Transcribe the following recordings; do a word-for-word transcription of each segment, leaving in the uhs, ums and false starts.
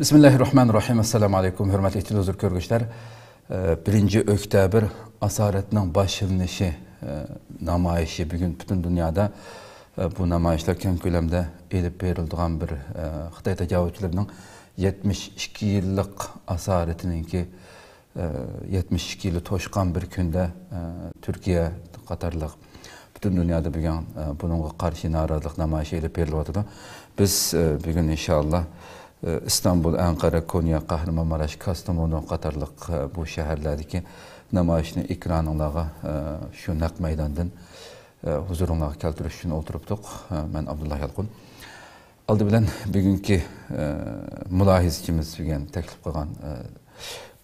بىسمىللاھىررەھمانىررەھىم. ئەسسالامۇ ئەلەيكۇم، ھۆرمەتلىك تېلېۋىزور كۆرگۈچىلەر. ئە، بىرىنچى ئۆكتەبىر ئاسارەتنىڭ باشلىنىشى، ئە، نامايىشى بۈگۈن پۈتۈن دۇنيادا، ئە، بۇ نامايىشلار كەڭ كۆلەمدە ئېلىپ بېرىلىدىغان بىر، ئە، خىتاي تاجاۋۇزچىلىرىنىڭ يەتمىش ئىككى يىللىق ئاسارىتىنىڭكى، ئە، يەتمىش ئىككى يىلى توشقان بىر كۈندە، ئە، تۈركىيە قاتارلىق پۈتۈن دۇنيادا بۈگۈن، ئە، بۇنىڭغا قارشى نارازىلىق نامايىشى ئېلىپ بېرىلىۋاتىدۇ. بىز، ئە، بۈگۈن ئىنشائاللا، ئە، ئىستانبۇل، ئەنقەرە، كونيا، قەھرىمانماراش، كاستامونۇ قاتارلىق، ئە، بۇ شەھەرلەردىكى نامايىشنى ئېكرانىڭلارغا، ئە، شۇ نەق مەيداندىن، ئە، ھۇزۇرۇڭلارغا كەلتۈرۈش ئۈچۈن ئولتۇرۇپتۇق. ئە، مەن ئابدۇللا يالقۇن. ئالدى بىلەن بۈگۈنكى، ئە، مۇلاھىزىچىمىز بۈگۈن تەكلىپ قىلغان، ئە،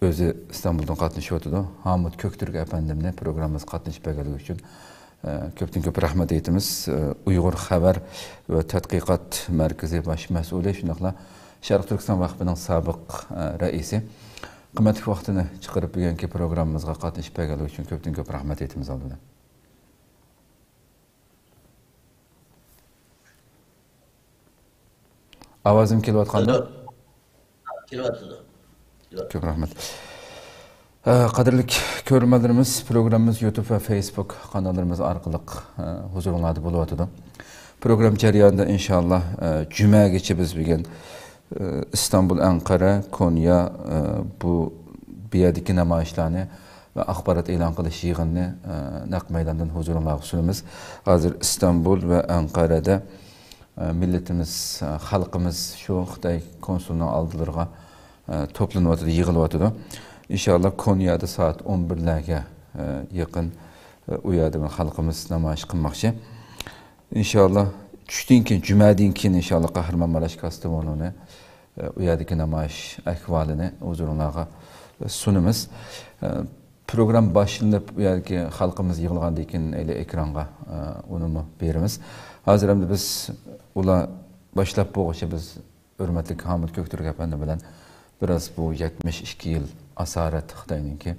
ئۆزى ئىستانبۇلدىن قاتنىشىۋاتىدۇ. ھامۇت كۆكتۈرك ئەپەندىمنى پروگراممىمىزغا قاتنىشىپ بەرگەنلىكى ئۈچۈن، ئە، كۆپتىن كۆپ رەھمەت ئېيتىمىز. ئە، ئۇيغۇر خەۋەر ۋە تەتقىقات مەركىزى باش مەسئۇلى، شۇنداقلا شەرقىي تۈركىستان ۋەقپىنىڭ سابىق، ئە، رەئىسى. قىممەتلىك ۋاقتىنى چىقىرىپ بۈگۈنكى پروگراممىمىزغا قاتنىشىپ بەرگەنلىكى ئۈچۈن كۆپتىن كۆپ رەھمەت ئېيتىمىز ئالدى بىلەن. ئاۋازىم كېلىۋاتقاندۇ؟ كېلىۋاتىدۇ. كېلىۋاتىدۇ. كۆپ رەھمەت. ئە، قەدىرلىك كۆرۈرمەنلىرىمىز، پروگراممىمىز يۇتۇب ۋە فېيسبۇك قاناللىرىمىز ئارقىلىق، ئە، ھۇزۇرۇڭلاردا بولۇۋاتىدۇ. پروگرامما جەريانىدا ئىنشاللا، ئە، جۈمەگىچە بىز بۈگۈن، ئە، ئىستانبۇل، ئەنقەرە، كونيا، ئە، بۇ، بۇ يەردىكى نامايىشلارنى ۋە ئاخبارات ئېلان قىلىش يىغىنىنى، ئە، نەق مەيداندىن ھۇزۇرۇڭلارغا سۇنىمىز. ھازىر ئىستانبۇل ۋە ئەنقەرەدە، ئە، مىللىتىمىز، ئە، خەلقىمىز شۇ خىتاي كونسۇلىنىڭ ئالدىلىرىغا، ئە، توپلىنىۋاتىدۇ، يىغىلىۋاتىدۇ. ئىنشاللا كونيادا سائەت ئون بىرلەرگە، ئە، يېقىن، ئە، ئۇ يەردە خەلقىمىز نامايىش قىلماقچى. ئىنشاللا چۈشتىن كېيىن، جۈمەدىن كېيىن ئىنشاللا قەھرىمانماراش كاستامونۇنى، ئە، ئۇ يەردىكى نامايىش ئەھۋالىنى ھۇزۇرۇڭلارغا سۇنىمىز. ئە، پروگرامما باشلىنىپ، ئۇ يەردىكى خەلقىمىز يىغىلغاندىن كېيىن ئەيلى ئېكرانغا، ئە، ئۇنىمۇ بېرىمىز. ھازىر ئەمدى بىز ئۇلار باشلاپ بولغۇچە بىز ھۆرمەتلىك ھامۇت كۆكتۈرك ئەپەندى بىلەن بىراز بۇ يەتمىش ئىككى يىل ئاسارەت خىتاينىڭكى،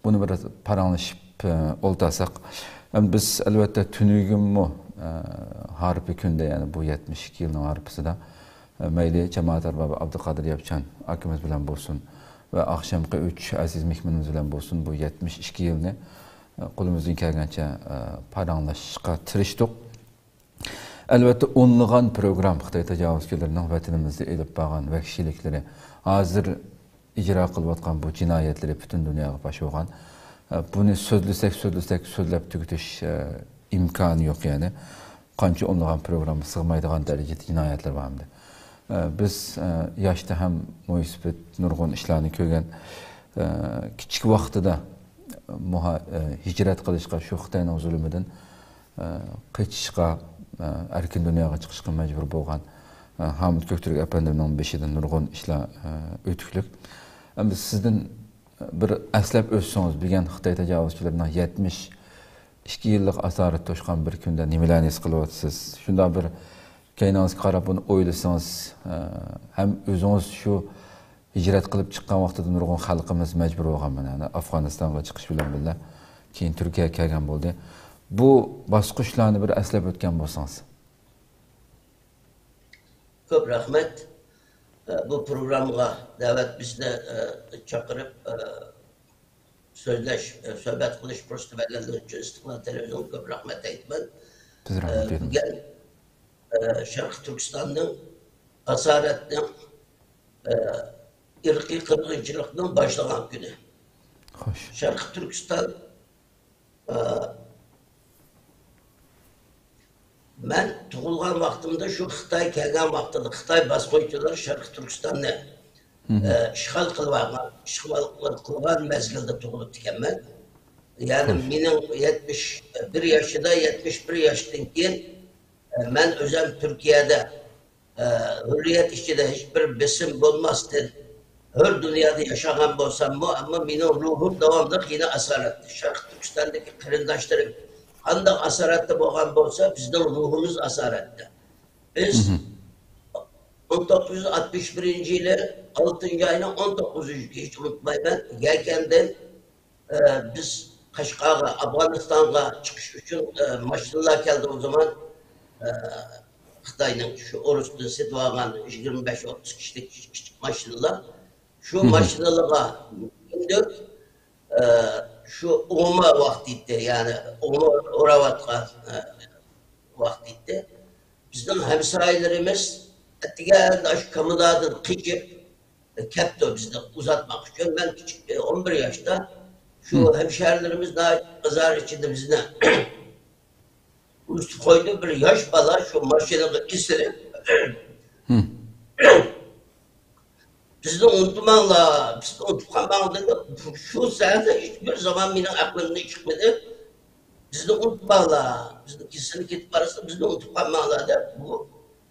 بۇنى بىراز پاراڭلىشىپ، ئە، ئولتۇرساق. ئەمدى بىز ئەلۋەتتە تۈنۈگۈنمۇ، ئە، ھارپا كۈندە، يەنى بۇ يەتمىش ئىككى يىلنىڭ ھارپىسىدا، ئە، مەيلى جامائەت ئەربابى ئابدۇقادىر ياپچان ئاكىمىز بىلەن بولسۇن ۋە ئاخشامقى ئۈچ ئەزىز مېھمىنىمىز بىلەن بولسۇن، بۇ يەتمىش ئىككى يىلنى، ئە، قولىمىزدىن كەلگەنچە، ئە، پاراڭلاشقا تىرىشتۇق. ئەلۋەتتە، ئونلىغان پروگرام خىتاي تاجاۋۇزچىلىرىنىڭ ۋەتىنىمىزدە ئېلىپ بارغان ۋەھشىيلىكلىرى، ھازىر ئىجرا قىلىۋاتقان بۇ جىنايەتلىرى پۈتۈن دۇنياغا پاش بولغان. ئە، بۇنى سۆزلىسەك، سۆزلىسەك، سۆزلەپ تۈگىتىش، ئە، ئىمكانى يوق، يەنى. قانچە ئونلىغان پروگرامما سىغمايدىغان دەرىجىدە جىنايەتلەر بار ئەمدى. ئە، بىز، ئە، ياشتا ھەم مويسىپىت نۇرغۇن ئىشلارنى كۆرگەن، ئە، كىچىك ۋاقتىدا مۇھا-، ئە، ھىجرەت قىلىشقا، شۇ خىتاينىڭ زۇلۇمىدىن، ئە، قېچىشقا، ئە، ئەركىن دۇنياغا چىقىشقا مەجبۇر بولغان، ئە، ھامۇت كۆكتۈرك ئەپەندىمنىڭ بېشىدىن نۇرغۇن ئىشلار، ئە، ئۆتۈكلۈك. ئەمدى سىزدىن بىر ئەسلەپ ئۆتسىڭىز، بۈگۈن خىتاي تاجاۋۇزچىلىرىنىڭ يەتمىش ئىككى يىللىق ئاسارەت توشقان بىر كۈندە نېمىلەرنى ھېس قىلىۋاتىسىز؟ شۇنداق بىر كەينىڭىزگە قاراپ بۇنى ئويلىسىڭىز، ئە، ھەم ئۆزىڭىز شۇ ھىجرەت قىلىپ چىققان ۋاقتىدا نۇرغۇن خەلقىمىز مەجبۇر بولغان، مانا، ئەفغانىستانغا چىقىش بىلەن بىللە، كېيىن تۈركىيەگە كەلگەن بولدى. بۇ باسقۇچلارنى بىر ئەسلەپ ئۆتكەن بولسىڭىز. كۆپ رەھمەت. ئە، بۇ پروگراممىغا دەۋەت، بىزنى، ئە، چاقىرىپ، ئە، سۆزلەش، ئە، سۆھبەت قىلىش پۇرسىتى بەرگەنلىكى ئۈچۈن ئىستىقلال تېلېۋىزىيەسىگە كۆپ رەھمەت ئېيتىمەن. بىز رەھمەت ئە، ئېيتىمىز. بۈگۈن، ئە، شەرقىي تۈركىستاننىڭ ئاسارەتنىڭ، ئە، ئىرقىي قىرغىنچىلىقنىڭ باشلىغان كۈنى. خوش. شەرقىي تۈركىستان، ئە، مەن تۇغۇلغان ۋاقتىمدا شۇ خىتاي كەلگەن ۋاقتىدا، خىتاي باسقۇنچىلار شەرقىي تۈركىستاننى، ئە، ئىشغال قىلىۋالغان، ئىشغال قىلغان مەزگىلدە تۇغۇلۇپتىكەنمەن. يەنى مېنىڭ يەتمىش بىر ياشىدا، يەتمىش بىر ياشتىن كېيىن، ئە، مەن ئۆزۈم تۈركىيەدە، ئە، ھۆرىيەت ئىچىدە ھېچ بىر بېسىم بولماستىن، ھۆر دۇنيادا ياشىغان بولساممۇ، ئەمما مېنىڭ روھۇم داۋاملىق يەنە ئاسارەتتە. شەرقىي تۈركىستاندىكى قېرىنداشلىرىم قانداق ئاسارەتتە بولغان بولسا، بىزنىڭ روھىمىز ئاسارەتتە. بىز ئون توققۇز يۈز ئاتمىش بىرىنچى يىلى ئالتىنچى ئاينىڭ ئون توققۇزىنچى كۈنى، ھېچ ئۇنتۇمايمەن، يەكەندىن، ئە، بىز قەشقەرگە، ئافغانىستانغا چىقىش ئۈچۈن، ئە، ماشىنىلار كەلدى ئۇ زامان. ئە، خىتاينىڭ شۇ ئورۇستىن سېتىۋالغان يىگىرمە بەش ئوتتۇز كىشىلىك كىچىك ماشىنىلار، شۇ ماشىنىلارغا مىندۇق، ئە، شۇ ئوما ۋاقتى ئىدى، يەنى ئوما ئوراۋاتقان، ئە، ۋاقتى ئىدى. بىزنىڭ ھەمسايىلىرىمىز ئەتىگەندە ئاشۇ كامىنادىن قېچىپ، كەپتۇ بىزنى ئۇزاتماق ئۈچۈن. مەن كىچىك، ئون بىر ياشتا، شۇ ھەمشەھىرىلىرىمىز ناھايىتى ئازار ئىچىدە بىزنى ئۇزىتىپ قويدى. بىر ياش بالا شۇ ماشىنىغا ئېسىلىپ، بىزنى ئۇنتۇماڭلار، بىزنى ئۇنتۇپ قالماڭلار دېدى. شۇ سەھەردە ھېچبىر زامان مېنىڭ ئەقلىمدىن چىقمىدى. بىزنى ئۇنتۇماڭلار، بىزنى كېسىلى كېتىپ قالسا، بىزنى ئۇنتۇپ قالماڭلار دەپ، بۇ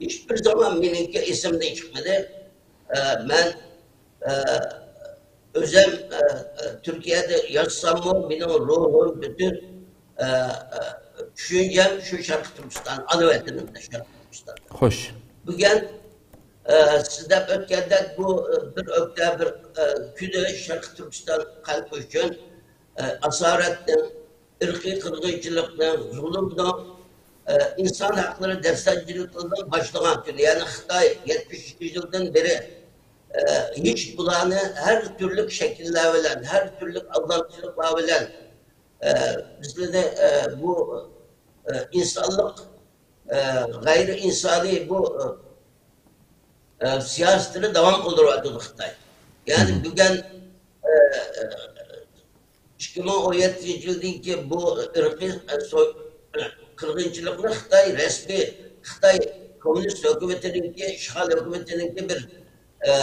ھېچبىر زامان مېنىڭكى ئېسىمدىن چىقمىدى. ئە، مەن، ئە، ئۆزۈم، ئە، ئە، تۈركىيەدە ياشىساممۇ، مېنىڭ روھۇم پۈتۈن، ئە، ئە، چۈشەنچەم شۇ شەرقىي تۈركىستان، ئانا ۋەتىنىمدە، شەرقىي تۈركىستاندا. خوش. بۈگۈن، ئە، سىز دەپ ئۆتكەندەك بۇ، ئە، بىر ئۆكتەبىر، ئە، كۈنى شەرقىي تۈركىستان خەلقى ئۈچۈن، ئە، ئاسارەتنىڭ، ئىرقىي قىرغىنچىلىقنىڭ، زۇلۇمنىڭ، ئە، ئىنسان ھەقلىرى دەپسەندىچىلىكىنىڭ باشلىغان كۈنى، يەنى خىتاي يەتمىش ئىككى يىلدىن بېرى، ئە، ھېچ بۇلارنى ھەر تۈرلۈك شەكىللەر بىلەن، ھەر تۈرلۈك ئالدامچىلىقلار بىلەن، ئە، بىزلەرنى، ئە، بۇ، ئە، ئىنسانلىق، ئە، غەيرىي ئىنسانىي بۇ، ئە، ئە، سىياسىتىنى داۋام قىلدۇرۇۋاتىدۇ خىتاي. يەنى بۈگۈن، ئە، ئە، ئىككى مىڭ ئون يەتتىنچى يىلدىكى بۇ ئىرقىي، ئە، سوي-، قىرغىنچىلىقنى خىتاي رەسمىي، خىتاي كوممۇنىست ھۆكۈمىتىنىڭكى، ئىشغال ھۆكۈمىتىنىڭكى بىر، ئە،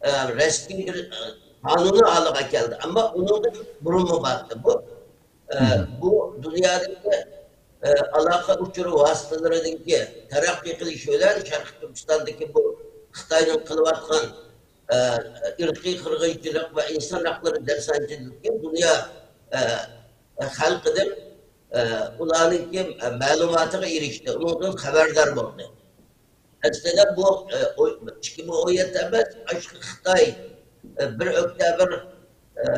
ئە، رەسمىي بىر، ئە، قانۇنى ھالىغا كەلدى. ئەمما ئۇنىڭدىن بۇرۇنمۇ بار ئىدى بۇ. ئە، بۇ دۇنيادىكى، ئە، ئالاقە ئۇچۇر ۋاسىتىلىرىنىڭكى تەرەققىي قىلىشى بىلەن شەرقىي تۈركىستاندىكى بۇ خىتاينىڭ قىلىۋاتقان، ئە، ئىرقىي قىرغىنچىلىق ۋە ئىنسان ھەقلىرى دەپسەندىچىلىكى دۇنيا، ئە، خەلقىدىن، ئە، ئۇلارنىڭكى، ئە، مەلۇماتىغا ئېرىشتى، ئۇنىڭدىن خەۋەردار بولدى. ئەسلىدە بۇ، ئە، ئو-، ئىككى مىڭ ئون يەتتە ئەمەس، ئاشۇ خىتاي، ئە، بىر ئۆكتەبىر، ئە،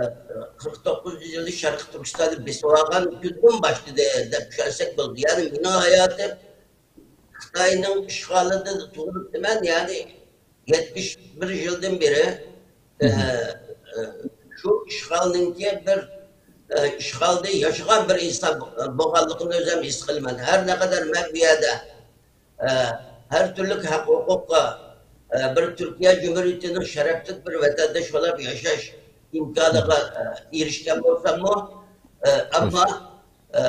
قىرىق توققۇزىنچى يىلى شەرقىي تۈركىستاننى بېسىۋالغان كۈندىن باشلىدى دەپ چۈشەنسەك بولىدۇ. يەنى مېنىڭ ھاياتىم خىتاينىڭ ئىشغالىدا تۇغۇلۇپتىمەن، يەنى يەتمىش بىر يىلدىن بېرى، ئە، ئە، شۇ ئىشغالنىڭكى بىر، ئە، ئىشغالدا ياشىغان بىر ئىنسان بولغانلىقىمنى ئۆزۈم ھېس قىلىمەن. ھەر نەقەدەر مەن بۇ يەردە ئە، ھەر تۈرلۈك ھەق ھوقۇققا، ئە، بىر تۈركىيە جۇمھۇرىيىتىنىڭ شەرەپلىك بىر ۋەتەنداش بولۇپ ياشاش ئىمكانىغا، ئە، ئېرىشكەن بولساممۇ، ئە، ئەمما، ئە،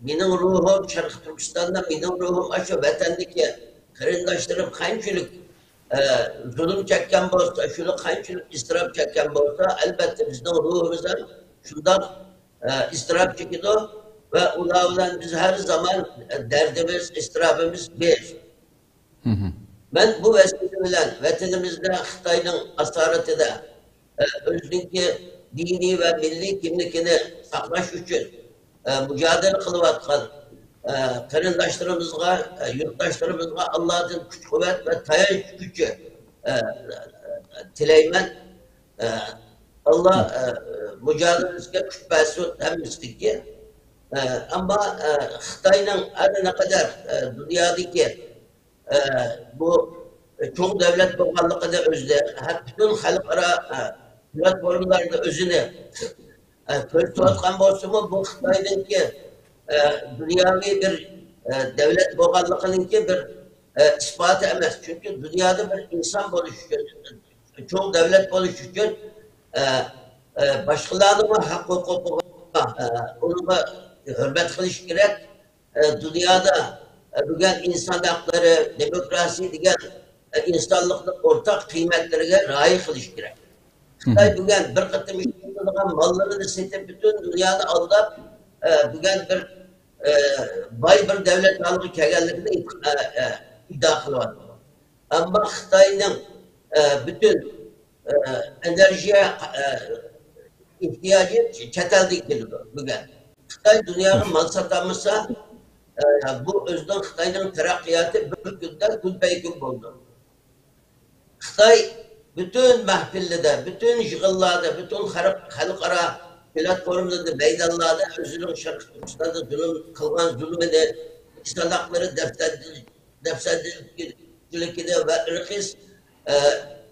مېنىڭ روھۇم شەرقىي تۈركىستاندا، مېنىڭ روھۇم ئاشۇ ۋەتەندىكى قېرىنداشلىرىم قانچىلىك، ئە، زۇلۇم چەككەن بولسا، شۇلار قانچىلىك ئىزتىراپ چەككەن بولسا، ئەلۋەتتە بىزنىڭ روھىمىز ھەم شۇنداق ئە، ئىزتىراپ چېكىدۇ ۋە ئۇلار بىلەن بىز ھەر زامان، ئە، دەردىمىز، ئىزتىراپىمىز بىر. مەن بۇ ۋەسىلە بىلەن ۋەتىنىمىزدە خىتاينىڭ ئاسارىتىدە، ئە، ئۆزىنىڭكى دىنىي ۋە مىللىي كىملىكىنى ساقلاش ئۈچۈن، ئە، مۇجادىلە قىلىۋاتقان، ئە، قېرىنداشلىرىمىزغا، ئە، يۇرتداشلىرىمىزغا ئاللادىن كۈچ-قۇۋۋەت ۋە تايانچ كۈچى، ئە، تىلەيمەن. ئە، ئاللا، ئە، مۇجادىلىسىگە كۈچ بەرسۇن ھەممىسىگە. ئە، ئەمما، ئە، خىتاينىڭ ھەر نەقەدەر، ئە، دۇنيادىكى، ئە، بۇ چوڭ دۆلەت بولغانلىقىنى ئۆزىدە ھەم پۈتۈن خەلقئارا، ئە، پلاتفورمىلاردا ئۆزىنى، ئە، كۆرسىتىۋاتقان بولسىمۇ، بۇ خىتاينىڭكى، ئە، دۇنياۋى بىر، ئە، دۆلەت بولغانلىقىنىڭكى بىر، ئە، ئىسپاتى ئەمەس. چۈنكى دۇنيادا بىر ئىنسان بولۇش ئۈچۈن، چوڭ دۆلەت بولۇش ئۈچۈن، ئە، ئە، باشقىلارنىڭمۇ ھەق ھوقۇقىغا، ئە، ئۇنىڭغا ھۆرمەت قىلىش كېرەك. ئە، دۇنيادا، ئە، بۈگۈن ئىنسان ھەقلىرى، دېموكراسىيە دېگەن، ئە، ئىنسانلىقنىڭ ئورتاق قىممەتلىرىگە رىئايە قىلىش كېرەك. خىتاي بۈگۈن بىر قېتىم ئىشلىتىلىدىغان ماللىرىنى سېتىپ، پۈتۈن دۇنيانى ئالداپ، ئە، بۈگۈن بىر، ئە، باي بىر دۆلەت ھالىغا كەلگەنلىكىنى ئىدىئا، ئە، ئىدىئا قىلىۋاتىدۇ. ئەمما خىتاينىڭ، ئە، پۈتۈن، ئە، ئېنېرگىيە، ئە، ئېھتىياجى چەت ئەلدىن كېلىدۇ بۈگۈن. خىتاي دۇنياغا مال ساتالمىسا، ئە، بۇ ئۆزىنىڭ، خىتاينىڭ تەرەققىياتى بىر كۈندە كۈنپەيكۈن بولىدۇ. خىتاي پۈتۈن مەھپىللىرىدە، پۈتۈن يىغىنلاردا، پۈتۈن خەلق-، خەلقئارا پلاتفورمىلاردا، مەيدانلاردا ئۆزىنىڭ شەرقىي تۈركىستاندا زۇلۇم قىلغان زۇلۇمىنى، ئىنسان ھەقلىرى دەپتەردىن دەپسەندىچىلىكىنى ۋە ئىرقىي، ئە،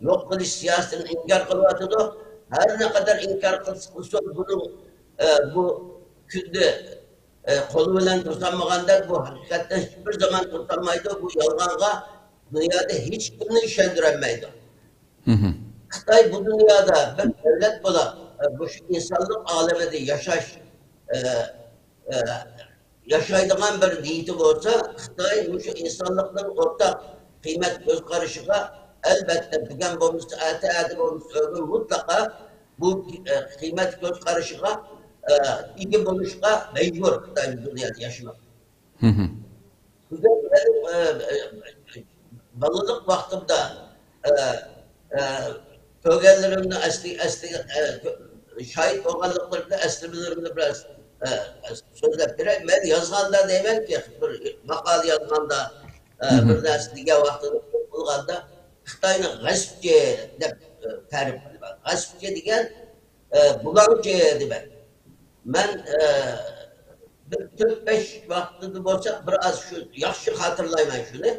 يوق قىلىش سىياسىتىنى ئىنكار قىلىۋاتىدۇ. ھەر نەقەدەر ئىنكار قىلسا قىلسۇن، بۇنىڭ، ئە، بۇ كۈندە، ئە، قولى بىلەن توسالمىغاندەك، بۇ ھەقىقەتتە ھېچبىر زامان توسالمايدۇ. بۇ يالغانغا دۇنيادا ھېچكىمنى ئىشەندۈرەلمەيدۇ. خىتاي بۇ دۇنيادا بىر دۆلەت بولاپ، ئە، مۇشۇ ئىنسانلىق ئالىمىدە ياشاش، ئە، ئە، ياشايدىغان بىر نىيىتى بولسا، خىتاي مۇشۇ ئىنسانلىقنىڭ ئورتاق قىممەت كۆز قارىشىغا، ئەلۋەتتە، بۈگۈن بولمىسا ئەتە، ئەتە بولمىسا ئۆگۈن مۇتلەقا بۇ، ئە، قىممەت كۆز قارىشىغا، ئە، ئىگە بولۇشقا مەجبۇر خىتاي بۇ دۇنيادا ياشىماق. بۈگۈن مەن، ئە، ئە، بالىلىق ۋاقتىمدا، ئە، ئە، كۆرگەنلىرىمنى ئەسلى، ئەسلى، ئە، شاھىت بولغانلىقلىرىمنى، ئەسلىمىلىرىمنى بىراز، ئە، سۆزلەپ بېرەي. مەن يازغاندا دەيمەنكى، بىر ماقالە يازغاندا، ئە، بىر نەرسە دېگەن ۋاقتىدا، قىلغاندا خىتاينى غەسىپچى دەپ، ئە، تەرىپ قىلىمەن. غەسىپچى دېگەن، ئە، بۇلاڭچى دېمەك. مەن، ئە، بىر تۆت-بەش ۋاقتىدا بولسا، بىر ئاز شۇ ياخشى خاتىرىلايمەن شۇنى.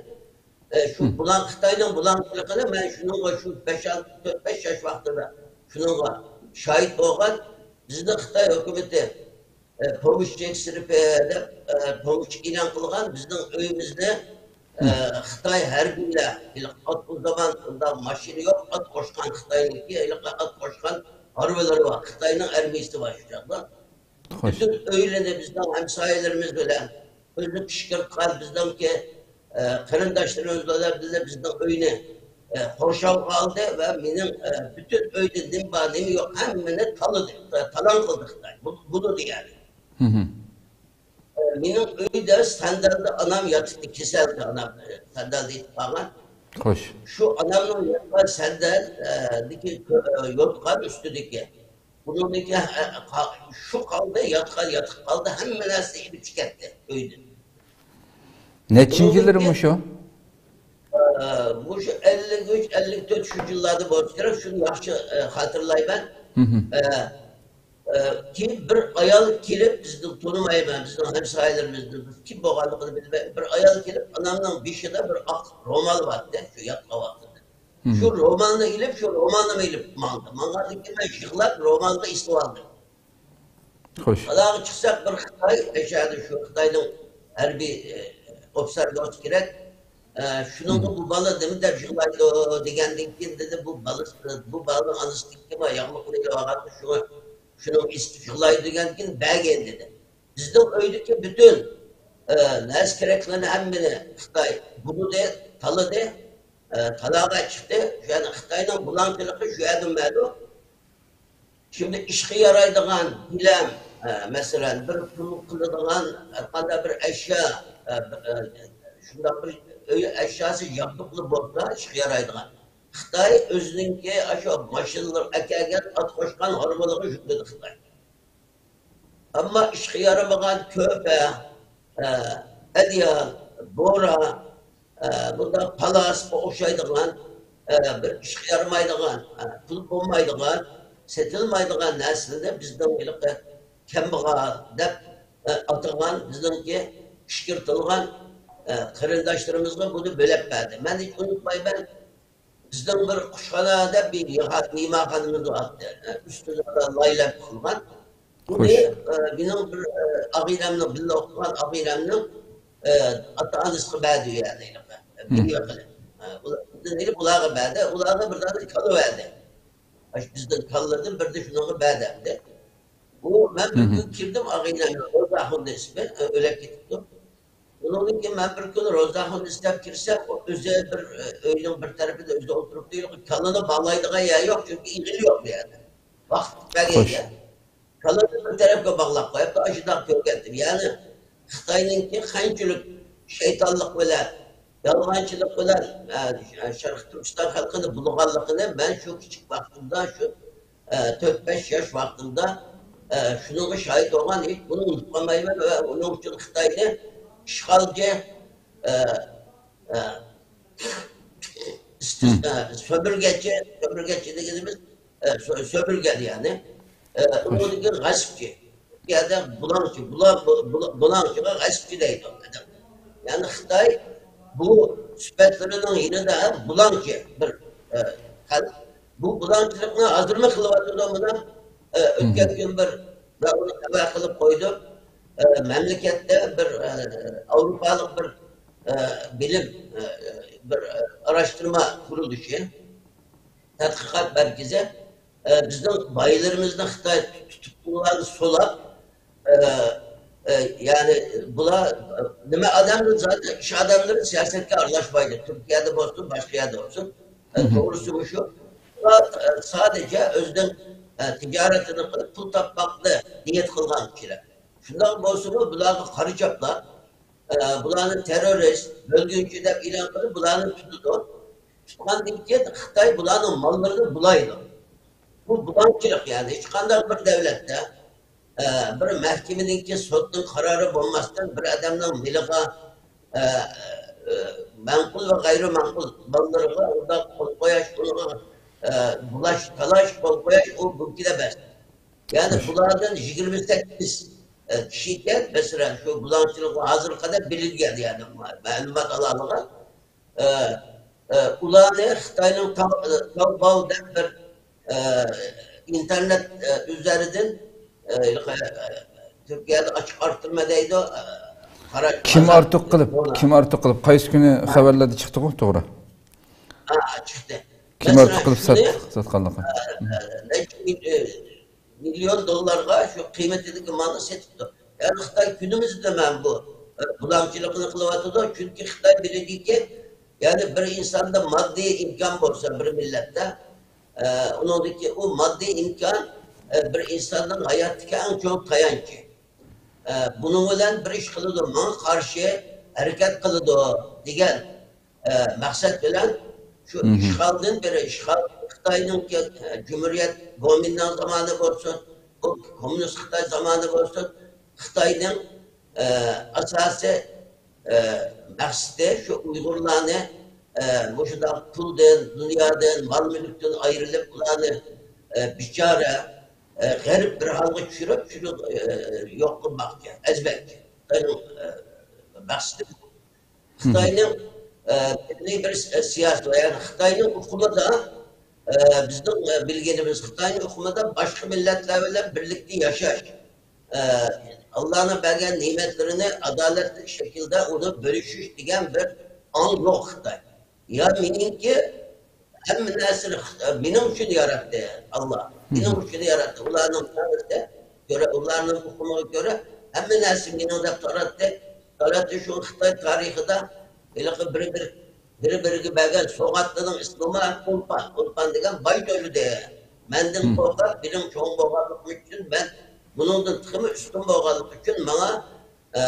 ئە، شۇ بۇلاڭ، خىتاينىڭ بۇلاڭچىلىقىنى مەن شۇنىڭغا شۇ بەش-، تۆت-، بەش ياش ۋاقتىدا شۇنىڭغا شاھىت بولغان. بىزنى خىتاي ھۆكۈمىتى، ئە، پومېشچىك سىنىپى دەپ، ئە، پومېشچىك ئېلان قىلغان. بىزنىڭ ئۆيىمىزنى، ئە، خىتاي ھەربىيلەر، ھېلىقى ئات، ئۇ زامان ئۇنداق ماشىنا يوق، ئات قوشقان خىتاينىڭكى، ھېلىقى ئات قوشقان ھارۋىلىرى بار، خىتاينىڭ ئارمىيىسى بار شۇ چاغدا. پۈتۈن ئۆيلىرىنى بىزنىڭ ھەمسايىلىرىمىز بىلەن ئۆزىنى قىچقىرتقان، بىزنىڭكى، ئە، قېرىنداشلىرىمىز بىلەن بىللە بىزنىڭ ئۆينى، ئە، قورشاۋغا ئالدى ۋە مېنىڭ، ئە، پۈتۈن ئۆيدە نېمە بار، نېمە يوق، ھەممىنى تالىدى، تالان قىلدى خىتاي. بۇ، بۇنى دېگەن. ئە، مېنىڭ ئۆيدە سەندەلدە ئانام ياتىتتى، كېسەلدە ئانام، ئە، سەندەلدە يېتىپ قالغان. خوش. شۇ ئانامنىڭ ياتقان سەندەل، ئە، دىكى، ئە، يوتقان ئۈستىدىكى. بۇنىڭدىكى، ئە، قا-، شۇ قالدى، ياتقان ياتىقى قالدى، ھەممە نەرسىنى ئېلىپ چىقىۋەتتى ئۆيدىن. نەچچىنچى يىللىرى بۇنىڭدىكى، مۇشۇ؟ ئە، مۇشۇ ئەللىك ئۈچ، ئەللىك تۆت شۇ يىللاردا بولسا كېرەك، شۇنى ياخشى، ئە، خاتىرىلايمەن. ئە، ئە، كېيىن بىر ئايال كېلىپ، بىزنى تونۇمايمەن، بىزنىڭ ھەمسايىلىرىمىزنى، بىز كىم بولغانلىقىنى بىلمەي، بىر ئايال كېلىپ، ئانامنىڭ بېشىدا بىر ئاق رومال بارتى، شۇ ياتقان ۋاقتىدا. شۇ رومالنى ئېلىپ، شۇ رومالنىمۇ ئېلىپ ماڭدى. ماڭغاندىن كېيىن مەن يىغلاپ رومالنى ئېسىۋالدىم. خوش. ئالاغا چىقساق، بىر خىتاي، ئەشەدە شۇ خىتاينىڭ ھەربىي، ئە، ئوفىتسېرى بولسا كېرەك. ئە، شۇنىڭغا بۇ بالا نېمە دەپ يىغلايدۇ دېگەندىن كېيىن دېدى، بۇ بالا، بۇ بالىنىڭ ئانىسىدىكى ياغلىقنى ئېلىۋالغان، شۇڭا شۇنىڭ ئېسىتىپ يىغلايدۇ دېگەندىن كېيىن بەرگەن دېدى. بىزنىڭ ئۆيدىكى پۈتۈن، ئە، نەرسە كېرەكلىرىنى ھەممىنى خىتاي بۇلىدى، تالىدى، ئە، تالاغا چىقتى. شۇ يەردە خىتاينىڭ بۇلاڭچىلىقى شۇ يەردىن مەلۇم. شۇنداق ئىشقا يارايدىغان گىلەم، ئە، مەسىلەن، بىر پۇل قىلىدىغان ھەرقانداق بىر ئەشيا، ئە، ئە، شۇنداق بىر ئۆي ئەشياسى يابدۇقلا بولسا ئىشقا يارايدىغان. خىتاي ئۆزىنىڭكى ئاشۇ ماشىنىلىرى ئەكەلگەن، ئات قوشقان ھارۋىلىرىغا يۈكلىدى خىتاي. ئەمما ئىشقا يارىمىغان كۆپە، ئە، ئەدىيال، بورا، ئە، بۇنداق پالاسقا ئوخشايدىغان، ئە، بىر ئىشقا يارىمايدىغان، ئە، پۇل بولمايدىغان، سېتىلمايدىغان نەرسىلەرنى بىزنىڭ ھېلىقى كەمبەغەل دەپ، ئە، ئاتىغان، بىزنىڭكى قىچقىرتىلغان، ئە، قېرىنداشلىرىمىزغا بۇنى بۆلەپ بەردى. مەن ھېچ ئۇنتۇمايمەن، بىزنىڭ بىر قۇشخانا دەپ بىر يىغا-، مېھمانخانىمىز بارتتى. ئۈستىدە لايلەپ قىلغان. بۇنى، خوش. ئە، مېنىڭ بىر، ئە، ئاغىنەمنىڭ، بىللە ئوقۇغان ئاغىنەمنىڭ، ئە، ئاتا-ئانىسىغا بەردى، يەنى، ھېلىقى. بىر يىل قىلىپ. ئە، ئۇلار، بىزدىن ئېلىپ ئۇلارغا بەردى. ئۇلارغا بىر دانە كالا بەردى. ئاشۇ بىزنىڭ كالىدىن بىرنى شۇنىڭغا بەردى. بۇ، مەن بىر كۈن كىردىم، ئاغىنەمنىڭ، روزاخۇن ئىسمى، ئە، ئۆلۈپ كېتىپتۇ. ئۇنىڭدىن كېيىن مەن بىر كۈنى روزاخۇن ئىستەپ كىرسەم، ئۇ ئۆزى بىر، ئە، ئۆينىڭ بىر تەرىپىدە ئۆزى ئولتۇرۇپتۇ. كالىنى باغلايدىغان يەر يوق، چۈنكى ئېغىلى يوق بۇ يەردە. ۋاقىت پۈتمىگەن خوش. يەر. كالىنى بىر تەرەپكە باغلاپ قويۇپتۇ، ئاشۇنداق كۆرگەنتىم. يەنى خىتاينىڭكى قانچىلىك شەيتانلىق بىلەن، يالغانچىلىق بىلەن، ئە، شەرقىي تۈركىستان خەلقىنى بۇلىغانلىقىنى مەن شۇ كىچىك ۋاقتىمدا، شۇ، ئە، تۆت-بەش ياش ۋاقتىمدا، ئە، شۇنىڭغا شاھىت بولغان، ھېچ بۇنى ئۇنتۇپ قالمايمەن ۋە ئۇنىڭ ئۈچۈن خىتاينى ئىشغالچى، ئە، ئە، ئىستىز-، ئە، سۆمۈرگەنچى، سۆمۈرگەنچى دېگىنىمىز، ئە، سۆ-، سۆمۈرگەن يەنى. ئە، ئۇنىڭدىن كېيىن غەسىپچى. بۇ يەردە بۇلاڭچى، بۇلا-، بۇ-، بۇلا-، بۇلاڭچىغا غەسىپچى دەيدۇ. يەنى خىتاي بۇ سۈپەتلىرىنىڭ يېنىدا بۇلاڭچى بىر، ئە، خەلق. بۇ بۇلاڭچىلىقنى ھازىرمۇ قىلىۋاتىدۇ مانا. ئە، ئۆتكەن كۈن بىر، مەن ئۇنى خەۋەر قىلىپ قويدۇم. ئە، مەملىكەتتە بىر، ئە، ئاۋروپالىق بىر، ئە، بىلىم، ئە، بىر، ئە، ئاراشتۇرما قۇرۇلۇشى، تەتقىقات مەركىزى، ئە، بىزنىڭ بايلىرىمىزنى خىتاي تۇتۇپ، سولاپ، ئە، ئە، يەنى بۇلار، ئە، نېمە ئادەملەر، زادى ئىش ئادەملىرى سىياسەتكە ئارىلاشمايدۇ. تۈركىيەدە بولسۇن، باشقا يەردە بولسۇن. ئە، توغرىسى مۇشۇ. بۇلار، ئە، سادىچە ئۆزىنىڭ، ئە، تىجارىتىنى قىلىپ، پۇل تاپماقنى نىيەت قىلغان كىشىلەر. شۇنداق بولسىمۇ، بۇلارغا قارا چاپلار، ئە، بۇلارنى تېررورىست، بۆلگۈنچى دەپ ئېلان قىلىپ، بۇلارنى تۇتىدۇ. تۇتقاندىن كېيىن خىتاي بۇلارنىڭ ماللىرىنى بۇلايدۇ. بۇ بۇلاڭچىلىق، يەنى ھېچقانداق بىر دۆلەتتە، ئە، بىر مەھكىمىنىڭكى، سوتنىڭ قارارى بولماستىن بىر ئادەمنىڭ مېلىغا، ئە، ئە، مەنقۇل ۋە غەيرىي مەنقۇل ماللىرىغا ئۇنداق قول قويۇش، ئۇنىڭغا، ئە، بۇلاش، تالاش، قول قويۇش، ئۇ مۇمكىن ئەمەس. يەنى بۇلاردىن يىگىرمە سەككىز، ئە، كىشى ئىكەن، مەسىلەن، شۇ بۇلاڭچىلىقى ھازىرغا قەدەر بىلىنگەن، يەنى مەلۇمات ئالالىغان. ئە، ئە، ئۇلارنى خىتاينىڭ تاۋ-، ئە، تاۋباۋ دەپ بىر، ئە، ئىنتېرنېت، ئە، ئۈزەردىن، ئە، ھېلىقى، ئە، تۈركىيەدە ئاچىق ئارتتۇرما دەيدۇ، ئە، قارا-، كىم قازاق ئارتۇق قىلىپ، كىم ئارتۇق قىلىپ، قايسى كۈنى خەۋەرلەردە چىقتىغۇ، توغرا؟ ھا، چىقتى. كىم ئارتۇق قىلىپ سات-، ساتقانلىقى؟ ئە، ئە، نەچچە مىل-، ئە، مىليون دوللارغا شۇ قىممىتىدىكى مالنى سېتىپتۇ. يەنى خىتاي كۈنىمىزدە مەن بۇ، ئە، بۇلاڭچىلىقىنى قىلىۋاتىدۇ. چۈنكى خىتاي بىلىدۇكى، يەنى بىر ئىنساندا ماددىي ئىمكان بولسا بىر مىللەتتە، ئە، ئۇنىڭدىكى ئۇ ماددىي ئىمكان، ئە، بىر ئىنساننىڭ ھاياتتىكى ئەڭ چوڭ تايانچى. ئە، بۇنىڭ بىلەن بىر ئىش قىلىدۇ، ماڭا قارشى ھەرىكەت قىلىدۇ دېگەن ئە، مەقسەت بىلەن شۇ ئىشغالدىن بېرى، ئىشغال خىتاينىڭكى، ئە، جۇمھۇرىيەت گومىنداڭ زامانى بولسۇن، بۇ كوممۇنىست خىتاي زامانى بولسۇن، خىتاينىڭ، ئە، ئاساسىي، ئە، مەقسىتى شۇ ئۇيغۇرلارنى، ئە، مۇشۇنداق پۇلدىن، دۇنيادىن، مال-مۈلۈكتىن ئايرىلىپ، ئۇلارنى، ئە، بىچارە، ئە، غەرىب بىر ھالغا چۈشۈرۈپ، شۇنى، ئە، يوق قىلماقچى، ئەزمەكچى. خىتاينىڭ، ئە، مەقسىتى بۇ. خىتاينىڭ، ئە، مىللىي بىر س-، سىياسىتى، يەنى خىتاينىڭ ئۇقۇمىدا، ئە، بىزنىڭ، ئە، بىلگىنىمىز خىتاينىڭ ئۇقۇمىدا باشقا مىللەتلەر بىلەن بىرلىكتە ياشاش، ئە، ئاللانىڭ بەرگەن نېمەتلىرىنى ئادالەتلىك شەكىلدە ئۇنى بۆلۈشۈش دېگەن بىر ئاڭ يوق خىتاي. يا مېنىڭكى ھەممە نەرسىنى خىت-، مېنىڭ ئۈچۈن ياراتتى ئاللا. مېنىڭ ئۈچۈن ياراتتى. ئۇلارنىڭ تەڭرىسى كۆرە، ئۇلارنىڭ ئۇقۇمىغا كۆرە ھەممە نەرسە مېنىڭ دەپ تاراتتى. تاراتتى شۇ خىتاي تارىخىدا ھېلىقى بىر-بىر، بىر-بىرىگە بەرگەن سوۋغاتلىرىنىڭ ئىسمىمۇ ئولپان. ئولپان دېگەن باي تۆلىدى. مەندىن قورقۇپ، مېنىڭ چوڭ بولغانلىقىم ئۈچۈن، مەن بۇنىڭدىن تېخىمۇ ئۈستۈن بولغانلىقى ئۈچۈن ماڭا ئە،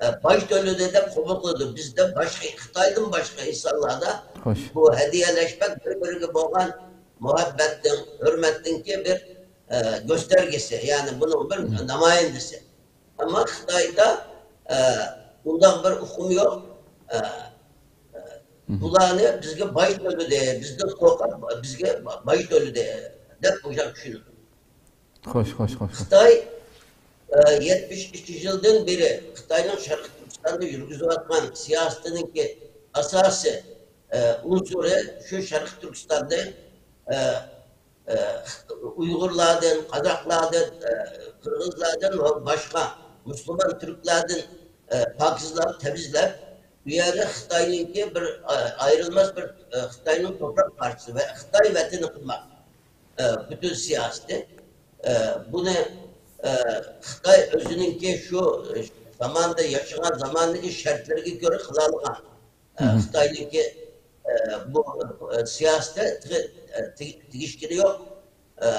ئە، باي تۆلىدى دەپ قوبۇل قىلىدۇ. بىزدە باشقا، خىتايدىن باشقا ئىنسانلاردا بۇ ھەدىيەلەشمەك، بىر-بىرىگە بولغان مۇھەببەتنىڭ، ھۆرمەتنىڭكى بىر، ئە، كۆستەرگۈسى، يەنى بۇنىڭ بىر نامايەندىسى. ئەمما خىتايدا، ئە، بۇنداق بىر ئۇقۇم يوق. ئە، ئە، بۇلارنى بىزگە باي تۆلىدى، بىزدىن قورقۇپ بىزگە باي تۆلىدى دەپ بۇ چۈشىنىدۇ. خوش، خوش، خوش، خوش. خىتاي، ئە، يەتمىش ئىككى يىلدىن بېرى خىتاينىڭ شەرقىي تۈركىستاندا يۈرگۈزۈۋاتقان سىياسىتىنىڭكى ئاساسىي، ئە، ئۇنسۇرى شۇ شەرقىي تۈركىستاندا، ئە، ئە، ئۇيغۇرلاردىن، قازاقلاردىن، ئە، قىرغىزلاردىن ۋە باشقا مۇسۇلمان تۈركلەردىن، ئە، پاكىزلار تەمىزلەپ، بۇ يەردە خىتاينىڭكى بىر، ئە، ئايرىلماس بىر، ئە، خىتاينىڭ توپراق پارچىسى ۋە خىتاي ۋەتىنى قىلماق. ئە، پۈتۈن سىياسىتى. ئە، بۇنى، ئە، خىتاي ئۆزىنىڭكى شۇ، ئە، زاماندا ياشىغان زامانىدىكى شەرتلىرىگە كۆرە قىلالىغان. ئە، خىتاينىڭكى، ئە، بۇ، ئە، سىياسىتى تېخى، ئە، تېگ-، تېگىشكىنى يوق. ئە،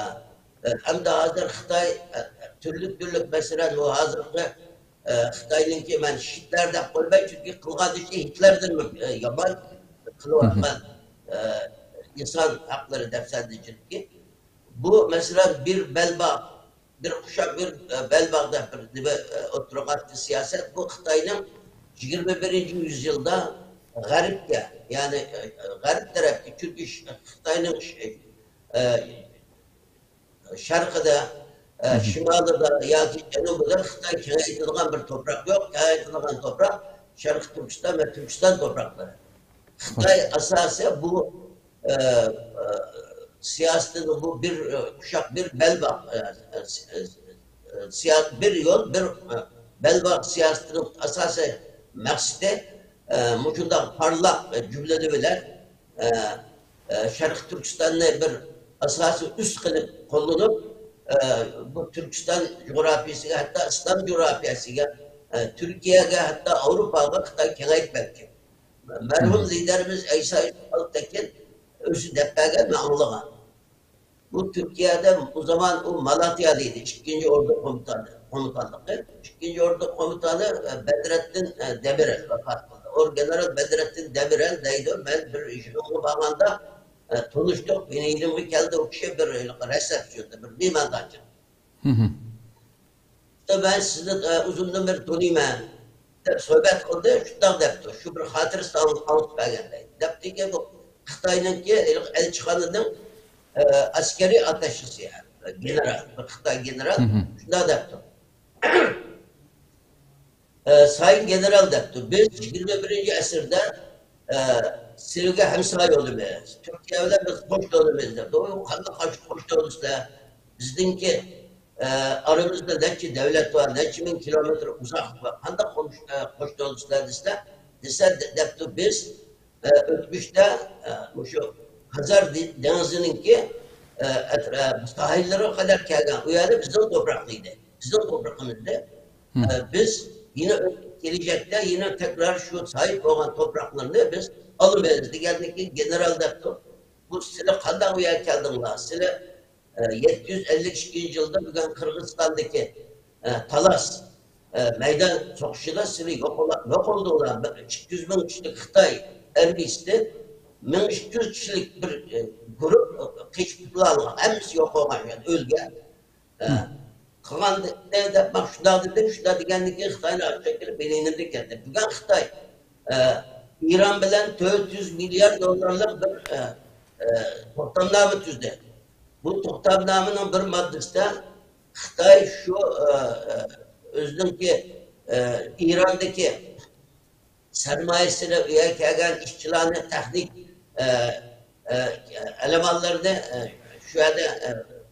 ئە، ئەمدى ھازىر خىتاي، ئە، تۈرلۈك-تۈرلۈك، مەسىلەن، بۇ ھازىرقى، ئە، خىتاينىڭكى، مەن ھىتلەر دەپ قويماي، چۈنكى قىلغان ئىشى ھىتلەردىنمۇ، ئە، يامان قىلىۋاتقان، ئە، ئىنسان ھەقلىرى دەپسەندىچىلىكى. بۇ، مەسىلەن، بىر بەلباغ، بىر قۇشاق، بىر، ئە، بەلباغ دەپ بىر نېمە، ئە، ئوتتۇرىغا ئاتتى سىياسەت. بۇ خىتاينىڭ يىگىرمە بىرىنچى يۈزيىلدا غەربكە، يەنى، ئە، غەرب تەرەپكە، چۈنكى ش-، خىتاينىڭ ش-، ئە، شەرقىدە، ئە، شىمالىدا ياكى جەنۇبىدا خىتاي كېڭەيتىدىغان بىر توپراق يوق. كېڭەيتىدىغان توپراق شەرقىي تۈركىستان ۋە تۈركىستان توپراقلىرى. خىتاي ئاساسى بۇ، ئە، ئە، سىياسىتىنى بۇ بىر، ئە، قۇشاق، بىر بەلباغ، ئە، ئە، ئە، سىيا-، بىر يول، بىر، ئە، بەلباغ سىياسىتىنىڭ ئاساسىي مەقسىتى، ئە، مۇشۇنداق پارلاق، ئە، جۈملىلىرى بىلەن، ئە، ئە، شەرقىي تۈركىستاننى بىر ئاساسىي ئۈس قىلىپ قوللىنىپ، ئە، بۇ تۈركىستان جۇغراپىيەسىگە، ھەتتا ئىسلام جۇغراپىيەسىگە، ئە، تۈركىيەگە، ھەتتا ئاۋروپاغا خىتاي كېڭەيتمەكچى. مەرھۇم لىدېرىمىز ئەيسا ئالتەكىن ئۆزى دەپ بەرگەن، مەن ئاڭلىغان. بۇ تۈركىيەدە ئۇ زامان ئۇ مالاتيا دەيدۇ، ئىككىنچى ئوردۇ قومۇتانى، قومۇتانلىقى. ئىككىنچى ئوردۇ قومۇتانى، ئە، بەدرەتتىن، ئە، دەمىرەل ۋاپات قىلدى. ئۇ گېنېرال بەدرەتتىن دەمىرەل دەيدۇ، مەن بىر ئىشىنغا بارغاندا، ئە، تونۇشتۇق، مېنىڭ يېنىمغا كەلدى، ئۇ كىشى بىر ھېلىقى رەسسامچى، بىر مېھماندارچە. مەن سىزنى، ئە، ئۇزۇندىن بېرى تونۇيمەن، دەپ سۆھبەت قىلدى، شۇنداق دەپتۇ، شۇ بىر خاتىرىسىنى ئاڭ-، ئاڭلىتىپ بەرگەندەك. دەپتىكى، بۇ خىتاينىڭكى ئەلچىخانىنىڭ، ئە، ئەسكەرىي ئاتاشېسى، گېنېرال، بىر خىتاي گېنېرال، شۇنداق دەپتۇ. ئە، سايىن گېنېرال دەپتۇ، بىز يىگىرمە بىرىنچى ئەسىردە، ئە، سىلىگە ھەمسايە بولىمىز. تۈركىيە بىلەن بىز قوش دۆلىتىمىز دەپتۇ. قانداق قوش، قوش دۆلىتىسىلەر؟ بىزنىڭكى، ئە، ئارىمىزدا نەچچە دۆلەت بار، نەچچە مىڭ كىلومېتىر ئۇزاقلىق بار. قانداق قوش، ئە، قوش دۆلىتىسىلەر دېسە، دېسە، دە-، دەپتۇ، بىز، ئە، ئۆتمۈشتە، ئە، مۇشۇ خەزەر دې-، دېڭىزىنىڭكى، ئە، ئەترا-، ساھىللىرىغا قەدەر كەلگەن. ئۇ يەردە بىزنىڭ توپراق ئىدى. بىزنىڭ توپرىقىمىزدە، ئە، بىز يەنە كېلىچەكتە يەنە تەكرار شۇ ساھىب بولغان توپراقلارنى بىز ئالىمىز دېگەندىكى گېنېرال دەپتۇ. بۇ سىلەر قانداق ئۇ يەرگە كەلدىڭلار؟ سىلەر، ئە، يەتتە يۈز ئەللىك ئىككىنچى يىلدا بۈگۈن قىرغىزىستاندىكى، ئە، تالاس، ئە، مەيدان سوقۇشىدا سىلەر يوقىلا-، يوقالدىڭلار. بىر ئىككى يۈز مىڭ كىشىلىك خىتاي ئارمىيىسىدىن مىڭ ئىككى يۈز كىشىلىك بىر، ئە، گۇرۇپ قېچىپ قۇتۇلالىغان. ھەممىسى يوقالغان، يەنى ئۆلگەن. ئە، قىلغان دە-، دەپ، مانا شۇنداق دېدىم، شۇنداق دېگەندىن كېيىن خىتاينى ئاچچىق كېلىپ بېنىڭدىن كەتتى. بۈگۈن خىتاي، ئە، ئىران بىلەن تۆت يۈز مىليارد دوللارلىق بىر، ئە، ئە، توختامنامە تۈزدى. بۇ توختامنامىنىڭ بىر ماددىسىدا خىتاي شۇ، ئە، ئە، ئۆزىنىڭكى، ئە، ئىراندىكى سەرمايىسىنى، ئۇ يەرگە كەلگەن ئىشچىلارنى، تېخنىك، ئە، ئە، ئەلىمانلىرىنى، ئە، شۇ يەردە، ئە،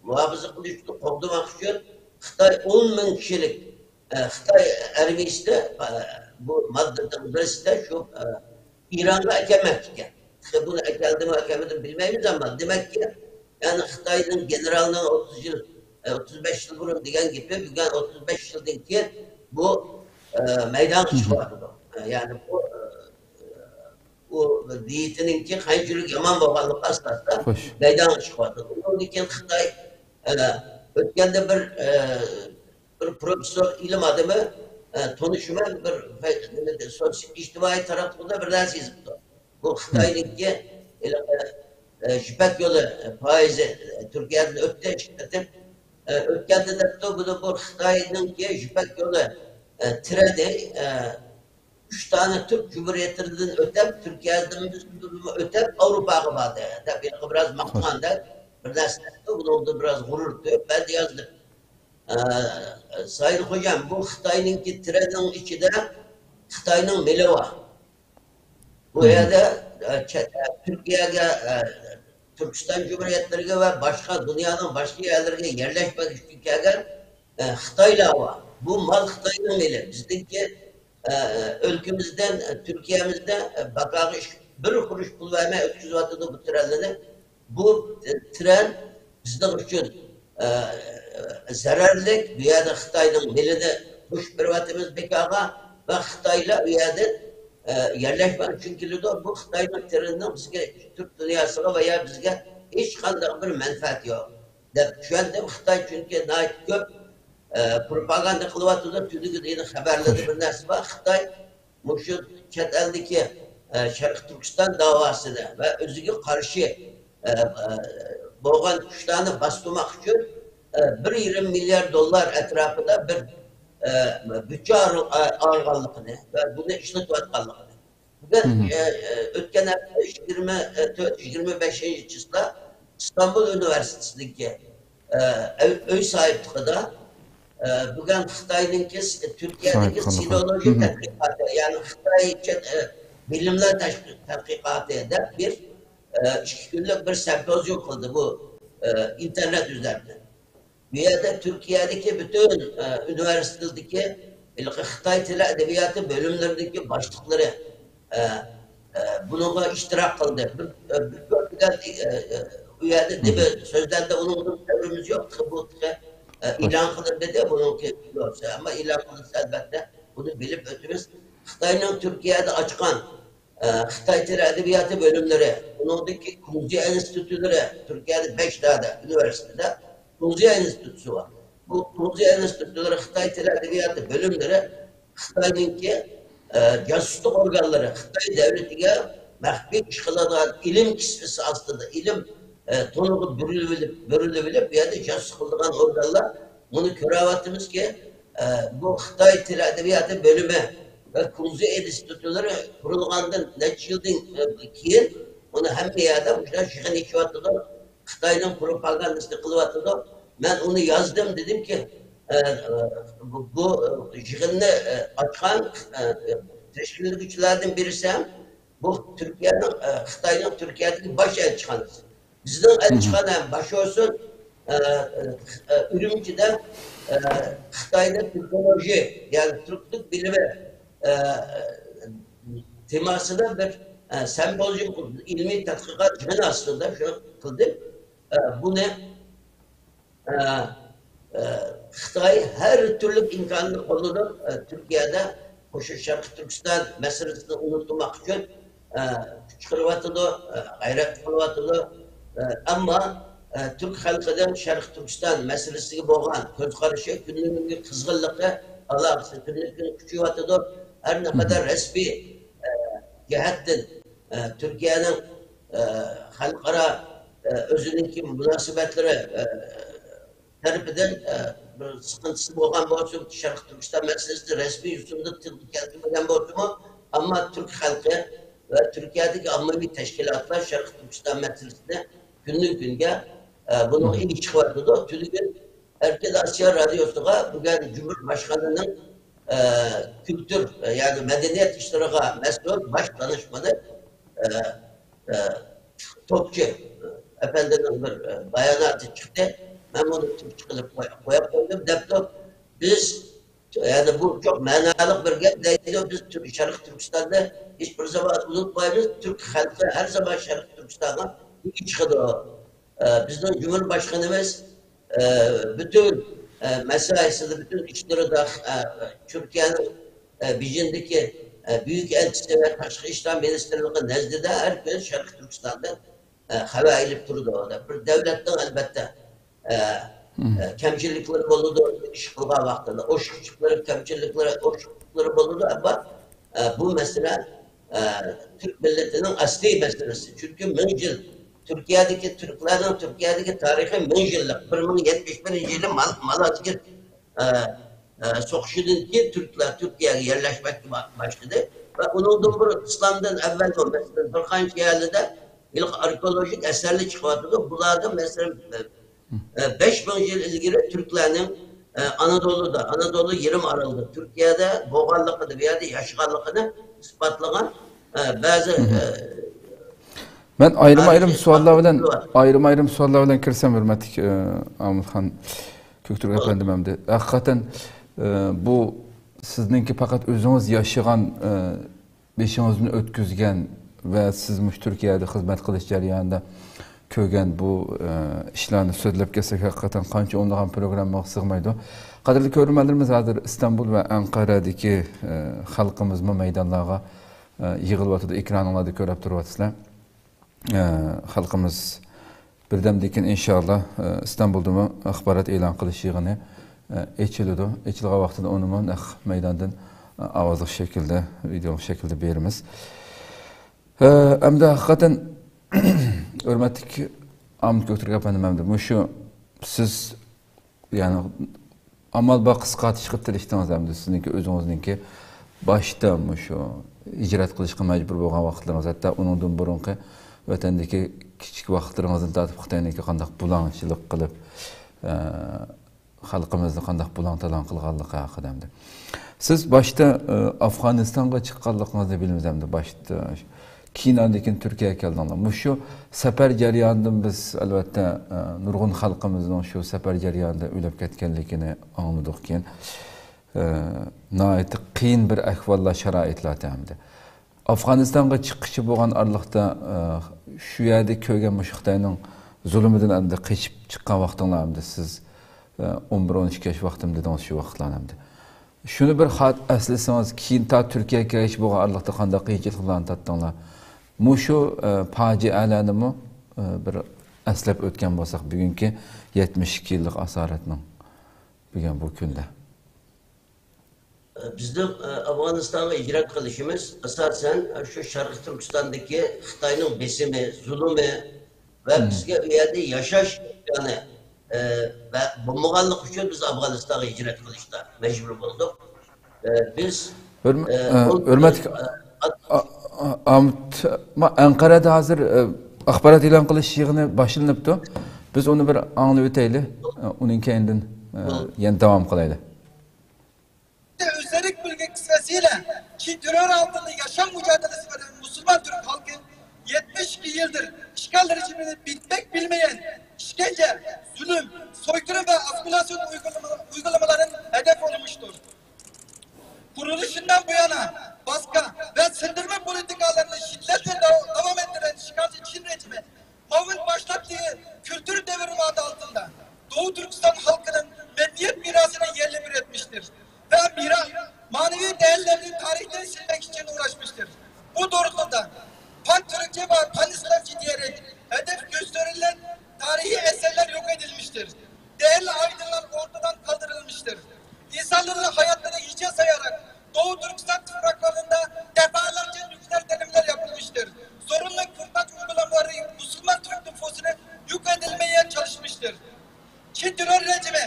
مۇھاپىزە قىلىش ئۈچۈن، قوغدىماق ئۈچۈن خىتاي ئون مىڭ كىشىلىك، ئە، خىتاي ئارمىيىسىنى، ئە، بۇ ماددىنىڭ بىرسىدە شۇ، ئە، ئىرانغا ئەكەلمەكچى ئىكەن. تېخى بۇنى ئەكەلدىمۇ، ئەكەلمىدىمۇ بىلمەيمىز، ئەمما دېمەككى، يەنى خىتاينىڭ گېنېرالىنىڭ ئوتتۇز يىل، ئە، ئوتتۇز بەش يىل بۇرۇن دېگەن گېپى بۈگۈن ئوتتۇز بەش يىلدىن كېيىن بۇ، ئە، مەيدانغا چىقىۋاتىدۇ. ئە، يەنى بۇ، ئە، ئۇ نىيىتىنىڭكى قانچىلىك يامان بولغانلىقى ئاساسىدا مەيدانغا چىقىۋاتىدۇ. ئۇنىڭدىن كېيىن خىتاي، ئە، ئۆتكەندە بىر، ئە، بىر پروفېسسور، ئىلىم ئادىمى، ئە، تونۇشۇم بىر، نېمە، سوتسىيال ئىجتىمائىي تاراتقۇدا بىر نەرسە يېزىپتۇ. بۇ خىتاينىڭكى ھېلىقى، ئە، يىپەك يولى، ئە، پايىزى، ئە، تۈركىيەدىن ئۆتتى، ئىككى قېتىم. ئە، ئۆتكەندە دەپتۇ، بۇنى، بۇ خىتاينىڭكى يىپەك يولى، ئە، ترېنى، ئە، ئۈچ دانە تۈرك جۇمھۇرىيەتلىرىدىن ئۆتۈپ، تۈركىيەدىن ئۆتۈپ، ئاۋروپاغا باردى، دەپ ھېلىقى بىراز ماختىغاندەك بىر نەرسە دەپتۇ. بۇنىڭدىن بىراز غۇرۇر تويۇپ، مەن يازدىم. ئە، سايىن خوجام، بۇ خىتاينىڭكى ترېنىنىڭ ئىچىدە خىتاينىڭ مېلى بار. بۇ يەردە، ئە، چەت-، ئە، تۈركىيەگە، ئە، تۈركىستان جۇمھۇرىيەتلىرىگە ۋە باشقا دۇنيانىڭ باشقا يەرلىرىگە يەرلەشمەك ئۈچۈن كەلگەن، ئە، خىتايلار بار. بۇ مال خىتاينىڭ مېلى. بىزنىڭكى، ئە، ئۆلكىمىزدىن، ئە، تۈركىيەمىزدە، ئە، باكاغا ئىش-، بىر قۇرۇش پۇل بەرمەي ئۆتكۈزۈۋاتىدۇ بۇ ترېنلىرىنى. بۇ ترېن بىزنىڭ ئۈچۈن، ئە، زەرەرلىك. بۇ يەردە خىتاينىڭ مېلىنى قوشۇپ بېرىۋاتىمىز بىكارغا ۋە خىتايلار ئۇ يەردىن، ئە، يەرلەشمەك ئۈچۈن كېلىدۇ. بۇ خىتاينىڭ ترېنىنىڭ بىزگە، تۈرك دۇنياسىغا ۋە يا بىزگە ھېچقانداق بىر مەنپەئەتى يوق، دەپ چۈشەندىم. خىتاي چۈنكى ناھايىتى كۆپ، ئە، پروپاگاندا قىلىۋاتىدۇ. تۈنۈگۈن يەنە خەۋەرلەردە بىر نەرسە بار. خىتاي مۇشۇ چەت ئەلدىكى، ئە، شەرقىي تۈركىستان داۋاسىنى ۋە ئۆزىگە قارشى، ئە، ئە، بولغان كۈچلەرنى باستۇرماق ئۈچۈن، ئە، بىر يېرىم مىليارد دوللار ئەتراپىدا بىر، ئە، بۇتچە ئار-، ئارغانلىقىنى ۋە بۇنى ئىشلىتىۋاتقانلىقىنى. بۈگۈن، ئە، ئە، ئۆتكەن ھەپتە يىگىرمە تۆت، يىگىرمە بەشىنچى چىسلا ئىستانبۇل ئۇنىۋېرسىتېتىدىكى، ئە، ئۆي، ئۆي ساھىبلىقىدا، ئە، بۈگۈن خىتاينىڭكى، تۈركىيەدىكى سىنولوگىيە تەتقىقاتى، يەنى خىتاي چەت، ئە، بىلىملەر تەشقى-، تەتقىقاتى دەپ بىر، ئە، ئىككى كۈنلۈك بىر سىمپوزىيوم قىلدى بۇ، ئە، ئىنتېرنېت ئۈزەردىن. بۇ يەردە تۈركىيەدىكى پۈتۈن، ئە، ئۇنىۋېرسىتېتتىكى ھېلىقى خىتاي تىلى ئەدەبىياتى بۆلۈملىرىدىكى باشلىقلىرى، ئە، ئە، بۇنىڭغا ئىشتىراك قىلدى. بىر، ئە، بىر كۆرگەن، ئە، ئە، ئۇ يەردە نېمە سۆزلەندى، ئۇنىڭدىن خەۋىرىمىز يوق. تېخى بۇ تېخى، ئە، ئېلان قىلىندى دە، بۇنىڭكى ۋىدېئوسى. ئەمما ئېلان قىلىنسا، ئەلۋەتتە، بۇنى بىلىپ ئۆتىمىز. خىتاينىڭ تۈركىيەدە ئاچقان، ئە، خىتاي تىلى ئەدەبىياتى بۆلۈملىرى، ئۇنىڭدىكى كۇڭزى ئىنستىتۇتلىرى، تۈركىيەدە بەش دانە ئۇنىۋېرسىتېتتا كۇڭزى ئىنستىتۇتى بار. بۇ كۇڭزى ئىنستىتۇتلىرى خىتاي تىلى ئەدەبىياتى بۆلۈملىرى خىتاينىڭكى، ئە، جاسۇسلۇق ئورگانلىرى، خىتاي دۆلىتىگە مەخپىي ئىش قىلىدىغان ئىلىم كىسۋىسى ئاستىدا، ئىلىم، ئە، تونىغا بۈرۈلۈۋېلىپ، بۈرۈلۈۋېلىپ، بۇ يەردە جاسۇسلۇق قىلىدىغان ئورگانلار، بۇنى كۆرۈۋاتىمىزكى، ئە، بۇ خىتاي تىل ئەدەبىياتى بۆلۈمى ۋە كۇڭزى ئىنستىتۇتلىرى قۇرۇلغاندىن نەچچە يىلدىن، ئە، كېيىن، بۇنى ھەممە يەردە مۇشۇنداق يىغىن ئېچىۋاتىدۇ. خىتاينىڭ پروپاگاندىسىنى قىلىۋاتىدۇ. مەن ئۇنى يازدىم، دېدىمكى، ئە، ئە، بۇ، بۇ يىغىننى، ئە، ئاچقان، ئە، تەشكىللىگۈچىلەردىن بىرسى ھەم بۇ تۈركىيەنىڭ، ئە، خىتاينىڭ تۈركىيەدىكى باش ئەلچىخانىسى. بىزنىڭ ئەلچىخانا ھەم باش بولسۇن، ئە، ئە، ئە، ئۈرۈمچىدە، ئە، خىتايدا تۈركولوژى، يەنى تۈركلۈك بىلىمى، ئە، تېماسىدا بىر، ئە، سىمپوزىيوم قىلدى. ئىلمىي تەتقىقات يىغىنى ئاستىدا شۇنى قىلدى. ئە، بۇنى، ئە، ئە، خىتاي ھەر تۈرلۈك ئىمكاننى قوللىنىپ، ئە، تۈركىيەدە مۇشۇ شەرقىي تۈركىستان مەسىلىسىنى ئۇنتۇماق ئۈچۈن، ئە، كۈچ چىقىرىۋاتىدۇ، ئە، غەيرەت قىلىۋاتىدۇ. ئە، ئەمما، ئە، تۈرك خەلقىنىڭ شەرقىي تۈركىستان مەسىلىسىگە بولغان كۆز قارىشى، كۈندىن كۈنگە قىزغىنلىقى، ئالاقىسى كۈندىن كۈنگە كۈچىيىۋاتىدۇ. ھەر نەقەدەر رەسمىي، ئە، جەھەتتىن، ئە، تۈركىيەنىڭ، ئە، خەلقئارا، ئە، ئۆزىنىڭكى مۇناسىۋەتلىرى، ئە، تەرىپىدىن، ئە، بىر سىقىنتىسى بولغان بولسىمۇ، شەرقىي تۈركىستان مەسىلىسىنى رەسمىي يوسۇندا تىلغا كەلتۈرمىگەن بولسىمۇ، ئەمما تۈرك خەلقى ۋە تۈركىيەدىكى ئاممىۋى تەشكىلاتلار شەرقىي تۈركىستان مەسىلىسىنى كۈندىن كۈنگە، ئە، بۇنىڭغا ئىگە چىقىۋاتىدۇ. تۈنۈگۈن ئەركىن ئاسىيا رادىيوسىغا بۈگۈن جۇمھۇرىيەت باشقانىنىڭ، ئە، كۈلتۈر، يەنى مەدەنىيەت ئىشلىرىغا مەسئۇل باش دانىشمىنى، ئە، ئە، توپچى، ئە، ئەپەندىنىڭ بىر، ئە، باياناتى چىقتى. مەن بۇنى توپچى قىلىپ قوي-، قويۇپ قويدۇم، دەپتۇ. بىز، يەنى بۇ چوق مەنالىق بىر گەپ دەيدۇ، بىز تۈر-، شەرقىي تۈركىستاندا ھېچ بىر زامان ئۇنتۇمايمىز، تۈرك خەلقى ھەر زامان شەرقىي تۈركىستانغا ئىگە چىقىدۇ. ئە، بىزنىڭ جۇمھۇر باشقىنىمىز، ئە، پۈتۈن، ئە، مەسائىسىدە، پۈتۈن ئىشلىرىدا، ئە، تۈركىيەنىڭ، ئە، بېيجىڭدىكى، ئە، بۈيۈك ئەلچىسى ۋە تاشقى ئىشلار مىنىستىرلىقى نەزدىدە ھەر كۈنى شەرقىي تۈركىستاندىن، ئە، خەۋەر ئېلىپ تۇرىدۇ. بىر دەۋلەتنىڭ، ئەلۋەتتە، ئە، ئە، كەمچىلىكلىرى بولىدۇ، ئىش قىلغان ۋاقتىدا ئوشۇقچىلىقلىرى، كەمچىلىكلىرى، ئوشۇقلۇقلىرى بولىدۇ. ئەمما، ئە، بۇ مەسىلە، ئە، تۈرك مىللىتىنىڭ ئەسلىي مەسىلىسى. چۈنكى مىڭ يىل تۈركىيەدىكى، تۈركلەرنىڭ تۈركىيەدىكى تارىخى مىڭ يىللىق. بىر مىڭ يەتمىش بىرىنچى يىلى مال-، مالازگىر، ئە، ئە، سوقۇشىدىن كېيىن تۈركلەر تۈركىيەگە يەرلەشمەككە با-، باشلىدى. ۋە ئۇنىڭدىن بۇرۇن ئىسلامدىن ئەۋۋەلمۇ، مەسىلەن، بىر قانچە يەرلىدە ھېلىقى ئارخېئولوگىك ئەسەرلەر چىقىۋاتىدۇ. بۇلاردا، مەسىلەن، ئە، ئە، بەش مىڭ يىل ئىلگىرى تۈركلەرنىڭ، ئە، ئانادولۇدا، ئانادولۇ يېرىم ئارىلىدا، تۈركىيەدە بولغانلىقىنى، بۇ يەردە ياشىغانلىقىنى ئىسپاتلىغان، ئە، بەزى، ئە، مەن ئايرىم-ئايرىم سوئاللار بىلەن، ئايرىم-ئايرىم سوئاللار بىلەن كىرسەم، ھۆرمەتلىك، ئە، ئامىتخان كۆكتۈرك ئەپەندىم ئەمدى. ھەقىقەتەن، ئە، بۇ سىزنىڭكى پەقەت ئۆزىڭىز ياشىغان، ئە، بېشىڭىزدىن ئۆتكۈزگەن ۋە سىز مۇشۇ تۈركىيەدە خىزمەت قىلىش جەريانىدا كۆرگەن بۇ، ئە، ئىشلارنى سۆزلەپ كەتسەك، ھەقىقەتەن قانچە ئونلىغان پروگراممىغا سىغمايدۇ. قەدىرلىك كۆرۈرمەنلىرىمىز، ھازىر ئىستانبۇل ۋە ئەنقەرەدىكى، ئە، خەلقىمىزمۇ مەيدانلارغا، ئە، يىغىلىۋاتىدۇ. ئېكرانىڭلاردا كۆرۈپ تۇرۇۋاتىسىلەر. ئە، خەلقىمىز بىردەمدىن كېيىن ئىنشاللا، ئە، ئىستانبۇلدىمۇ ئاخبارات ئېلان قىلىش يىغىنى، ئە، ئېچىلىدۇ. ئېچىلغان ۋاقتىدا ئۇنىمۇ نەق مەيداندىن، ئە، ئاۋازلىق شەكىلدە، ۋىدېئولۇق شەكىلدە بېرىمىز. ئە، ئەمدى ھەقىقەتەن، ھۆرمەتلىك ئامىت كۆكتۈرك ئەپەندىم، ئەمدى مۇشۇ سىز يەنى ئامال بار قىسقارتىش قىلىپ تىلىشتىڭىز ئەمدى سىزنىڭكى ئۆزىڭىزنىڭكى باشتا مۇشۇ ھىجرەت قىلىشقا مەجبۇر بولغان ۋاقىتلىرىڭىز، ھەتتا ئۇنىڭدىن بۇرۇنقى ۋەتەندىكى كىچىك ۋاقىتلىرىڭىزدىن تارتىپ خىتاينىڭكى قانداق بۇلاڭچىلىق قىلىپ، ئە، خەلقىمىزنى قانداق بۇلاڭ-تالاڭ قىلغانلىقى ھەققىدە ئەمدى. سىز باشتا، ئە، ئافغانىستانغا چىققانلىقىڭىزنى بىلىمىز ئەمدى. باشتا، كېيىن ئاندىن كېيىن تۈركىيەگە كەلدىڭلار. مۇشۇ سەپەر جەريانىدىن بىز، ئەلۋەتتە، ئە، نۇرغۇن خەلقىمىزنىڭ شۇ سەپەر جەريانىدا ئۆلۈپ كەتكەنلىكىنى ئاڭلىدۇق كېيىن. ئە، ناھايىتى قىيىن بىر ئەھۋاللار، شارائىتلاردا ئەمدى. ئافغانىستانغا چىققىچە بولغان ئارىلىقتا، ئە، شۇ يەردە كۆرگەن مۇشۇ خىتاينىڭ زۇلۇمىدىن ئەمدى قېچىپ چىققان ۋاقتىڭلار ئەمدى سىز، ئە، ئون بىر، ئون ئىككى ياش ۋاقتىم دېدىڭىز شۇ ۋاقىتلارنى ئەمدى. شۇنى بىر خات-، ئەسلىسىڭىز، كېيىن تا تۈركىيەگە كەلگەچ بولغان ئارىلىقتا قانداق قىيىنچىلىقلارنى تارتتىڭلار؟ مۇشۇ، ئە، پاجىئەلەرنىمۇ، ئە، بىر ئەسلەپ ئۆتكەن بولساق، بۈگۈنكى يەتمىش ئىككى يىللىق ئاسارەتنىڭ بۈگۈن بۇ كۈندە. بىزنىڭ، ئە، ئافغانىستانغا ھىجرەت قىلىشىمىز ئاساسەن شۇ شەرقىي تۈركىستاندىكى خىتاينىڭ بېسىمى، زۇلۇمى ۋە بىزگە ئۇ يەردە ياشاش ئىمكانى، ئە، ۋە بولمىغانلىقى ئۈچۈن بىز ئافغانىستانغا ھىجرەت قىلىشتا مەجبۇر بولدۇق. ئە، بىز، ھۆرمە-، ئە، ئە، ئون، ھۆرمەتلىك ئە، ئا-، ئا-، ئا-، ئامىت، ما-، ئەنقەرەدە ھازىر، ئە، ئاخبارات ئېلان قىلىش يىغىنى باشلىنىپتۇ. بىز ئۇنى بىر ئاڭلىۋېتەيلى. ئە، ئۇنىڭ كەينىدىن، ئە، يەنە داۋام قىلايلى. ئۆزلەرگە بۆلگەن قىسمەتسىلە، چىن تېررور ئالدىدا ياشام مۇجادىلىسى بىلەن مۇسۇلمان تۈرك خەلقى يەتمىش ئىككى يىلدىر ئىشغال رېجىمىنى بىتمەك بىلمىگەن ئىشكەنجە، زۇلۇم، سويكىرىم ۋە ئاسسىمىلياتسىيە ئۇيغۇرلىما-، ئۇيغۇرلىمىلارنىڭ ھەدەپ ئولۇنمۇشتۇر. قۇرۇلۇشىندىن بۇيانا باسقان ۋە سىندۇرما پولىتىكالىرىنى شىددەتلىك داۋ-، داۋام ئەتتۈرگەن ئىشغالچى چىن رېجىمى ماۋۇ باشلاپ كەلگەن كۈلتۈر دەۋرىمى ئادالىتىندە دوۋا تۈركىستان خەلقىنىڭ مەدەنىيەت مىراسىنى يەرلى بىر ئەتمىشتۇر ۋە مىرا-، مەنىۋى دەيەرلەرنى تارىختىن سىلمەك ئۈچۈن ئۇغراشمىشتۇر. بۇ توغرىلىقتا پان تۈركچە ۋە پان ئىسلامچە دېيەرلىك ھەدەپ كۆستۈرۈلگەن تارىخىي ئەسەرلەر يوق ئېتىلمىشتۇر. دەيەرلىك ئايدىڭلار ئورتىدىن قالدۇرۇلمىشتۇر. ئىنسانلارنىڭ ھاياتلىرىنى ھىجاب ساياراق، دوۋا تۈركىستان تۇپراقلىرىدا دەپالارچە نۆكتىلەر تەلىملەر ياپىلمىشتۇر. زورۇنلۇق قۇرتاچ ئۇيغۇرلاملارى مۇسۇلمان تۈرك نوپۇسىنى يوق ئېتىلمەيگە چالىشمىشتۇر. چىن تېررور رېجىمى،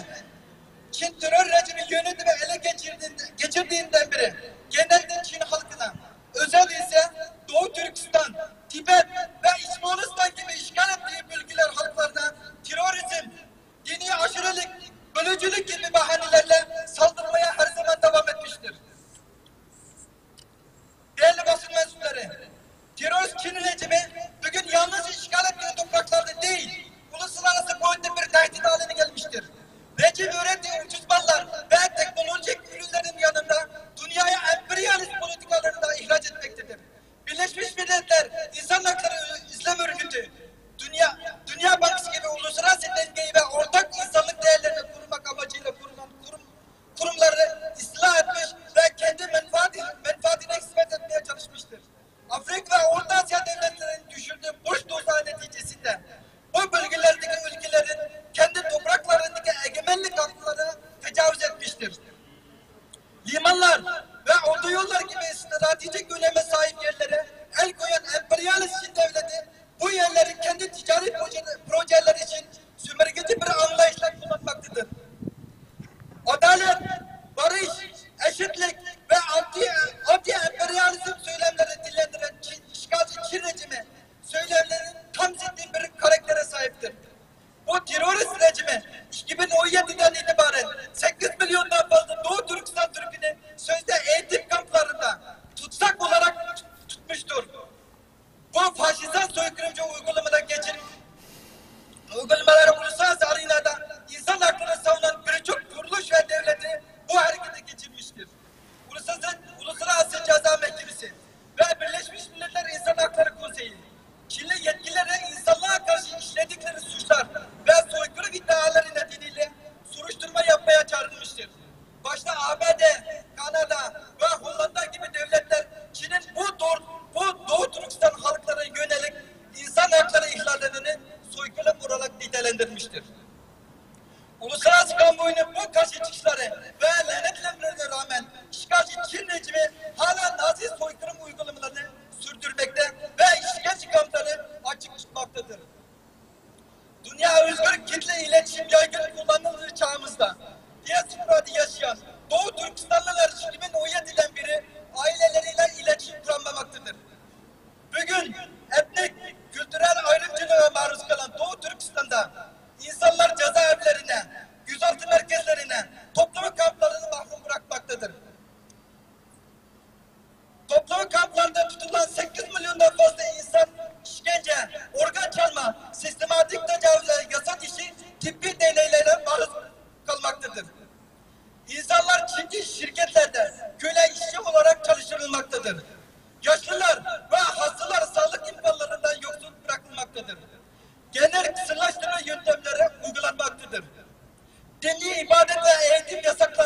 چىن تېررور رېجىمى يۆنىتىمى ئەلە كەچۈردىن-، كەچۈردىيىندىن بېرى گېنەلدىن چىن خەلقىنىڭ، ئۆزەل ئېسە دوۋا تۈركىستان، تىبەت ۋە ئىچ مولىستان كېبى ئىشغال ئەتكەن بۆلگىلەر خەلقلىرىنىڭ تېررورىزم، دىنىي ئاشۇرىلىك، بۆلۈجۈلۈك كېبى باھانىلەرلە سالدۇرماي ھەر زامان داۋام ئەتمىشتۇر. دەيەرلىك باسقۇن مەنسۇپلىرى، تېررورىست چىن رېجىمى بۈگۈن يالغۇز ئىشغال ئەتكەن توپراقلاردا دېيىل، ئۇلۇسلارئاراسى بويىچە بىر تەھدىت ھالىنى كەلمىشتۇر. رېجىم ئۆرەتتى ئۇجۇز ماللار ۋە تېخنولوگىك ئۈنۈملەرنىڭ يانىدا دۇنيايى ئىمپېرىيالىست پولىتىكالىرىدا ئىخراج ئەتمەكتىدۇر. بىرلەشمىش مىللەتلەر ئىنسان ھەقلىرى ئىزلەم ئۆرگىتى، دۇنيا، دۇنيا بانكىسى كېبى ئۇلۇسئارا دەڭگەي ۋە ئورتاق ئىنسانلىق دەيەرلەرنى قۇرۇماق ئامىچىدا قۇرۇلغان قۇرۇم-، قۇرۇملارنى ئىسلاھ ئەتمىش ۋە كەندى مەنپەئەتى، مەنپەئەتىنى خىزمەت ئەتمەيگە چالىشمىشتۇر. ئافرىقا ۋە ئورتا ئاسىيا دۆلەتلىرىنى چۈشۈردى بوش دوزاخ نەتىجىسىدە بۇ بۆلگىلەردىكى ئۆلكىلەردىن كەندى توپراقلىرىدىكى ئەگىمەنلىك ھەقلىرىنى تاجاۋۇز ئەتمىشتۇر. لىمانلار ۋە ئوتويوللار كېبى ئىستراتېگىك ئۈنۈمگە ساھىب يەرلىرى ئەل قويغان ئىمپېرىيالىست چىن دۆلىتى بۇ يەرلەرنى كەندى تىجارىي پروژە-، پروژېلىرى ئۈچۈن سۈمۈرگىچى بىر ئاڭلايىشلار قوللانماقتىدۇر. ئادالەت، بارىش، ئەشەددىيلىك ۋە ئانتى، ئانتى ئىمپېرىيالىزم سۆيلەملىرىنى تىللەندۈرگەن چىن، ئىشغالچى چىن رېجىمى سۆيلەملىرىنى تام زىددىي بىر خاراكتېرگە ساھىبتۇر. بۇ تېررورىست رېجىمى ئىككى مىڭ ئون يەتتىدىن ئېتىبارەن سەككىز مىليوندىن پازا دوۋا تۈركىستان تۈركىنى سۆزدە ئېيتىپ كامپلاردا تۇتساق بولاراق تۇتمۇشتۇر. بۇ فاشىزم سويكىرىمچى ئۇيغۇرلىمىدا كەچۈر-، ئۇيغۇرلىمىلار ئۇلۇسئاراسى ئارېنادا ئىنسان ھەقلىرىنى ساۋۇنغان بىر چوڭ قۇرۇلۇش ۋە دۆلەتنى بۇ ھەرىكەتكە كەچۈرمۈشتۇر. ئۇلۇسئاراسى، ئۇلۇسئاراسى جازا مەھكىمىسى ۋە بىرلەشمىش مىللەتلەر ئىنسان ھەقلىرى كونسېيى، چىلى يەتكىلىرى ئىنسانلارغا قارشى ئىشلەتكىلىرى سۇچلار ۋە سويكىرىم ئىددىئالىرى نەتىجىلىك سۈرۈشتۈرمە ياپمايا چاغرىلمىشتۇر. باشتا ئابەدە، كانادا ۋە ھوللاندادىكى كىبى دۆلەتلەر چىنىن بۇ دور-، بۇ دوۋا تۈركىستان خەلقلىرىگە يۆنەلگەن ئىنسان ھەقلىرى ئىھلالىرىنى سويكىلىم ئورۇنلاپ نىتەلەندۈرمۈشتۇر. ئۇلۇسئاراسى كامبوينىڭ بۇ قارشى چىقىشلىرى ۋە لەنەتلەملىرىگە رامەن ئىشغالچى چىن رېجىمى ھالا نازى سويكىلىم ئۇيغۇرلىمىلىرىنى سۈردۈرمەكتە ۋە ئىشكەنجە كامپلىرىنى ئاچىق تۇتماقتىدۇر. دۇنيا ئۆزگىرىپ كېتىلى ئىلەتشىم يايغىن قوللانىلغان چاغىمىزدا، دىياسپورادا ياشىيان دوۋا تۈركىستانلىلار ئىككى مىڭ ئون يەتتىدىن بېرى ئائىلىلىرى بىلەن ئىلەتشىم قۇرالمىماقتىدۇر. بۈگۈن ئېتنىك، كۈلتۈرەل ئايرىمچىلىققا مەرۇز قالغان دوۋا تۈركىستاندا ئىنسانلار جازائىملىرىنى، گۆزەللىك مەركەزلىرىنى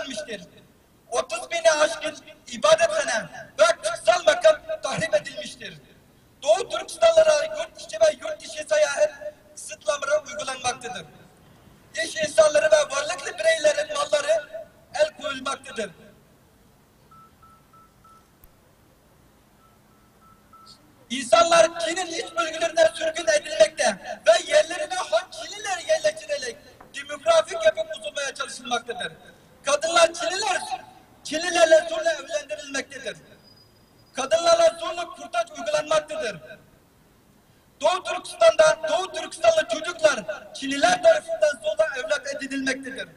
ئېتىلمىشتىر. ئوتتۇز بىنى ئاشقىن ئىبادەتخانا ۋە كۇتسال ماكان تەخرىب ئېتىلمىشتىر. دوغۇ تۈركىستانلىرى يۇرت ئىچى ۋە يۇرت تىشى ساياھەت قىسىتلامىلىرى ئۇيغۇلانماقتىدۇر. ئىش ئىنسانلىرى ۋە ۋارلىقلىق بىرەيلەرنىڭ ماللىرى ئەل قويۇلماقتىدۇر. İnsanlar Çin'in iç bölgelerine sürgün edilmekte ve yerlerine ham Çinliler yerleştirerek demografik yapı bozulmaya çalışılmaktadır. Kadınlar Çinliler, Çinlilerle zorla evlendirilmektedir. Kadınlara zorla kürtaj uygulanmaktadır. Doğu Türkistan'da Doğu Türkistanlı çocuklar Çinliler tarafından zorla evlat edinilmektedir.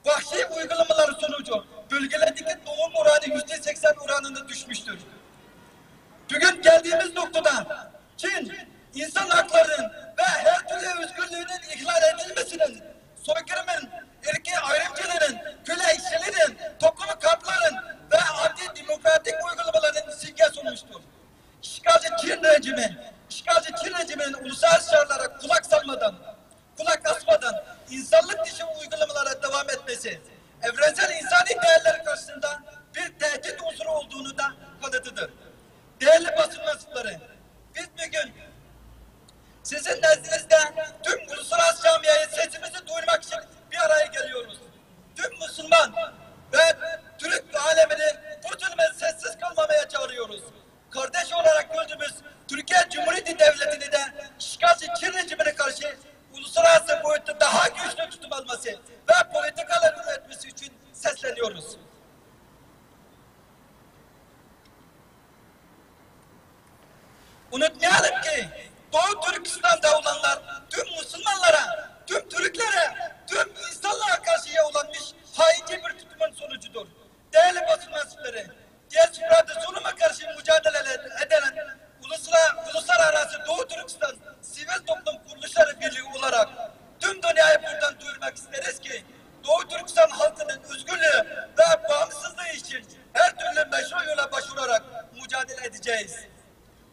Vahşi uygulamalar sonucu bölgelerdeki doğum oranı yüzde seksen oranında düşmüştür. Bugün geldiğimiz noktada Çin insan haklarının ve her türlü özgürlüğünün ihlal edilmesinin, soykırımın, ırkçı ayrımcılığın, köle işçiliğinin, toplum kampların ve antidemokratik uygulamaların simgesi olmuştur. İşgalci Çin rejimi, işgalci Çin rejiminin uluslararası şartlara kulak salmadan, kulak asmadan insanlık dışı uygulamalara devam etmesi, evrensel insani değerler karşısında bir tehdit unsuru olduğunu da kanıtıdır. Değerli basın mensupları, biz bugün sizin nezdinizde tüm uluslararası camiaya sesimizi duyurmak için bir araya geliyoruz. Tüm Müslüman ve Türk alemini bu zulme sessiz kalmamaya çağırıyoruz. Kardeş olarak gördüğümüz Türkiye Cumhuriyeti Devleti'ni de işgalci Çin rejimine karşı uluslararası boyutta daha güçlü tutum alması ve politikalar üretmesi için sesleniyoruz. Unutmayalım ki Doğu Türkistan'da olanlar tüm Müslümanlara, tüm Türklere, tüm insanlığa karşı yapılanmış haince bir tutumun sonucudur. Değerli basın mensupları, diasporada zuluma karşı mücadele eden ulusla-, uluslararası Doğu Türkistan Sivil Toplum Kuruluşları Birliği olarak tüm dünyaya buradan duyurmak isteriz ki Doğu Türkistan halkının özgürlüğü ve bağımsızlığı için her türlü meşru yola başvurarak mücadele edeceğiz.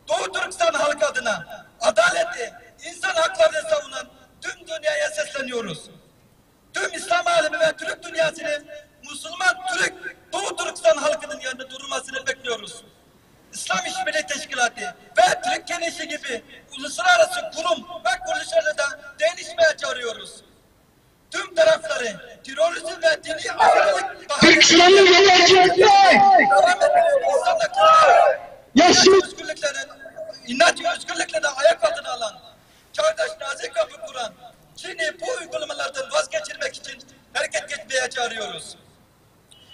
Doğu Türkistan halkı adına adaleti, insan haklarını savunan tüm dünyaya sesleniyoruz. Tüm İslam alemi ve Türk dünyasının Müslüman Türk Doğu Türkistan halkının yanında durmasını bekliyoruz. İslam İşbirliği Teşkilatı ve Türk Genişliği gibi uluslararası kurum ve kuruluşlarda da dayanışmaya çağırıyoruz. Tüm tarafları terörizm ve dini ayrılık Türk İslam'ın yolunu açın. Devam etmeye, insan hakları, yaşam özgürlüklerinin, inanç özgürlüklerine ayak altına alan, çağdaş nazik kapı kuran Çin'i bu uygulamalardan vazgeçirmek için hareket etmeye çağırıyoruz.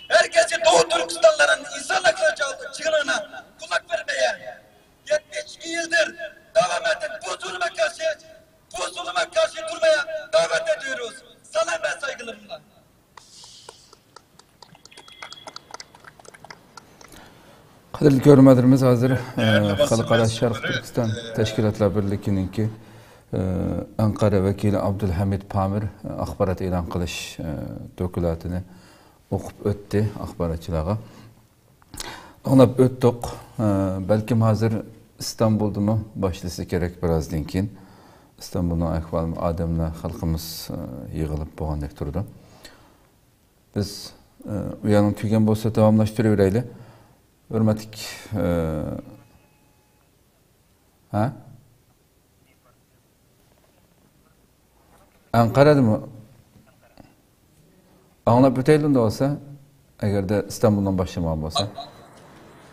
Herkesi Doğu Türkistanların insan hakları çağ-, çığlığına kulak vermeye, yetmiş iki yıldır devam eden bu zulme karşı, bu zulme karşı durmaya davet ediyoruz. Salam ve saygılarımla. قەدىرلىك كۆرۈرمەنلىرىمىز، ھازىر، ئە، خەلقئارا شەرقىي تۈركىستان تەشكىلاتلار بىرلىكىنىڭكى، ئە، ئەنقەرە ۋەكىلى ئابدۇلھەمىد پامىر، ئە، ئاخبارات ئېلان قىلىش، ئە، دوكلاتىنى ئوقۇپ ئۆتتى ئاخباراتچىلارغا. ئاڭلاپ ئۆتتۇق. ئە، بەلكىم ھازىر ئىستانبۇلدىمۇ باشلىسا كېرەك بىرازدىن كېيىن. ئىستانبۇلنىڭ ئەھۋالىمۇ، ئادەملەر، خەلقىمىز، ئە، يىغىلىپ بولغاندەك تۇرىدۇ. بىز، ئە، ئۇ يەرنىڭ تۈگىگەن بولسا داۋاملاشتۇرۇۋېرەيلى. ھۆرمەتلىك، ئە، ھە؟ ئەنقەرەدىمۇ؟ ئاڭلاپ ئۆتەيلى ئۇنداق بولسا، ئەگەردە ئىستانبۇلدىن باشلىمىغان بولسا.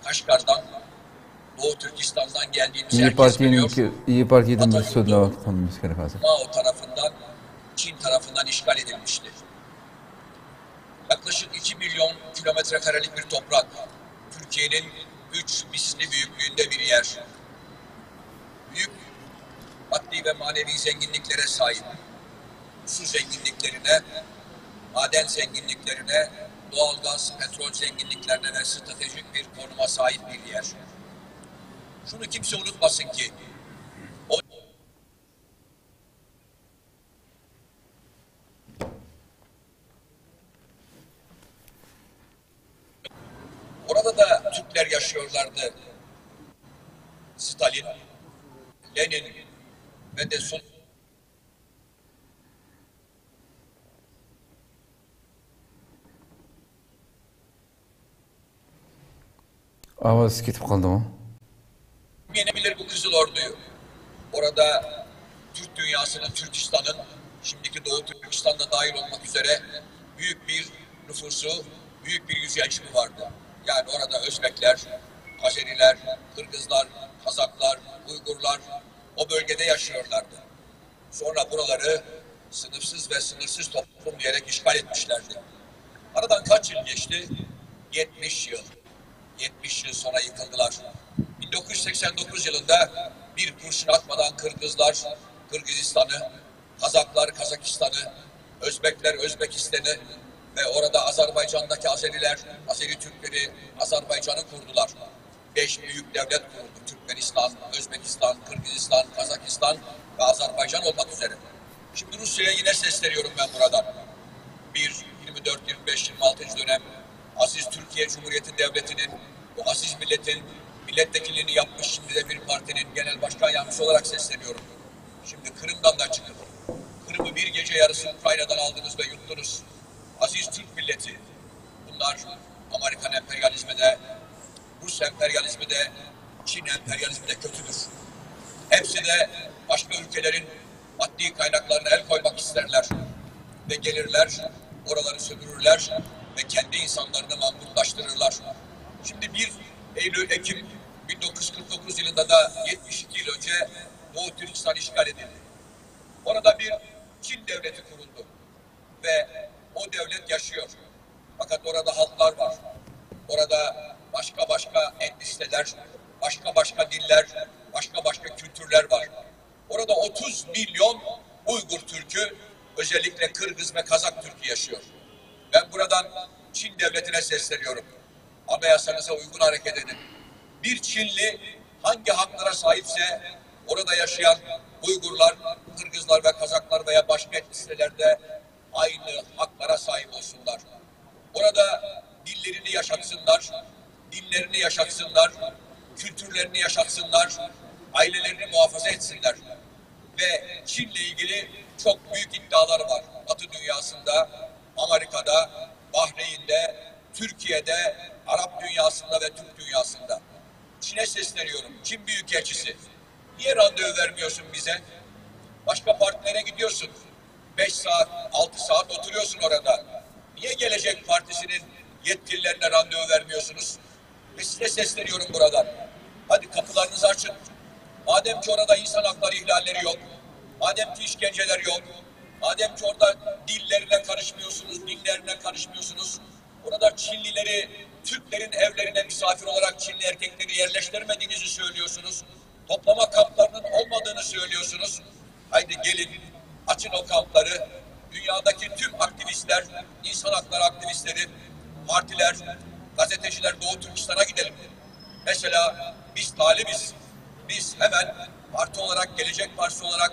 Kaşgar'dan, Doğu Türkistan'dan geldiğimizi İYİ herkes Parti'nin biliyor. İYİ Parti'den bir Atatürk sözüne doğru. Bakmamız gerek lazım. Mao tarafından, Çin tarafından işgal edilmişti. Yaklaşık iki milyon kilometre karelik bir toprak. Türkiye'nin üç misli büyüklüğünde bir yer. Büyük maddi ve manevi zenginliklere sahip. Su zenginliklerine, maden zenginliklerine, doğalgaz, petrol zenginliklerine ve stratejik bir konuma sahip bir yer. Şunu kimse unutmasın ki, o Orada da Türkler yaşıyorlardı. Stalin, Lenin ve de son... ئاۋاز كېتىپ قالدىغۇ؟ Kim yenebilir bu Kızıl Ordu'yu? Orada Türk dünyasının, Türkistan'ın, şimdiki Doğu Türkistan'da dahil olmak üzere büyük bir nüfusu, büyük bir yüz yaşamı vardı. Yani orada Özbekler, Azeriler, Kırgızlar, Kazaklar, Uygurlar o bölgede yaşıyorlardı. Sonra buraları sınıfsız ve sınırsız toplum diyerek işgal etmişlerdi. Aradan kaç yıl geçti? yetmiş yıl. yetmiş yıl sonra yıkıldılar. bin dokuz yüz seksen dokuz yılında bir kurşun atmadan Kırgızlar Kırgızistan'ı, Kazaklar Kazakistan'ı, Özbekler Özbekistan'ı ve orada Azerbaycan'daki Azeriler, Azeri Türkleri Azerbaycan'ı kurdular. Beş büyük devlet kuruldu. Türkmenistan, Özbekistan, Kırgızistan, Kazakistan ve Azerbaycan olmak üzere. Şimdi Rusya'ya yine sesleniyorum ben buradan. Bir, yirmi dört, yirmi beş, yirmi altıncı dönem aziz Türkiye Cumhuriyeti Devleti'nin, bu aziz milletin milletvekilliğini yapmış şimdi de bir partinin genel başkan yardımcısı olarak sesleniyorum. Şimdi Kırım'dan da çıkıp Kırım'ı bir gece yarısı Ukrayna'dan aldınız ve yuttunuz. Aziz Türk milleti, bunlar Amerikan emperyalizmi de, Rus emperyalizmi de, Çin emperyalizmi de kötüdür. Hepsi de başka ülkelerin maddi kaynaklarına el koymak isterler ve gelirler, oraları sömürürler ve kendi insanlarını mangurtlaştırırlar. Şimdi bir Eylül, Ekim bin dokuz yüz kırk dokuz yılında da yetmiş iki yıl önce Doğu Türkistan işgal edildi. Orada bir Çin devleti kuruldu ve o devlet yaşıyor. Fakat orada halklar var. Orada başka başka etnisiteler, başka başka diller, başka başka kültürler var. Orada otuz milyon Uygur Türk'ü, özellikle Kırgız ve Kazak Türk'ü yaşıyor. Ben buradan Çin devletine sesleniyorum. Anayasanıza uygun hareket edin. Bir Çinli hangi haklara sahipse orada yaşayan Uygurlar, Kırgızlar ve Kazaklar veya başka etnisitelerde aynı haklara sahip olsunlar. Orada dillerini yaşatsınlar, dinlerini yaşatsınlar, kültürlerini yaşatsınlar, ailelerini muhafaza etsinler. Ve Çin'le ilgili çok büyük iddiaları var. Batı dünyasında, Amerika'da, Bahreyn'de, Türkiye'de, Arap dünyasında ve Türk dünyasında. Çin'e sesleniyorum. Çin Büyükelçisi, niye randevu vermiyorsun bize? Başka partilere gidiyorsun. Beş saat, altı saat oturuyorsun orada. Niye Gelecek Partisi'nin yetkililerine randevu vermiyorsunuz? Ve size sesleniyorum buradan. Hadi kapılarınızı açın. Madem ki orada insan hakları ihlalleri yok, madem ki işkenceler yok, madem ki orada dillerine karışmıyorsunuz, dinlerine karışmıyorsunuz, orada Çinlileri Türklerin evlerine misafir olarak Çinli erkekleri yerleştirmediğinizi söylüyorsunuz, toplama kamplarının olmadığını söylüyorsunuz. Haydi gelin, açın o kampları. Dünyadaki tüm aktivistler, insan hakları aktivistleri, partiler, gazeteciler Doğu Türkistan'a gidelim. Mesela biz talibiz. Biz hemen parti olarak, Gelecek Partisi olarak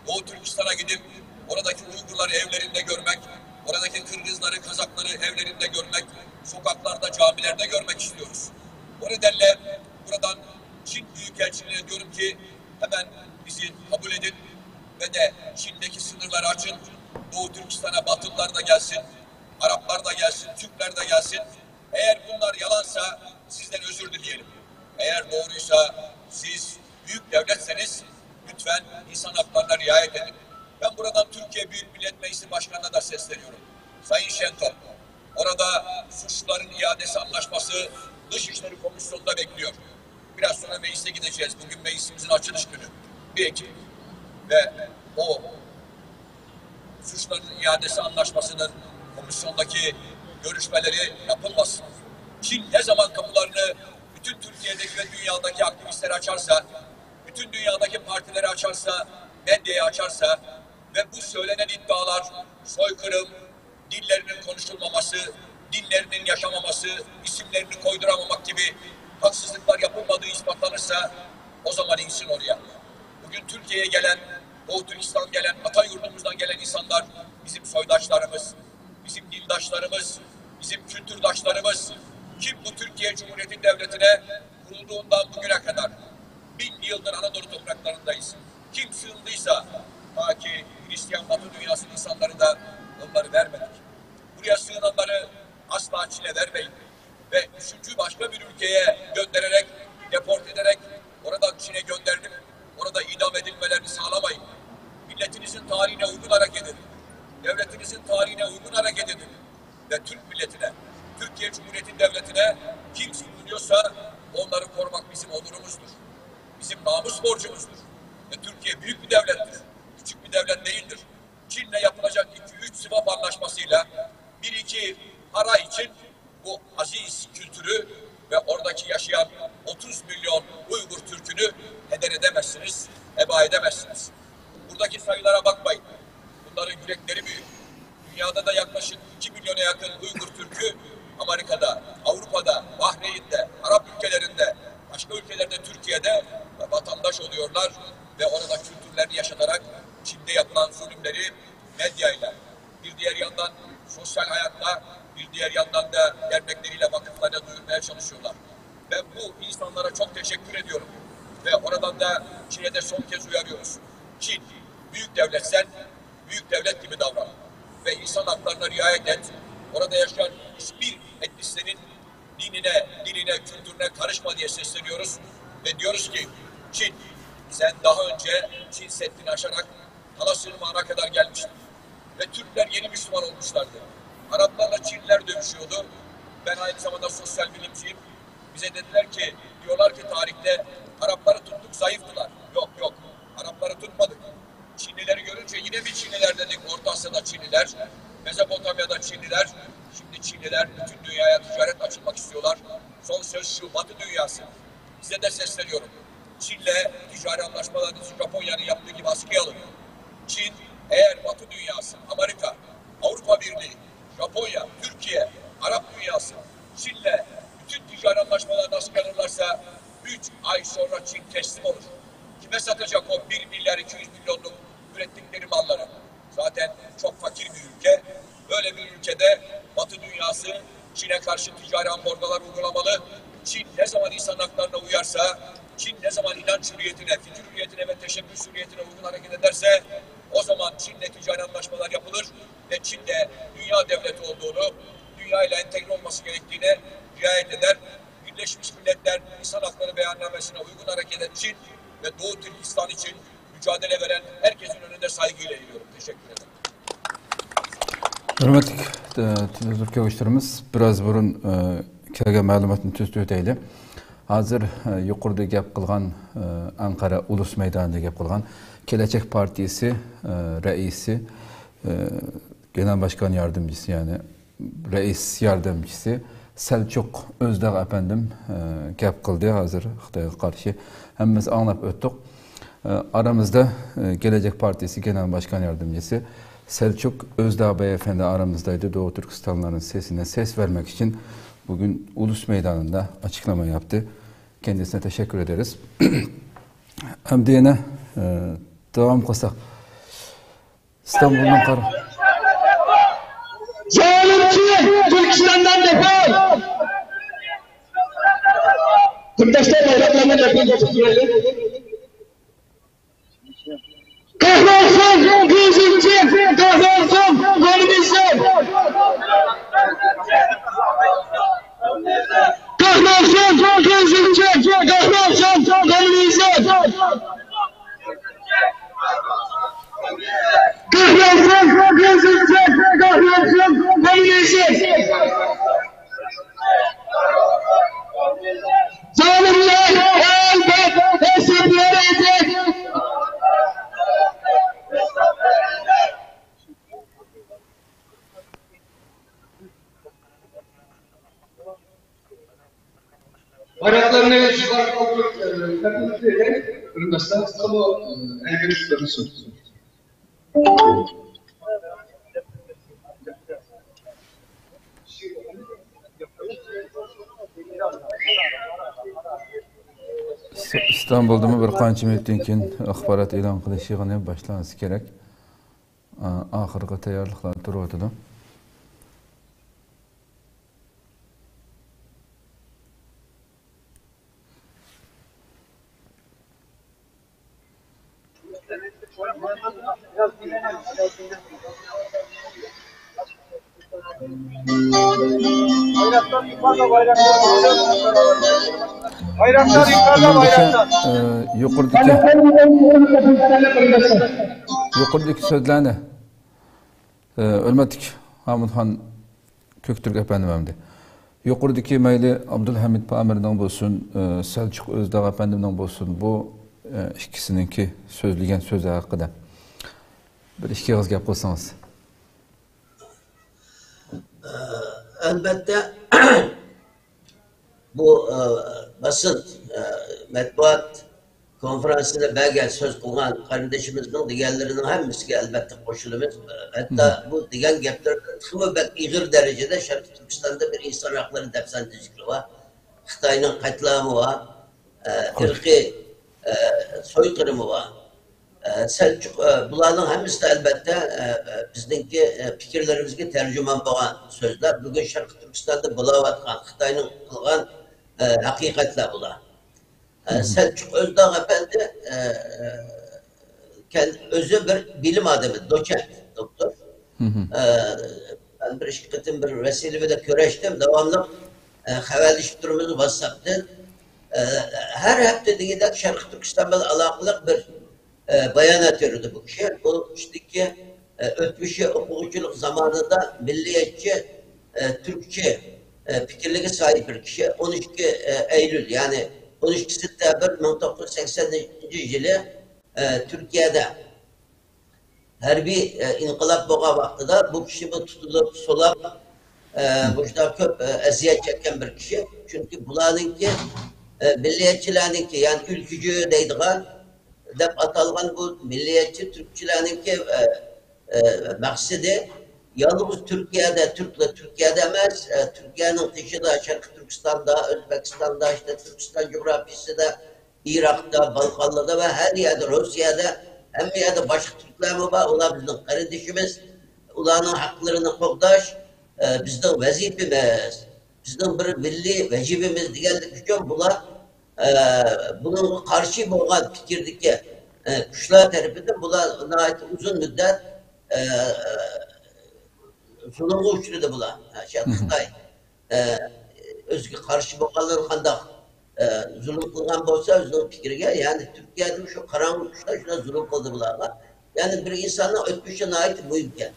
Doğu Türkistan'a gidip oradaki Uygurları evlerinde görmek, oradaki Kırgızları, Kazakları evlerinde görmek, sokaklarda, camilerde görmek istiyoruz. O nedenle buradan Çin Büyükelçiliğine diyorum ki hemen bizi kabul edin ve de Çin'deki sınırları açın. Doğu Türkistan'a Batılılar da gelsin, Araplar da gelsin, Türkler de gelsin. Eğer bunlar yalansa sizden özür dileyelim. Eğer doğruysa siz büyük devletseniz lütfen insan haklarına riayet edin. Ben buradan Türkiye Büyük Millet Meclisi Başkanı'na da sesleniyorum. Sayın Şentop, orada suçluların iadesi anlaşması Dışişleri Komisyonu'nda bekliyor. Biraz sonra meclise gideceğiz. Bugün meclisimizin açılış günü. Bir Ekim. Ve o suçların iadesi anlaşmasının komisyondaki görüşmeleri yapılmasın. Çin ne zaman kapılarını bütün Türkiye'deki ve dünyadaki aktivistlere açarsa, bütün dünyadaki partileri açarsa, medyayı açarsa ve bu söylenen iddialar soykırım, dillerinin konuşulmaması, dinlerinin yaşamaması, isimlerini koyduramamak gibi haksızlıklar yapılmadığı ispatlanırsa o zaman insin oraya. Bugün Türkiye'ye gelen, Doğu Türkistan gelen, ata yurdumuzdan gelen insanlar bizim soydaşlarımız, bizim dindaşlarımız, bizim kültürdaşlarımız. Kim bu Türkiye Cumhuriyeti Devleti'ne kurulduğundan bugüne kadar bin yıldır Anadolu topraklarındayız. Kim sığındıysa, ta ki Hristiyan Batı dünyasının insanları da onları vermedik. Buraya sığınanları asla Çin'e vermeyin ve üçüncü başka bir ülkeye gönderin. Devletimizin tarihine uygun hareket edin ve Türk milletine, Türkiye Cumhuriyeti Devleti'ne kim zulmediyorsa onları korumak bizim onurumuzdur. Bizim namus borcumuzdur. Ve Türkiye büyük bir devlettir. Küçük bir devlet değildir. Çin'le yapılacak iki üç swap anlaşmasıyla bir iki para için bu aziz kültürü ve oradaki yaşayan otuz milyon Uygur Türk'ünü heder edemezsiniz, heba edemezsiniz. Buradaki sayılara bakmayın. Bunların yürekleri büyük. Dünyada da yaklaşık iki milyona yakın Uygur Türk'ü Amerika'da, Avrupa'da, Bahreyn'de, Arap ülkelerinde, başka ülkelerde, Türkiye'de vatandaş oluyorlar ve orada kültürlerini yaşatarak Çin'de yapılan zulümleri medyayla, bir diğer yandan sosyal hayatta, bir diğer yandan da dernekleriyle, vakıflarıyla duyurmaya çalışıyorlar. Ben bu insanlara çok teşekkür ediyorum. Ve oradan da Çin'e de son kez uyarıyoruz. Çin, büyük devletsen, büyük devlet gibi davran. Ve insan haklarına riayet et. Orada yaşayan hiçbir etnisitenin dinine, diline, kültürüne karışma diye sesleniyoruz. Ve diyoruz ki, Çin, sen daha önce Çin Seddi'ni aşarak Talas Irmağı'na kadar gelmiştin. Ve Türkler yeni Müslüman olmuşlardı. Araplarla Çinliler dövüşüyordu. Ben aynı zamanda sosyal bilimciyim. Bize dediler ki, diyorlar ki tarihte Arapları tuttuk, zayıftılar. Yok, yok, Arapları tutmadık. Çinlileri görünce yine bir Çinliler dedik, Orta Asya'da Çinliler, Mezopotamya'da Çinliler. Şimdi Çinliler bütün dünyaya ticaret açılmak istiyorlar. Son söz şu, Batı dünyası. Size de sesleniyorum. Çin'le ticari anlaşmalarınızı Japonya'nın yaptığı gibi askıya alın. Çin, eğer Batı dünyası, Amerika, Avrupa Birliği, Japonya, Türkiye, Arap dünyası Çin'le bütün ticari anlaşmalarını askıya alırlarsa üç ay sonra Çin teslim olur. Kime satacak o bir milyar iki yüz milyonluk ürettikleri malları? Zaten çok fakir bir ülke. Böyle bir ülkede Batı dünyası Çin'e karşı ticari ambargolar uygulamalı. Çin ne zaman insan haklarına uyarsa, Çin ne zaman inanç hürriyetine, fikir hürriyetine ve teşebbüs hürriyetine uygun hareket ederse, o zaman Çin'le ticari anlaşmalar yapılır ve Çin de dünya devleti olduğunu, dünya ile entegre olması gerektiğine riayet eder. Birleşmiş Milletler İnsan Hakları Beyannamesi'ne uygun hareket eden Çin ve Doğu Türkistan için mücadele veren herkesin önünde saygıyla eğiliyorum. Teşekkür ederim. ھۆرمەتلىك، ئە، تېلېۋىزور كۆرگۈچىلىرىمىز، بىراز بۇرۇن، ئە، كەلگەن مەلۇماتنى تۈزىتىۋېتەيلى. ھازىر، ئە، يۇقىرىدا گەپ قىلغان، ئە، ئەنقەرە ئۇلۇس مەيدانىدا گەپ قىلغان كېلەچەك پارتىيىسى، ئە، رەئىسى، ئە، گېنېرال باشقان ياردەمچىسى، يەنى رەئىس ياردەمچىسى سەلچۇق ئۆزداغ ئەپەندىم، ئە، گەپ قىلدى. ھازىر خىتايغا قارشى ھەممىمىز ئاڭلاپ ئۆتتۇق. ئارىمىزدا، ئە، كېلەچەك پارتىيىسى گېنېرال باشقان ياردەمچىسى سەلچۇق ئۆزداغ بەي ئەپەندى ئارىمىزدايدى. Doğu Türkistanların sesine ses vermek için bugün Ulus Meydanı'nda açıklama yaptı. Kendisine teşekkür ederiz. ئەمدى يەنە، ئە، داۋام قىلساق. ئىستانبۇلنىڭ قار- Zalimci Türkistan'dan defol! Kırdaşlar bayraklarını defol. Kahrolsun Gürcistan, kahrolsun komünizm! Kahrolsun Gürcistan, kahrolsun komünizm! Kahrolsun Gürcistan, kahrolsun komünizm! Zalimler elbet hesap verecek. Bayraklarını çıkarıp oturup, e, takdim edelim. Kırım'da sanırsam o, e, Ergenekon. ئىستانبۇلدىمۇ بىر قانچە مىنۇتتىن كېيىن ئاخبارات ئېلان قىلىش يىغىنى باشلانسا كېرەك. ئاخىرقى تەييارلىقلار تۇرۇۋاتىدۇ. بىز ئەمدىكى، ئە، يۇقىرىدىكى، يۇقىرىدىكى سۆزلەرنى ھۆرمەتلىك ھامىدخان كۆكتۈرك ئەپەندىم ئەمدى. يۇقىرىدىكى مەيلى ئابدۇلھەمىد پامىرنىڭ بولسۇن، سەلچۇق ئۆزداغ ئەپەندىمنىڭ بولسۇن، بۇ ئىككىسىنىڭكى سۆزلىگەن سۆزى ھەققىدە بىر ئىككى ئېغىز گەپ قىلسىڭىز. ئەلبەتتە، بۇ، ئە، باسىن، ئە، مەتبۇئات كونفرانسىدا بەرگەن سۆز قىلغان قېرىندىشىمىزنىڭ دېگەنلىرىنىڭ ھەممىسىگە ئەلبەتتە قوشۇلىمىز. ھەتتا بۇ دېگەن گەپلىرى تېخىمۇ بەك ئېغىر دەرىجىدە شەرقىي تۈركىستاندا بىر ئىنسان ھەقلىرى دەپسەندىچىلىكى بار، خىتاينىڭ قەتلىئامى بار، ئە، ئىرقىي، ئە، سويقىرىمى بار. ئە، سەلچۇق، ئە، بۇلارنىڭ ھەممىسى ئەلبەتتە، ئە، ئە، بىزنىڭكى، ئە، پىكىرلىرىمىزگە تەرجىمان بولغان سۆزلەر. بۈگۈن شەرقىي تۈركىستاندا بولاۋاتقان خىتاينىڭ قىلغان، ئە، ھەقىقەتلەر بۇلار. ئە، سەلچۇق ئۆزداغ ئەپەندى، ئە، ئە، كەن-، ئۆزى بىر بىلىم ئادىمى، دوچېنت، دوكتور. ئە، مەن بىر ئىككى قېتىم بىر ۋەسىلە بىلەن كۆرۈشتۈم، داۋاملىق، ئە، خەۋەرلىشىپ تۇرىمىز ۋاتساپتىن. ئە، ھەر ھەپتە دېگۈدەك شەرقىي تۈركىستان بىلەن ئالاقىلىق بىر ئە، بايانات بېرىدۇ بۇ كىشى. بۇ كىشىنىڭكى، ئە، ئۆتمۈشى ئوقۇغۇچىلىق زامانىدا مىللىيەتچى، ئە، تۈركچى، ئە، پىكىرلىرىگە ساھىب بىر كىشى. ئون ئىككى، ئە، ئەيلۈل، يەنى ئون ئىككى سېنتەبىر مىڭ توققۇز يۈز سەكسەن يەتتىنچى يىلى، ئە، تۈركىيەدە ھەربىي، ئە، ئىنقىلاب بولغان ۋاقتىدا بۇ كىشى بۇ تۇتۇلۇپ، سولاپ، ئە، مۇشۇنداق كۆپ، ئە، ئەزىيەت چەككەن بىر كىشى. چۈنكى بۇلارنىڭكى، ئە، مىللىيەتچىلەرنىڭكى، يەنى ئۈلكۈجى دەيدىغان، دەپ ئاتالغان بۇ مىللىيەتچى تۈركچىلەرنىڭكى، ئە، ئە، مەقسىتى يالغۇز تۈركىيەدە، تۈركلەر تۈركىيەدە ئەمەس، ئە، تۈركىيەنىڭ تېشىدا، شەرقىي تۈركىستاندا، ئۆزبېكىستاندا، ئىشتە تۈركىستان جۇغراپىيىسىدا، ئىراقتا، بالقانلاردا ۋە ھەر يەردە، روسىيەدە، ھەممە يەردە باشقا تۈركلەرمۇ بار. ئۇلار بىزنىڭ قېرىندىشىمىز. ئۇلارنىڭ ھەقلىرىنى قوغداش، ئە، بىزنىڭ ۋەزىپىمىز، بىزنىڭ بىر مىللىي ۋەجىبىمىز دېگەنلىك ئۈچۈن بۇلار ئە، بۇنىڭغا قارشى بولغان پىكىردىكى، ئە، كۈچلەر تەرىپىدىن بۇلار ناھايىتى ئۇزۇن مۇددەت، ئە، زۇلۇمغا ئۇچرىدى بۇلار. ھە، شۇ خىتاي، ئە، ئۆزىگە قارشى بولغانلارغا قانداق، ئە، زۇلۇم قىلغان بولسا ئۆزىنىڭ پىكرىگە، يەنى تۈركىيەدىمۇ شۇ قاراڭغۇ كۈچلەر شۇنداق زۇلۇم قىلدى بۇلارغا. يەنى بىر ئىنساننىڭ ئۆتمۈشى ناھايىتى مۇھىمكەن.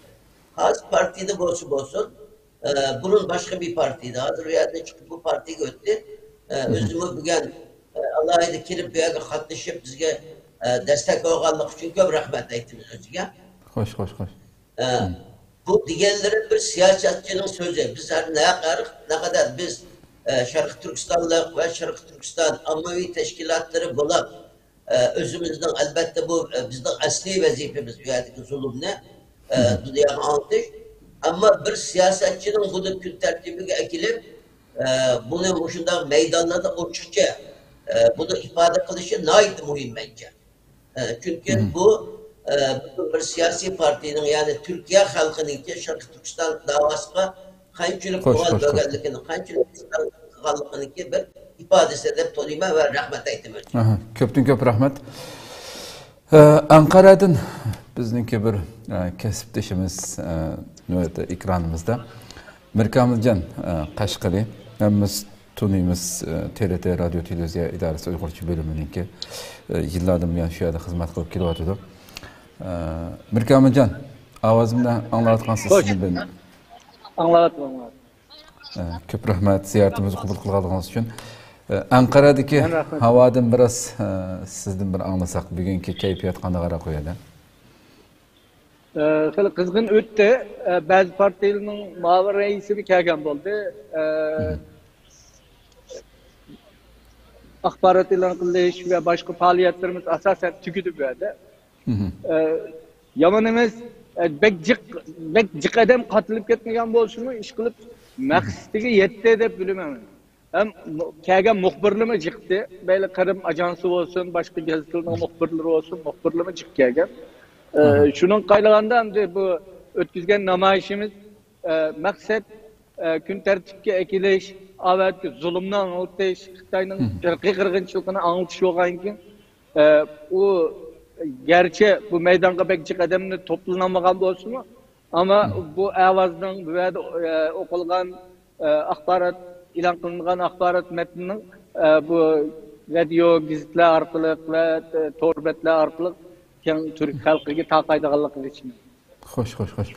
قايسى پارتىيىدە بولسا بولسۇن، ئە، بۇرۇن باشقا بىر پارتىيىدە، ھازىر ئۇ يەردىن چىقىپ بۇ پارتىيىگە ئۆتتى. ئە، ئۆزىمۇ بۈگۈن، ئە، ئالاھىدە كېلىپ بۇ يەرگە قاتنىشىپ بىزگە، ئە، دەستەك بولغانلىقى ئۈچۈن كۆپ رەھمەت ئېيتىمىز ئۆزىگە. خوش، خوش، خوش. ئە، بۇ دېگەنلىرى بىر سىياسەتچىنىڭ سۆزى. بىز ھەر نەقەر-، نەقەدەر بىز، ئە، شەرقىي تۈركىستانلىق ۋە شەرقىي تۈركىستان ئاممىۋى تەشكىلاتلىرى بولاپ، ئە، ئۆزىمىزنىڭ، ئەلبەتتە، بۇ، ئە، بىزنىڭ ئەسلىي ۋەزىپىمىز، بۇ يەردىكى زۇلۇمنى، ئە، دۇنياغا ئاڭلىتىش. ئەمما بىر سىياسەتچىنىڭ بۇنى كۈن تەرتىپىگە ئەكېلىپ، ئە، بۇنى مۇشۇنداق مەيدانلاردا ئوچۇقچە، ئە، بۇنى ئىپادە قىلىشى ناھايىتى مۇھىم مەنچە. ئە، چۈنكى بۇ، ئە، بىر سىياسىي پارتىيىنىڭ، يەنى تۈركىيە خەلقىنىڭكى شەرقىي تۈركىستان داۋاسىغا قانچىلىك قوبال بەرگەنلىكىنى، قانچىلىك قىلغانلىقىنىڭكى بىر ئىپادىسى دەپ تونۇيمەن ۋە رەھمەت ئېيتىمەن. ئاھا، كۆپتىن كۆپ رەھمەت. ئە، ئەنقەرەدىن بىزنىڭكى بىر، ئە، كەسىپدىشىمىز، ئە، نۆۋەتتە ئېكرانىمىزدا. مىركامىلجان، ئە، قەشقىرى. ھەممىمىز تونۇيمىز، ئە، تې رې تې رادىيو تېلېۋىزىيە ئىدارىسى ئۇيغۇرچە بۆلۈمىنىڭكى، ئە، يىللاردىن بۇيان شۇ يەردە خىزمەت قىلىپ كېلىۋاتىدۇ. ئە، مىركامىلجان، ئاۋازىمنى ئاڭلاۋاتقانسىز، خوش. سىزنى بىل- ئاڭلاۋاتىمەن، ئاڭلاۋاتىمەن. ئە، كۆپ رەھمەت زىيارىتىمىزنى قوبۇل قىلغانلىقىڭىز ئۈچۈن. ئە، ئەنقەرەدىكى ھاۋادىن بىراز، ئە، سىزدىن بىر ئاڭلىساق، بۈگۈنكى كەيپىيات قانداقراق ئۇ يەردە؟ ئە، خېلى قىزغىن ئۆتتى. ئە، بەزى پارتىيىلەرنىڭ مۇئاۋىن رەئىسىمۇ كەلگەن بولدى. ئە، ئاخبارات ئېلان قىلىش ۋە باشقا پائالىيەتلىرىمىز ئاساسەن تۈگىدى بۇ يەردە. ئە، يامان ئەمەس، ئە، بەك جىق، بەك جىق ئادەم قاتىلىپ كەتمىگەن بولسىمۇ، ئىشقىلىپ مەقسىتىگە يەتتى دەپ بىلىمەن. ھەم مۇ-، كەلگەن مۇخبىرلىرىمۇ جىقتى. مەيلى قىرىم ئاژانسى بولسۇن، باشقا گېزىتلەرنىڭ مۇخبىرلىرى بولسۇن، مۇخبىرلىرىمۇ جىق كەلگەن. ئە، شۇنىڭغا قايلىغاندا ئەمدى بۇ ئۆتكۈزگەن نامايىشىمىز، ئە، مەقسەت، ئە، كۈن تەرتىپكە ئەكېلىش، ئاۋەتكە زۇلۇمنى ئاڭلىتىش، خىتاينىڭ ئىرقىي قىرغىنچىلىقىنى ئاڭلىتىش بولغانىكەن. ئە، ئۇ گەرچە بۇ مەيدانغا بەك جىق ئادەمنى توپلىنالمىغان بولسىمۇ، ئەمما بۇ ئاۋازنىڭ بۇ يەردە، ئە، ئوقۇلغان، ئە، ئاخبارات، ئېلان قىلىنغان ئاخبارات مەتنىنىڭ، ئە، بۇ رادىيو، گېزىتلەر ئارقىلىق ۋە، ئە، تور بەتلەر ئارقىلىق كەڭ تۈرك خەلقىگە تارقايدىغانلىقىغا ئىشىنىمەن. خوش، خوش، خوش.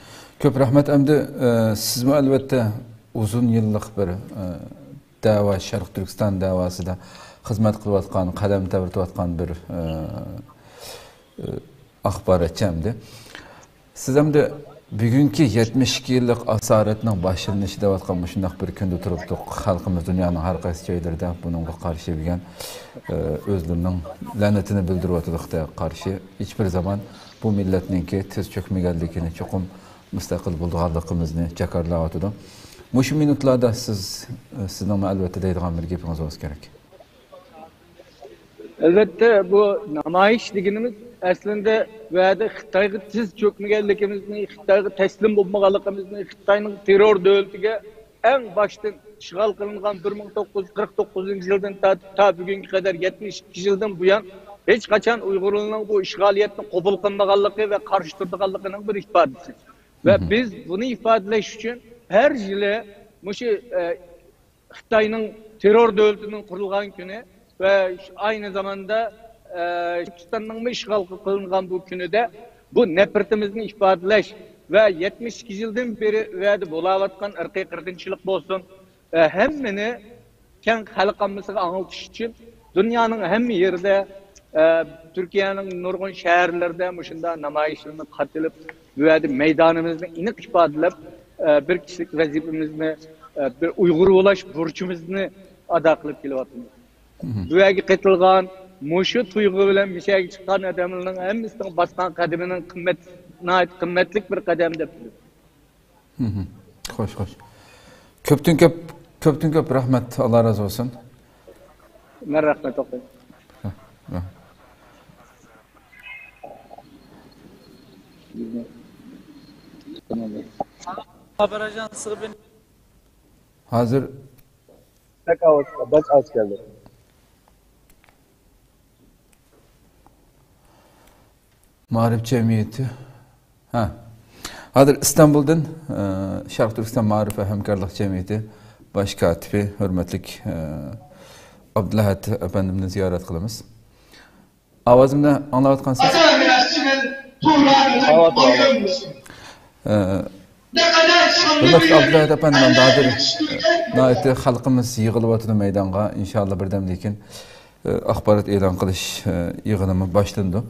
كۆپ رەھمەت. ئەمدى، ئە، سىزمۇ ئەلۋەتتە ئۇزۇن يىللىق بىر، ئە، دەۋا، شەرقىي تۈركىستان دەۋاسىدا خىزمەت قىلىۋاتقان، قەدەم تەۋرىتىۋاتقان بىر، ئە، ئە، ئاخباراتچى ئەمدى. سىز ئەمدى بۈگۈنكى يەتمىش ئىككى يىللىق ئاسارەتنىڭ باشلىنىشى دەۋاتقان مۇشۇنداق بىر كۈندە تۇرۇپتۇق. خەلقىمىز دۇنيانىڭ ھەر قايسى جايلىرىدا بۇنىڭغا قارشى بۈگۈن، ئە، ئۆزلىرىنىڭ لەنىتىنى بىلدۈرۈۋاتىدۇ خىتايغا قارشى. ھېچبىر زامان بۇ مىللەتنىڭكى تىز چۆكمىگەنلىكىنى، چوقۇم مۇستەقىل بولىدىغانلىقىمىزنى جاكارلاۋاتىدۇ. مۇشۇ مىنۇتلاردا سىز، سىزنىڭمۇ ئەلۋەتتە دەيدىغان بىر گېپىڭىز بولسا كېرەك. ئەلۋەتتە، بۇ نامايىش دېگىنىمىز ئەسلىندە ۋەدە خىتايغا تىز چۆكمىگەنلىكىمىزنى، خىتايغا تەسلىم بولمىغانلىقىمىزنى، خىتاينىڭ تېررور دۆلىتىگە ئەڭ باشتىن ئىشغال قىلىنغان بىر مىڭ توققۇز يۈز قىرىق توققۇزىنچى يىلدىن تارتىپ تا بۈگۈنگە قەدەر يەتمىش ئىككى يىلدىن بۇيان ھېچقاچان ئۇيغۇرلارنىڭ بۇ ئىشغالىيەتنى قوبۇل قىلمىغانلىقى ۋە قارشى تۇرىدىغانلىقىنىڭ بىر ئىپادىسى. ۋە بىز بۇنى ئىپادىلەش ئۈچۈن ھەر يىلى مۇشۇ، ئە، خىتاينىڭ تېررور دۆلىتىنىڭ قۇرۇلغان كۈنى ۋە ئاينى زاماندا، ئە، تۈركىستاننىڭمۇ ئىشغال قىلىنغان بۇ كۈنىدە بۇ نەپرىتىمىزنى ئىپادىلەش ۋە يەتمىش ئىككى يىلدىن بېرى ئۇ يەردە بولاۋاتقان ئىرقىي قىرغىنچىلىق بولسۇن، ئە، ھەممىنى كەڭ خەلق ئاممىسىغا ئاڭلىتىش ئۈچۈن دۇنيانىڭ ھەممە يېرىدە، ئە، تۈركىيەنىڭ نۇرغۇن شەھەرلىرىدە مۇشۇنداق نامايىشلارنى قاتىلىپ، بۇ يەردە مەيدانىمىزنى ئېنىق ئىپادىلەپ، ئە، بىر كىشىلىك ۋەزىپىمىزنى، ئە، بىر ئۇيغۇر بولاش بۇرچىمىزنى ئادا قىلىپ كېلىۋاتىمىز. بۇ يەرگە قېتىلغان مۇشۇ تۇيغۇ بىلەن مۇشۇ يەرگە چىققان ئادەملەرنىڭ ھەممىسىنىڭ باسقان قەدىمىنىڭ قىممەت، ناھايىتى قىممەتلىك بىر قەدەم دەپ بىلىمەن. خوش، خوش. كۆپتىن كۆپ، كۆپتىن كۆپ رەھمەت. ئاللا رازى بولسۇن. مەن رەھمەت ئوقۇيمەن. Haber ajansı'nı hozir بەك ئاۋاز، بەك ئاز كەلدى. مائارىپ جەمئىيىتى. ھە. ھازىر ئىستانبۇلدىن، ئە، شەرقىي تۈركىستان مائارىپ ۋە ھەمكارلىق جەمئىيىتى باش كاتىپى ھۆرمەتلىك، ئە، ئابدۇلئەھەد ئەپەندىمنى زىيارەت قىلىمىز. ئاۋازىمنى ئاڭلاۋاتقانسىز؟ ئاڭلاۋاتىمەن. ئە، ھۆرمەتلىك ئابدۇلئەھەد ئەپەندى، مانا ھازىر، ئە، ناھايىتى خەلقىمىز يىغىلىۋاتىدۇ مەيدانغا. ئىنشاللا بىردەمدىن كېيىن، ئە، ئاخبارات ئېلان قىلىش، ئە، يىغىنىمۇ باشلىنىدۇ.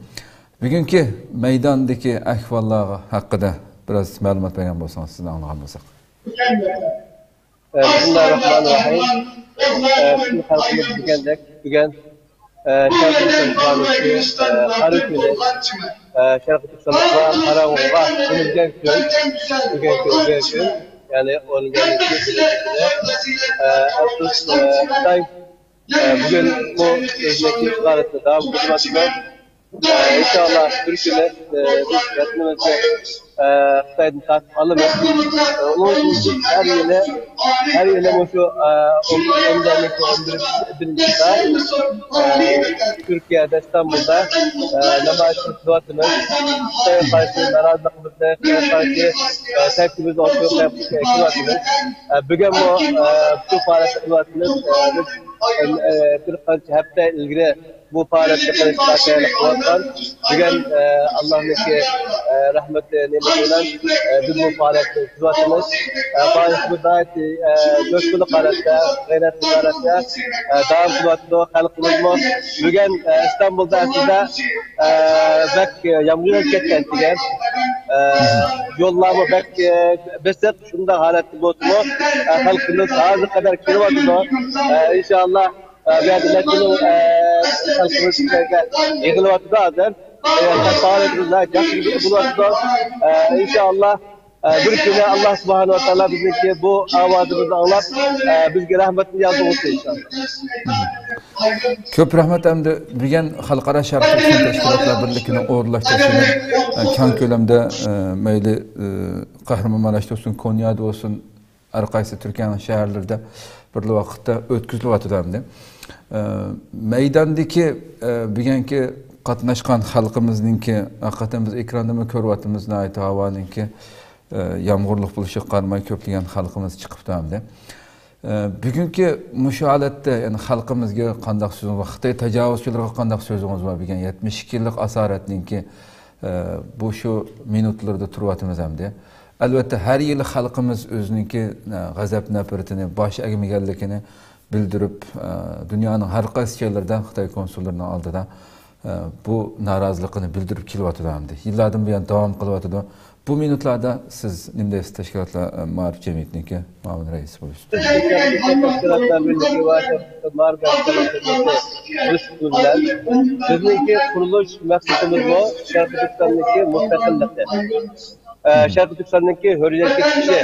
بۈگۈنكى مەيداندىكى ئەھۋاللار ھەققىدە بىراز مەلۇمات بەرگەن بولسىڭىز، سىزنى ئاڭلىغان بولساق. ئە، بىسمىللاھىررەھمانىررەھىم. ئە، پۈتۈن خەلقىمىز بىلگەندەك، بۈگۈن، ئە، شەرقىي تۈركىستان خارىجى، ئە، خارىجى، ئە، شەرقىي تۈركىستانلىقلار قاراۋۇلغا ئۈنۈلگەن كۈن، بۈگۈن كۈن، بۈگۈن كۈن، يەنى ئون، ئە، ئەپسۇس، ئە، خىتاي، ئە، بۈگۈن بۇ ئۆزىنىڭ ئىشغالىيىتىنى داۋام قىلدۇرۇۋاتىدۇ. ئىنشاللا بىر كۈنى، ئە، بىز ۋەتىنىمىزنى، ئە، خىتايدىن تارتىپ ئالىمىز. ئۇنىڭ ئۈچۈن ھەر يىلى، ھەر يىلى مۇشۇ، ئە، ئون، ئون بىرىنچى، ئە، تۈركىيەدە، ئىستانبۇلدا، ئە، نامايىش قىلىۋاتىمىز. خىتايغا قارشى نارازىلىقىمىزنى، خىتايغا قارشى، ئە، تەكلىپىمىزنى ئوتتۇرىغا قويۇپ كېلىۋاتىمىز. ئە، بۈگۈنمۇ، ئە، شۇ پائالىيەتنى قىلىۋاتىمىز. ئە، بىز، ئە، بىر قانچە ھەپتە ئىلگىرى بۇ پائالىيەتكە قىلىشقا تەييارلىق قىلىۋاتقان. بۈگۈن، ئە، ئاللانىڭكى، ئە، رەھمىتى، نېمىتى بىلەن، ئە، بىز بۇ پائالىيەتنى ئۆتكۈزۈۋاتىمىز. ئە، پائالىيىتىمىز ناھايىتى، ئە، جوشقۇنلۇق ھالەتتە، غەيرەتلىك ھالەتتە، ئە، داۋام قىلىۋاتىدۇ. خەلقىمىزمۇ بۈگۈن، ئە، ئىستانبۇلدا ئەسلىدە، ئە، بەك يامغۇر يېغىپ كەتكەن دېگەن. ئە، يوللارمۇ بەك، ئە، بېسىق، شۇنداق ھالەتتە بولسىمۇ، ئە، خەلقىمىز ھازىرغا قەدەر كېلىۋاتىدۇ. ئە، ئىنشاللا، ئە، بۇ يەردە نەچچە مىڭ، ئە، خەلقىمىز بۇ يەرگە يىغىلىۋاتىدۇ ھازىر. ئە، پائالىيىتىمىز ناھايىتى ياخشى بولۇۋاتىدۇ. ئە، ئىنشاللا، ئە، بىر كۈنى ئاللا سۇبھانەھۇ ۋە تائالا بىزنىڭكى بۇ ئاۋازىمىزنى ئاڭلاپ، ئە، بىزگە رەھمەتنى ياغدۇرغۇسى ئىنشاللا. كۆپ رەھمەت. ئەمدى بۈگۈن خەلقئارا شەرقىي تۈركىستان تەشكىلاتلار بىرلىكىنىڭ ئورۇنلاشتۇرۇشى بىلەن، ئە، كەڭ كۆلەمدە، ئە، مەيلى، ئە، قەھرىمانماراشتا بولسۇن، كونيادا بولسۇن، ھەر قايسى تۈركىيەنىڭ شەھەرلىرىدە بىر ۋاقىتتا ئۆتكۈزۈلۈۋاتىدۇ ئەمدى. ئە، مەيداندىكى، ئە، بۈگۈنكى قاتناشقان خەلقىمىزنىڭكى، ھەقىقەتەن بىز ئېكراندىمۇ كۆرۈۋاتىمىز، ناھايىتى ھاۋانىڭكى، ئە، يامغۇرلۇق بولۇشىغا قارىماي كۆپلىگەن خەلقىمىز چىقىپتۇ ئەمدى. ئە، بۈگۈنكى مۇشۇ ھالەتتە، يەنى خەلقىمىزگە قانداق سۆزىڭىز بار؟ خىتاي تاجاۋۇزچىلىرىغا قانداق سۆزىڭىز بار؟ بۈگۈن يەتمىش ئىككى يىللىق ئاسارەتنىڭكى، ئە، بۇ شۇ مىنۇتلىرىدا تۇرۇۋاتىمىز ئەمدى. ئەلۋەتتە، ھەر يىلى خەلقىمىز ئۆزىنىڭكى، ئە، غەزەپ-نەپرىتىنى، باش ئەگمىگەنلىكىنى بىلدۈرۈپ، ئە، دۇنيانىڭ ھەر قايسى جايلىرىدا خىتاي كونسۇللىرىنىڭ ئالدىدا، ئە، بۇ نارازىلىقىنى بىلدۈرۈپ كېلىۋاتىدۇ ئەمدى. يىللاردىن بۇيان داۋام قىلىۋاتىدۇ. بۇ مىنۇتلاردا سىز نېمە دەيسىز، تەشكىلاتلار، ئە، مائارىپ جەمئىيىتىنىڭكى مۇئاۋىن رەئىسى بولۇشتۇ. تەشكىلاتلار بىرلىكى ۋە مائارىپ بىرلىكى بىلەن بىزنىڭكى قۇرۇلۇش مەقسىتىمىزمۇ شەرقىي تۈركىستاننىڭكى مۇستەقىللىقى، ئە، شەرقىي تۈركىستاننىڭكى ھۆرىيەتكە چىقىشى.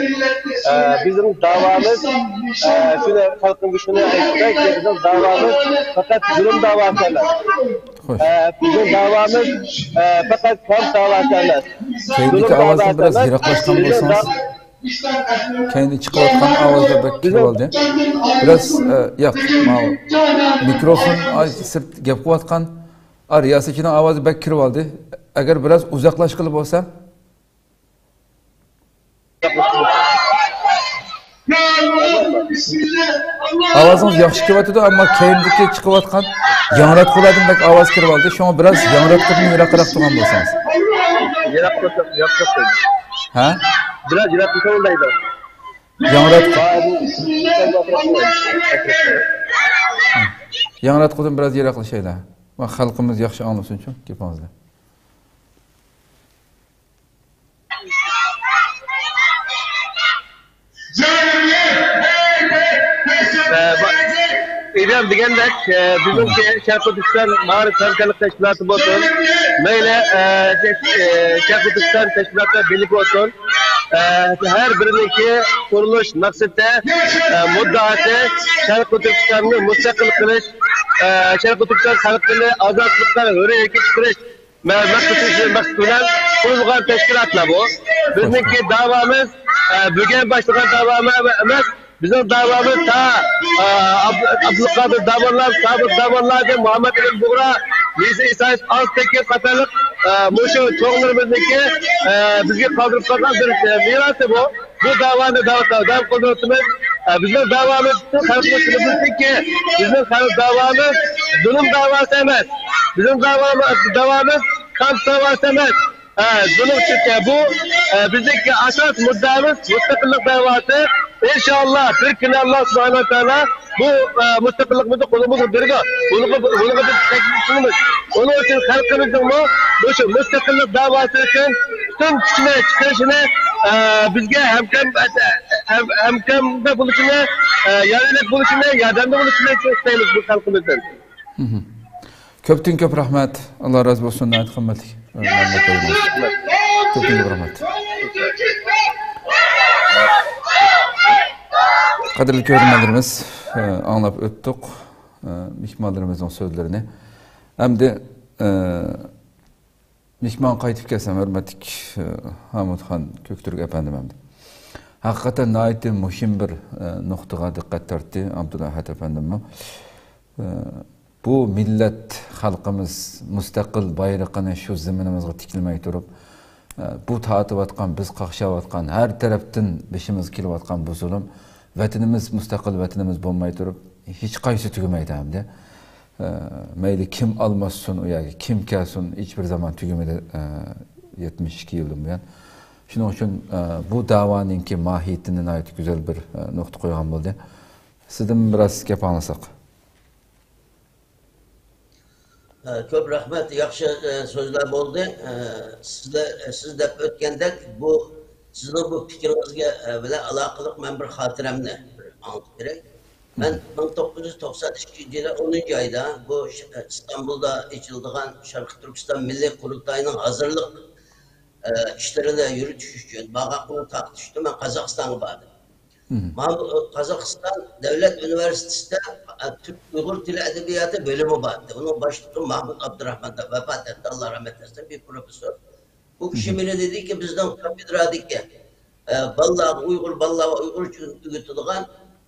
ئە، بىزنىڭ داۋامىز، ئە، شۇنى خەلقىمگە شۇنى ئېيتاي، بىزنىڭ داۋامىز پەقەت زۇلۇم داۋاسى ئەمەس. خوش. ئە، بىزنىڭ داۋامىز، ئە، پەقەت كامپ داۋاسى ئەمەس. كەينىدىكى ئاۋازدىن بىراز يىراقلاشقان بولسىڭىز. كەينىدە چىقىۋاتقان ئاۋازلار بەك كىرىۋالدى. بىراز، ئە، ياق، ماۋۇ مىكروفون، ئاي، سىرت گەپ قىلىۋاتقان، ئا، رىياسەتچىنىڭ ئاۋازى بەك كىرىۋالدى. ئەگەر بىراز ئۇزاقلاشقىلى بولسا. ئاۋازىڭىز ياخشى كېلىۋاتىدۇ، ئەمما كەينىدىكى چىقىۋاتقان ياڭراتقۇلاردىن بەك ئاۋاز كىرىۋالدى. شۇڭا بىراز ياڭراتقۇدىن يىراقراق تۇرغان بولسىڭىز. يىراق تۇرسام، يىراق تۇرسام. ھە؟ بىراز يىراق تۇرسام بولمايدۇ. ياڭراتقۇ. ياڭراتقۇدىن بىراز يىراقلىشايلى. خەلقىمىز ياخشى ئاڭلىسۇنچۇ گېپىڭىزنى. ئىلھام دېگەندەك، ئە، بىزنىڭكى شەرقىي تۈركىستان مائارىپ ھەمكارلىق تەشكىلاتى بولسۇن، مەيلى، ئە، ئە، شەرقىي تۈركىستان تەشكىلاتلار بىرلىكى بولسۇن، ئە، ھەر بىرىنىڭكى قۇرۇلۇش مەقسىتى، ئە، مۇددىئاسى شەرقىي تۈركىستاننى مۇستەقىل قىلىش، ئە، شەرقىي تۈركىستان خەلقىنى ئازادلىققا، ھۆرىيەتكە چىقىرىش، مە-، مەقسىتى، مەقسىتى بىلەن قۇرۇلغان تەشكىلاتلار بۇ. بىزنىڭكى داۋامىز، ئە، بۈگۈن باشلىغان داۋامىز ئەمەس. بىزنىڭ داۋامىز تا، ئە، ئاب-، ئابدۇلقادىر داموللام، سابىت داموللاردىن مۇھەممەد ئىبن بۇغرا، مىرزا ئىسا ئالتىنتېكىن قاتارلىق، ئە، مۇشۇ چوڭلىرىمىزنىڭكى، ئە، بىزگە قالدۇرۇپ قالغان بىر، ئە، مىراسى بۇ. بۇ داۋانى داۋ-، داۋام قىلدۇرۇۋاتىمىز. ئە، بىزنىڭ داۋامىز پۈتۈن خەلقىمىز بىلسۇنكى، بىزنىڭ خەلق داۋامىز زۇلۇم داۋاسى ئەمەس. بىزنىڭ داۋامىز، داۋامىز كامپ داۋاسى ئەمەس. ئە، زۇلۇم چۈنكى بۇ، ئە، بىزنىڭكى ئاساس مۇددىئامىز مۇستەقىللىق داۋاسى. ئىنشائاللا بىر كۈنى ئاللا سۇبھانەھۇ ۋە تائالا بۇ، ئە، مۇستەقىللىقىمىزنى قولىمىزغا بېرىدۇ. بۇنىڭغا، بۇنىڭغا بىز تەكلىپ قىلىمىز. ئۇنىڭ ئۈچۈن خەلقىمىزنىڭمۇ مۇشۇ مۇستەقىللىق داۋاسى ئۈچۈن پۈتۈن كۈچىنى چىقىرىشىنى، ئە، بىزگە ھەمكام، ھەم-، ھەمكامدا بولۇشىنى، ئە، يارىلىق بولۇشىنى، ياردەمدە بولۇشىنى ئىستەيمىز بۇ خەلقىمىزدىن. مھم. كۆپتىن كۆپ رەھمەت. ئاللا رازى بولسۇن. ناھايىتى قىممەتلىك مەلۇماتلىرىڭىز. كۆپتىن كۆپ رەھمەت. قەدىرلىك كۆرۈرمەنلىرىمىز، ئاڭلاپ ئۆتتۇق. مېھمانلىرىمىزنىڭ سۆزلىرىنى. ئەمدى، مېھمان قايتىپ كەلسەم، ھۆرمەتلىك، ئە، ھامۇتخان كۆكتۈرك ئەپەندىم ئەمدى. ھەقىقەتەن ناھايىتى مۇھىم بىر، ئە، نۇقتىغا دىققەت تارتتى ئابدۇلئەھەت ئەپەندىممۇ. ئە، بۇ مىللەت، خەلقىمىز مۇستەقىل بايرىقىنى شۇ زېمىنىمىزغا تىكلىمەي تۇرۇپ، ئە، بۇ تارتىۋاتقان، بىز قاقشاۋاتقان، ھەر تەرەپتىن بېشىمىزغا كېلىۋاتقان بۇ زۇلۇم، ۋەتىنىمىز مۇستەقىل ۋەتىنىمىز بولماي تۇرۇپ، ھېچقايسى تۈگىمەيدۇ ئەمدى. ئە، مەيلى كىم ئالماشسۇن ئۇ يەرگە، كىم كەلسۇن، ھېچبىر زامان تۈگىمىدى، ئە، يەتمىش ئىككى يىلدىن بۇيان. شۇنىڭ ئۈچۈن، ئە، بۇ داۋانىڭكى ماھىيىتىنى ناھايىتى گۈزەل بىر، ئە، نۇقتا قويغان بولدى. سىزدىن بىراز گەپ ئاڭلىساق. ئە، كۆپ رەھمەت، ياخشى، ئە، سۆزلەر بولدى. ئە، سىزلەر، سىز دەپ ئۆتكەندەك، بۇ سىزنىڭ بۇ پىكرىڭىزگە، ئە، بىلەن ئالاقىلىق مەن بىر خاتىرەمنى بىر ئاڭلىتىپ بېرەي. مەن مىڭ توققۇز يۈز توقسان ئىككىنچى يىلى ئونىنچى ئايدا بۇ ش-، ئىستانبۇلدا ئېچىلىدىغان شەرقىي تۈركىستان مىللىي قۇرۇلتايىنىڭ ھازىرلىق، ئە، ئىشلىرىنى يۈرۈتۈش ئۈچۈن، بارغانلىقىنى تارقىتىش ئۈچۈن مەن قازاقىستانغا باردىم. مھم. مانا بۇ قازاقىستان دۆلەت ئۇنىۋېرسىتېتىدا، ئە، تۈرك ئۇيغۇر تىلى ئەدەبىياتى بۆلۈمى بار ئىدى. ئۇنىڭ باشلىقى ماھمۇت ئابدۇراخمان دەپ ۋاپات ئەتتى، ئاللا رەھمەت ئەيلىسۇن، بىر پروفېسسور. بۇ كىشى مھم. ماڭا دېدىكى، بىزنىڭ كافېدرادىكى، ئە، بالىلارغا، ئۇيغۇر بالىلارغا ئۇيغۇرچە ئۆگىتىدىغان،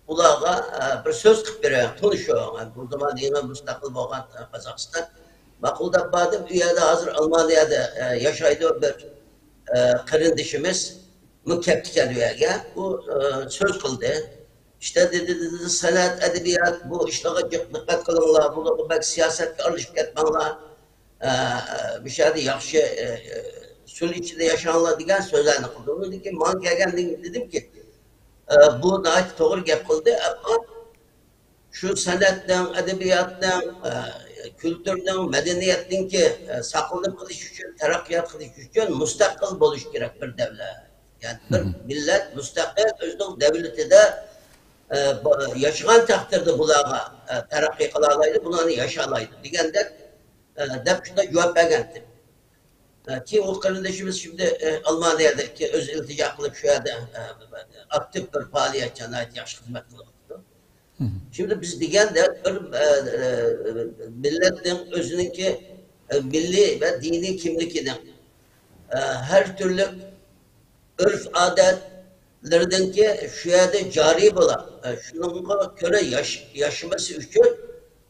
ئۇلارغا، ئە، بىر سۆز قىلىپ بېرىڭ، تونۇشۇڭ. بۇ زامان يېڭى مۇستەقىل بولغان، ئە، قازاقىستان. ماقۇل دەپ باردىم. ئۇ يەردە ھازىر ئالمانىيەدە، ئە، ياشايدۇ بىر، ئە، قېرىندىشىمىز. مۇ كەپتىكەن ئۇ يەرگە. ئۇ، ئە، سۆز قىلدى. ئىشتە دېدى، دېدى، سەنئەت، ئەدەبىيات، بۇ ئىشلارغا جىق دىققەت قىلىڭلار، بۇلارغا بەك سىياسەتكە ئارىلىشىپ كەتمەڭلار. ئە، مۇشۇ يەردە ياخشى، ئە، ئە، سۈل ئىچىدە ياشاڭلار دېگەن سۆزلەرنى قىلدى. ئۇنىڭدىن كېيىن ماڭا كەلگەندىن كېيىن دېدىمكى، ئە، بۇ ناھايىتى توغرا گەپ قىلدى، ئەمما شۇ سەنئەتنىڭ، ئەدەبىياتنىڭ، ئە، كۈلتۈرنىڭ، مەدەنىيەتنىڭكى، ئە، ساقلىنىپ قېلىش ئۈچۈن، تەرەققىيات قىلىش ئۈچۈن مۇستەقىل بولۇش كېرەك بىر دەۋلەت. يەنى بىر مىللەت مۇستەقىل ئۆزىنىڭ دەۋلىتىدە، ئە، بۇ، ياشىغان تەقدىردە بۇلارغا، ئە، تەرەققىي قىلالايدۇ، بۇلارنى ياشالايدۇ دېگەندەك، ئە، دەپ شۇنداق جاۋاب بەرگەنتىم. ئە، كېيىن ئۇ قېرىندىشىمىز شىمدى، ئە، ئالمانىيەدە كېيىن ئۆزى ئىلتىجا قىلىپ شۇ يەردە، ئە، ئاكتىپ بىر پائالىيەتچان، ناھايىتى ياخشى خىزمەت قىلىۋاتىدۇ. شىمدى بىز دېگەندە بىر، ئە، ئە، مىللەتنىڭ ئۆزىنىڭكى، ئە، مىللىي ۋە دىنىي كىملىكىنىڭ، ئە، ھەر تۈرلۈك ئۆرپ-ئادەتلىرىنىڭكى شۇ يەردە جارى بولا، ئە، شۇنىڭغا كۆرە ياش-، ياشىمىسى ئۈچۈن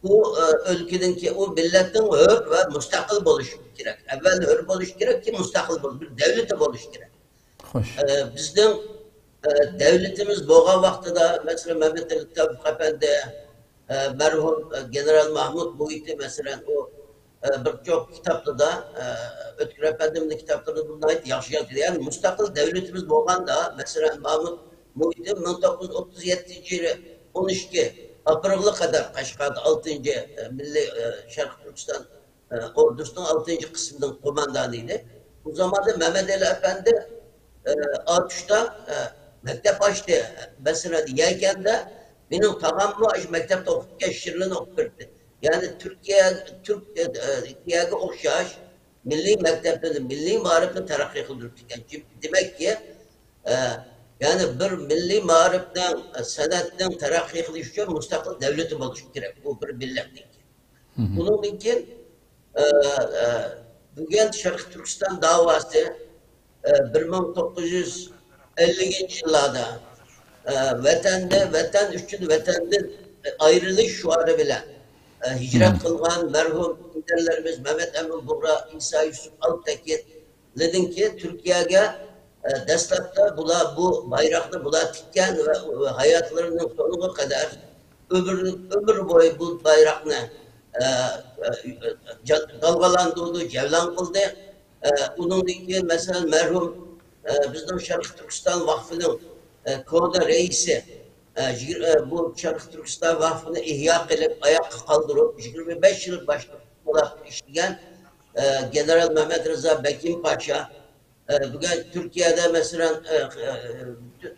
ئۇ، ئە، ئۆلكىنىڭكى، ئۇ مىللەتنىڭ ھۆر ۋە مۇستەقىل بولۇشى كېرەك. ئەۋۋەل ھۆر بولۇشى كېرەك، كېيىن مۇستەقىل بول-، بىر دەۋلىتى بولۇشى كېرەك. خوش. ئە، بىزنىڭ، ئە، دەۋلىتىمىز بولغان ۋاقتىدا، مەسىلەن، مەمەتئېلى تەۋپىق ئەپەندى، ئە، مەرھۇم، ئە، گېنېرال مەھمۇد مۇھىتى، مەسىلەن، ئۇ، ئە، بىر چوڭ كىتابلىرىدا، ئە، ئۆتكۈر ئەپەندىمنىڭ كىتابلىرىدا بۇنى ناھايىتى ياخشى يازغان. يەنى مۇستەقىل دەۋلىتىمىز بولغاندا، مەسىلەن، مەھمۇد مۇھىتى مىڭ توققۇز يۈز ئوتتۇز يەتتىنچى يىلى ئون ئىككى ئاپرېلغا قەدەر قەشقەردە ئالتىنچى، ئە، مىللىي، ئە، شەرقىي تۈركىستان ئوردۇسىنىڭ ئالتىنچى قىسمىنىڭ قوماندانى ئىدى. بۇ زاماندا مەمەتئېلى ئەپەندى، ئە، ئاتۇشتا، ئە، مەكتەپ ئاچتى. مەسىلەن، يەكەندە مېنىڭ تاغاممۇ ئاشۇ مەكتەپتە ئوقۇپ كەلگەن، شىرلىنى ئوقۇپ بېرىپتۇ. يەنى تۈركىيە، تۈركىيەگە ئوخشاش مىللىي مەكتەپنى، مىللىي مائارىپنى تەرەققىي قىلدۇرۇپتىكەن. دېمەككى، ئە، يەنى بىر مىللىي مائارىپنىڭ، سەنئەتنىڭ تەرەققىي قىلىشى ئۈچۈن مۇستەقىل دەۋلىتى بولۇشى كېرەك، بۇ بىر مىللەتنىڭكى. ئۇنىڭدىن كېيىن، ئە، ئە، بۈگۈن شەرقىي تۈركىستان داۋاسى، ئە، بىر مىڭ توققۇز يۈز ئەللىكىنچى يىللاردا، ئە، ۋەتەندە، ۋەتەن ئۈچۈن ۋەتەندىن ئايرىلىش شوئارى بىلەن، ئە، ھىجرەت قىلغان مەرھۇم ئىندىرلىرىمىز مەمەت ئەمىن بۇغرا، ئىسا يۈسۈپ ئالپتەكىن، لىدىنكى تۈركىيەگە، ئە، دەسلەپتە بۇلار بۇ بايراقنى بۇلار تىككەن ۋە ھاياتلىرىنىڭ سونىغا قەدەر ئۆمۈر، ئۆمۈر بويى بۇ بايراقنى، ئە، ئە، جا-، دالغالاندۇردى، جەۋلان قىلدى. ئە، ئۇنىڭدىن كېيىن، مەسىلەن، مەرھۇم، ئە، بىزنىڭ شەرقىي تۈركىستان ۋاقفىنىڭ، ئە، كونا رەئىسى، ئە، يىگىر-، ئە، بۇ شەرقىي تۈركىستان ۋاقفىنى ئىھيا قىلىپ، ئاياققا قالدۇرۇپ، يىگىرمە بەش يىل باشلىق بولاپ ئىشلىگەن، ئە، گېنېرال مەمەت رىزا بەكىم پاشا، ئە، بۈگۈن تۈركىيەدە، مەسىلەن، ئە، ئە،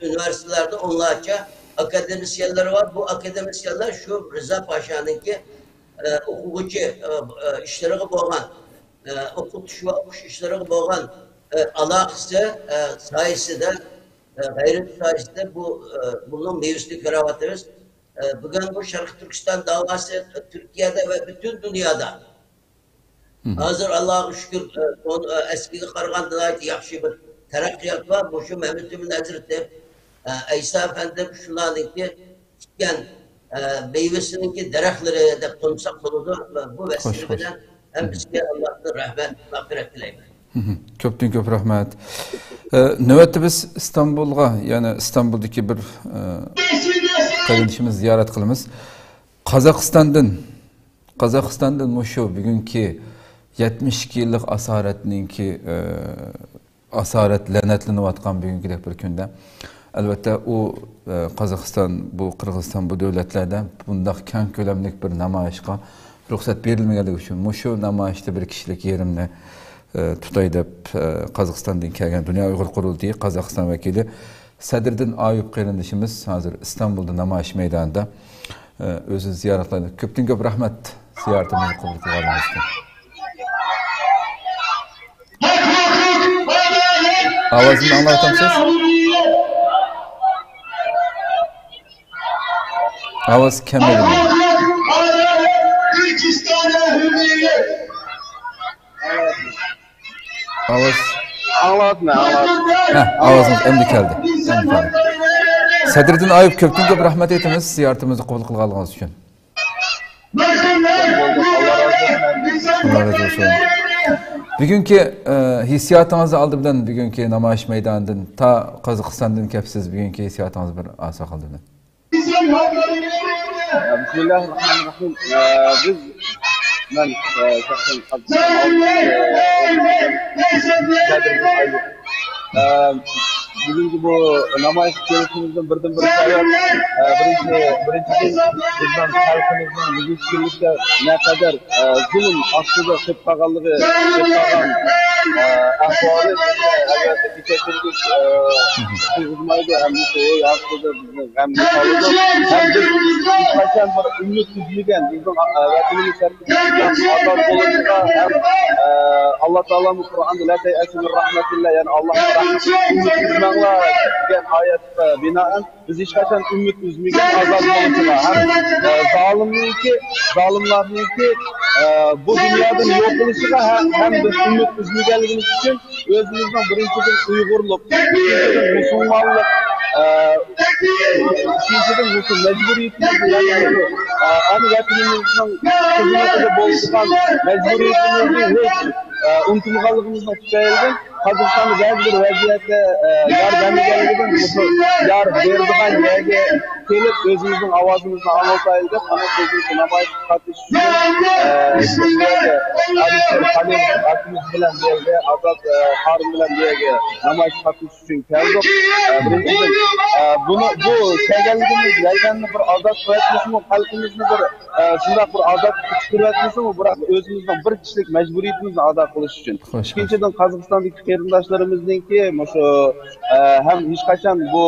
ئۇنىۋېرسىتېتلاردا ئونلارچە ئاكادېمىسىيەنلەر بار. بۇ ئاكادېمىسىيەنلەر شۇ رىزا پاشانىڭكى، ئە، ئوقۇغۇچى، ئە، ئە، ئىشلىرىغا بولغان، ئە، ئوقۇتۇش ۋە ئوقۇش ئىشلىرىغا بولغان، ئە، ئالاقىسى، ئە، سايىسىدە، ئە، غەيرىتى سايىسىدە بۇ، ئە، بۇنىڭ مېۋىسىنى كۆرۈۋاتىمىز. ئە، بۈگۈن بۇ شەرقىي تۈركىستان داۋاسى تۈركىيەدە ۋە پۈتۈن دۇنيادا ھازىر، ئاللاغا شۈكۈر، ئە، ئون-، ئە، ئەسكىگە قارىغاندا ناھايىتى ياخشى بىر تەرەققىيات بار. مۇشۇ مەمتىمىن ھەزرىتى، ئە، ئەيسا ئەپەندىم شۇلارنىڭكى تىككەن، ئە، مېۋىسىنىڭكى دەرەخلىرى دەپ تونۇساق بولىدۇ. بۇ ۋەسىلە بىلەن ھەممىسىگە ئاللاھتىن رەھمەت، مەغپىرەت تىلەيمەن. كۆپتىن كۆپ رەھمەت. ئە، نۆۋەتتە بىز ئىستانبۇلغا، يەنى ئىستانبۇلدىكى بىر، ئە، قېرىندىشىمىزنى زىيارەت قىلىمىز. قازاقىستاندىن، قازاقىستاندىن مۇشۇ بۈگۈنكى يەتمىش ئىككى يىللىق ئاسارەتنىڭكى، ئە، ئاسارەت لەنەتلىنىۋاتقان بۈگۈنكىدەك بىر كۈندە، ئەلۋەتتە، ئۇ، ئە، قازاقىستان، بۇ قىرغىزىستان، بۇ دۆلەتلەردە بۇنداق كەڭ كۆلەملىك بىر نامايىشقا رۇخسەت بېرىلمىگەنلىكى ئۈچۈن، مۇشۇ نامايىشتا بىر كىشىلىك يېرىمنى، ئە، تۇتاي دەپ، ئە، قازاقىستاندىن كەلگەن دۇنيا ئۇيغۇر قۇرۇلتىيى قازاقىستان ۋەكىلى سەدرىدىن ئايۇپ قېرىندىشىمىز ھازىر ئىستانبۇلدا نامايىش مەيدانىدا، ئە، ئۆزىنى زىيارەت قىلدى. كۆپتىن كۆپ رەھمەت زىيارىتىمىزنى قوبۇل قىلغانلىقىڭىز ئۈچۈن. ئاۋازىمنى ئاڭلاۋاتامسىز؟ ئاۋاز كەم بولدى. ئاۋاز. ئاڭلاۋاتىمەن، ئاڭلاۋاتىمەن. ھە، ئاۋازىڭىز ئەمدى كەلدى. ئەمدى كەلدى. سەدرىدىن ئايۇپ، كۆپتىن كۆپ رەھمەت ئېيتىمىز، زىيارىتىمىزنى قوبۇل قىلغانلىقىڭىز ئۈچۈن. ئاللا رازى بولسۇن. بۈگۈنكى، ئە، ھېسسىياتىڭىزنى ئالدى بىلەن بۈگۈنكى نامايىش مەيدانىدىن تا قازاقىستاندىن كەپسىز، بۈگۈنكى ھېسسىياتىڭىزنى بىر ئالساق ئالدى بىلەن. بىسمىللاھىررەھمانىررەھىم. ئە، بىز مەن، ئە، شەخسەن ئە، بۈگۈنكى بۇ نامايىش كېلىشىمىزدىن بىردىنبىر سەۋەب، ئە، بىرىنچى، بىرىنچىدىن، بىزنىڭ خەلقىمىزنىڭ بۈگۈنكى كۈنلۈكتە نەقەدەر، ئە، زۇلۇم ئاستىدا قېلىپ قالغانلىقى، قېلىپ قالغان، ئە، ئەھۋالى، ئەلۋەتتە، كېچە كۈندۈز، ئە، ئۇيقۇ ئۇزمايدۇ ھەم ئۇيقۇ ئاستىدا بىزنى غەمگە سالىدۇ. ھەم بىز ھېچقاچان بىر ئۈمىد ئۈزمىگەن، بىزنىڭ، ئە، ۋەتىنىمىز شەرقىدە ئازاد بولۇشىغا ھەم، ئە، ئاللا تائالامۇ قۇرئاندا «لا تيأسوا من روح الله»، يەنى ئاللاھنىڭ رەھمىتىدىن ئۈمىد ئۈزمەڭلار دېگەن ئايەتكە بىنائەن بىز ھېچقاچان ئۈمىد ئۈزمىگەن ئازاد بولۇشىغا ھەم، ئە، زالىمنىڭكى، زالىملارنىڭكى، ئە، بۇ دۇنيادىن يوقىلىشىغا ھە-، ھەم بىز ئۈمىد ئۈزمىگەنلىكىمىز ئۈچۈن ئۆزىمىزنىڭ بىرىنچىدىن ئۇيغۇرلۇق، ئىككىنچىدىن مۇسۇلمانلىق، ئە، ئۈچىنچىدىن مۇشۇ مەجبۇرىيىتىمىزنى، يەنى مۇشۇ، ئە، ئانا ۋەتىنىمىزنىڭ خىزمىتىدە بولىدىغان مەجبۇرىيىتىمىزنى ھېچ، ئە، ئۇنتۇمىغانلىقىمىزنىڭ تۈپەيلىدىن قازاقىستاندا بەزى بىر ۋەزىيەتتە، ئە، يار بەرمىگەنلىكىدىن مۇشۇ يار بېرىدىغان يەرگە كېلىپ، ئۆزىمىزنىڭ ئاۋازىمىزنى ئاڭلىتايلى دەپ، مانا بۈگۈنكى نامايىشقا قاتنىشىش ئۈچۈن، ئە، بىز بۇ يەرگە ئالىشىر خالىل ئاكىمىز بىلەن بۇ يەرگە، ئازاد، ئە، خارىم بىلەن بۇ يەرگە نامايىشقا قاتنىشىش ئۈچۈن كەلدۇق. ئە، بىرىنچىدىن، ئە، بۇنى، بۇ كەلگەنلىكىمىز ۋەتەننى بىر ئازاد قىلىۋەتمىسىمۇ، خەلقىمىزنى بىر، ئە، شۇنداق بىر ئازاد قىلىۋەتمىسىمۇ، بىراق ئۆزىمىزنىڭ بىر كىشىلىك مەجبۇرىيىتىمىزنى ئادا قىلىش ئۈچۈن. خوش، خوش. ئىككىنچىدىن، قازاقىستاندىكى قېرىنداشلىرىمىزنىڭكى مۇشۇ، ئە، ھەم ھېچقاچان بۇ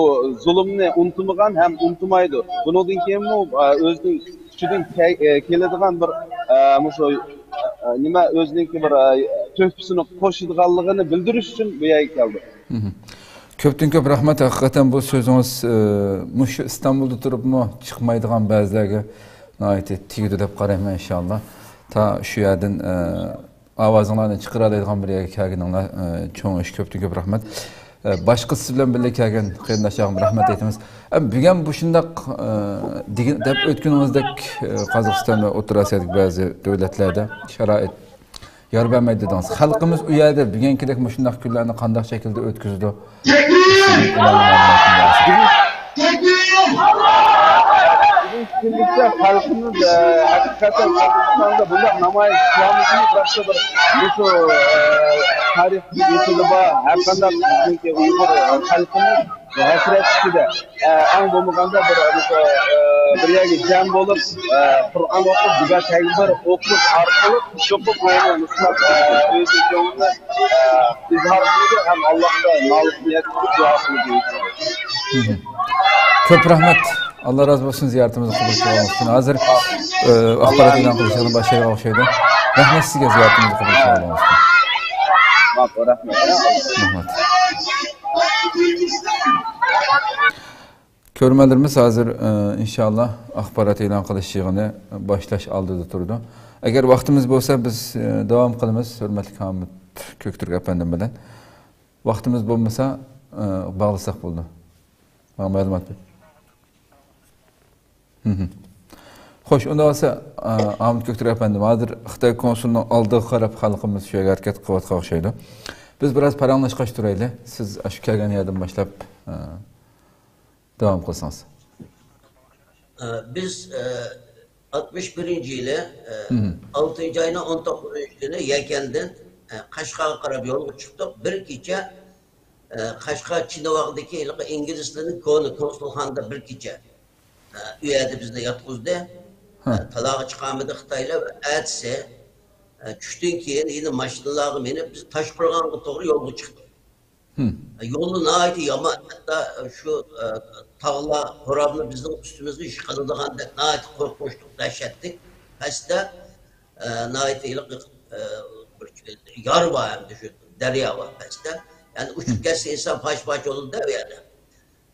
زۇلۇمنى ئۇنتۇمىغان ھەم ئۇنتۇمايدۇ. بۇنىڭدىن كېيىنمۇ، ئە، ئۆزىنىڭ ئىچىدىن كە-، ئە، كېلىدىغان بىر، ئە، مۇشۇ، ئە، نېمە، ئۆزىنىڭكى بىر، ئە، تۆھپىسىنى قوشىدىغانلىقىنى بىلدۈرۈش ئۈچۈن بۇ يەرگە كەلدۇق. مھم. كۆپتىن كۆپ رەھمەت. ھەقىقەتەن بۇ سۆزىڭىز، ئە، مۇشۇ ئىستانبۇلدا تۇرۇپمۇ چىقمايدىغان بەزىلەرگە ناھايىتى تېگىدۇ دەپ قارايمەن، ئىنشاللا. تا شۇ يەردىن، ئە، ئاۋازىڭلارنى چىقىرالايدىغان بىر يەرگە كەلگىنىڭلار، ئە، چوڭ ئىش، كۆپتىن كۆپ رەھمەت. ئە، باشقا سىز بىلەن بىللە كەلگەن قېرىنداشلارغا رەھمەت ئېيتىمىز. ئە، بۈگۈن بۇ شۇنداق، ئە، دېگىن-، دەپ ئۆتكىنىڭىزدەك، ئە، قازاقىستان ۋە ئوتتۇرا ئاسىيادىكى بەزى دۆلەتلەردە شارائىت يار بەرمەيدۇ دېدىڭىز. خەلقىمىز ئۇ يەردە بۈگۈنكىدەك مۇشۇنداق كۈنلەرنى قانداق شەكىلدە ئۆتكۈزىدۇ؟ بۈگۈنكى كۈنلۈكتە خەلقىمىز، ئە، ھەقىقەتەن قازاقىستاندا بۇنداق نامايىش قىلالمىسىمۇ، باشقا بىر مۇشۇ، ئە، تارىخ ئېسىدە بار ھەرقانداق بىزنىڭكى ئۇيغۇر، ئە، خەلقىمىز ھەسرەت ئىچىدە، ئە، ئەڭ بولمىغاندا بىر، مۇشۇ، ئە، بىر يەرگە جەم بولۇپ، ئە، قۇرئان ئوقۇپ، دۇئا تەكبىر ئوقۇش ئارقىلىق چوقۇم ئۇنى مۇشۇنداق، ئە، ئۆزىنىڭ كۆڭلىنى، ئە، ئىزھار قىلىدۇ ھەم ئاللاھقا نالىپ نىيەت قىلىپ دۇئا قىلىدۇ. كۆپ رەھمەت. ئاللا رازى بولسۇن، زىيارىتىمىزنى قوبۇل قىلغانلىقى ئۈچۈن. ھازىر، ئە، ئاخبارات ئېلان قىلىشىغا باشلايدىغان ئوخشايدۇ. رەھمەت سىزگە زىيارىتىمىزنى قوبۇل قىلغانلىقىڭىز ئۈچۈن. ماقۇل، رەھمەت. رەھمەت. كۆرۈرمەنلىرىمىز ھازىر، ئى، ئىنشاللا ئاخبارات ئېلان قىلىش يىغىنى باشلاش ئالدىدا تۇرىدۇ. ئەگەر ۋاقتىمىز بولسا، بىز، ئى، داۋام قىلىمىز ھۆرمەتلىك ھامىت كۆكتۈرك ئەپەندىم بىلەن. ۋاقتىمىز بولمىسا، ئى، باغلىساق بولىدۇ. ماڭا مەلۇمات بېرىڭ. مھم. خوش، ئۇنداق بولسا، ئى، ھامىت كۆكتۈرك ئەپەندىم، ھازىر خىتاي كونسۇلىنىڭ ئالدىغا قاراپ خەلقىمىز شۇ يەرگە ھەرىكەت قىلىۋاتقان ئوخشايدۇ. بىز بىراز پاراڭلاشقاچ تۇرايلى. سىز ئاشۇ كەلگەن يەردىن باشلاپ، ئى، داۋام قىلسىڭىز. ئە، بىز، ئە، ئاتمىش بىرىنچى يىلى، ئە، مھم. ئالتىنچى ئاينىڭ ئون توققۇزىنچى كۈنى يەكەندىن، ئە، قەشقەرگە قاراپ يولغا چىقتۇق. بىر كېچە، ئە، قەشقەر چىنىۋاغدىكى ھېلىقى ئىنگلىزلارنىڭ كونا كونسۇلخانىدا بىر كېچە، ئە، ئۇ يەردە بىزنى ياتقۇزدى. ھە. ئە، تالاغا چىقارمىدى خىتايلار ۋە ئەتىسى، ئە، چۈشتىن كېيىن يەنە ماشىنىلارغا مىنىپ، بىز تاشقورغانغا توغرا يولغا چىقتۇق. ھىم. يولى ناھايىتى يامان. ھەتتا شۇ، ئە، تاغلار، قوراملار بىزنىڭ ئۈستىمىزگە يىقىلىدىغاندەك ناھايىتى قورقۇنچلۇق، دەھشەتلىك. پەستە، ئە، ناھايىتى ھېلىقى، ئە، بىر يار بار ھەمدە شۇ دەريا بار پەستە. يەنى ئۇچۇپ ھىم. كەتسە ئىنسان پاش-پاش بولىدۇ-دە ئۇ يەردە.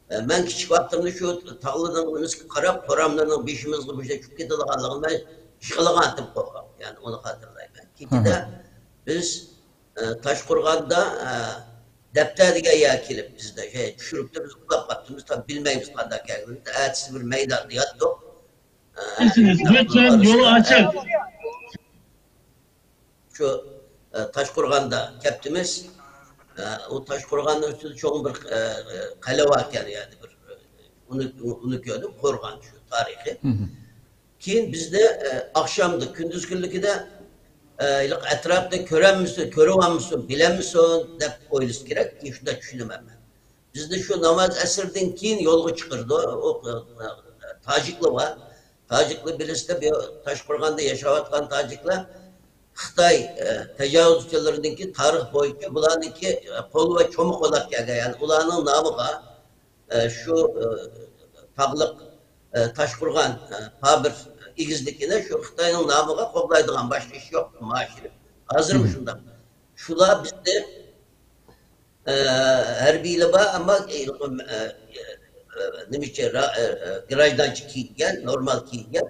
ئە، مەن كىچىك ۋاقتىمدا شۇ تاغلارنىڭ نېمىسىگە قاراپ، قوراملارنىڭ بېشىمىزغا مۇشۇنداق چۈشۈپ كېتىدىغانلىقىنى مەن يىقىلغانتىم قورقۇپ. يەنى ئۇنى خاتىرىلايمەن. ھە، كېچىدە ھە. بىز ئە، تاشقورغاندا، ئە، دەپتەر دېگەن يەرگە كېلىپ بىزنى، شەي، چۈشۈرۈپتۇ، بىز ئۇخلاپ قاپتىمىز، تا بىلمەيمىز قانداق كەلگىنىمىزنى. ئەتىسى بىر مەيداندا ياتتۇق. ئە، لۈتفەن يولى ئاچىڭ. شۇ، ئە، تاشقورغاندا كەپتىمىز. ئە، ئۇ تاشقورغاننىڭ ئۈستىدە چوڭ بىر، ئە، ئە، قەلئە بار ئىكەن، يەنى بىر، ئۇنى، ئۇنى كۆردۈم، قورغان شۇ تارىخىي. كېيىن بىزنى، ئە، ئاخشامدا، كۈندۈز كۈنلۈكىدە ئە، ھېلىقى ئەتراپتا كۆرەلمىسۇن، كۆرۈۋالمىسۇن، بىلەلمىسۇن دەپ ئويلىسا كېرەك. شۇنداق چۈشىنىمەن مەن. بىزنى شۇ ناماز ئەسىردىن كېيىن يولغا چىقىرىدۇ. ئۇ، ئە، تاجىكلار بار. تاجىكلار بىلىسىلەر، بۇ تاشقورغاندا ياشاۋاتقان تاجىكلار خىتاي، ئە، تاجاۋۇزچىلىرىنىڭكى تارىخ بويىچە بۇلارنىڭكى، ئە، قول ۋە چومۇق بولاپ كەلگەن. يەنى ئۇلارنىڭ نامىغا، ئە، شۇ، ئە، تاغلىق، ئە، تاشقورغان، ئە، پابىر ئېگىزلىكىنى شۇ خىتاينىڭ نامىغا قوغدايدىغان، باشقا ئىش يوق. مانا شۇ. ھازىرمۇ شۇنداق. شۇلار بىزنى، ئە، ھەربىيلەر بار، ئەمما، ئە، ئە، نېمىچە، را-، ئە، ئە، گراژدانچە كىيىنگەن، نورمال كىيىنگەن.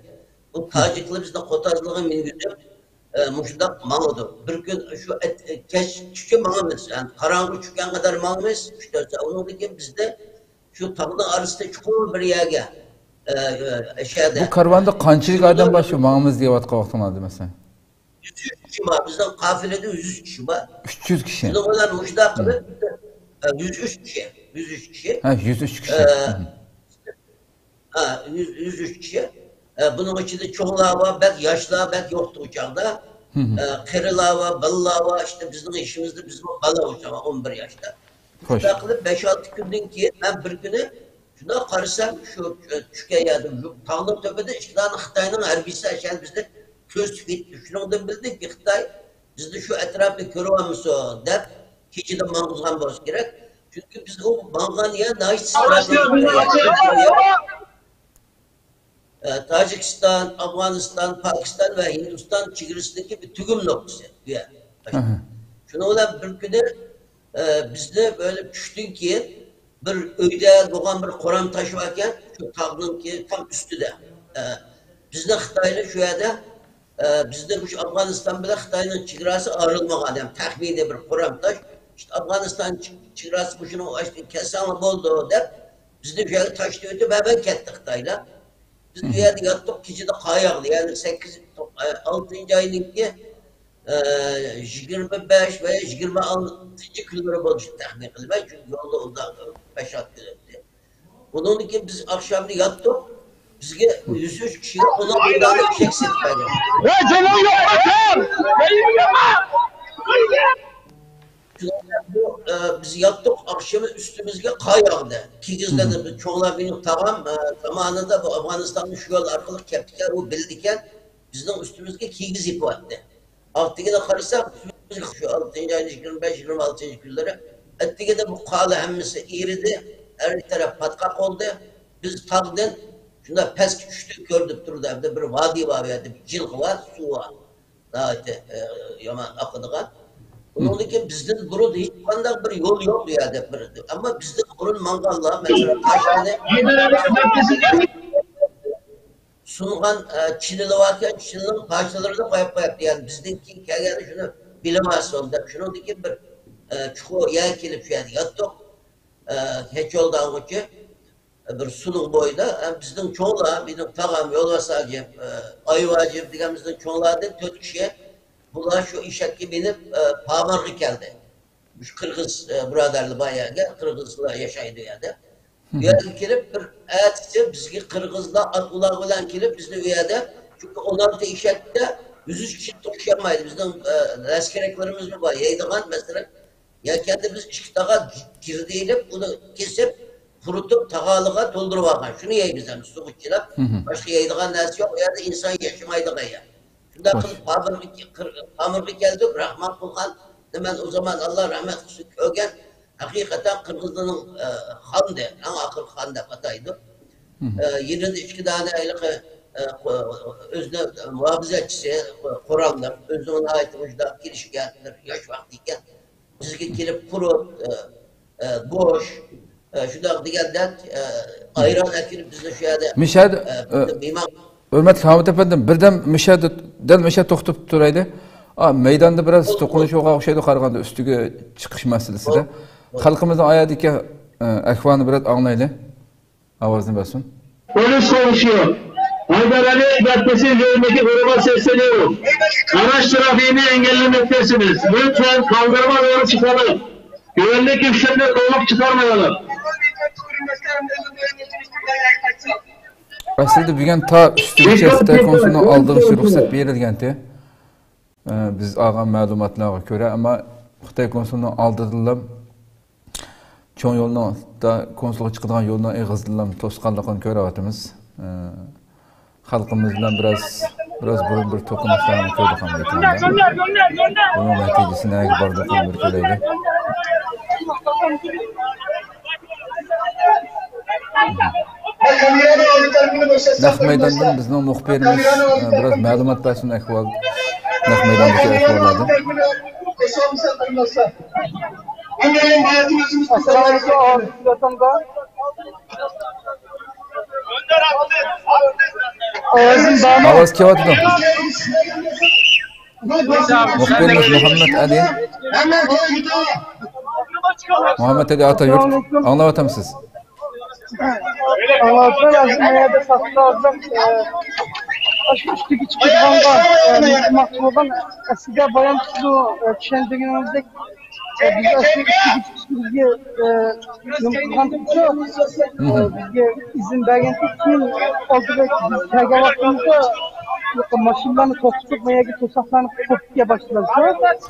بۇ تاجىكلار بىزنى قوتازلىقى مىنگۈزۈپ، ئە، مۇشۇنداق ماڭىدۇ. بىر كۈن شۇ ئەت-، كەچكىچە ماڭىمىز. يەنى قاراڭغۇ چۈشكەن قەدەر ماڭىمىز، ئۈچ تۆت سائەت. ئۇنىڭدىن كېيىن بىزنى شۇ تاغنىڭ ئارىسىدا چوقۇم بىر يەرگە، ئە، ئە، ئەشەدە. بۇ كارۋاندا قانچىلىك ئادەم بار شۇ ماڭىمىز دەۋاتقان ۋاقتىڭلاردا مەسىلەن؟ يۈز ئۈچ كىشى بار. بىزنىڭ قافىلىدە يۈز ئۈچ كىشى بار. ئۈچ يۈز كىشى. شۇنىڭ بىلەن مۇشۇنداق قىلىپ، ئە، يۈز ئۈچ كىشى. يۈز ئۈچ كىشى. ھە، يۈز ئۈچ كىشى. ئە، ھە، يۈز، يۈز ئۈچ كىشى. ئە، بۇنىڭ ئىچىدە چوڭلار بار، بەك ياشلار بەك يوقتى ئۇ چاغدا. ئە، قېرىلار بار، بالىلار بار. ئىشتە بىزنىڭ يېشىمىزدا بىزمۇ بالا ئۇ چاغدا، ئون بىر ياشتا. شۇنداق قىلىپ بەش-ئالتە كۈندىن كېيىن مەن بىر كۈنى شۇنداق قارىسام، شۇ، ئە، چۈشكەن يەردە، شۇ تاغنىڭ تۆپىدە ئىككى دانە خىتاينىڭ ھەربىيسى ئەشەدە بىزنى كۆزىتىپ كەتتى. شۇنىڭدىن بىلدىمكى، خىتاي بىزنى شۇ ئەتراپتا كۆرۈۋالمىسۇن دەپ كېچىدە ماڭغۇزغان بولسا كېرەك. چۈنكى بىز ئۇ ماڭغان يەر ناھايىتى ستراتېگىك يەر. ئە، تاجىكىستان، ئافغانىستان، پاكىستان ۋە ھىندىستان چېگرىسىدىكى بىر تۈگۈن نۇقتىسى بۇ يەر. شۇنىڭ بىلەن بىر كۈنى، ئە، بىزنى بىر چۈشتىن كېيىن بىر ئۆيدە بولغان بىر قورام تاش باركەن، شۇ تاغنىڭكى تام ئۈستىدە. ئە، بىزنى خىتايلار شۇ يەردە، ئە، بىزنى مۇشۇ ئافغانىستان بىلەن خىتاينىڭ چېگراسى ئايرىلمىغان، يەنى تەخمىنىي بىر قورام تاش. ئىشتە ئافغانىستان چېگراسى مۇشۇنىڭ ئاشتىن كەلسەڭلار بولىدۇ دەپ، بىزنى شۇ يەرگە تاشلىۋېتىپ ھەممە كەتتى خىتايلار. بىز بۇ يەردە ياتتۇق، كېچىدە قار ياغدى. يەنى سەككىز، ئالتىنچى ئاينىڭكى، ئە، يىگىرمە بەش ۋە يىگىرمە ئالتىنچى كۈنلىرى بولۇشىنى تەخمىن قىلىمەن، چۈنكى يولدا ئۇنداق بەش-ئالتە كۈن ئۆتتى. ئۇنىڭدىن كېيىن بىز ئاخشامدا ياتتۇق. بىزگە يۈز ئۈچ كىشىگە ئون ئالتە دانە ئىشەك سېتىپ بەردى. بۇ، ئە، بىز ياتتۇق، ئاخشىمى ئۈستىمىزگە قار ياغدى. كىگىزلەردە بىز چوڭلار، مېنىڭ تاغام، ئە، زامانىدا بۇ ئافغانىستانغا شۇ يول ئارقىلىق كەپتىكەن، ئۇ بىلىدىكەن. بىزنىڭ ئۈستىمىزگە كىگىز يېپىۋەتتى. ئاتىگىنى قارىساق، شۇ ئالتىنچى ئاينىڭ يىگىرمە بەش، يىگىرمە ئالتىنچى كۈنلىرى ئەتىگىدە بۇ قارلار ھەممىسى ئېرىدى، ھەر تەرەپ پاتقاق بولدى. بىز تاغدىن شۇنداق پەسكە چۈشتۇق، كۆرۈنۈپ تۇرىدۇ. ئەمدى بىر ۋادىي بار، ئۇ يەردە بىر جىلغا بار، سۇ بار. ناھايىتى، ئە، يامان ئاقىدىغان. ئۇنىڭدىن كېيىن بىزدىن بۇرۇن ھېچقانداق بىر يول يوق بۇ يەردە. بىر، ئەمما بىزدىن بۇرۇن ماڭغانلار، مەسىلەن، تاشقىنى سۇنغان، ئە، چىنىلى باركەن، چىنىنىڭ پارچىلىرىنى قويۇپ قويۇپتۇ. يەنى بىزدىن كېيىن كەلگەنلەر شۇنى بىلىۋالسۇن دەپ، شۇنىڭدىن كېيىن بىر، ئە، چوڭ يەرگە كېلىپ شۇ يەردە ياتتۇق. ئە، كەچ يولدانغۇچە بىر سۇنىڭ بويىدا، ئە، بىزنىڭ چوڭلار، مېنىڭ تاغام، يولۋاس ھاجىم، ئە، ئايۋا ھاجىم دېگەن بىزنىڭ چوڭلاردىن تۆت كىشى، بۇلار شۇ ئېشەككە مىنىپ، ئە، پامىرغا كەلدى. مۇشۇ قىرغىز، ئە، بۇرادەرلەر بار يەرگە، قىرغىزلار ياشايدۇ يەردە. بۇ يەرگە كېلىپ، بىر ئەتىسى بىزگە قىرغىزلار ئات ئۇلاغ بىلەن كېلىپ، بىزنى ئۇ يەردە، چۈنكى ئون ئالتە ئېشەكتە يۈز ئۈچ كىشى توشۇيالمايدۇ. بىزنىڭ، ئە، لەشكىرەكلىرىمىزمۇ بار، يەيدىغان، مەسىلەن، يەكەندە بىز ئىككى تاغا گىردە ئېلىپ، ئۇنى كېسىپ، قۇرۇتۇپ، تاغارلىققا تولدۇرۇۋالغان. شۇنى يەيمىز ئەمدى، سۇغا چىلاپ. باشقا يەيدىغان نەرسە يوق. ئۇ يەردە ئىنسان ياشىمايدىغان يەر. شۇنداق قىلىپ، پامىرغا، قىر-، پامىرغا كەلدۇق. راخمان قۇلخان، مەن ئۇ زامان، ئاللا رەھمەت قىلسۇن، كۆرگەن. ھەقىقەتەن قىرغىزلارنىڭ، ئە، خانى، ئەڭ ئاخىرقى خان دەپ ئاتايدۇ. ئە، يېنىدا ئىككى دانە ھېلىقى، ئە، قو-، ئۆزىنىڭ مۇھاپىزەتچىسى، قوراللىق، ئۆزىنىڭ ناھايىتى مۇشۇنداق كېلىشكەن، بىر ياش ۋاقتى ئىكەن. بىزگە كېلىپ قۇرۇت، ئە، ئە، گۆش، ئە، شۇنداق دېگەندەك، ئە، ئايران ئەكىرىپ بىزنى شۇ يەردە، مىشەدە، ئە، ئە، بىزنى مېھمان ھۆرمەتلىك ھامىت ئەپەندىم، بىردەم مىشەدە، دەل مىشەدە توختىتىپ تۇرايلى. ئا، مەيداندا بىراز توقۇنۇشۇۋالغان ئوخشايدۇ، قارىغاندا ئۈستىگە چىقىش مەسىلىسىدە. خەلقىمىزنىڭ ئايەردىكى، ئە، ئەھۋالىنى بىراز ئاڭلايلى. ئاۋازنى بەرسۇن. پولىس konuşuyor. Haydar Ali Caddesi üzerindeki duruma sesleniyorum. Araç trafiğini engellemektesiniz. Lütfen kaldırıma doğru çıkalım. Güvenlik güçlerine zorluk çıkarmayalım. ئەسلىدە بۈگۈن تا ئۈستىگىچە خىتاي كونسۇلىنىڭ ئالدىغىچە رۇخسەت بېرىلگەنتى. ئە، بىز ئالغان مەلۇماتلارغا كۆرە، ئەمما خىتاي كونسۇلىنىڭ ئالدىدىلا چوڭ يولنىڭ، كونسۇلغا چىقىدىغان يولنىڭ ئېغىزىدىلا توسقانلىقىنى كۆرۈۋاتىمىز. ئە، خەلقىمىز بىلەن بىراز، بىراز بۇرۇن بىر توقۇنۇشلارنى كۆردۇق ئەمدى ئېكراندا. بۇنىڭ نەتىجىسى نەگە بارىدىغانلىقىنى بىر كۆرەيلى. نەق مەيداندىن بىزنىڭ مۇخبىرىمىز، ئە، بىراز مەلۇمات بەرسۇن ئەھۋال، نەق مەيداندىكى ئەھۋاللاردىن. ئەسسالامۇئەلەيكۇم، ئاۋازىم كېلىۋاتامدۇ؟ ئاۋازىم بارمۇ؟ ئاۋاز كېلىۋاتىدۇ. مۇخبىرىمىز مۇھەممەد ئەلى. مۇھەممەد ئەلى ئاتا يۇرت. ئاڭلاۋاتامسىز؟ ئاڭلاۋاتىمەن. ھازىر مەن يەردە ساقچىلار ئازراق، ئە، ئاشۇ ئۈستىگە چىقىدىغانغا، ئە، نېمە قىلماقچى بولغان. ئەسلىدە بايام سىزنىڭ، ئە، چۈشەندۈرگىنىڭىزدەك، ئە، بىز ئەسلى ئۈستىگە چىقىشىمىزگە، ئە، نېمە قىلغان تۇرۇپتۇ. ئە، بىزگە ئىزىن بەرگەن تۇرۇپ، كېيىن ئالدىدا بىز كەلگەن ۋاقتىمىزدا ماشىنىلارنى توختىتىپ، ما يەرگە توساقلارنى قوپۇپ باشلىدى.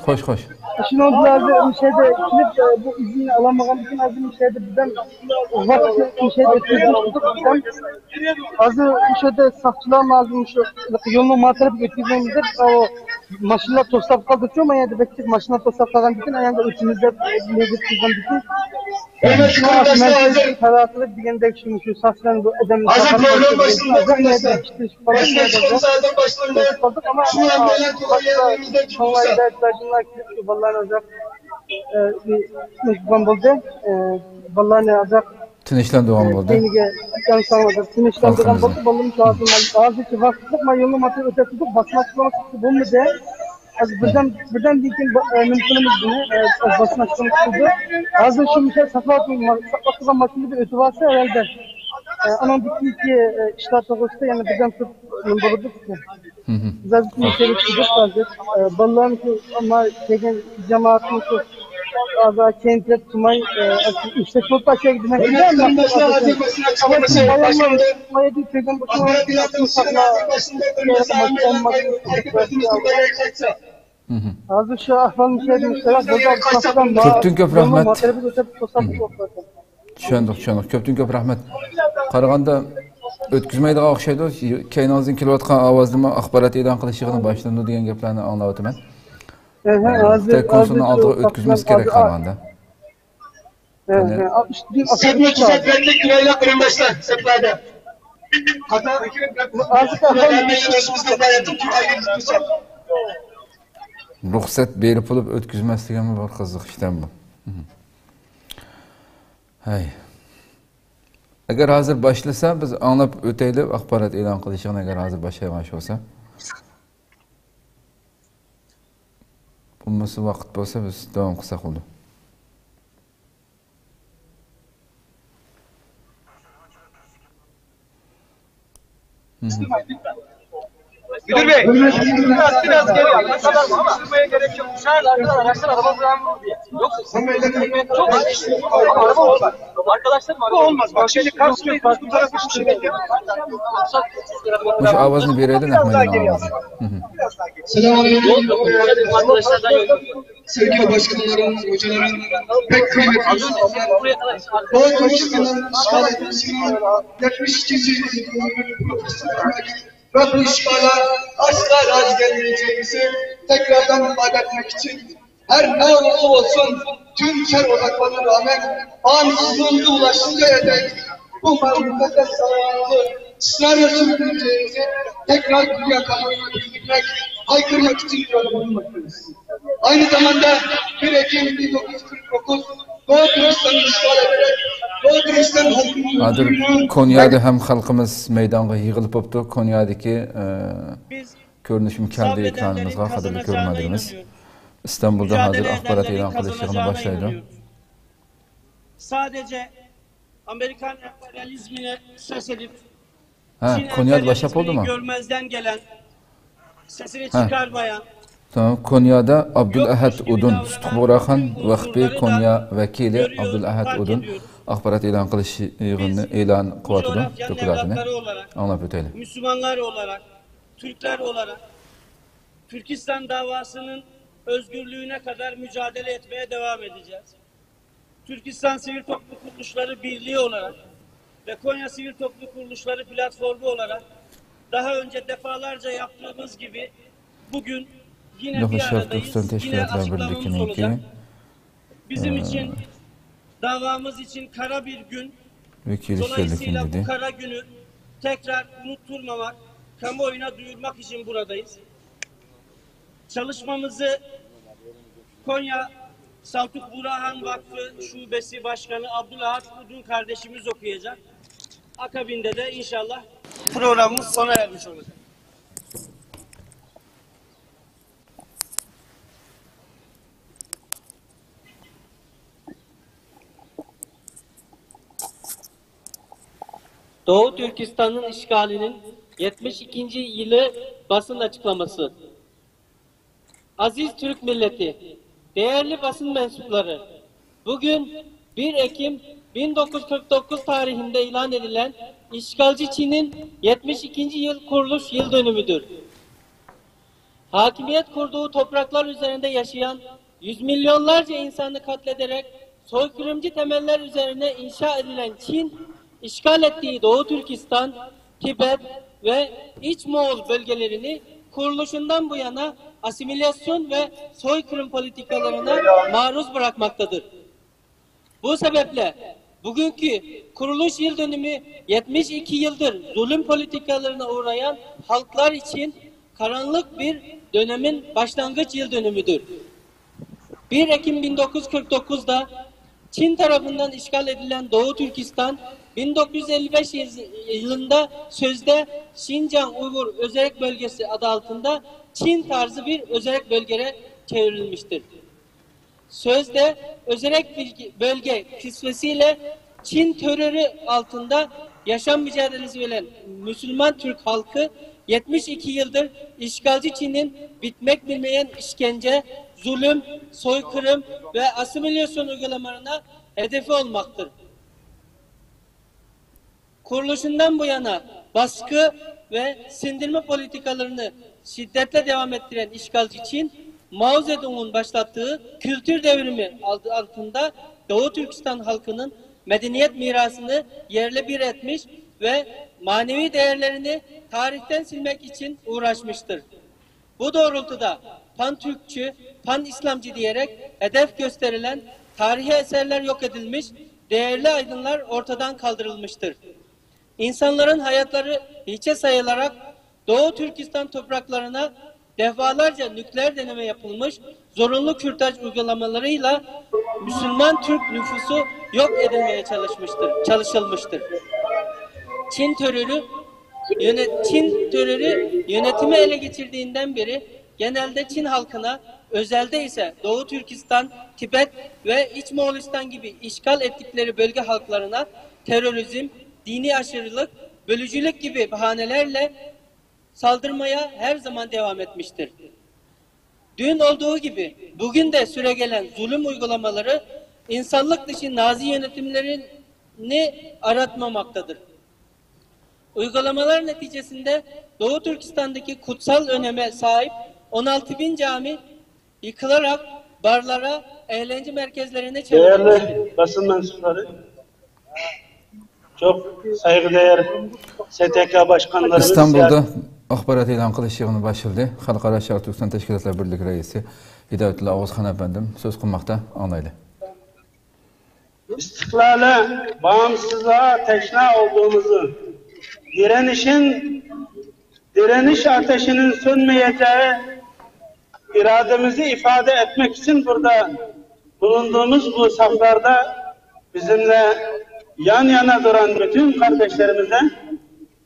خوش، خوش. شۇنىڭ بىلەن بىر مۇشۇ يەردە كېلىپ، ئە، بۇ ئىزىننى ئالالمىغاندىن كېيىن، ھازىر مۇشۇ يەردە ۋاقىت مۇشۇ يەردە ئۆتكۈزۈپ تۇردۇق. ھازىر مۇشۇ يەردە ساقچىلارمۇ ھازىر مۇشۇ يولنىڭ ما تەرىپىگە ئۆتكۈزمەيمىز دەپ، ئۇ ماشىنىلار توسلاپ قالدىچۇ، ما يەردە بەك جىق ماشىنىلار توسلاپ قالغاندىكىن، ئاياندا ئۆتىمىز دەپ نېگىز قىلغاندىكىن. شۇڭا مەن خەۋەر قىلىپ دېگەندەك شۇ، مۇشۇ ساقچىلارنى بۇ ئادەمنى ھازىر پروگرامما باشلىنىدۇ، قېرىنداشلار. بەش، بەش، ئون سائەتتىن باشلىنىدۇ. شۇ بىلەن باشقا چوڭ ئاياللىرىمىزدىن چىقمىسا. شۇ بالىلارنى ئازراق، ئە، مېھرىبان بولدى. ئە، بالىلارنى ئازراق، تىنچلاندۇرغان ئە، بولدى. كەينىگە ئەكەلسەڭلار دەپ تىنچلاندۇرغان بولدى. بالىلىرىم شۇ ھازىر، ھازىرچە ۋاقىتلىق مەن يولنى ماتېرىيال ئۆتەپ تۇردۇق، باسماچلىق بولمىدى. ھازىر بىردەم، بىردەمدىن كېيىن با-، ئە، نېمە قىلىمىز بۇنى؟ ئە، باسماچلىق قىلىدۇ. ھازىر شۇ مۇشۇ ساقلاپ، ساقلاپ تۇرغان ماشىنىدىن ئۆتۈۋالسا ھەرھالدا، ئە، ئانىڭدىكى، ئە، ئىشلار توغرىسىدا يەنە بىردەم تۇرۇپ نېمە بولىدۇ. بىز ھازىر كېلىپ تۇردۇق ھازىر. ئە، بالىلارنىڭكى، ئەمما كەلگەن جامائەتنىڭكى ئازا كەينىدە تۇرماي، ئە، يۈكسەك بولۇپ ئاشايدۇ دېمەك. ھازىر شۇ ئەھۋالنى كۆردۈم. كۆپتىن كۆپ رەھمەت. چۈشەندۇق، چۈشەندۇق. كۆپتىن كۆپ رەھمەت. قارىغاندا ئۆتكۈزمەيدىغان ئوخشايدۇ. كەينىڭىزدىن كېلىۋاتقان ئاۋازدىمۇ ئاخبارات ئېلان قىلىش يىغىنى باشلىنىدۇ دېگەن گەپلەرنى ئاڭلاۋاتىمەن. ئەھە، ھازىر، خىتاي كونسۇلىنىڭ ئالدىغا ئۆتكۈزمەس كېرەك قارىغاندا. ئەھە، ئۈستىدىن سەپنى تۈزەتمەكلىك كېرەكلىك قېرىنداشلار، سەپلەردە. قاتار ھازىر ھەممەيلەن ئۆزىمىزنى باياتىپ تۇرايلى. رۇخسەت بېرىپ بولۇپ ئۆتكۈزمەسلىكىمۇ بىر قىزىق ئىشتەن بۇ. ھەي. ئەگەر ھازىر باشلىسا، بىز ئاڭلاپ ئۆتەيلى، ئاخبارات ئېلان قىلىشىنى ئەگەر ھازىر باشلايدىغان ئىش بولسا. بولمىسا ۋاقىت بولسا، بىز داۋام قىلساق بولىدۇ. Müdür bey, biraz, biraz geri al. Ne kadar mı? Ama sürmeye gerek yok. Dışarıda arkadaşlar araba bırakmıyor diye. Yok. Çok araba olmaz. Arkadaşlar mı? Bu olmaz. Bak şimdi karşıya bu tarafa şimdi. Muş avazını verelim, Ahmet'in avazını. Hı hı. Yol yok. Arkadaşlardan yol yok. Sevgili başkanlarım, hocalarım, pek kıymetli üstadlar. Doğu Türkistan'ın işgal edilmesinin yetmiş ikinci yıl dönümünü profesyonel ve bu işgale asla razı gelmeyeceğimizi tekrardan ifade etmek için her ne olursa olsun tüm şer odaklarına rağmen bağımsızlığımıza ulaşıncaya dek bu mukaddes zamanımızı ısrarla sürdüreceğimizi tekrar dünya kamuoyuna bildirmek, haykırmak için burada bulunmaktayız. Aynı zamanda bir Ekim bin dokuz yüz kırk dokuz Doğu Türkistan'ı işgal ederek Doğu Türkistan halkının özgürlüğü. Hozir Konyada ham xalqimiz maydonga yig'ilib bo'pti. Konyadagi, e, ko'rinishim keldi ekranimizga, qadrli ko'rganlarimiz. Istanbulda hozir axborot e'lon qilish yig'ini boshlaydi. Sadece Amerikan emperyalizmine ses edip Ha, Çin Konyada başlap emperyalizmini bo'ldimi? Görmezden gelen, sesini Ha. Çıkarmayan, Tamam, Konyada Abdul Ahad Udun, Sutqu Buğraxan vaqfi Konya vakili Abdul Ahad Udun axborot e'lon qilish yig'inini e'lon qilyotidi, coğrafyanın dokladini evlatları olarak, anglab o'taylik. Müslümanlar olarak, Türkler olarak Türkistan davasının özgürlüğüne kadar mücadele etmeye devam edeceğiz. Türkistan Sivil Toplum Kuruluşları Birliği olarak ve Konya Sivil Toplum Kuruluşları Platformu olarak daha önce defalarca yaptığımız gibi bugün yine bir aradayız, yine açıklamamız olacak. Bizim için, davamız için kara bir gün. Dolayısıyla bu kara günü tekrar unutturmamak, kamuoyuna duyurmak için buradayız. Çalışmamızı Konya Saltuk Burahan Vakfı Şubesi Başkanı Abdullah Kudun kardeşimiz okuyacak. Akabinde de inşallah programımız sona ermiş olacak. Doğu Türkistan'ın işgalinin yetmiş ikinci yılı basın açıklaması. Aziz Türk milleti, değerli basın mensupları, bugün bir Ekim bin dokuz yüz kırk dokuz tarihinde ilan edilen işgalci Çin'in yetmiş ikinci yıl kuruluş yıl dönümüdür. Hakimiyet kurduğu topraklar üzerinde yaşayan yüz milyonlarca insanı katlederek soykırımcı temeller üzerine inşa edilen Çin, işgal ettiği Doğu Türkistan, Tibet ve İç Moğol bölgelerini kuruluşundan bu yana asimilasyon ve soykırım politikalarına maruz bırakmaktadır. Bu sebeple bugünkü kuruluş yıl dönümü yetmiş iki yıldır zulüm politikalarına uğrayan halklar için karanlık bir dönemin başlangıç yıl dönümüdür. Bir Ekim bin dokuz yüz kırk dokuzda Çin tarafından işgal edilen Doğu Türkistan, bin dokuz yüz elli beş yılında sözde Şincan Uygur Özerk Bölgesi adı altında Çin tarzı bir özerk bölgeye çevrilmiştir. Sözde özerk bilgi- bölge kisvesiyle Çin terörü altında yaşam mücadelesi veren Müslüman Türk halkı yetmiş iki yıldır işgalci Çin'in bitmek bilmeyen işkence, zulüm, soykırım ve asimilasyon uygulamalarına hedefi olmaktır. Kuruluşundan bu yana baskı ve sindirme politikalarını şiddetle devam ettiren işgalci Çin, Mao Zedong'un başlattığı kültür devrimi adı altında Doğu Türkistan halkının medeniyet mirasını yerle bir etmiş ve manevi değerlerini tarihten silmek için uğraşmıştır. Bu doğrultuda pan-Türkçü, pan-İslamcı diyerek hedef gösterilen tarihi eserler yok edilmiş, değerli aydınlar ortadan kaldırılmıştır. İnsanların hayatları hiçe sayılarak Doğu Türkistan topraklarına defalarca nükleer deneme yapılmış, zorunlu kürtaj uygulamalarıyla Müslüman Türk nüfusu yok edilmeye çalışmıştır, çalışılmıştır. Çin terörü yönet Çin terörü yönetimi ele geçirdiğinden beri genelde Çin halkına, özelde ise Doğu Türkistan, Tibet ve İç Moğolistan gibi işgal ettikleri bölge halklarına terörizm, dini aşırılık, bölücülük gibi bahanelerle saldırmaya her zaman devam etmiştir. Dün olduğu gibi bugün de süregelen zulüm uygulamaları insanlık dışı Nazi yönetimlerini aratmamaktadır. Uygulamalar neticesinde Doğu Türkistan'daki kutsal öneme sahip on altı bin cami yıkılarak barlara, eğlence merkezlerine çevrilmiştir. Değerli basın mensupları, çok saygıdeğer S T K başkanlarımız, İstanbul'da axborot e'lon qilish yig'ini boshlandi. Xalqaro Sharq Turkiston tashkilotlar birligi raisi Hidoyatilla Og'uzxon afandim so'z qilmoqda, anglaylik. İstiklale, bağımsızlığa teşna olduğumuzu, direnişin, direniş ateşinin sönmeyeceği irademizi ifade etmek için burada bulunduğumuz bu saflarda bizimle yan yana duran bütün kardeşlerimize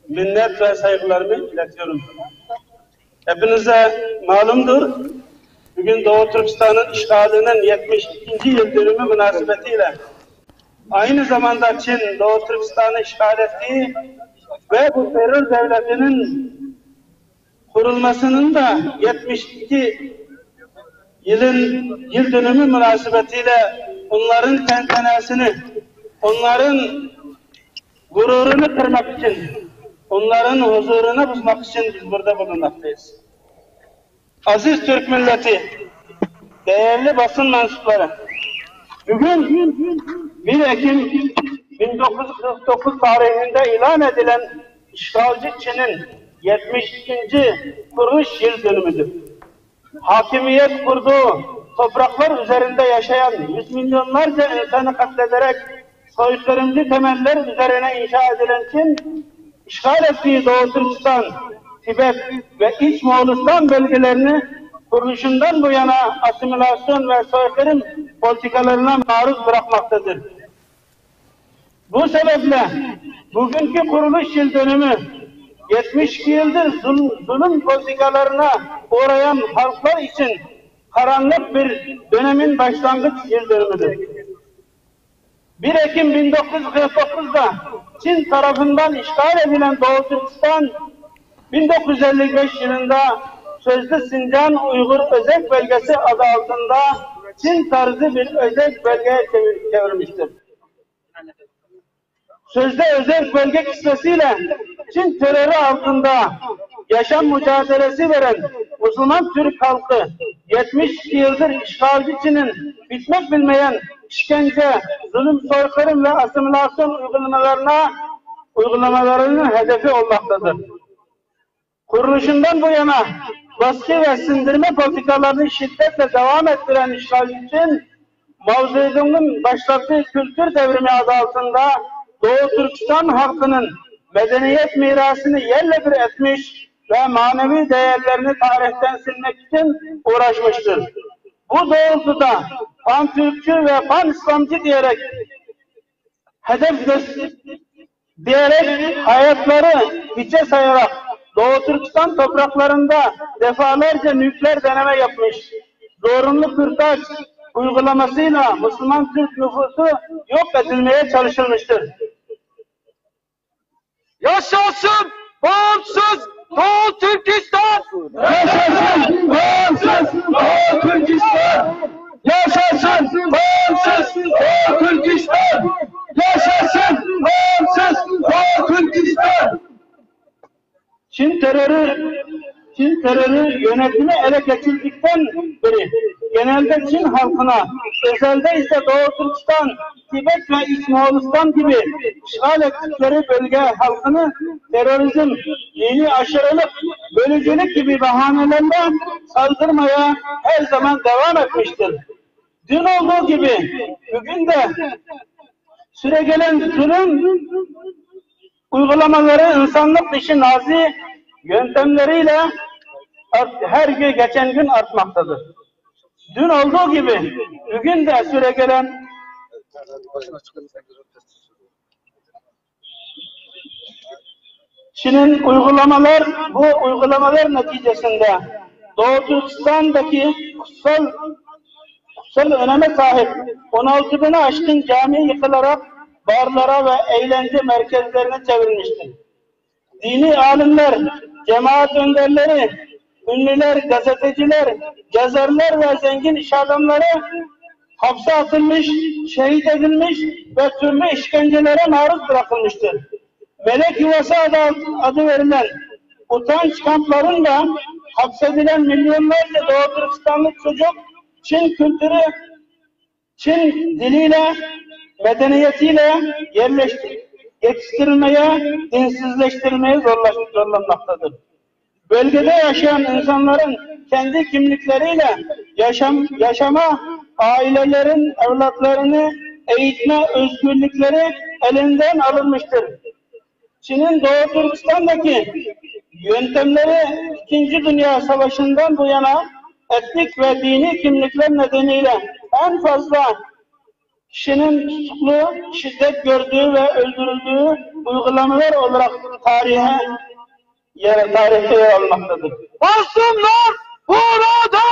minnet ve saygılarımı iletiyorum. Hepinize malumdur, bugün Doğu Türkistan'ın işgalinin yetmiş ikinci yıl dönümü münasebetiyle aynı zamanda Çin Doğu Türkistan'ı işgal ettiği ve bu terör devletinin kurulmasının da yetmiş iki yılın yıl dönümü münasebetiyle onların tentenesini, onların gururunu kırmak için, onların huzurunu bozmak için biz burada bulunmaktayız. Aziz Türk milleti, değerli basın mensupları, bugün bir Ekim bin dokuz yüz kırk dokuz tarihinde ilan edilen işgalci Çin'in yetmiş ikinci kuruluş yıl dönümüdür. Hakimiyet kurduğu topraklar üzerinde yaşayan yüz milyonlarca insanı katlederek soykırımcı temeller üzerine inşa edilen Çin, işgal ettiği Doğu Türkistan, Tibet ve İç Moğolistan bölgelerini kuruluşundan bu yana asimilasyon ve soykırım politikalarına maruz bırakmaktadır. Bu sebeple bugünkü kuruluş yıl dönümü yetmiş iki yıldır zul-, zulüm politikalarına uğrayan halklar için karanlık bir dönemin başlangıç yıl dönümüdür. Bir Ekim bin dokuz yüz kırk dokuzda Çin tarafından işgal edilen Doğu Türkistan, bin dokuz yüz elli beş yılında sözde Sincan Uygur Özerk Bölgesi adı altında Çin tarzı bir özerk bölgeye çevir-, çevirmiştir. Sözde özerk bölge kisvesiyle Çin terörü altında yaşam mücadelesi veren Müslüman Türk halkı yetmiş iki yıldır işgalci Çin'in bitmek bilmeyen işkence, zulüm, soykırım ve asimilasyon uygulamalarına, uygulamalarının hedefi olmaktadır. Kuruluşundan bu yana baskı ve sindirme politikalarını şiddetle devam ettiren işgalci Çin, Mao Zedong'un başlattığı kültür devrimi adı altında Doğu Türkistan halkının medeniyet mirasını yerle bir etmiş ve manevi değerlerini tarihten silmek için uğraşmıştır. Bu doğrultuda pan-Türkçü ve pan-İslamcı diyerek hedef gö-, diyerek hayatları hiçe sayarak Doğu Türkistan topraklarında defalarca nükleer deneme yapmış, zorunlu kürtaj uygulamasıyla Müslüman Türk nüfusu yok edilmeye çalışılmıştır. Yaşasın bağımsız Doğu Türkistan! Yaşasın bağımsız Doğu Türkistan! Yaşasın bağımsız Doğu Türkistan! Yaşasın bağımsız Doğu Türkistan! Çin terörü, Çin terörü yönetimi ele geçirdikten beri genelde Çin halkına, özelde ise Doğu Türkistan, Tibet ve İç Moğolistan gibi işgal ettikleri bölge halkını terörizm, dini aşırılık, bölücülük gibi bahanelerle saldırmaya her zaman devam etmiştir. Dün olduğu gibi bugün de süregelen zulüm uygulamaları insanlık dışı nazi yöntemleriyle art-, her gün, geçen gün artmaktadır. Dün olduğu gibi bugün de süregelen Çin'in uygulamalar, bu uygulamalar neticesinde Doğu Türkistan'daki kutsal, kutsal öneme sahip on altı bini aşkın cami yıkılarak barlara ve eğlence merkezlerine çevrilmiştir. Dini alimler, cemaat önderleri, ünlüler, gazeteciler, yazarlar ve zengin iş adamları hapse atılmış, şehit edilmiş ve türlü işkencelere maruz bırakılmıştır. Melek yuvası adı, adı verilen utanç kamplarında hapsedilen milyonlarca Doğu Türkistanlı çocuk Çin kültürü, Çin diliyle, medeniyetiyle yerleşti-, yetiştirilmeye, dinsizleştirilmeye zorlaş-, zorlanmaktadır. Bölgede yaşayan insanların kendi kimlikleriyle yaşam, yaşama, ailelerin evlatlarını eğitme özgürlükleri elinden alınmıştır. Çin'in Doğu Türkistan'daki yöntemleri İkinci Dünya Savaşı'ndan bu yana etnik ve dini kimlikler nedeniyle en fazla kişinin tutuklu, şiddet gördüğü ve öldürüldüğü uygulamalar olarak tarihe yer, tarihte yer almaktadır. Mazlumlar burada,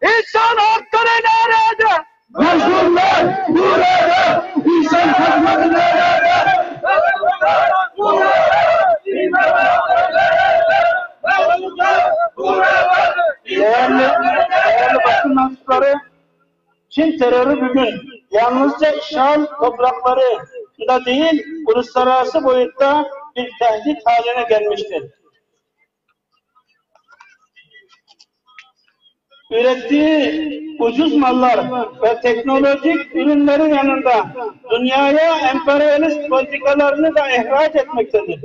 insan hakları nerede? Mazlumlar burada, insan hakları nerede? Mazlumlar burada, insan hakları nerede? Mazlumlar burada, insan hakları nerede? Değerli, değerli basın mensupları, Çin terörü bugün yalnızca işgal topraklarında değil, uluslararası boyutta bir tehdit haline gelmiştir. Ürettiği ucuz mallar ve teknolojik ürünleri yanında dünyaya emperyalist politikalarını da ihraç etmektedir.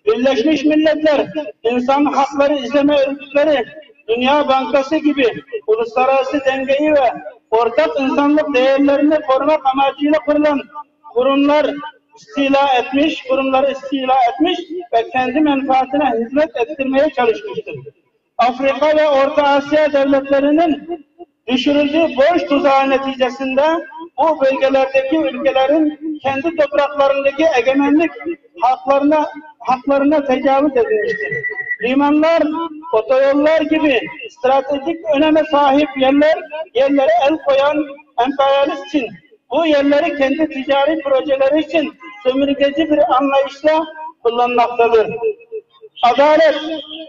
Birleşmiş Milletler İnsan Hakları İzleme Örgütleri, Dünya Bankası gibi uluslararası dengeyi ve ortak insanlık değerlerini korumak amacıyla kurulan kurumlar istila etmiş, kurumları istila etmiş ve kendi menfaatine hizmet ettirmeye çalışmıştır. Afrika ve Orta Asya devletlerinin düşürüldüğü borç tuzağı neticesinde bu bölgelerdeki ülkelerin kendi topraklarındaki egemenlik haklarına haklarına tecavüz edilmiştir. Limanlar, otoyollar gibi stratejik öneme sahip yerler yerlere el koyan emperyalist Çin bu yerleri kendi ticari projeleri için sömürgeci bir anlayışla kullanmaktadır. Adalet,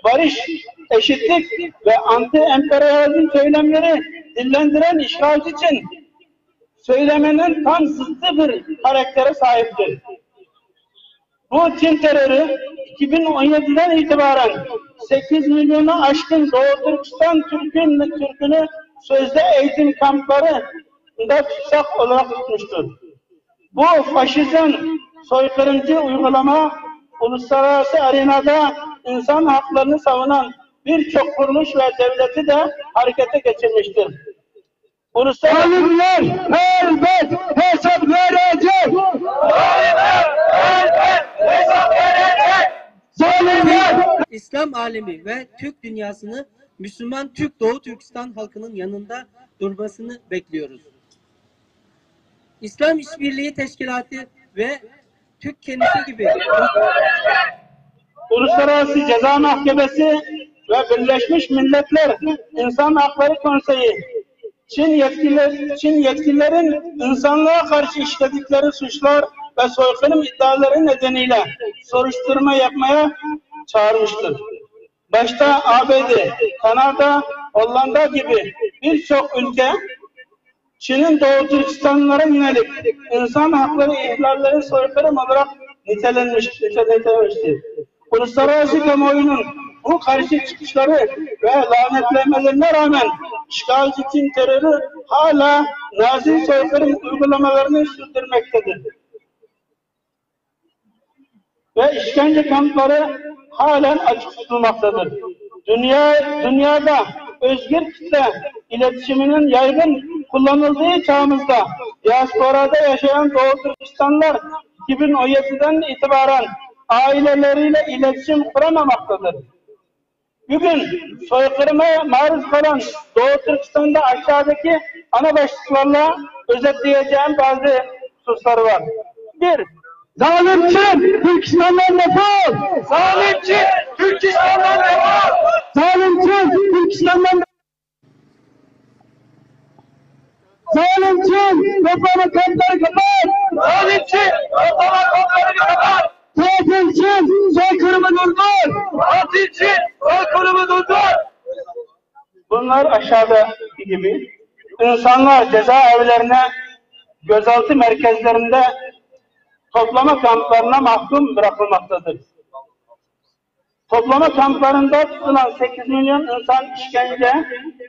barış, eşitlik ve anti-emperyalizm söylemleri dillendiren işgalci Çin söyleminin tam zıttı bir karaktere sahiptir. Bu Çin terörü iki bin on yediden itibaren sekiz milyonu aşkın Doğu Türkistan Türk'ün, Türk'ünü sözde eğitim kamplarında tutsak olarak tutmuştur. Bu faşizm, soykırımcı uygulama uluslararası arenada insan haklarını savunan birçok kuruluş ve devleti de harekete geçirmiştir. Uluslararası Zalimler elbet hesap verecek. Zalimler elbet hesap verecek. Zalimler İslam alemi ve Türk dünyasını Müslüman Türk Doğu Türkistan halkının yanında durmasını bekliyoruz. İslam İşbirliği Teşkilatı ve Türk kendisi gibi Uluslararası Ceza Mahkemesi ve Birleşmiş Milletler İnsan Hakları Konseyi Çin yetkililer, Çin yetkililerin insanlığa karşı işledikleri suçlar ve soykırım iddiaları nedeniyle soruşturma yapmaya çağırmıştır. Başta A B D, Kanada, Hollanda gibi birçok ülke Çin'in Doğu Türkistanlara yönelik insan hakları ihlalleri soykırım olarak nitelenmiş, nitelenmiştir. Uluslararası kamuoyunun bu karşı çıkışları ve lanetlemelerine rağmen işgalci Çin terörü hala Nazi soykırım uygulamalarını sürdürmektedir. Ve işkence kampları halen açık tutulmaktadır. Dünya, dünyada özgür kitle iletişiminin yaygın kullanıldığı çağımızda diasporada yaşayan Doğu Türkistanlar iki bin on yediden itibaren aileleriyle iletişim kuramamaktadır. Bugün soykırıma maruz kalan Doğu Türkistan'da aşağıdaki ana başlıklarla özetleyeceğim bazı hususlar var. Bir, Zalimçi Türkistan'dan defol! Zalimçi Türkistan'dan defol! Zalimçi Türkistan'dan Zalimçi toplama kampları kapat! Zalimçi toplama kampları kapat! Katilçi soykırımı durdur! Katilçi soykırımı durdur! Bunlar aşağıdaki gibi. İnsanlar cezaevlerine, gözaltı merkezlerinde toplama kamplarına mahkum bırakılmaktadır. Toplama kamplarında tutulan sekiz milyon insan işkence,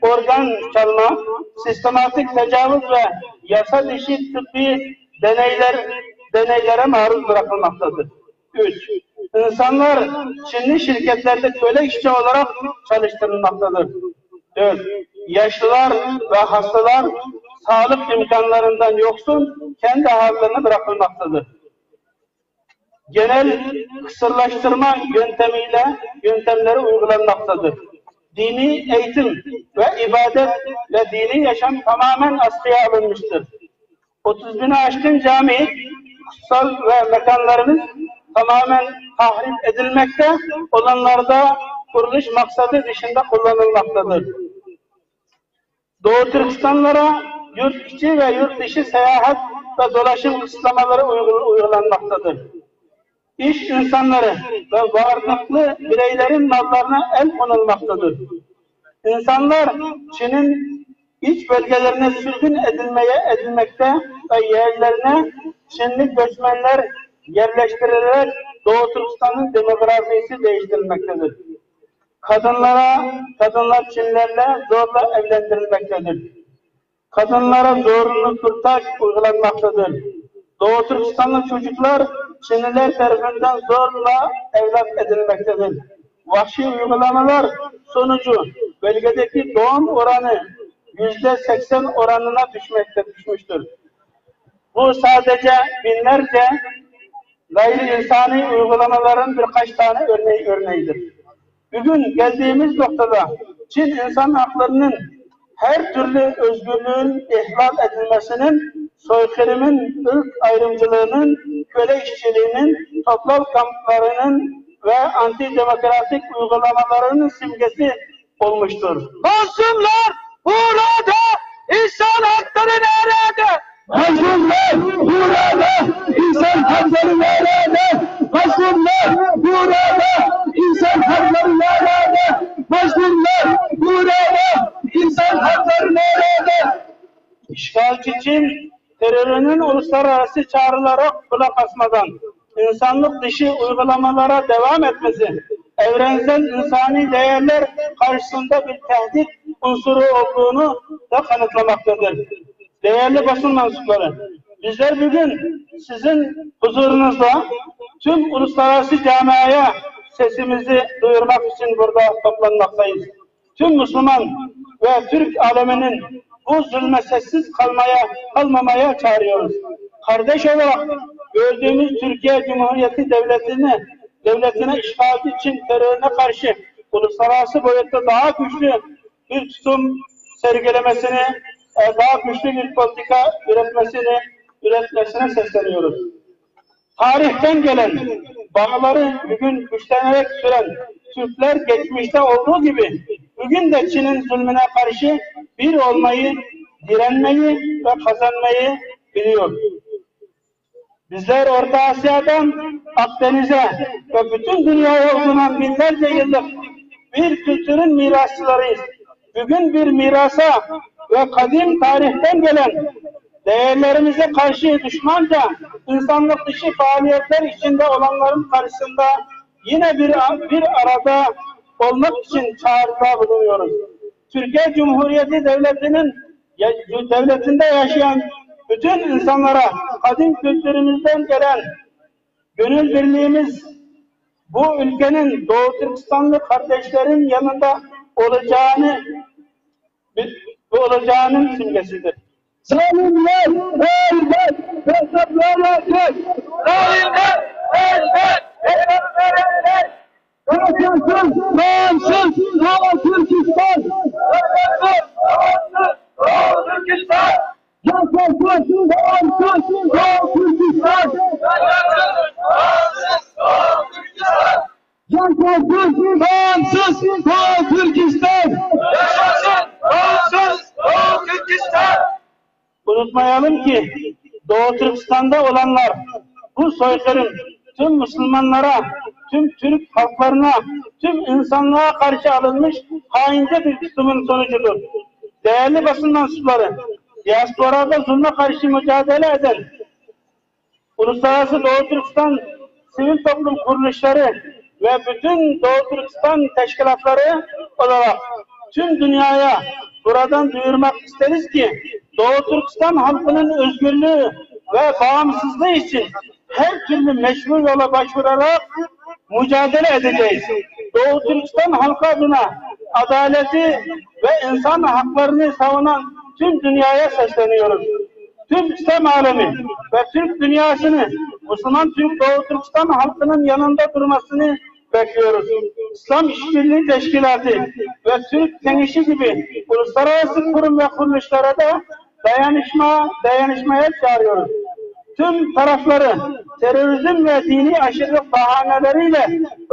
organ çalma, sistematik tecavüz ve yasa dışı tıbbi deneyler, deneylere maruz bırakılmaktadır. Üç, insanlar Çinli şirketlerde köle işçi olarak çalıştırılmaktadır. Dört, yaşlılar ve hastalar sağlık imkanlarından yoksun kendi hallerine bırakılmaktadır. Genel kısırlaştırma yöntemiyle yöntemleri uygulanmaktadır. Dini eğitim ve ibadet ve dini yaşam tamamen askıya alınmıştır. Otuz bini aşkın cami, kutsal ve mekanlarımız tamamen tahrip edilmekte, olanlarda kuruluş maksadı dışında kullanılmaktadır. Doğu Türkistanlara yurt içi ve yurt dışı seyahat ve dolaşım kısıtlamaları uygul-, uygulanmaktadır. İş insanları ve varlıklı bireylerin mallarına el konulmaktadır. İnsanlar Çin'in iç bölgelerine sürgün edilmeye edilmekte ve yerlerine Çinli göçmenler yerleştirilerek Doğu Türkistan'ın demografisi değiştirilmektedir. Kadınlara, kadınlar Çinlerle zorla evlendirilmektedir. Kadınlara zorunlu kürtaj uygulanmaktadır. Doğu Türkistanlı çocuklar Çinliler tarafından zorla evlat edinmektedir. Vahşi uygulamalar sonucu bölgedeki doğum oranı yüzde seksen oranına düşmekte, düşmüştür. Bu sadece binlerce gayri insani uygulamaların birkaç tane örneği, örneğidir. Bugün geldiğimiz noktada Çin insan haklarının her türlü özgürlüğün ihlal edilmesinin, soykırımın, ırk ayrımcılığının, köle işçiliğinin, toplama kamplarının ve antidemokratik uygulamalarının simgesi olmuştur. Mazlumlar burada, insan hakları nerede? Mazlumlar burada, insan hakları nerede? Mazlumlar burada, insan hakları nerede? Mazlumlar burada, insan hakları nerede? İşgalci Çin terörünün uluslararası çağrılara kulak asmadan insanlık dışı uygulamalara devam etmesi evrensel insani değerler karşısında bir tehdit unsuru olduğunu da kanıtlamaktadır. Değerli basın mensupları, bizler bugün sizin huzurunuzda tüm uluslararası camiaya sesimizi duyurmak için burada toplanmaktayız. Tüm Müslüman ve Türk aleminin bu zulme sessiz kalmaya, kalmamaya çağırıyoruz. Kardeş olarak gördüğümüz Türkiye Cumhuriyeti devletini, devletine işgalci Çin terörüne karşı uluslararası boyutta daha güçlü bir tutum sergilemesini, e, daha güçlü bir politika üretmesini, üretmesine sesleniyoruz. Tarihten gelen bağları bugün güçlenerek süren Türkler geçmişte olduğu gibi bugün de Çin'in zulmüne karşı bir olmayı, direnmeyi ve kazanmayı biliyor. Bizler Orta Asya'dan Akdeniz'e ve bütün dünyaya uzanan binlerce yıllık bir kültürün mirasçılarıyız. Bugün bir mirasa ve kadim tarihten gelen değerlerimize karşı düşmanca, insanlık dışı faaliyetler içinde olanların karşısında yine bir, bir arada olmak için çağrıda bulunuyoruz. Türkiye Cumhuriyeti Devleti'nin ya-, devletinde yaşayan bütün insanlara kadim kültürümüzden gelen gönül birliğimiz bu ülkenin Doğu Türkistanlı kardeşlerin yanında olacağını, bu olacağının simgesidir. Zalimler elbet hesap verecek. Zalimler elbet hesap verecek. Yaşasın bağımsız Doğu Türkistan. Yaşasın bağımsız Doğu Türkistan. Yaşasın bağımsız Doğu Türkistan. Yaşasın bağımsız Doğu Türkistan. Yaşasın bağımsız Doğu Türkistan. Yaşasın bağımsız Doğu Türkistan. Unutmayalım ki Doğu Türkistan'da olanlar bu soykırım tüm Müslümanlara, tüm Türk halklarına, tüm insanlığa karşı alınmış haince bir tutumun sonucudur. Değerli basın mensupları, diasporada zulme karşı mücadele eden Uluslararası Doğu Türkistan sivil toplum kuruluşları ve bütün Doğu Türkistan teşkilatları olarak tüm dünyaya buradan duyurmak isteriz ki Doğu Türkistan halkının özgürlüğü ve bağımsızlığı için her türlü meşru yola başvurarak mücadele edeceğiz. Doğu Türkistan halkı adına adaleti ve insan haklarını savunan tüm dünyaya sesleniyoruz. Tüm İslam alemi ve Türk dünyasını, Müslüman Türk Doğu Türkistan halkının yanında durmasını bekliyoruz. İslam İşbirliği Teşkilatı ve Türk Keneşi gibi uluslararası kurum ve kuruluşlara da dayanışma, dayanışmaya çağırıyoruz. Tüm tarafları terörizm ve dini aşırılık bahaneleriyle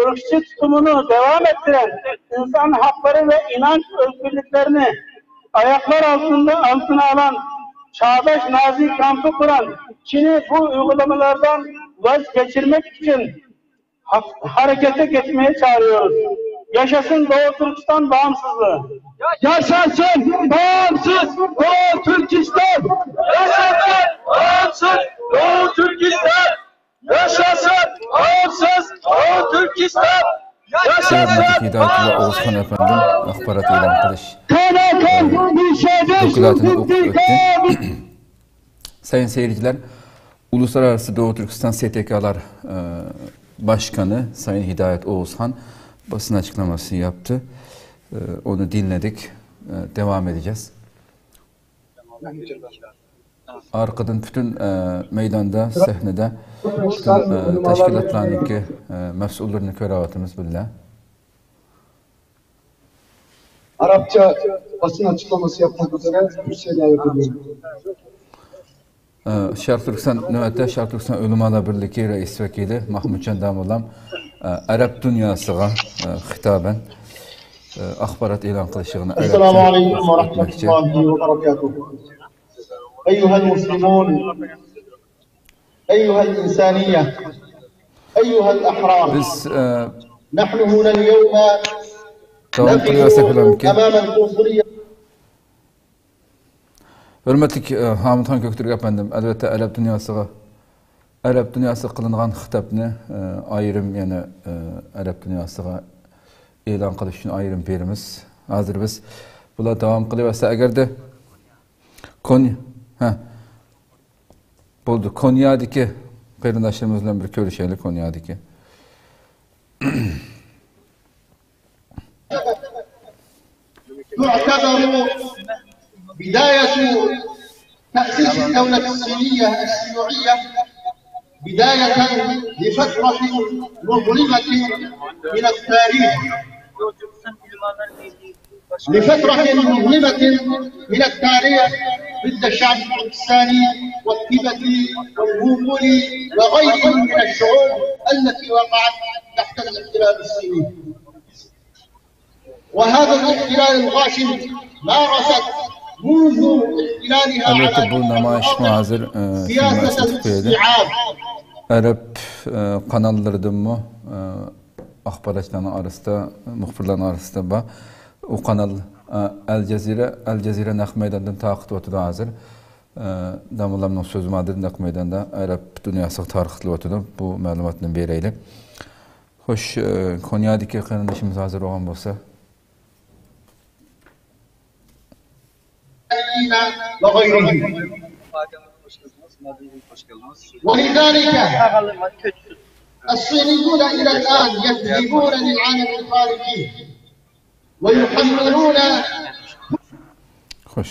ırkçı tutumunu devam ettiren, insan hakları ve inanç özgürlüklerini ayaklar altında, altına alan çağdaş Nazi kampı kuran Çin'i bu uygulamalardan vazgeçirmek için ha-, harekete geçmeye çağırıyoruz. Yaşasın Doğu Türkistan bağımsızlığı. Yaşasın bağımsız Doğu Türkistan. Yaşasın bağımsız Doğu Türkistan. Yaşasın bağımsız Doğu Türkistan. سۆھبەتتىكى ھىدايەتۇللا ئوغۇزخان ئەپەندىم ئاخبارات ئېلان قىلىش، ئە، دوكلاتىنى ئوقۇپ ئۆتتى. سەيىن سەيرىجىلەر، Uluslararası Doğu Türkistan S T K'lar, e, Başkanı Sayın Hidayet Oğuzhan basın açıklaması yaptı. E, onu dinledik. E, devam edeceğiz. ئارقىدىن پۈتۈن، ئە، مەيداندا، سەھنىدە پۈتۈن، ئە، تەشكىلاتلارنىڭكى، ئە، مەسئۇللىرىنى كۆرۈۋاتىمىز بىللە. Arapça basın açıklaması yapmak üzere Türkçe'ye davet ediyorum. ئە، شەرقىي تۈركىستان، نۆۋەتتە شەرقىي تۈركىستان ئۆلىمالار بىرلىكى رەئىس ۋەكىلى مەھمۇتجان داموللام، ئە، ئەرەب دۇنياسىغا، ئە، خىتابەن، ئە، ئاخبارات ئېلان قىلىش يىغىنى ئەرەبچە ئوقۇپ ئۆتمەكچى. أيها المسلمون، أيها الإنسانية، أيها الأحرار، بىز، ئە، نحن هنا اليوم داۋام قىلىۋەرسەك بولامدىكىن؟ نقف أمام القنصلية. ھۆرمەتلىك، ئە، ھامىتخان كۆكتۈرك ئەپەندىم، ئەلۋەتتە، ئەرەب دۇنياسىغا، ئەرەب دۇنياسىغا قىلىنغان خىتابنى، ئە، ئايرىم يەنە، ئە، ئەرەب دۇنياسىغا ئېلان قىلىش ئۈچۈن ئايرىم بېرىمىز. ھازىر بىز بۇلار داۋام قىلىۋەرسە، ئەگەردە كون-، ھە. بولدى، كونيادىكى قېرىنداشلىرىمىز بىلەن بىر كۆرۈشەيلى، كونيادىكى. تعتبر بداية تأسيس الدولة الصينية الشيوعية بداية لفترة مظلمة من التاريخ، لفترة مظلمة من التاريخ ضد الشعب التركستاني والتبتي والمنغولي وغيرهم من الشعوب التي وقعت تحت الاحتلال الصيني. وهذا الاحتلال الغاشم مارست منذ احتلالها على، ئەلۋەتتە، بۇ نامايىشمۇ ھازىر، ئە، سىياسەت ئەرەب، ئە، قاناللىرىدىمۇ، ئە، ئاخباراتچىلارنىڭ ئارىسىدا، مۇخبىرلارنىڭ ئارىسىدا بار. ئۇ قانال، ئە، ئەل جەزىرە، ئەل جەزىرە نەق مەيداندىن تارقىتىۋاتىدۇ ھازىر. ئە، داموللامنىڭ سۆزى ماندىن نەق مەيداندا ئەرەب دۇنياسىغا تارقىتىلىۋاتىدۇ. بۇ مەلۇماتنى بېرەيلى. خوش، ئە، كونيادىكى قېرىندىشىمىز ھازىر بولغان بولسا. وغيرهم. ولذلك الصينيون إلى الآن يكذبون للعالم الخارجي ويحملون. خوش.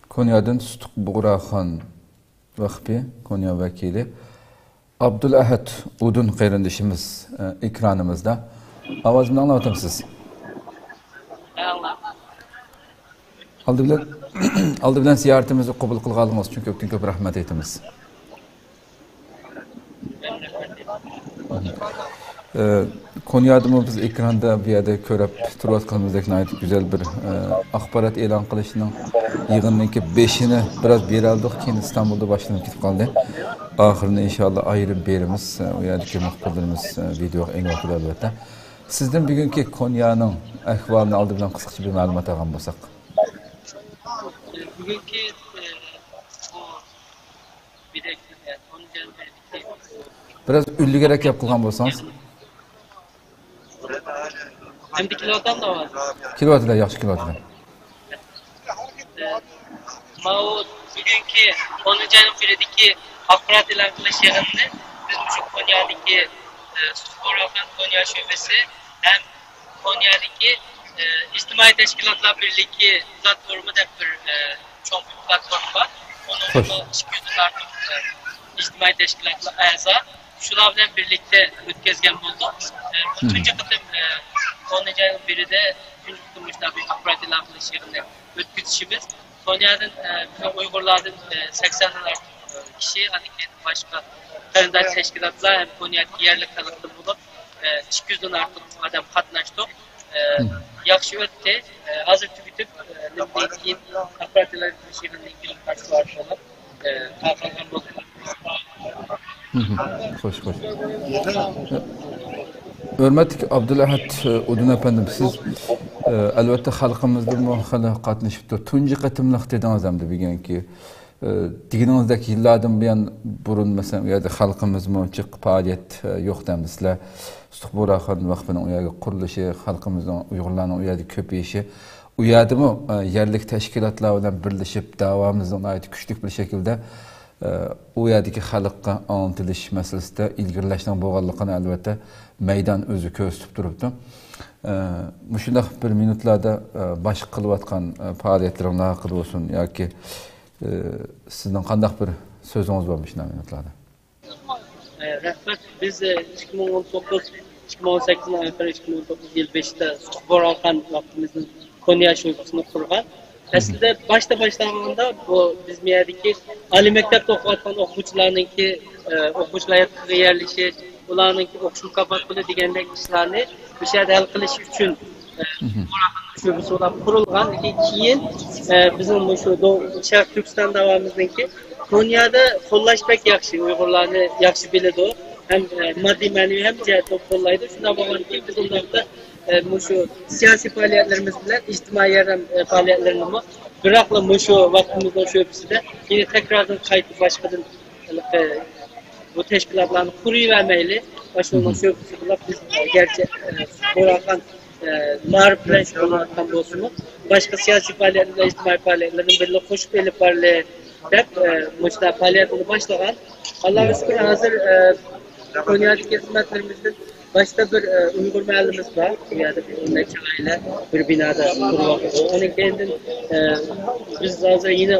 كونيادىن سۇتۇق بۇغراخان ۋەخپى، كونيا ۋەكىلى ئابدۇلئەھەد ئۇدۇن قېرىندىشىمىز، ئە، ئېكرانىمىزدا. ئاۋازىمنى ئاڭلاۋاتامسىز؟ ئالدى بىلەن، ئالدى بىلەن زىيارىتىمىزنى قوبۇل قىلغانلىقىڭىز ئۈچۈن كۆپتىن كۆپ رەھمەت ئېيتىمىز. ئە، كونيادىمۇ بىز ئېكراندا بۇ يەردە كۆرۈپ تۇرۇۋاتقىنىمىزدەك ناھايىتى گۈزەل بىر، ئە، ئاخبارات ئېلان قىلىشنىڭ يىغىنىنىڭكى بېشىنى بىراز بېرەلدۇق، كېيىن ئىستانبۇلدا باشلىنىپ كېتىپ قالدى. ئاخىرىنى ئىنشاللا ئايرىم بېرىمىز. ئە، ئۇ يەردىكى مۇخبىرلىرىمىز، ئە، ۋىدېئوغا ئېلىۋاتىدۇ ئەلۋەتتە. سىزدىن بۈگۈنكى كونيانىڭ ئەھۋالىنى ئالدى بىلەن قىسقىچە بىر مەلۇمات ئالغان بولساق. بۈگۈنكى، ئە، بۇ بىراز ئۈنلۈكرەك گەپ قىلغان بولسىڭىز. ئەمدى كېلىۋاتامدۇ ئاۋاز؟ كېلىۋاتىدۇ، ياخشى كېلىۋاتىدۇ. ماۋۇ بۈگۈنكى ئونىنچى ئاينىڭ بىرىدىكى ئاخبارات ئېلان قىلىش يىغىنىنى بىز مۇشۇ كونيادىكى، ئە، سۇتۇق بۇغراخان كونيا شۆبىسى ھەم كونيادىكى، ئە، ئىجتىمائىي تەشكىلاتلار بىرلىكى پلاتفورما دەپ بىر، ئە، چوڭ بىر پلاتفورما بار. ئۇنىڭدا ئىككى يۈزدىن ئارتۇق، ئە، ئىجتىمائىي تەشكىلاتلار ئەزا. شۇلار بىلەن بىرلىكتە ئۆتكۈزگەن بولدۇق. ئە، بۇ تۇنجى قېتىم، ئە، ئونىنچى ئاينىڭ بىرىدە تۇنجى قېتىم مۇشۇنداق بىر ئاخبارات ئېلان قىلىش يىغىنى ئۆتكۈزۈشىمىز. كونيادىن، ئە، بىزنىڭ ئۇيغۇرلاردىن، ئە، سەكسەندىن ئارتۇق، ئە، كىشى، ئاندىن كېيىن باشقا قېرىنداش تەشكىلاتلار ھەم كونيادىكى يەرلىك خەلقتىن بولۇپ، ئە، ئىككى يۈزدىن ئارتۇق ئادەم قاتناشتۇق. ئە، ياخشى ئۆتتى. ئە، ھازىر تۈگىتىپ، ئە، نېمىدىن كېيىن ئاخبارات ئېلان قىلىش يىغىنىدىن كېيىن تارقىتىۋاتىمىز. ئە، تارقالغان بولدى. خوش، خوش. ھۆرمەتلىك ئابدۇلئەھەد ئۇدۇن ئەپەندىم، سىز، ئە، ئەلۋەتتە، خەلقىمىزدىنمۇ خېلى قاتنىشىپتۇ. تۇنجى قېتىملىق دېدىڭىز ئەمدى بۈگۈنكى. ئە، دېگىنىڭىزدەك يىللاردىن بۇيان، بۇرۇن، مەسىلەن، ئۇ يەردە خەلقىمىزمۇ جىق پائالىيەت، ئە، يوق دەمدى سىلەر. ئۇتۇق بۇغراخان ۋەقپىنىڭ ئۇ يەرگە قۇرۇلۇشى، خەلقىمىزنىڭ، ئۇيغۇرلارنىڭ ئۇ يەردە كۆپىيىشى، ئۇ يەردىمۇ، ئە، يەرلىك تەشكىلاتلار بىلەن بىرلىشىپ، داۋامىزنى ناھايىتى كۈچلۈك بىر شەكىلدە ئۇ يەردىكى خەلققە ئاڭلىتىلىش مەسىلىسىدە ئىلگىرىلەشنىڭ بولغانلىقىنى، ئەلۋەتتە، مەيدان ئۆزى كۆرسىتىپ تۇرۇپتۇ. ئە، مۇشۇنداق بىر مىنۇتلاردا، ئە، باشقا قىلىۋاتقان، ئە، پائالىيەتلىرىڭلار ھەققىدە بولسۇن ياكى، ئە، سىزنىڭ قانداق بىر سۆزىڭىز بار مۇشۇنداق مىنۇتلاردا؟ ئە، رەھمەت. بىز، ئە، ئىككى مىڭ ئون توققۇز، ئىككى مىڭ ئون سەككىزنىڭ ئاخىرى، ئىككى مىڭ ئون توققۇز يىل بېشىدا ئۇتۇق بۇغراخان ۋەقپىمىزنىڭ كونيا شۆبىسىنى قۇرغان. ئەسلىدە باشتا باشلانغاندا بۇ بىز بۇ يەردىكى ئالىي مەكتەپتە ئوقۇۋاتقان ئوقۇغۇچىلارنىڭكى، ئە، ئوقۇغۇچىلار ھەيئىتىگە يەرلىشىش، ئۇلارنىڭكى ئوقۇش مۇكاپات پۇلى دېگەندەك ئىشلارنى مۇشۇ يەردە ھەل قىلىش ئۈچۈن، ئە، بۇغراخان شۆبىسى بولۇپ قۇرۇلغان. لېكىن كېيىن، ئە، بىزنىڭ مۇشۇ دو-، شەرقىي تۈركىستان داۋامىزنىڭكى كونيادا قوللاش بەك ياخشى، ئۇيغۇرلارنى ياخشى بىلىدۇ. ھەم، ئە، ماددىي، مەنىۋى ھەم جەھەتتىن قوللايدۇ. شۇنداق بولغاندىكىن بىز ئۇنداقتا ئە، مۇشۇ سىياسىي پائالىيەتلىرىمىز بىلەن ئىجتىمائىي ياردەم، ئە، پائالىيەتلىرىنىمۇ بىراقلا مۇشۇ ۋەقپىمىزنىڭ شۆبىسىدە يەنە تەكراردىن قايتا باشقىدىن ھېلىقى بۇ تەشكىلاتلارنى قۇرۇۋەرمەيلى. ماشۇنىڭ شۆبىسى بولۇپ بىز، ئە، گەرچە، ئە، بۇغراخان، ئە، مائارىپ بىلەن شۇغۇللىنىۋاتقان بولسىمۇ، باشقا سىياسىي پائالىيەتلەر، ئىجتىمائىي پائالىيەتلەرنى بىللە قوشۇپ ئېلىپ بارلى دەپ، ئە، مۇشۇنداق پائالىيەتنى باشلىغان. ئاللاغا شۈكۈر، ھازىر، ئە، كونيادىكى خىزمەتلىرىمىزدىن باشتا بىر، ئە، ئۇيغۇر مەھەللىمىز بار. ئۇ يەردە بىر ئون نەچچە ئائىلە بىر بىنادا تۇرۇۋاتىدۇ. ئۇنىڭ كەينىدىن، ئە، بىز ھازىر يەنە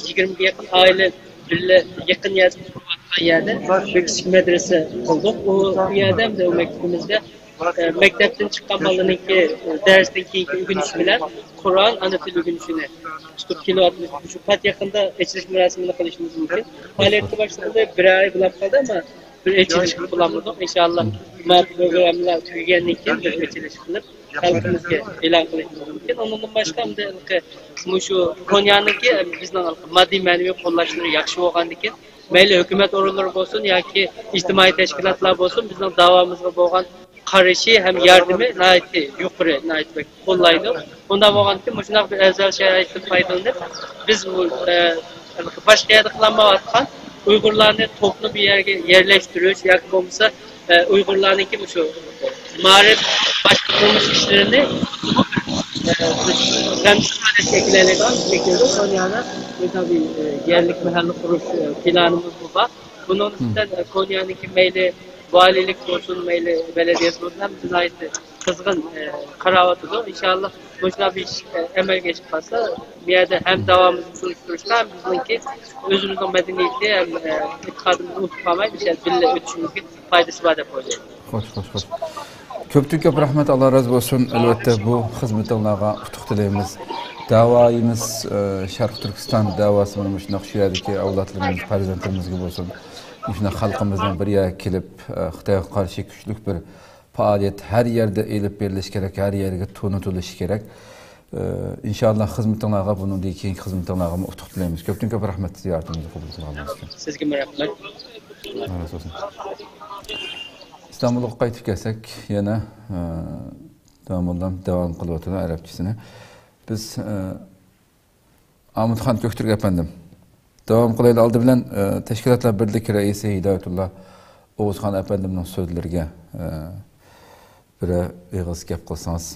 يىگىرمىگە يېقىن ئائىلە بىللە يېقىن يەردە تۇرۇۋاتقان يەردە بىر كىچىك مەدرىسە قىلدۇق. ئۇ، ئۇ يەردە ھەمدە ئۇ مەكتىپىمىزدە، ئە، مەكتەپتىن چىققان بالىنىڭكى، ئە، دەرستىن كېيىنكى ئۆگىنىشى بىلەن قۇرئان ئانا تىل ئۆگىنىشىنى تۇتۇپ كېلىۋاتىمىز. شۇ پات يېقىندا ئېچىلىش مۇراسىمىنى قىلىشىمىز مۇمكىن. پائالىيەتكە باشلىغىلى بىر ئاي بولاپ قالدى، ئەمما بىر ئېچىلىش قىلالمىدۇق. ئىنشاللا، ما پروگراممىلار تۈگىگەندىن كېيىن بىر ئېچىلىش قىلىپ، خەلقىمىزگە ئېلان قىلىشىمىز مۇمكىن. ئۇنىڭدىن باشقا، ئەمدى مۇشۇ كونيانىڭكى بىزنىڭ ماددىي مەنىۋى قوللاشلىرى ياخشى بولغاندىكىن، مەيلى ھۆكۈمەت ئورۇنلىرى بولسۇن ياكى ئىجتىمائىي تەشكىلاتلار بولسۇن، بىزنىڭ داۋامىزغا بولغان قارىشى ھەم ياردىمى ناھايىتى يۇقىرى، ناھايىتى بەك قوللايدۇ. ئۇنداق بولغاندىكىن، مۇشۇنداق بىر ئەۋزەل شارائىتتىن پايدىلىنىپ، بىز بۇ، ئە، باشقا يەردە قىلالمايۋاتقان ئۇيغۇرلارنى توپلۇم بىر يەرگە يەرلەشتۈرۈش ياكى بولمىسا، ئە، ئۇيغۇرلارنىڭكى مۇشۇ مائارىپ، باشقا تۇرمۇش ئىشلىرىنى، ئە، رەمزىي پائالىيەت شەكىللەنگەن شەكىلدە كونيادا مۇشۇنداق بىر، ئە، يەرلىك مەھەللە قۇرۇش، ئە، پىلانىمىزمۇ بار. بۇنىڭ ئۈستىدە، ئە، كونيانىڭكى مەيلى ۋالىيلىك بولسۇن، مەيلى بەلەدىيەسى بولسۇن، ھەممىسى ناھايىتى قىزغىن، ئە، قاراۋاتىدۇ. ئىنشاللا مۇشۇنداق بىر ئىش، ئە، ئەمەلگە ئېشىپ قالسا، بۇ يەردە ھەم داۋامىمىزنى تونۇشتۇرۇشتا، ھەم بىزنىڭكى ئۆزىمىزنىڭ مەدەنىيىتى ھەم، ئە، ئېتىقادىمىزنى ئۇنتۇپ قالماي، بىز بىللە ئۆتۈشىمىزگە پايدىسى بار دەپ ئويلايمەن. خوش، خوش، خوش. كۆپتىن كۆپ رەھمەت، ئاللا رازى بولسۇن. ئەلۋەتتە، بۇ خىزمىتىڭلارغا ئۇتۇق تىلەيمىز. داۋايىمىز، ئە، شەرقىي تۈركىستان داۋاسى مانا مۇشۇنداق شۇ يەردىكى ئەۋلادلىرىمىز، پەرزەنتلىرىمىزگە بولسۇن. مۇشۇنداق خەلقىمىزنىڭ بىر يەرگە كېلىپ، ئە، خىتايغا قارشى كۈچلۈك بىر پائالىيەت ھەر يەردە ئېلىپ بېرىلىشى كېرەك، ھەر يەرگە تونۇتۇلۇشى كېرەك. ئى، ئىنشاللا خىزمىتىڭلارغا، بۇنىڭدىن كېيىنكى خىزمىتىڭلارغىمۇ ئۇتۇق تىلەيمىز. كۆپتىن كۆپ رەھمەت زىيارىتىمىزنى قوبۇل قىلغانلىقىڭىز ئۈچۈن. سىزگىمۇ رەھمەت. ئاللا رازى بولسۇن. ئىستانبۇلغا قايتىپ كەلسەك، يەنە، ئى، داۋاملام داۋام قىلىۋاتىدۇ ئەرەبچىسىنى. بىز، ئى، ئامىتخان كۆكتۈرك ئەپەندىم، داۋام قىلايلى. ئالدى بىلەن، ئى، تەشكىلاتلار بىرلىكى رەئىسى ھىدايەتۇللا ئوغۇزخان ئەپەندىمنىڭ سۆزلىرىگە، ئى، بىرەر ئېغىز گەپ قىلسىڭىز.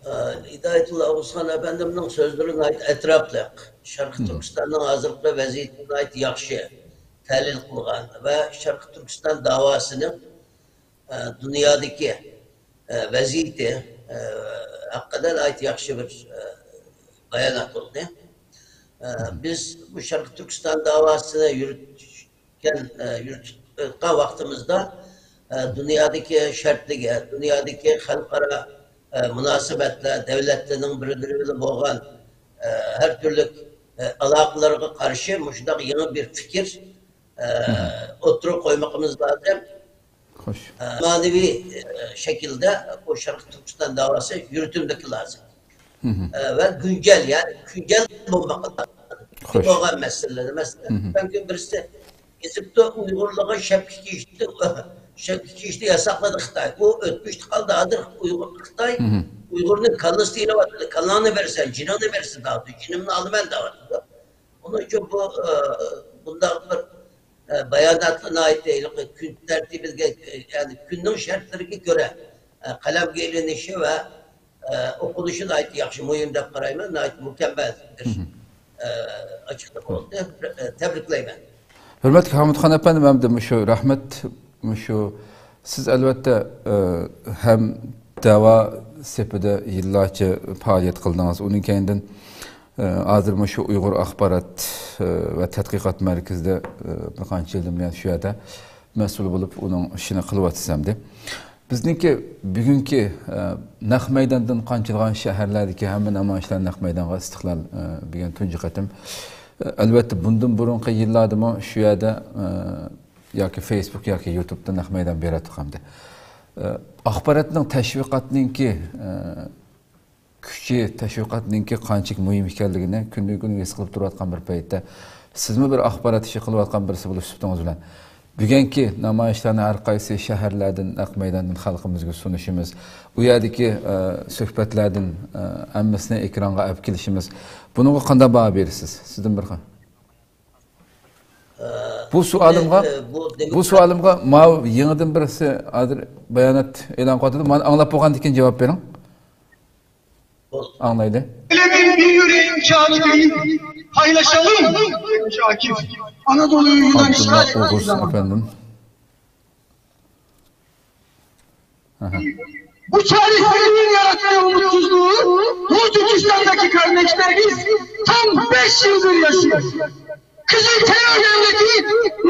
ئى، ھىدايەتۇللا ئوغۇزخان ئەپەندىمنىڭ سۆزلىرى ناھايىتى ئەتراپلىق. شەرقىي تۈركىستاننىڭ ھازىرقى ۋەزىيىتىنى ناھايىتى ياخشى تەھلىل قىلغان ۋە شەرقىي تۈركىستان داۋاسىنىڭ، ئى، دۇنيادىكى، ئى، ۋەزىيىتى، ئى، ھەققىدە ناھايىتى ياخشى بىر، ئى، بايانات قىلدى. ئى، بىز بۇ شەرقىي تۈركىستان داۋاسىنى يۈرۈتكەن، ئى، يۈرۈتۈۋاتقان ۋاقتىمىزدا، ئى، دۇنيادىكى شەرتلىككە، دۇنيادىكى خەلقئارا، ئى، مۇناسىۋەتلەر، دۆلەتلەرنىڭ بىر-بىرى بىلەن بولغان، ئى، ھەر تۈرلۈك، ئى، ئالاقىلىرىغا قارشى مۇشۇنداق يېڭى بىر پىكىر، ئى، ئوتتۇرىغا قويمىقىمىز لازىم. خوش. ئى، مەنىۋى، ئى، شەكىلدە بۇ شەرقىي تۈركىستان داۋاسى يۈرۈتۈلمىكى لازىم. ئى، ۋە گۈنجەل، يەنى گۈنجەل بولماقى لازىم. خوش. بولغان مەسىلىلەر، مەسىلەن، چۈنكى بىرسى يېزىپتۇ، ئۇيغۇرلارغا شەپكە كىيىشتى، شەكىلچىلىكنى ياساقلىدى خىتاي. ئۇ ئۆتمۈشتە قالدى، ھازىر ئۇيغۇر خىتاي. مم. ئۇيغۇرنىڭ كاللىسى دېيىلىۋاتىدۇ. كاللاڭنى بەرسەن، جېنىڭنى بەرسە دەۋاتىدۇ. جېنىمنى ئالىمەن دەۋاتىدۇ. ئۇنىڭ ئۈچۈن بۇ، ئە، بۇنداق بىر، ئە، باياناتنى ناھايىتى ھېلىقى كۈن تەرتىپىگە، ئە، يەنى كۈننىڭ شەرتلىرىگە كۆرە، ئە، قەلەمگە ئېلىنىشى ۋە، ئە، ئوقۇلۇشى ناھايىتى ياخشى، مۇھىم دەپ قارايمەن، ناھايىتى مۇكەممەل بىر، مم. ئە، ئاچىقلىق بولدى. ئە، تەبرىكلەيمەن. ھۆرمەتلىك ھامۇتخان ئەپەندىم، ئەمدى مۇشۇ رەھمەت، مۇشۇ سىز ئەلۋەتتە، ئە، ھەم دەۋا سېپىدە يىللارچە پائالىيەت قىلدىڭىز. ئۇنىڭ كەينىدىن، ئە، ھازىر مۇشۇ ئۇيغۇر ئاخبارات، ئە، ۋە تەتقىقات مەركىزىدە، ئە، بىر قانچە يىلدىن بۇيان شۇ يەردە مەسئۇل بولۇپ، ئۇنىڭ ئىشىنى قىلىۋاتىسىز ئەمدى. بىزنىڭكى بۈگۈنكى، ئە، نەق مەيداندىن قانچىلىغان شەھەرلەردىكى ھەممە نامايىشلار نەق مەيدانغا ئىستىقلال، ئە، بۈگۈن تۇنجى قېتىم. ئە، ئەلۋەتتە، بۇندىن بۇرۇنقى يىللاردىمۇ شۇ يەردە، ئە، ياكى فېيسبۇك ياكى يۇتۇبتا نەق مەيدان بېرەتتۇق ئەمدى. ئە، ئاخباراتنىڭ، تەشۋىقاتنىڭكى، ئە، كۈچى، تەشۋىقاتنىڭكى قانچىلىك مۇھىم ئىكەنلىكىنى كۈندىن-كۈنگە ھېس قىلىپ تۇرۇۋاتقان بىر پەيتتە، سىزمۇ بىر ئاخبارات ئىشى قىلىۋاتقان بىرسى بولۇش سۈپىتىڭىز بىلەن، بۈگۈنكى نامايىشلارنى ھەر قايسى شەھەرلەردىن، نەق مەيداندىن خەلقىمىزگە سۇنۇشىمىز، ئۇ يەردىكى، ئە، سۆھبەتلەردىن، ئە، ھەممىسىنى ئېكرانغا ئەپ كېلىشىمىز، بۇنىڭغا قانداق باھا بېرىسىز؟ سىزدىن بىر خىل. ئە، بۇ سوئالىمغا، ئە، بۇ بۇ دېموكرات- سوئالىمغا ماۋۇ يېڭىدىن بىرسى ھازىر بايانات ئېلان قىلىۋاتىدۇ. مانا ئاڭلاپ بولغاندىن كېيىن جاۋاب بېرىڭ. ئاڭلايلى. Bilelim bir yüreğin kâkiri, paylaşalım Akif. Anadolu'yu Yunan işgal ettiği zaman. Aha. Bu çaresizliğin yarattığı umutsuzluğu Doğu Türkistan'daki kardeşlerimiz tam beş yıldır yaşıyor. Kızıl terör devleti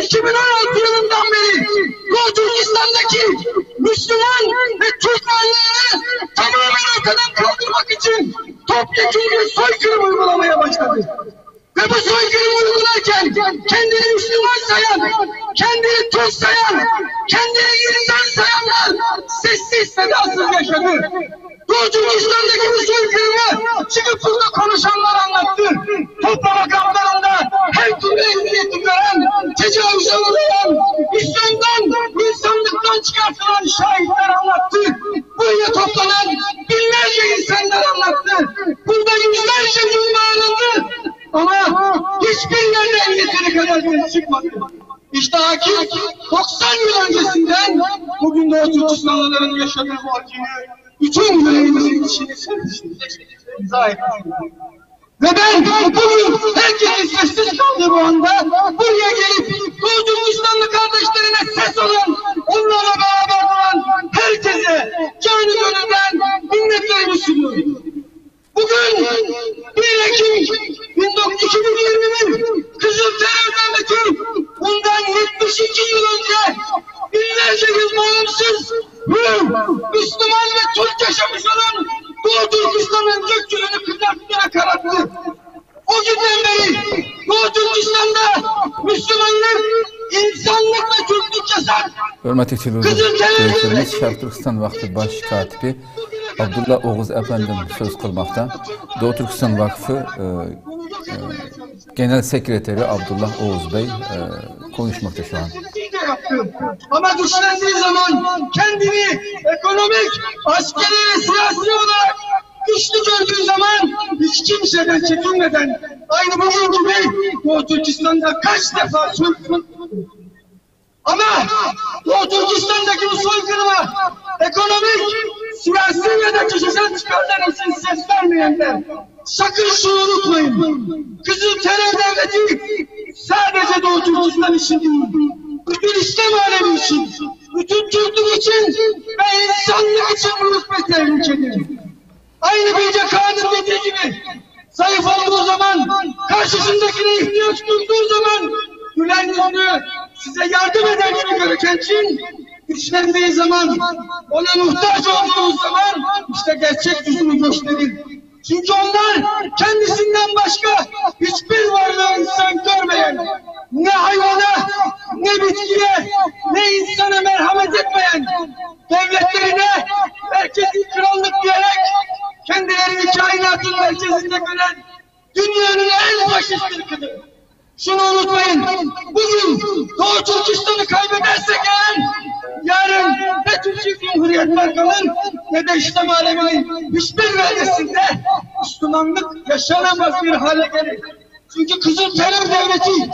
iki bin on altı yılından beri Doğu Türkistan'daki Müslüman ve Türk varlığını tamamen ortadan kaldırmak için topyekun bir soykırım uygulamaya başladı. Ve bu soykırımı uygularken kendini Müslüman sayan, kendini Türk sayan, kendini insan sayanlar sessiz sedasız yaşadı. Doğu Türkistan'daki bu soykırımı çıkıp burada konuşanlar anlattı. Toplama kamplarında her türlü eziyeti gören, tecavüze uğrayan, İslam'dan, insanlıktan çıkartılan şahitler anlattı. Buraya toplanan binlerce insanlar anlattı. Burada yüzlerce Müslüman alındı. Ama hiçbir yerden yeteri kadar ses çıkmadı. İşte Akif doksan yıl öncesinden bugün Doğu Türkistanlıların yaşadığı bu acıyı bütün yüreğimizin içine serdi. İzah ettim. Ve ben bugün herkesin sessiz kaldığı bu anda buraya gelip Doğu Türkistanlı kardeşlerine ses olan, onlarla beraber olan herkese canı gönülden minnetlerimi sunuyorum. Bugün bir Ekim bin dokuz yüz, iki bin yirmi bir Kızıl Terör Devleti bundan yetmiş iki yıl önce binlerce yıl bağımsız, hür, Müslüman ve Türk yaşamış olan Doğu Türkistan'ın gökyüzünü kızarttı ve kararttı. O günden beri Doğu Türkistan'da Müslümanlık, insanlık ve Türklük yasak. ھۆرمەتلىك تېلېۋىزور كۆرگۈچىلىرىمىز، شەرقىي تۈركىستان ۋاقتى باش كاتىپى ئابدۇللا ئوغۇز ئەپەندىم سۆز قىلماقتا. دوغۇ تۈركىستان ۋاقفى، ئى، ئى، گېنېرال سېكرېتارى ئابدۇللا ئوغۇز بەي، ئى، كونۇشماقتا شۇ ئان. Ama güçlendiği zaman, kendini ekonomik, askeri ve siyasi olarak güçlü gördüğü zaman hiç kimseden çekinmeden aynı bugün gibi Doğu Türkistan'da kaç defa soykırım Ama Doğu Türkistan'daki bu soykırıma ekonomik, siyasi ya da kişisel çıkarları için ses vermeyenler, sakın şunu unutmayın. Kızıl terör devleti sadece Doğu Türkistan için değil, bütün İslam alemi için, bütün Türklük için ve insanlık için büyük bir tehlikedir. Aynı Bilge Kağan'ın dediği gibi, zayıf olduğu zaman, karşısındakine ihtiyaç duyduğu zaman gülen yüzlü, size yardım eden bir görüken için, güçlendiği zaman, ona muhtaç olduğunuz zaman işte gerçek yüzünü gösterir. Çünkü onlar kendisinden başka hiçbir varlığı insan görmeyen, ne hayvana, ne bitkiye, ne insana merhamet etmeyen, devletlerine merkezi krallık diyerek kendilerini kainatın merkezinde gören dünyanın en faşist ırkıdır. Şunu unutmayın, bugün Doğu Türkistan'ı kaybedersek eğer Yarın ne Türkiye Cumhuriyet Başkanı'nın ne de İslam aleminin hiçbir bölgesinde Müslümanlık yaşanamaz bir hale gelir. Çünkü Kızıl Terör Devleti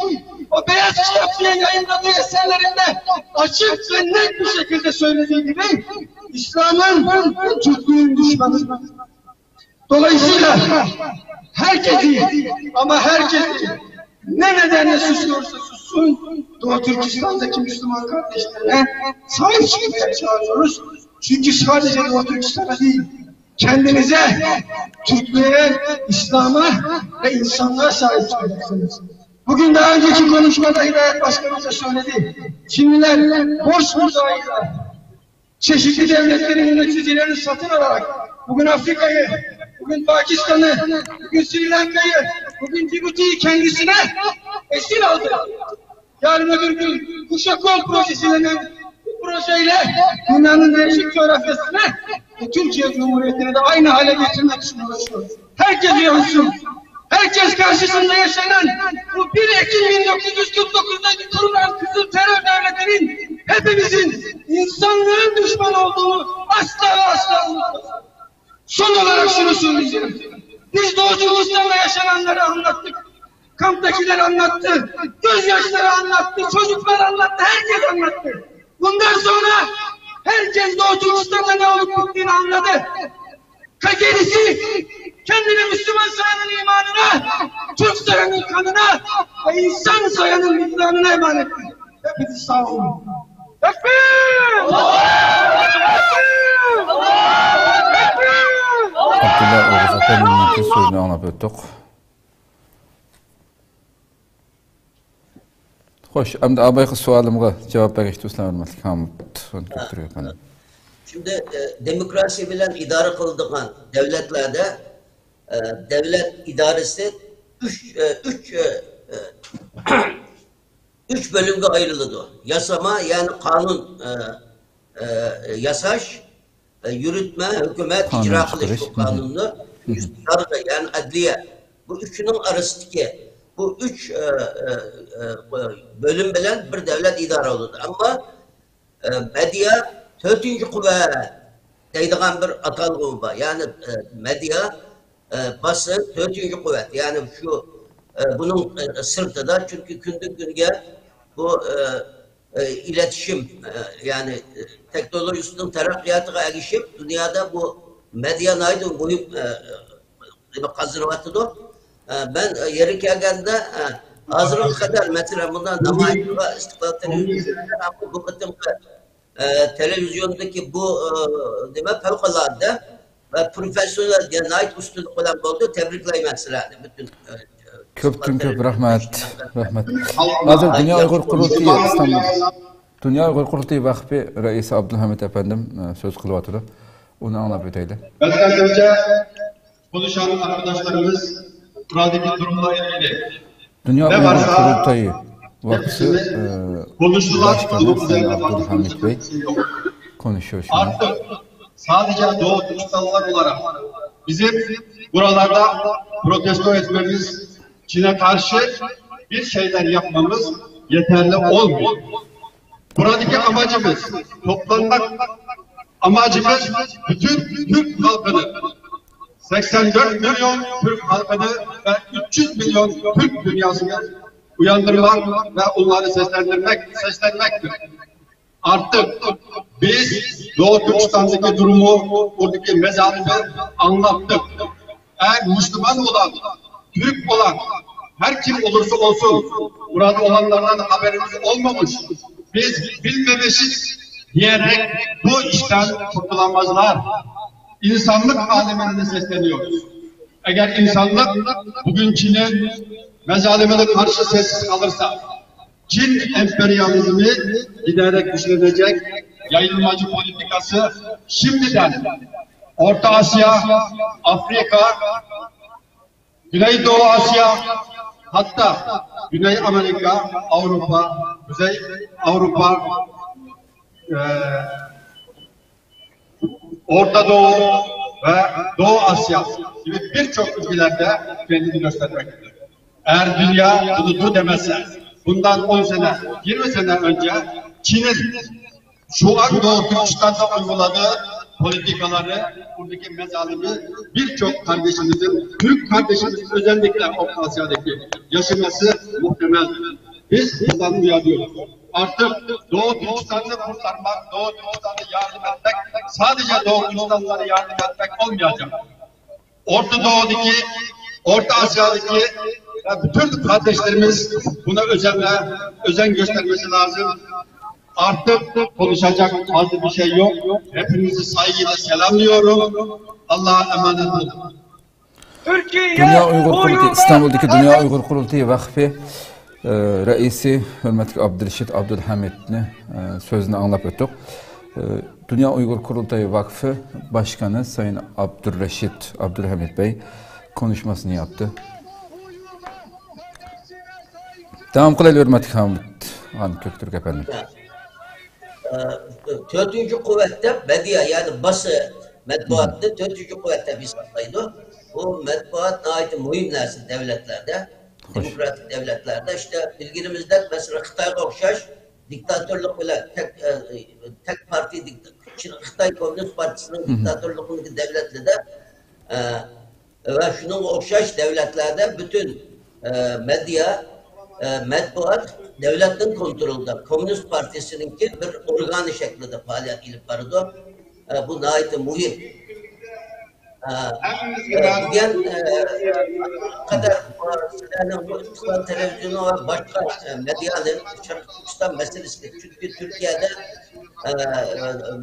o beyaz kitap diye yayınladığı eserlerinde açık ve net bir şekilde söylediği gibi İslam'ın ve Türklüğün düşmanı. Dolayısıyla herkesi, ama herkesi, ne nedenle suçluyorsa sussun, Doğu Türkistan'daki Müslüman kardeşlerine sahip çıkmaya çağırıyoruz. Çünkü sadece Doğu Türkistan'a değil, kendinize, Türklüğe, İslam'a ve insanlığa sahip çıkacaksınız. Bugün daha önceki konuşmada Hidayet Başkanımız da söyledi. Çinliler borç muzayedine çeşitli devletlerin yöneticilerini satın alarak bugün Afrika'yı, bugün Pakistan'ı, bugün Sri Lanka'yı, bugün Cibuti'yi kendisine esir aldı. Yarın öbür gün Kuşakol projesi denen bu projeyle dünyanın değişik coğrafyasını ve Türkiye Cumhuriyeti'ni de aynı hale getirmek için uğraşıyor. Herkes uyansın. Herkes karşısında yaşanan bu bir Ekim bin dokuz yüz kırk dokuzda kurulan Kızıl Terör Devleti'nin hepimizin insanlığın düşmanı olduğunu asla ve asla unutmasın. Son olarak şunu söyleyeceğim. Biz Doğu Türkistan'da yaşananları anlattık. Kamptakiler anlattı. Gözyaşları anlattı. Çocuklar anlattı. Herkes anlattı. Bundan sonra herkes Doğu Türkistan'da ne olup bittiğini anladı. Ve gerisi kendini Müslüman sayanın imanına, Türk sayanın kanına ve insan sayanın vicdanına emanet. Hepiniz sağ olun. Tekbir! Allahu Ekber! Allahu Ekber! Abdullah Oğuz Efendi'nin sözünü anlatıp öttük. خوش، ئەمدى ئابايقا سوئالىمغا جاۋاب بەرگەچتە ئۇسلان ھۆرمەتلىك ھامۇت سوئالنى كۆتۈرۈپ ئەپەندىم. Şimdi e, demokrasi bilen idare kılındığı devletlerde e, devlet idaresi üç, e, üç, e, e, üç bölümge ayrıldı. Yasama, yani kanun e, e, yasaş, e, yürütme, hükümet, icra kılış bu kanunlar, yargı, yani adliye. Bu üçünün arasındaki bu üç e, e, e, bölüm bilen bir devlet idare olundu. Ama e, medya dördüncü kuvvet deydiğen bir atalgı var. Yani e, medya e, basın dördüncü kuvvet. Yani şu e, bunun e, sırtında çünkü gündü günge bu e, e, iletişim, e, yani e, teknolojisinin terakkiyatıga erişip, dünyada bu medya naydı mühim e, e, kazanıvatıdı. E, ben e, yeri gelgende e, hazırlık kadar mesela bundan namayışlığa istiklal televizyonu'nda bu kıtımkı e, televizyondaki bu e, neme fevkalade ve profesyonel, yani nayt üstünlük olan oldu. Tebrikleyim sizlerni. Bütün e, e, كۆپتىن كۆپ رەھمەت، رەھمەت. ھازىر دۇنيا ئۇيغۇر قۇرۇلتىيى ئىستانبۇل، دۇنيا ئۇيغۇر قۇرۇلتىيى ۋەقپى رەئىسى ئابدۇلھەمىت ئەپەندىم ئە، سۆز قىلىۋاتىدۇ. ئۇنى ئاڭلاپ ئۆتەيلى. Benden önce konuşan arkadaşlarımız buradaki durumla ilgili دۇنيا ئۇيغۇر قۇرۇلتىيى ۋەقپىسى ئە، باشقانى سەييىد ئابدۇلھەمىت بەي كونۇشۇشىنى. Artık sadece Doğu Türkistanlılar olarak bizim buralarda protesto etmemiz, Çin'e karşı bir şeyler yapmamız yeterli olmuyor. Buradaki amacımız, toplanmak amacımız bütün Türk halkını, seksen dört milyon Türk halkını ve üç yüz milyon Türk dünyasını uyandırmak ve onları seslendirmek, seslenmektir. Artık biz Doğu Türkistan'daki durumu, buradaki mezalimi anlattık. Eğer Müslüman olan, Türk olan, her kim olursa olsun, burada olanlardan haberimiz olmamış, biz bilmemişiz diyerek bu işten kurtulamazlar. İnsanlık alemine sesleniyoruz. Eğer insanlık bugün Çin'in mezalimine karşı sessiz kalırsa, Çin emperyalizmi giderek güçlenecek, yayılmacı politikası şimdiden Orta Asya, Afrika, Güneydoğu Asya, hatta Güney Amerika, Avrupa, Kuzey Avrupa, e, Orta Doğu ve Doğu Asya gibi birçok ülkelerde kendini göstermektedir. Eğer dünya bunu dur demezse, bundan on sene, yirmi sene önce Çin'in Şu an Doğu Türkistan'da uyguladığı politikaları, buradaki mezalimizin birçok kardeşimizin, Türk kardeşimizin, özellikle Orta Asya'daki yaşaması muhtemel. Biz buradan uyarıyoruz. Artık Doğu Türkistan'ı kurtarmak, Doğu Türkistan'a yardım etmek, sadece Doğu Türkistanlılara yardım etmek olmayacak. Orta Doğu'daki, Orta Asya'daki ve bütün kardeşlerimiz buna özenle, özen göstermesi lazım. Artık konuşacak fazla bir şey yok. Hepinizi saygıyla selamlıyorum. Allah'a emanet olun. دۇنيا ئۇيغۇر قۇرۇلتىيى، ئىستانبۇلدىكى دۇنيا ئۇيغۇر قۇرۇلتىيى ۋەقفى رەئىسى ھۆرمەتلىك ئابدۇرېشىت ئابدۇلھەمىدنى سۆزىنى ئاڭلاپ ئۆتتۇق. دۇنيا ئۇيغۇر قۇرۇلتىيى ۋەقفى باشقانى سايىن ئابدۇرېشىت ئابدۇلھەمىد بەي كونۇشماسىنى ياپتى. داۋام قىلايلى، ھۆرمەتلىك ھامىد خان كۆكتۈرك ئەپەندىم. تۆتىنچى قۇۋۋەت دەپ مېدىيا، يەنى باسا مەتبۇئاتنى تۆتىنچى قۇۋۋەت دەپ ھېسابلايدۇ. بۇ مەتبۇئات ناھايىتى مۇھىم نەرسە دۆلەتلەردە، دېموكراتىك دۆلەتلەردە. ئىشتە بىلگىنىمىزدەك، مەسىلەن، خىتايغا ئوخشاش دىكتاتورلۇق بىلەن تەك، تەك پارتىيە، خىتاي كوممۇنىست پارتىيىسىنىڭ دىكتاتورلۇقىدىكى دۆلەتلەردە ۋە شۇنىڭغا ئوخشاش دۆلەتلەردە پۈتۈن مېدىيا، مەتبۇئات دۆلەتنىڭ كونترولىدا، كوممۇنىست پارتىيىسىنىڭكى بىر ئورگانى شەكلىدە پائالىيەت ئېلىپ بارىدۇ. بۇ ناھايىتى مۇھىم. بۈگۈن قەدەر سىلەرنىڭ بۇ ئىستىقلال تېلېۋىزىيونى ۋە باشقا مېدىيانى شەرقىي تۈركىستان مەسىلىسىدە، چۈنكى تۈركىيەدە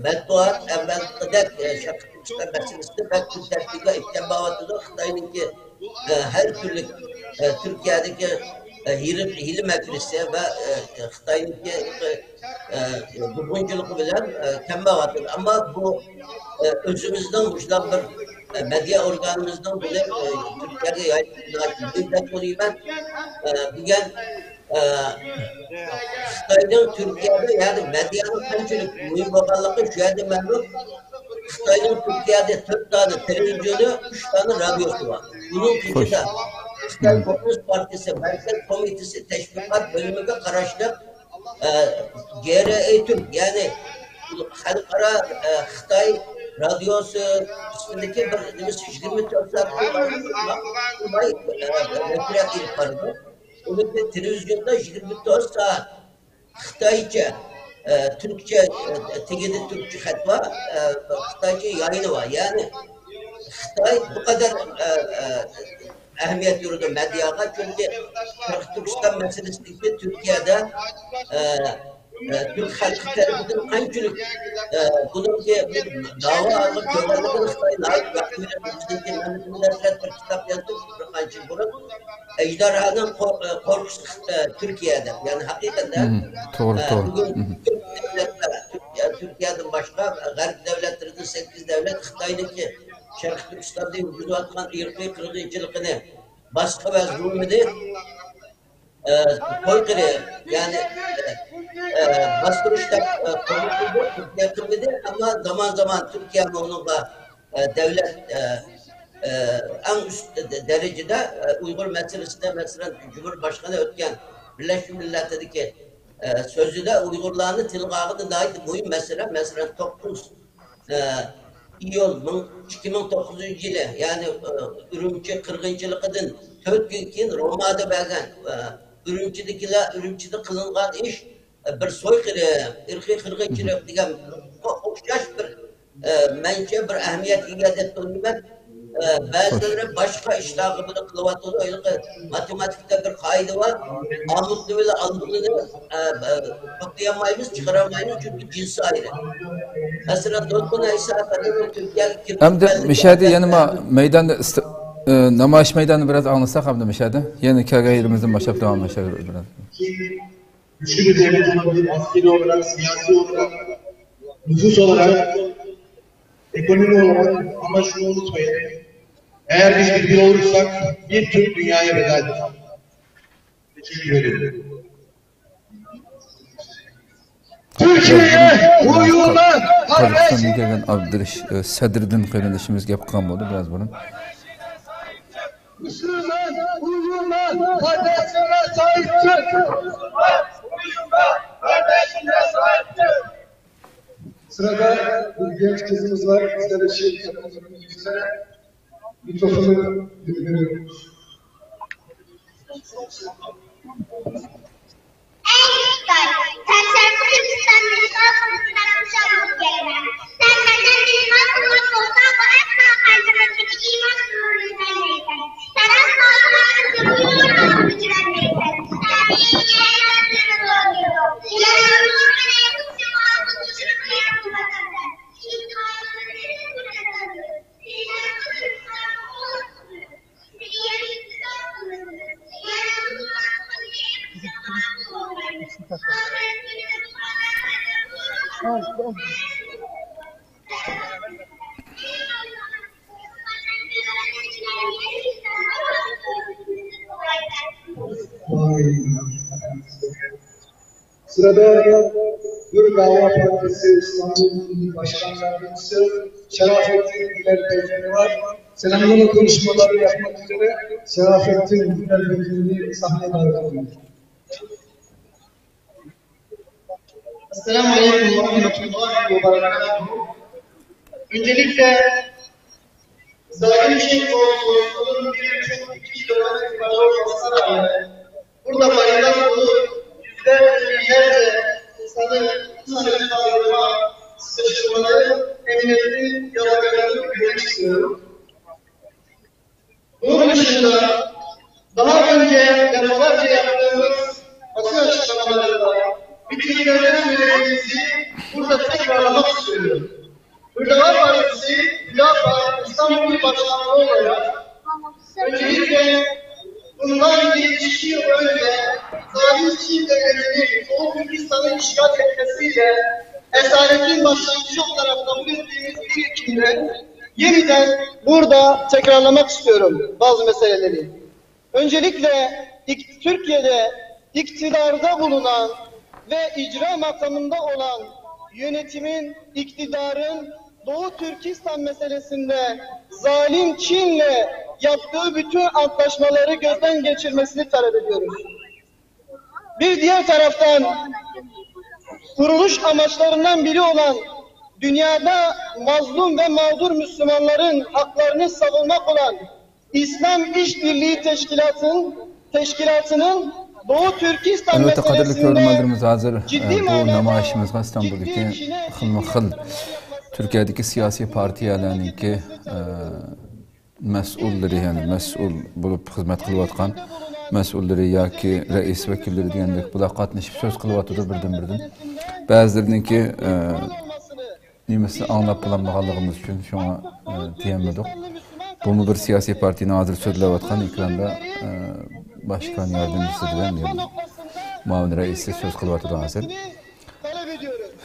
مەتبۇئات ئەۋۋەلقىدەك شەرقىي تۈركىستان مەسىلىسىدە بەك كۈن تەرتىپكە ئېلىپ كەلمەيۋاتىدۇ. خىتاينىڭكى ھەر تۈرلۈك تۈركىيەدىكى ھىيلە، ھىيلە مەكرىسى ۋە خىتاينىڭكى بۇزغۇنچىلىقى بىلەن كەلمەيۋاتىدۇ. ئەمما بۇ ئۆزىمىزنىڭ مۇشۇنداق بىر مېدىيا ئورگانىمىزنىڭ بۇنى تۈركىيەگە يايتىشى ناھايىتى مۇھىم دەپ ئويلايمەن. بۈگۈن خىتاينىڭ تۈركىيەدە، يەنى مېدىيانىڭ قانچىلىك مۇھىم بولغانلىقى شۇ يەردە مەلۇم. خىتاينىڭ تۈركىيەدە تۆت دانە تېلېۋىزىيونى، ئۈچ دانە رادىيوسى بار. بۇنىڭ ئىچىدە خىتاي كوممۇنىست پارتىيىسى مەركەز كومىتېتى تەشۋىقات بۆلۈمىگە قاراشلىق، ئە، گېرېئېتۈر، يەنى خەلقئارا، ئە، خىتاي رادىيوسى ئىسمىدىكى بىر نېمىسى يىگىرمە تۆت سائەت نەشرىيات ئېلىپ بارىدۇ. ئۇنىڭ تېلېۋىزىيوندا يىگىرمە تۆت سائەت خىتايچە، ئە، تۈركچە، ئە، تېگىدە تۈركچە خەت بار، ئە، خىتايچە يايىنى بار. يەنى خىتاي بۇ قەدەر، ئە، ئە، ئەھمىيەت بېرىدۇ مېدىياغا، چۈنكى شەرقىي تۈركىستان مەسىلىسىدىكى تۈركىيەدە، ئە، ئە، تۈرك خەلقى تەرىپىدىن قانچىلىك، ئە، بۇنىڭكى داۋا ئالغا كۆرگەنلىكىنى خىتاي ناھايىتى ياخشى بىلىدۇ. بىزنىڭكى مەملىكىتىمىز ھەققىدە بىر كىتاب يازدۇق بىر قانچە يىل بۇرۇن. ئەجدىھانىڭ قو-، قورقۇشى خىت-، تۈركىيە دەپ. يەنى ھەقىقەتەن، توغرا، ئە، توغرا. بۈگۈن تۈرك دۆلەتلەر، تۈركىيە، تۈركىيەدىن باشقا غەرب دۆلەتلىرىدىن سەككىز دۆلەت خىتاينىڭكى شەرقىي تۈركىستاندا يۈرگۈزۈۋاتقان ئىرقىي قىرغىنچىلىقىنى، باسقا ۋە زۇلمىنى، ئە، سويقىرى، يەنى، ئە، باستۇرۇش دەپ، ئە، قوبۇل قىلدى، تۈركىيە قىلمىدى. ئەمما زامان زامان تۈركىيەمۇ ئۇنىڭغا، ئە، دۆلەت، ئە، ئە، ئەڭ ئۈست دەرىجىدە، ئە، ئۇيغۇر مەسىلىسىدە، مەسىلەن، جۇمھۇر باشقىنى ئۆتكەن بىرلەشمە مىللەتلەردىكى، ئە، سۆزىدە ئۇيغۇرلارنى تىلغا ئالغىنى ناھايىتى مۇھىم مەسىلە. مەسىلەن، توققۇز ئىيۇل مىڭ، ئىككى مىڭ توققۇزىنچى يىلى، يەنى، ئە، ئۈرۈمچى قىرغىنچىلىقىدىن تۆت كۈن كېيىن رومادا بەرگەن، ئە، ئۈرۈمچىدىكىلەر، ئۈرۈمچىدە قىلىنغان ئىش، ئە، بىر سويقىرىم، ئىرقىي قىرغىنچىلىق دېگەن ئوخشاش بىر، ئە، مەنچە بىر ئەھمىيەتكە ئىگە دەپ ئويلايمەن. ئە، بەزىلىرى باشقا ئىشلارغا بۇنى قىلىۋاتىدۇ. ھېلىقى ماتېماتىكىدا بىر قائىدە بار. ئامۇتنى بىلەن ئالمىنىنى، ئە، ئە، توپلىيالمايمىز، چىقىرالمايمىز، چۈنكى جىنسى ئايرى. مەسىلەن، دوستۇم ئەيسا ئەپەندىمۇ تۈركىيەگە كىرىپ ئەمدى مۇشۇ يەردە يەنە ما-، مەيداندا ئىست-، ئى، نامايىش مەيدانىنى بىراز ئاڭلىساق ئەمدى مۇشۇ يەردە. يەنە كەلگەن يىلىمىزدىن باشلاپ داۋاملىشىدۇ بىراز. Güçlü bir devlet olabilir, askeri olarak, siyasi olarak, nüfus olarak, ekonomi olarak, ama şunu unutmayın. Eğer biz bir olursak bir Türk dünyaya bedeldir. Teşekkür ederim. Türkiye uyuma. Qozog'istondan kelgan Abdurish, e, Sadriddin qarindoshimiz gap qilgan bo'ldi biraz burun. Müslüman uyuma, kardeşine sahip çık. Uyuma, kardeşine sahip çık. Sırada bir genç kızımız var. Bizlere şiir yapmak üzere mikrofonu veriyorum. ئەي ئىسرائىل، سەن شەرقىي تۈركىستاننى ئىشغال قىلىشىدا خۇشاللىق يەيمەن. سەن مەندىن ئىمان قىلغان بولساڭ، بۇ ئەسلا قەلبىمىزدىكى ئىمان نۇرىنى سەنلەيسەن. سەن ئەسلا ئىمانىمنى بۇيرۇماي ئۆچۈرەلمەيسەن. سەن مېنى يەنە بىر زور دېدىڭ. يەنە نۇرىنى قىسىپ ئالدىن چۈشۈرۈپ يەردىن باقىمەن. Sırada Hür Dava Partisi İstanbul Başkan Yardımcısı Şerafettin Güler Beyefendi var. Selamlama konuşmaları yapmak üzere Şerafettin Güler Beyefendi'yi sahneye davet ediyorum. Esselamu Aleyküm ve Rahmetullahi ve Berekatuhu. Öncelikle zalim Çin konsolosunun bir çok ciddi dönem itibarı olmasına rağmen burada bayram olup yüzlerce, binlerce insanın bu sene kaldırıma sıkıştırmaları emniyetli yaralarını görmek istiyorum. Bunun dışında daha önce defalarca yaptığımız basın açıklamalarında, mitinglerde söylediğimizi burada tekrarlamak istiyorum. Hür Dava Partisi, Hüdapar İstanbul Başkanlığı olarak öncelikle bundan yetmiş yıl önce zalim Çin devletinin Doğu Türkistan'ı işgal etmesiyle esaretin başlangıcı olarak kabul ettiğimiz bir Ekim'de yeniden burada tekrarlamak istiyorum bazı meseleleri. Öncelikle ik- Türkiye'de iktidarda bulunan ve icra makamında olan yönetimin, iktidarın Doğu Türkistan meselesinde zalim Çin'le yaptığı bütün antlaşmaları gözden geçirmesini talep ediyoruz. Bir diğer taraftan kuruluş amaçlarından biri olan dünyada mazlum ve mağdur Müslümanların haklarını savunmak olan İslam İşbirliği Teşkilatın, Teşkilatı'nın Doğu Türkistan Әлбәттә, кадерле meselesinde көрермәннәребез, хәзер, ciddi э, бу manada намаишыбызга ciddi İstanbul'daki işine xilма-xil Türkiye'deki siyasi partiyalarningki, э, mas'ullari, ya'ni mas'ul bo'lib xizmat qilayotgan mas'ullari yoki rais vakillari degandek bular qatnashib so'z qilyotidi birdan-birdan. Ba'zilariningki, э, نېمىسىنى ئاڭلاپ بولالمىغانلىقىمىز ئۈچۈن شۇڭا، ئى، دېيەلمىدۇق. بۇمۇ بىر سىياسىي پارتىيىنىڭ ھازىر سۆزلەۋاتقان ئېكراندا، ئى، باشقان ياردەمچىسى بىلەن مۇئاۋىن رەئىسى سۆز قىلىۋاتىدۇ ھازىر.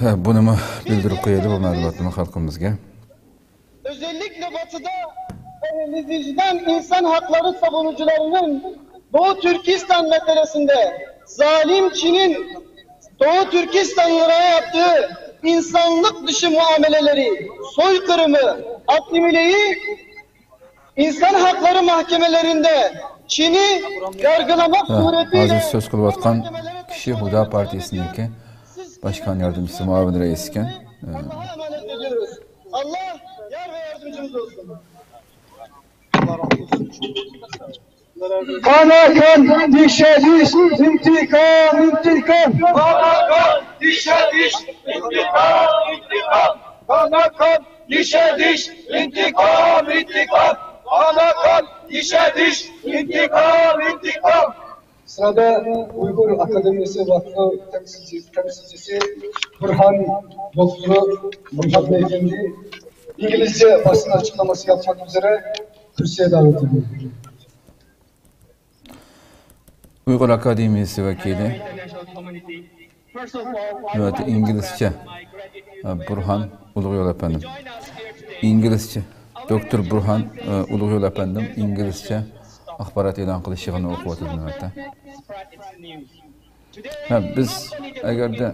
ھە، بۇنىمۇ بىلدۈرۈپ قويايلى، بۇ مەلۇماتنىمۇ خەلقىمىزگە. Özellikle batıda ehli vicdan insan hakları savunucularının Doğu Türkistan meselesinde zalim Çin'in Doğu Türkistanlılara yaptığı insanlık dışı muameleleri, soykırımı, asimileyi insan hakları mahkemelerinde Çin'i yargılamak suretiyle hozir so'z qilayotgan kishi Huda partiyasiniki boshqon yordamchisi, muavin rais ekan. Allah'a emanet ediyoruz. Allah yar ve yardımcımız olsun. Kana kan, dişe diş, intikam, intikam. Kana kan, dişe diş, intikam, intikam. Kana kan, dişe diş, intikam, intikam. Kana kan, dişe diş, intikam, intikam. Sırada Uygur Akademisi Vakfı temsilci-, temsilcisi Burhan Doktoru Burhan Beyefendi İngilizce basın açıklaması yapmak üzere kürsüye davet ediyorum. ئۇيغۇر ئاكادېمىيىسى ۋەكىلى نۆۋەتتە ئىنگلىزچە، ئە، بۇرھان ئۇلۇغيول ئەپەندىم. ئىنگلىزچە، دوكتور بۇرھان، ئە، ئۇلۇغيول ئەپەندىم ئىنگلىزچە ئاخبارات ئېلان قىلىش يىغىنى ئوقۇۋاتىدۇ نۆۋەتتە. ھە، بىز ئەگەردە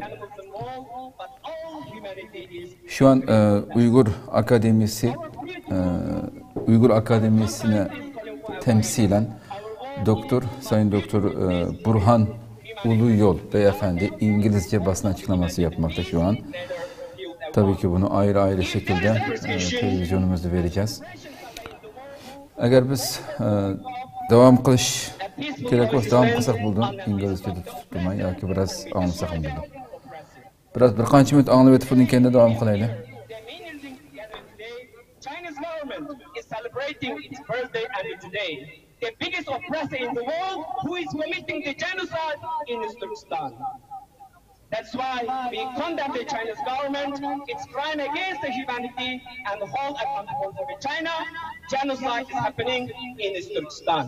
شۇئان، ئە، ئۇيغۇر ئاكادېمىيىسى، ئە، ئۇيغۇر ئاكادېمىيىسىنى تەمسىلەن دوكتور، سايىن دوكتور، ئە، بۇرھان ئۇلۇغيول بەيئەپەندى ئىنگلىزچە باسما ئاچىقلاماسى ياپماقتا شۇئان. Tabii ki bunu ayrı ayrı şekilde e, televizyonumuzda vereceğiz. Eğer biz e, devam kılış gerek olsa devam kılsak buldu. İngilizce'de tutup durmayın. Ya ki biraz anlasak mı buldu? Biraz bir kaç minut anlayıp bunun kendi devam kılaylı. China's government is celebrating its birthday and today, the biggest oppressor in the world who is committing the genocide in Uzbekistan. That's why we condemn the Chinese government, its crime against the humanity, and hold accountable for the China genocide is happening in Uzbekistan.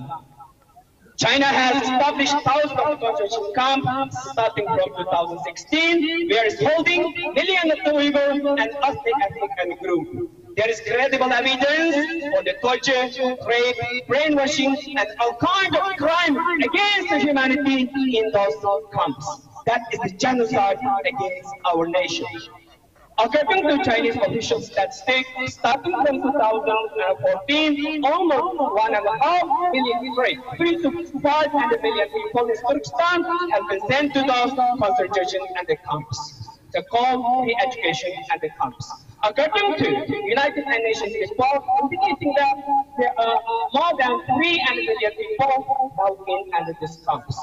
China has established thousands of concentration camps starting from two thousand sixteen, where it's holding millions of the Uyghur and other ethnic and group. There is credible evidence for the torture, rape, brainwashing, and all kinds of crime against humanity in those camps. That is the genocide against our nation. According to Chinese official statistics, starting from two thousand fourteen, almost one and a half million, sorry, three to five hundred million people in Turkestan have been sent to those concentration and the camps. They call re-education and the camps. According to United Nations report indicating that there are more than three hundred million people now in under these camps.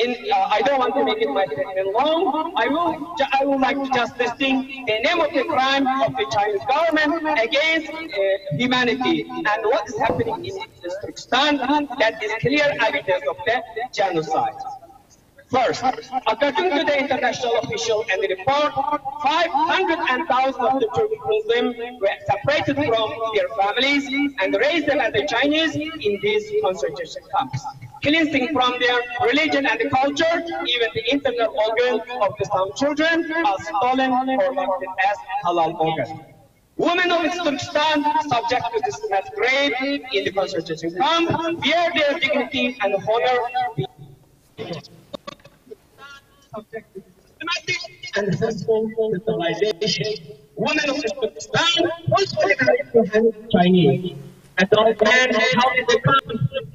In, uh, I don't want to make it my statement long. I will, ju- I would like to just listing the name of the crime of the Chinese government against uh, humanity and what is happening in Turkestan. That is clear evidence of the genocide. First, according to the international official and the report, five hundred and thousands of the Turkish Muslims were separated from their families and raised them as the Chinese in these concentration camps. Cleansing from their religion and culture, even the internal organs of the some children are stolen or marketed as halal organ. Women of Turkestan subject to this mass rape in the concentration camp, where their dignity and honor be subject to systematic and forceful sterilization. Women of Turkestan was organized to help Chinese. Adult men held in the camp,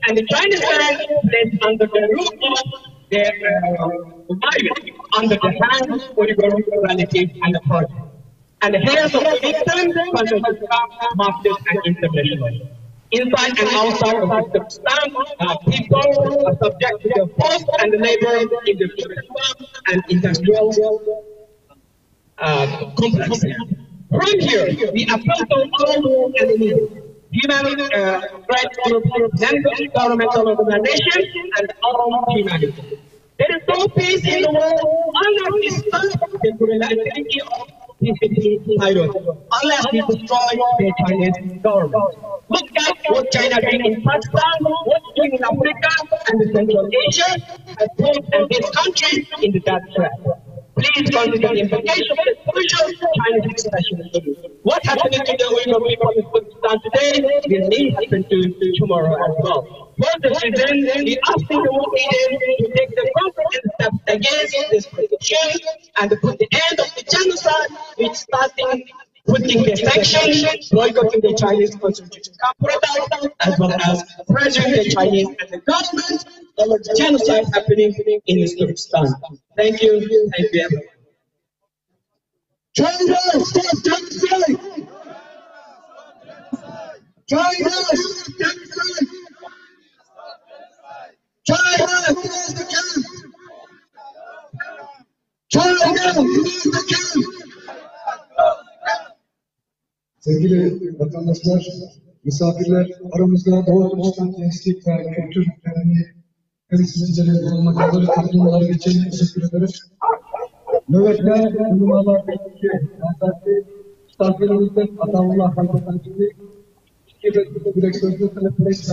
and the Chinese men placed under the roof of their uh, wives, under the hand of Uyghur relatives and the project. And the health of the victim, concentration camp, martyrs, and international. Inside and outside of Turkestan, uh, people are subject to the force and labor in the Turkestan and industrial uh, complex. From here, we appeal to all those enemies, human uh, rights groups, non-governmental organizations, and all humanity. There is no peace in the world unless we stop the brutality of P P P tyrants, unless we destroy the Chinese government. Look at what China did in Pakistan, what doing in Africa and the Central Asia, and put and these countries in the death trap. Please consider the implication of the crucial Chinese expression. What happened to the Uyghur people in Kurdistan today will may happen to tomorrow as well. For this reason, we ask the world leaders to take the concrete steps against this persecution and put the end of the genocide, which starting putting the sanctions, boycotting the Chinese constitution camp products, as well as pressuring the Chinese and the government over the genocide happening in Uzbekistan. Thank you. Thank you, everyone. China, stop genocide! China, stop genocide! China, close the camp! China, close the camp! Sevgili vatandaşlar, misafirler, aramızda Doğu Türkistan Gençlik ve Kültür Derneği temsilcileri bulunmak üzere katılımları için teşekkür ederiz. Nöbette bulunanlar ve iki, yani, misafirlerimizden Ataullah Halkı Tanrı'yı iki dakika direkt sözünü talep ederiz.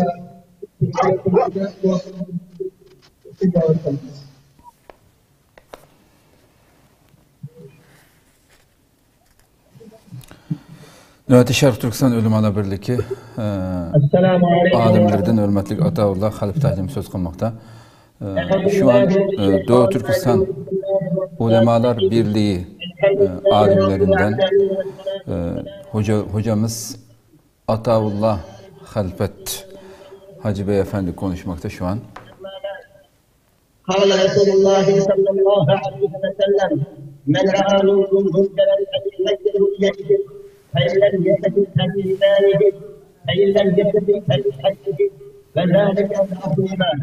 نۆۋەتتە شەرقىي تۈركىستان ئۆلىمالار بىرلىكى ئالىملىرىدىن ھۆرمەتلىك ئاتاۋۇللا خەلپە تاجىم سۆز قىلماقتا. شۇ ئان دوۋا تۈركىستان ئۆلىمالار بىرلىكى ئالىملىرىندەن ھوجا، ھوجامىز ئاتاۋۇللا خەلپەت ھاجى بەگ ئەپەندى كونۇشماقتا شۇ ئان. قال رسول الله صلى الله عليه وسلم: من رأى منكم منكرا يتغير هويته، فإن لم يستطع تغيير إيمانه، فإن لم يستطع تغيير حقه، وذلك ضعف الإيمان.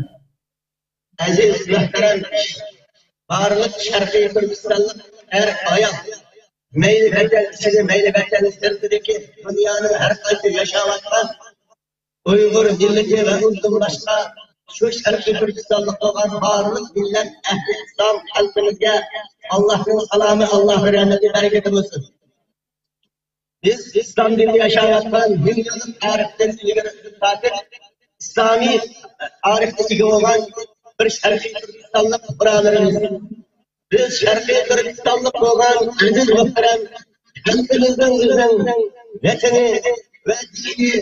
ئەزىز، مۆھتەرەم بارلىق شەرقىي تۈركىستانلىق ئەر-ئايال، مەيلى ۋەتەن ئىچىدە، مەيلى ۋەتەن سىرتىدىكى دۇنيانىڭ ھەر قايسىدا ياشاۋاتقان ئۇيغۇر مىللىتى ۋە ئۇندىن باشقا شۇ شەرقىي تۈركىستانلىق بولغان بارلىق مىللەت ئەھلى ئىسلام خەلقىمىزگە ئاللاھنىڭ سالامى، ئاللاھنىڭ رەھمىتى، بەرىكىتى بولسۇن. بىز ئىسلام دىنىدا ياشاۋاتقان مىڭ يىللىق تارىختىن ئىلگىرى تارتىپ ئىسلامىي تارىخقا ئىگە بولغان بىر شەرقىي تۈركىستانلىق پۇقرالىرىمىز، بىز شەرقىي تۈركىستانلىق بولغان ئەزىز مۆھتەرەم خەلقىمىزنىڭ بىزنىڭ ۋەتىنى ۋە دىنى،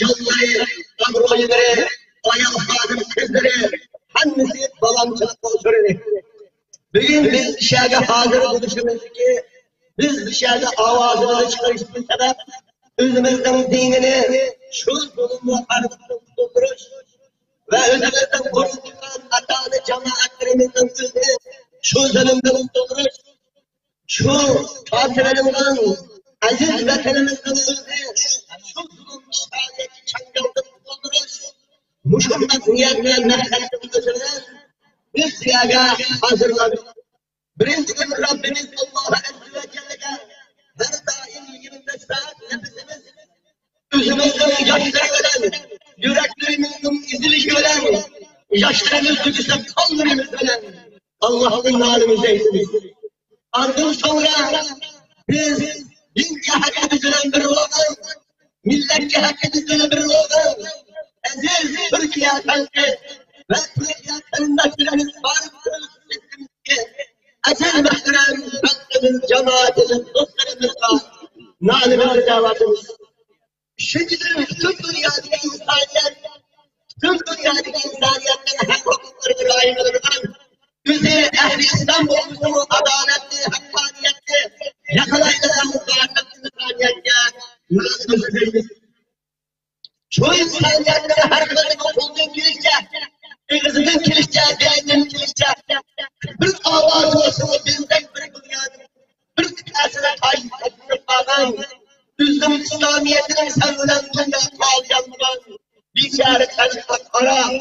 جانلىرى، ئابرۇيلىرى، ئايال خادىم قىزلىرى، ھەممىسى بالامچىلىققا ئۇچرىدى. بۈگۈن بىز بۇ يەرگە ھازىر بولۇشىمىزدىكى، بىز بۇ يەرگە ئاۋازىمىزنى چىقىرىشىمىز سەۋەب، ئۆزىمىزنىڭ دىنىنى شۇ زۇلۇم ۋە قارىلىقتىن قۇتۇلدۇرۇش ۋە ئۆزىمىزنىڭ بۇرۇن تۇغقان ئاتا-ئانا جامائەتلىرىمىزنىڭ ئۆزىنى شۇ زۇلۇمدىن قۇتۇلدۇرۇش، شۇ پارچىلىنىۋالغان ئەزىز ۋەتىنىمىزنىڭ ئۆزىنى شۇ زۇلۇم ئىشغالىيەتچى چاڭگالدىن قۇتۇلدۇرۇش، مۇشۇنداق نىيەت بىلەن مەقسەتنىڭ ئۆزى بىلەن بىز بۇ يەرگە ھازىرلاندۇق. بىرىنچىدىن، رەببىمىز ئاللاھ ئەززە ۋە جەللەگە ھەر دائىم يىگىرمە بەش سائەت نەپىسىمىز ئۆزىمىزنىڭ ياشلىرى بىلەن، يۈرەكلىرىمىزنىڭ ئېزىلىشى بىلەن، ياشلىرىمىز تۈگىسە قانلىرىمىز بىلەن ئاللاھتىن نالىمىز ئېيتىمىز. ئاندىن سوڭرا بىز دىن جەھەتتە بىز بىلەن بىر بولغان، مىللەت جەھەتتە بىز بىلەن بىر بولغان ئەزىز تۈركىيە خەلقى ۋە تۈركىيە قېرىنداشلىرىمىز بار ئەزىز مەھتەرەم خەلقىمىز، جامائىتىمىز، دوستلىرىمىزغا نالىمىز، دەۋاتىمىز. ئۈچىنچىدىن، پۈتۈن دۇنيادىكى ئىنسانىيەت، پۈتۈن دۇنيادىكى ئىنسانىيەتنىڭ ھەق ھوقۇقلىرىغا رىئايە قىلىدىغان، ئۆزى ئەھلى ئىسلام بولمىسىمۇ، ئادالەتنى، ھەققانىيەتنى ياقىلايدىغان بارلىق ئىنسانىيەتكە نالىمىز، دەيمىز. شۇ ئىنسانىيەتنىڭ ھەر قېتىمى قولىدىن كېلىشىچە، ئېغىزىدىن كېلىشىچە، بېشىدىن كېلىشىچە بىر ئاۋاز بولسىمۇ، بىزدەك بىر دۇنيانىڭ بىر تەسىرى تايىنلىق قالغان، ئۆزىنىڭ ئىسلامىيەتنىڭ سەۋلىلەنگەندە قالغان بىچارە خەلققە قاراپ،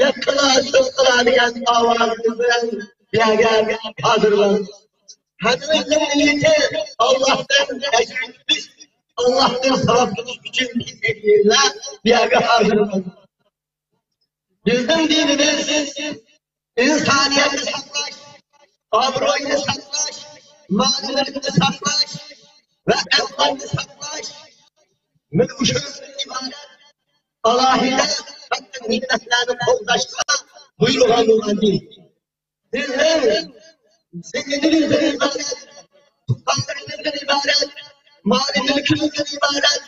يەككىلا سىرتقىلا دېگەن ئاۋازىمىز بىلەن بۇ يەرگە ھازىرلاندۇق. ھەممىمىزنىڭ نىيىتى ئاللاھتىن ئەجىر كۈتۈش، ئاللاھتىن ساۋاب كۈتۈش ئۈچۈن بىز بۇ يەرگە ھازىرلاندۇق. بىزنىڭ دىنىمىز ئىنسانىيەتنى ساقلاش، ئابرۇينى ساقلاش، مەنىۋىيەتنى ساقلاش ۋە ئەخلاقنى ساقلاش، مانا مۇشۇنىڭدىن ئىبارەت ئالاھىدە ھەققى نېمەتلەرنى قوغداشقا بۇيرۇغان بولغان دىن. بىزنىڭ زېمىنىمىزدىن ئىبارەت، تۇغقانلىرىمىزدىن ئىبارەت، مال-مۈلكىمىزدىن ئىبارەت،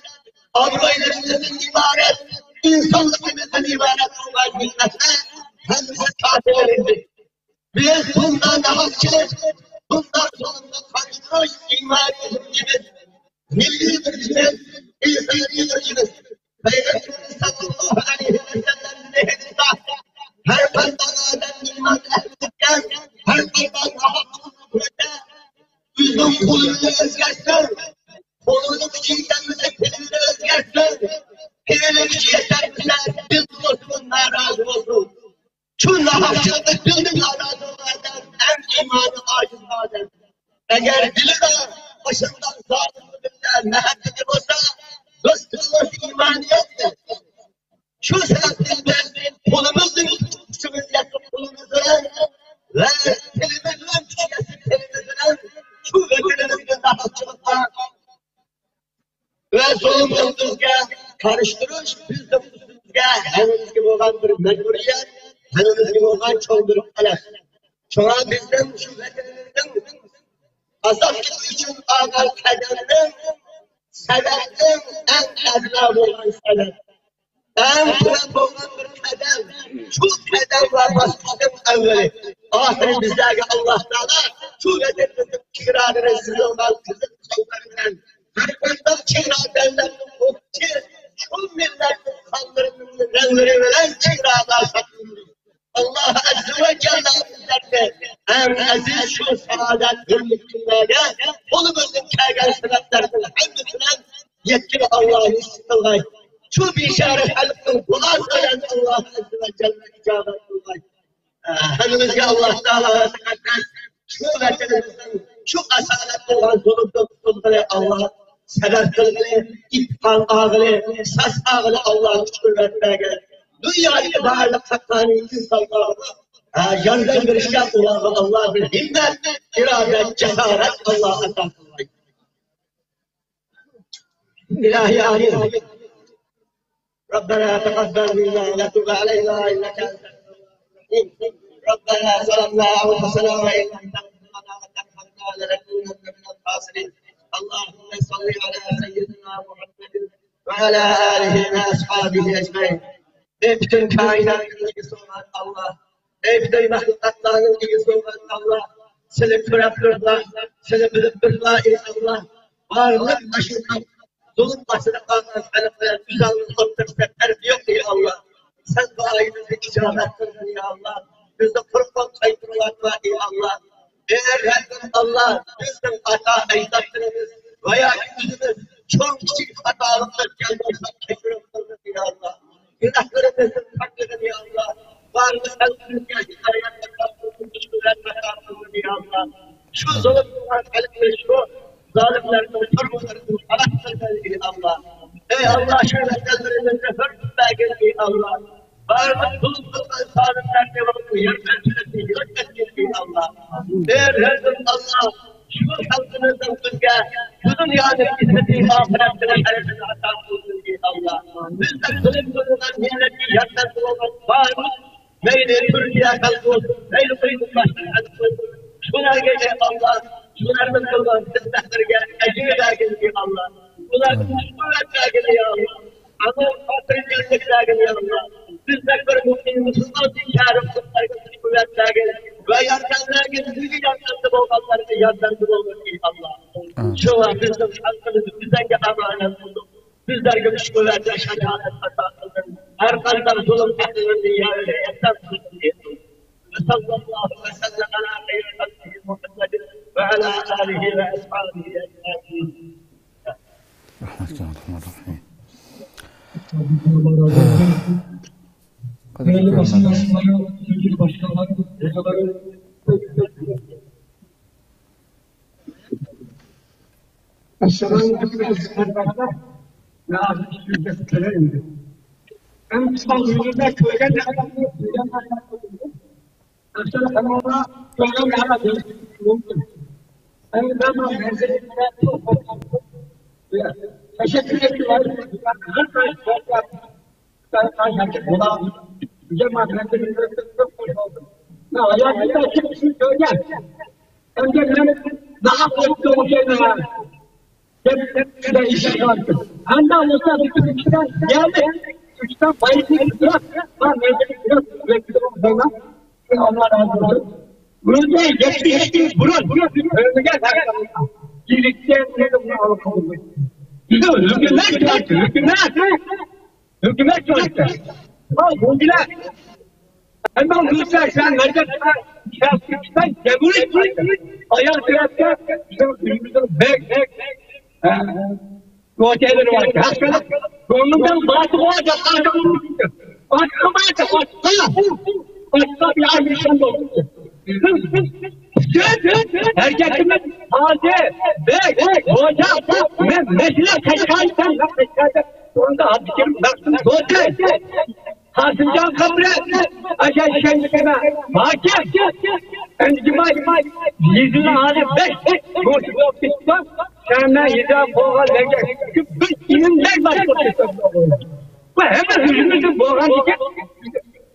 ئابرۇيلىرىمىزدىن ئىبارەت، ئىنسانلىقىمىزدىن ئىبارەت بولغان نېمەتلەر ھەممىسى تارتىۋېلىندى. بىز بۇنداق ناھەقچىلىك، بۇنداق زۇلۇمغا قارشى تۇرۇش ئىمانىي بۇرچىمىز، مىللىي بۇرچىمىز، ئىنسانىي بۇرچىمىز. پەيغەمبىرىمىز ساللاللاھۇ ئەلەيھى ۋەسەللەم بىزگە ھەدىستە، ھەر قانداق ئادەم ئىمان ئەھلى بولسا، ھەر قانداق ناھەق قىلمىسا، ئۆزىنىڭ قولىنى ئۆزگەرتسۇن، قولىنىڭ كۈچى يېتەلمىسە تىلىنى ئۆزگەرتسۇن، تىلىنىڭ كۈچى يېتەلمىسە دىل بولسۇن، نارازى بولسۇن. شۇ ناھەقچىلىققا دىلدىن نارازى بولغان ئادەم ئەڭ ئىمانى ئاجىز ئادەم. ئەگەر دىلىدا ئاشۇنداق زادىللار بىلەن مەھەببىتى بولسا، دوستلۇق بولسا، ئىمانى يوقتۇر. شۇ سەۋەبتىن بىز قولىمىزدىن كۈچىمىز يەتكەن قولىمىز بىلەن ۋە تىلىمىز بىلەن كۈچ يەتسە تىلىمىز بىلەن شۇ ۋەتىنىمىزدە ناھەقچىلىققا ۋە زۇلۇملۇقىمىزغا قارشى تۇرۇش بىزنىڭ ئۈستىمىزگە، ھەممىمىزگە بولغان بىر مەجبۇرىيەت، ھەممىمىزگە بولغان چوڭ بىر تەلەپ. شۇڭا بىزنىڭ شۇ ۋەتىنىمىزنىڭ ئازادلىقى ئۈچۈن ئالغان قەدەمنىڭ، سەۋەبنىڭ ئەڭ ئەلا بولغان سەۋەب، ئەڭ تۆۋەن بولغان بىر قەدەم، شۇ قەدەم ۋە باسقۇچنىڭ ئەۋۋىلى، ئاخىرى بىزلەرگە ئاللاھ تائالا شۇ ۋەتىنىمىزنىڭ چېگرالىرى سىزىلغان قىزىل تۇغلار بىلەن ھەر قانداق چېگرا بەلگىلەرنىڭ ئوتى شۇ مىللەتنىڭ قانلىرىنىڭ رەڭلىرى بىلەن چېگرالار ساقلىنىدۇ. ئاللاھ ئەززە ۋە جەللە بىزلەرنى ئەڭ ئەزىز شۇ سائادەت ھۆرمەتلىك كۈنلەرگە قولىمىزدىن كەلگەن بەرگەن سەۋەبلەرنىڭ ھەممىسى بىلەن يەتكىلى ئاللاھ نېسىپ قىلغاي. شۇ بىچارە خەلقنىڭ دۇئاسى بىلەن ئاللاھ ئەززە ۋە جەللە ئىجابەت قىلغاي. ھەممىمىزگە ئاللاھ تائالا تەقەددەس شۇ ۋەتىنىمىزنىڭ شۇ ئاسارەت بولغان زۇلۇمدىن قۇتۇلغىلى ئاللاھ، سەۋر قىلغىلى، ئىنتىقام ئالغىلى، قىساس ئالغىلى ئاللاھ كۈچ قۇۋۋەت بەرگەي. دۇنيادىكى بارلىق ھەققانىي ئىنسانلارغا، ھە، ياردەم بېرىشكە ئۇلارغا ئاللاھ بىر ھىممەت، ئىرادە، جاسارەت ئاللاھ ئاتا قىلغاي. ئىلاھى ئالىم. ربنا تقبل منا وتب علينا إنك أنت التواب الرحيم. ربنا ظلمنا أنفسنا وإن لم تغفر لنا وترحمنا لنكونن من الخاسرين. اللهم صل على سيدنا محمد وعلى آله وأصحابه أجمعين. ئەي پۈتۈن كائىناتنىڭ ئىگىسى بولغان ئاللاھ، ئەي پۈتۈن مەخلۇقاتلارنىڭ ئىگىسى بولغان ئاللاھ، سېنى كۆرۈپ تۇرۇپلا، سېنى بىلىپ تۇرۇپلا، ئەي ئاللاھ، بارلىق ئاشۇنداق زۇلۇم ئاستىدا قالغان خەلقلەر ئۆزۈڭنىڭ ئوتتۇرىسىدا تەرىپى يوق، ئەي ئاللاھ. سەن دۇئايىمىزنى ئىجابەت قىلغىن، يا ئاللاھ. بىزنى قۇرۇق قول قايتۇرۇۋەتمە، ئەي ئاللاھ. ئەگەر رەببىم ئاللاھ، بىزنىڭ ئاتا ئەجدادلىرىمىز ۋە ياكى ئۆزىمىز چوڭ كىچىك خاتالىق ئۆتكەن بولساق، كەچۈرۈم قىلغىن، يا ئاللاھ. گۇناھلىرىمىزدىن پاكلىغىن، يا ئاللاھ. بارلىق خەلقىمىزگە ھىدايەت ئاتا قىلغىن، كۈچ قۇۋۋەت ئاتا قىلغىن، يا ئاللاھ. شۇ زۇلۇم قىلغان خەلقنى، شۇ زالىملارنىڭ تۈرمىلىرىدىن خالاس قىلغىن، ئەي ئاللاھ. ئەي ئاللاھ، شۇ ۋەتەنلىرىمىزنى ھۆرمەت بەرگىن، ئەي ئاللاھ. بارلىق زۇلۇم قىلغان زالىملارنى ۋە ياردەمچىلەرنى يوق ئەتكىن، ئەي ئاللاھ. ئەي رەببىم ئاللاھ، شۇ خەلقىمىزنىڭ بىزگە بۇ دۇنيانىڭ ئىززىتى، ئاخىرەتنىڭ شەرىپىنى ئاتا قىلغىن، ئەي ئاللاھ. بىزدەك زۇلۇم قىلغان مىللەتكە ياردەم قىلغان بارلىق، مەيلى تۈركىيە خەلقى بولسۇن، مەيلى ئۇيغۇر باشقا خەلق بولسۇن، شۇلارغا، ئەي ئاللاھ، شۇلارنىڭ قىلغان خىزمەتلىرىگە ئەجىر بەرگىن، ئەي ئاللاھ. ئۇلارغا كۈچ قۇۋۋەت بەرگىن، ئەي ئاللاھ. ئامال خاتىرجەملىك بەرگىن، يا ئاللاھ. بىزدەك بىر مۇقىم مۇسۇلمان دىندارى قىزلارغا كۈچ قۇۋۋەت بەرگىن ۋە ياردەملەرگە، بىزگە ياردەمدە بولغانلارغا ياردەمدە بولغىن، ئەي ئاللاھ. ئامىن. شۇڭا بىزنىڭ خەلقىمىزنى بىزلەرگە ئامانەت قىلدۇق. بىزلەرگە كۈچ قۇۋۋەت ۋە شاجائەت ئاتا قىلغىن. ھەر قانداق زۇلۇم ئەھلىلىرىنى يەر يەكسان قىلغىن، ئەي ئاللاھ. وصلى الله وسلم على خير خلقه محمد وعلى آله وأصحابه أجمعين. رەھمەتكە ئالغان رەھىم. Değerli basın mensupları, sevgili başkanlar, hocalarım, Assalomu alaykum, aziz qarindoshlar. Men hozir ikki yuz gapni endi. Men qisqa videoda ko'rgan narsani, bilgan narsani aytdim. Aslida hamma ko'rgan narsani bilishi mumkin. Endi men bu manzilga to'xtab qoldim. Tashakkur etdim. Har qaysi Endi men nima qilib o'xshayman deb juda ishondim. Hamda o'sha bitta ikkita, ya'ni uchta bayitni turib, man menga turib, Alloh razı olsun. Bunga yetishishdan burun o'ziga yigitga nima aloqa bo'lgan? Juda hukmat, hukmat, hukmat. Hukmat. Ammo bu ishlar bilan markaz shaxsga tushgan jamiyat oyoq tarafga bizning bek, bek, ha, ro'yxatlar bor. Ko'nglimdan botib oldi, boshqa, boshqa, boshqa bir ishim bo'libdi. Bizning harakatimiz hozir bek, xo'ja, men mashina tashqarida, tashqarida turdi, Abdukarim Baxtim bo'ldi. Qosimjon Qamri, Aja Ishonchkana, Maki, Anjumay, Yezini Ali bek, Mo'sib Obidjon, Sharna Yeza qolganlarga shu bir ilmdan boshqa ketadi. Bu hamma o'zimizda bo'lgan ekan.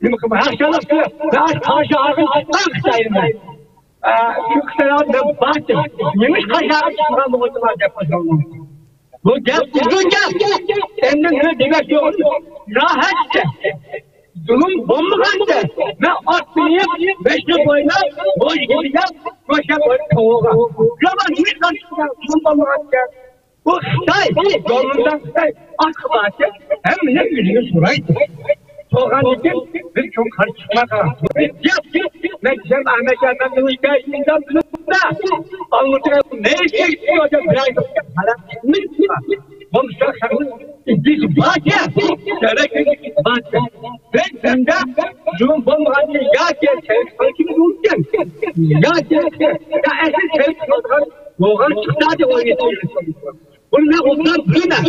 Nima qilib, haqshalab turib, ba'zi qarshi og'ir chiqqan Xitoyni. Shu qissalarni barcha nima qarshi chiqqan bo'lsa, deb qo'ygan. Bu gap uzun gap. Endi nima demak yo'q? Rohatcha. Zulm bo'lmagancha, men ot minib, mashina bo'ylab, bo'yga yurgan, ko'cha bo'ylab tovuqqa. Yomon nima qilgan? Zulm bo'lmagancha. Bu Xitoy, zulmdan Xitoy, ot qilmoqchi, hamma o'zini so'raydi. So'rag'an uchun biz uchun qarshi chiqmagan. Gap, gap, gap. Men Ahmad Jamanning hikoyasidan bilib ئالمىتىغا نەيسە بولمىسا، شەخسنىڭ ئىدىيىسى باركەن، كېرەكلىك باركەن. بىز بۇنداق دۇرۇم بولمىغاندا ياكى سەۋەب قىلىشىمىز مۇمكىن، ياكى يا ئەسلى سەۋەب قىلىدىغان بولغان چىقتى دەپ ئويلايمىز. بۇنى مەن ئوبدان بىلىمەن.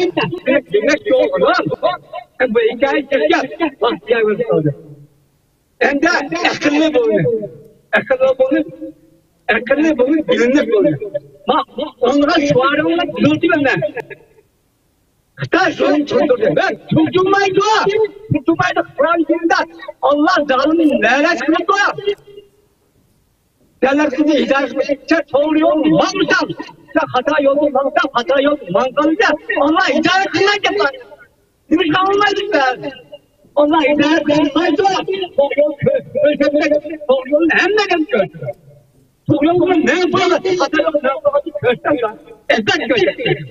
دېمەك، يوق، بۇ ھېكايە چەككەن ۋاقىت يەۋېلىپ قالدى. ئەمدى ئەقىللىق بولدى. ئەقىللىق بولدى. ئەقىللىق بولدى، بىلىملىك بولدى. ما، ئاڭلىغان شوئارىڭلار بىلدىم مەن. خىتاي شۇنى چۈشەندۈردى. مەن تۈرجۈمەيدۇ. تۈرجۈمەيدۇ. قۇرئان كېرىمدە ئاللا زالىمنى نەلەت قىلىپتۇ. سەن سىزنى ھىدايەت قىلىپ، سەن توغرا يولدا ماڭمىساڭ، سەن خاتا يولدا ماڭساڭ، خاتا يولدا ماڭغاندا ئاللا ھىدايەت قىلمايدۇ دەپ. نېمىشقا ئاڭلىمايدۇ سىلەر؟ ئاللا ھىدايەت قىلمايدۇ. توغرا يول كۆ-، كۆرسەتمەك، توغرا يولنى ھەممىگە كۆرسىتىدۇ. توغرا يولنى مەن قويىمەن، خاتا يولنى مەن قويىمەن، كۆرسەتمەيدۇ. ئەلبەتتە كۆرسەتمەيدۇ.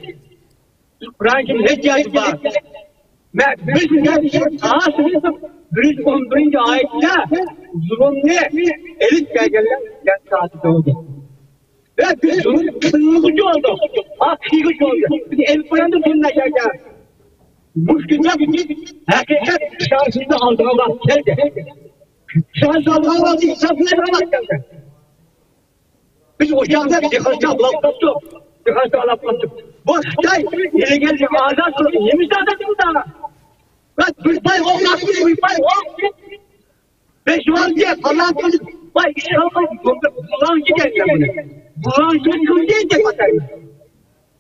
قۇرئان كېرىم ھېچ يەردە بار. مەن بىر كۈنگە بىر يۈز ئون بىرىنچى ئايەتتە زۇلۇمنى ئېلىپ كەلگەنلەر جەننەت ئالدى دەيدۇ. ۋە بىز زۇلۇم قىلغۇچى بولدۇق. ھەق يېگۈچى بولدۇق. بىز ئېلىپ بارامدۇ بۇنداق يەرگە؟ مۇشۇ كۈندە ھەقىقەت شاھىدنى ئالدىغان ۋاقىت كەلدى. شاھىدنى ئالدىغان ۋاقىت ھېسابلايدىغان ۋاقىت كەلدى. بىز ئۇ چاغدا جىھازدا ئالاپ قاپتۇق. جىھازدا ئالاپ قاپتۇق. بۇ خىتاي دېگەننى ئازاد قىلىپ، نېمىشقا ئازاد قىلدى؟ بىز بىر پاي ئوق ئاتتۇق، بىر پاي ئوق. بەش ۋاقىت پالان قىلىپ، ۋاي ئىشغال قىلىپ، بۇلاڭچى دەيمەن بۇنى. بۇلاڭچى كۈلدى دەپ ئاتايمەن.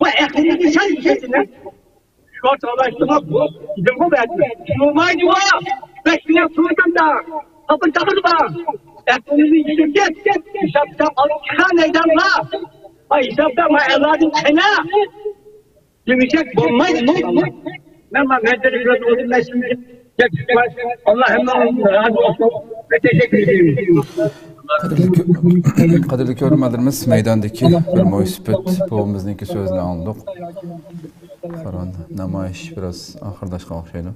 ۋاي ئەقلىمىزنى سەل ئىشلىتىڭ. شۇ تالاشتىمۇ بۇ، بۇ بەردى. تۇرمايدىغۇ. بەش مىليون تۇرسۇندا. تاپىن تاپىن بار. ئەقلىمىزنى ئىشلىتىپ، ھېساب كىتاب ئالىپ چىقار مەيدانغا. ۋاي ھېساب كىتاب، ۋاي ئەۋلادىم قېنى؟ دېمىسەك بولمايدۇ. مەن، مەن، مەن دېدىم، بىراز ئۇزۇن مەسىلىنى گەپ چىقماي. ئاللا ھەممىڭىزدىن رازى بولسۇن. ۋە تەشەككۈر ئېدىم. قەدىرلىك، قەدىرلىك كۆرۈرمەنلىرىمىز، مەيداندىكى بىر مۇھىت سۈپەت بوۋىمىزنىڭكى سۆزىنى ئاڭلىدۇق. قارىغاندا نامايىش بىراز ئاخىرلاشقان ئوخشايدۇ.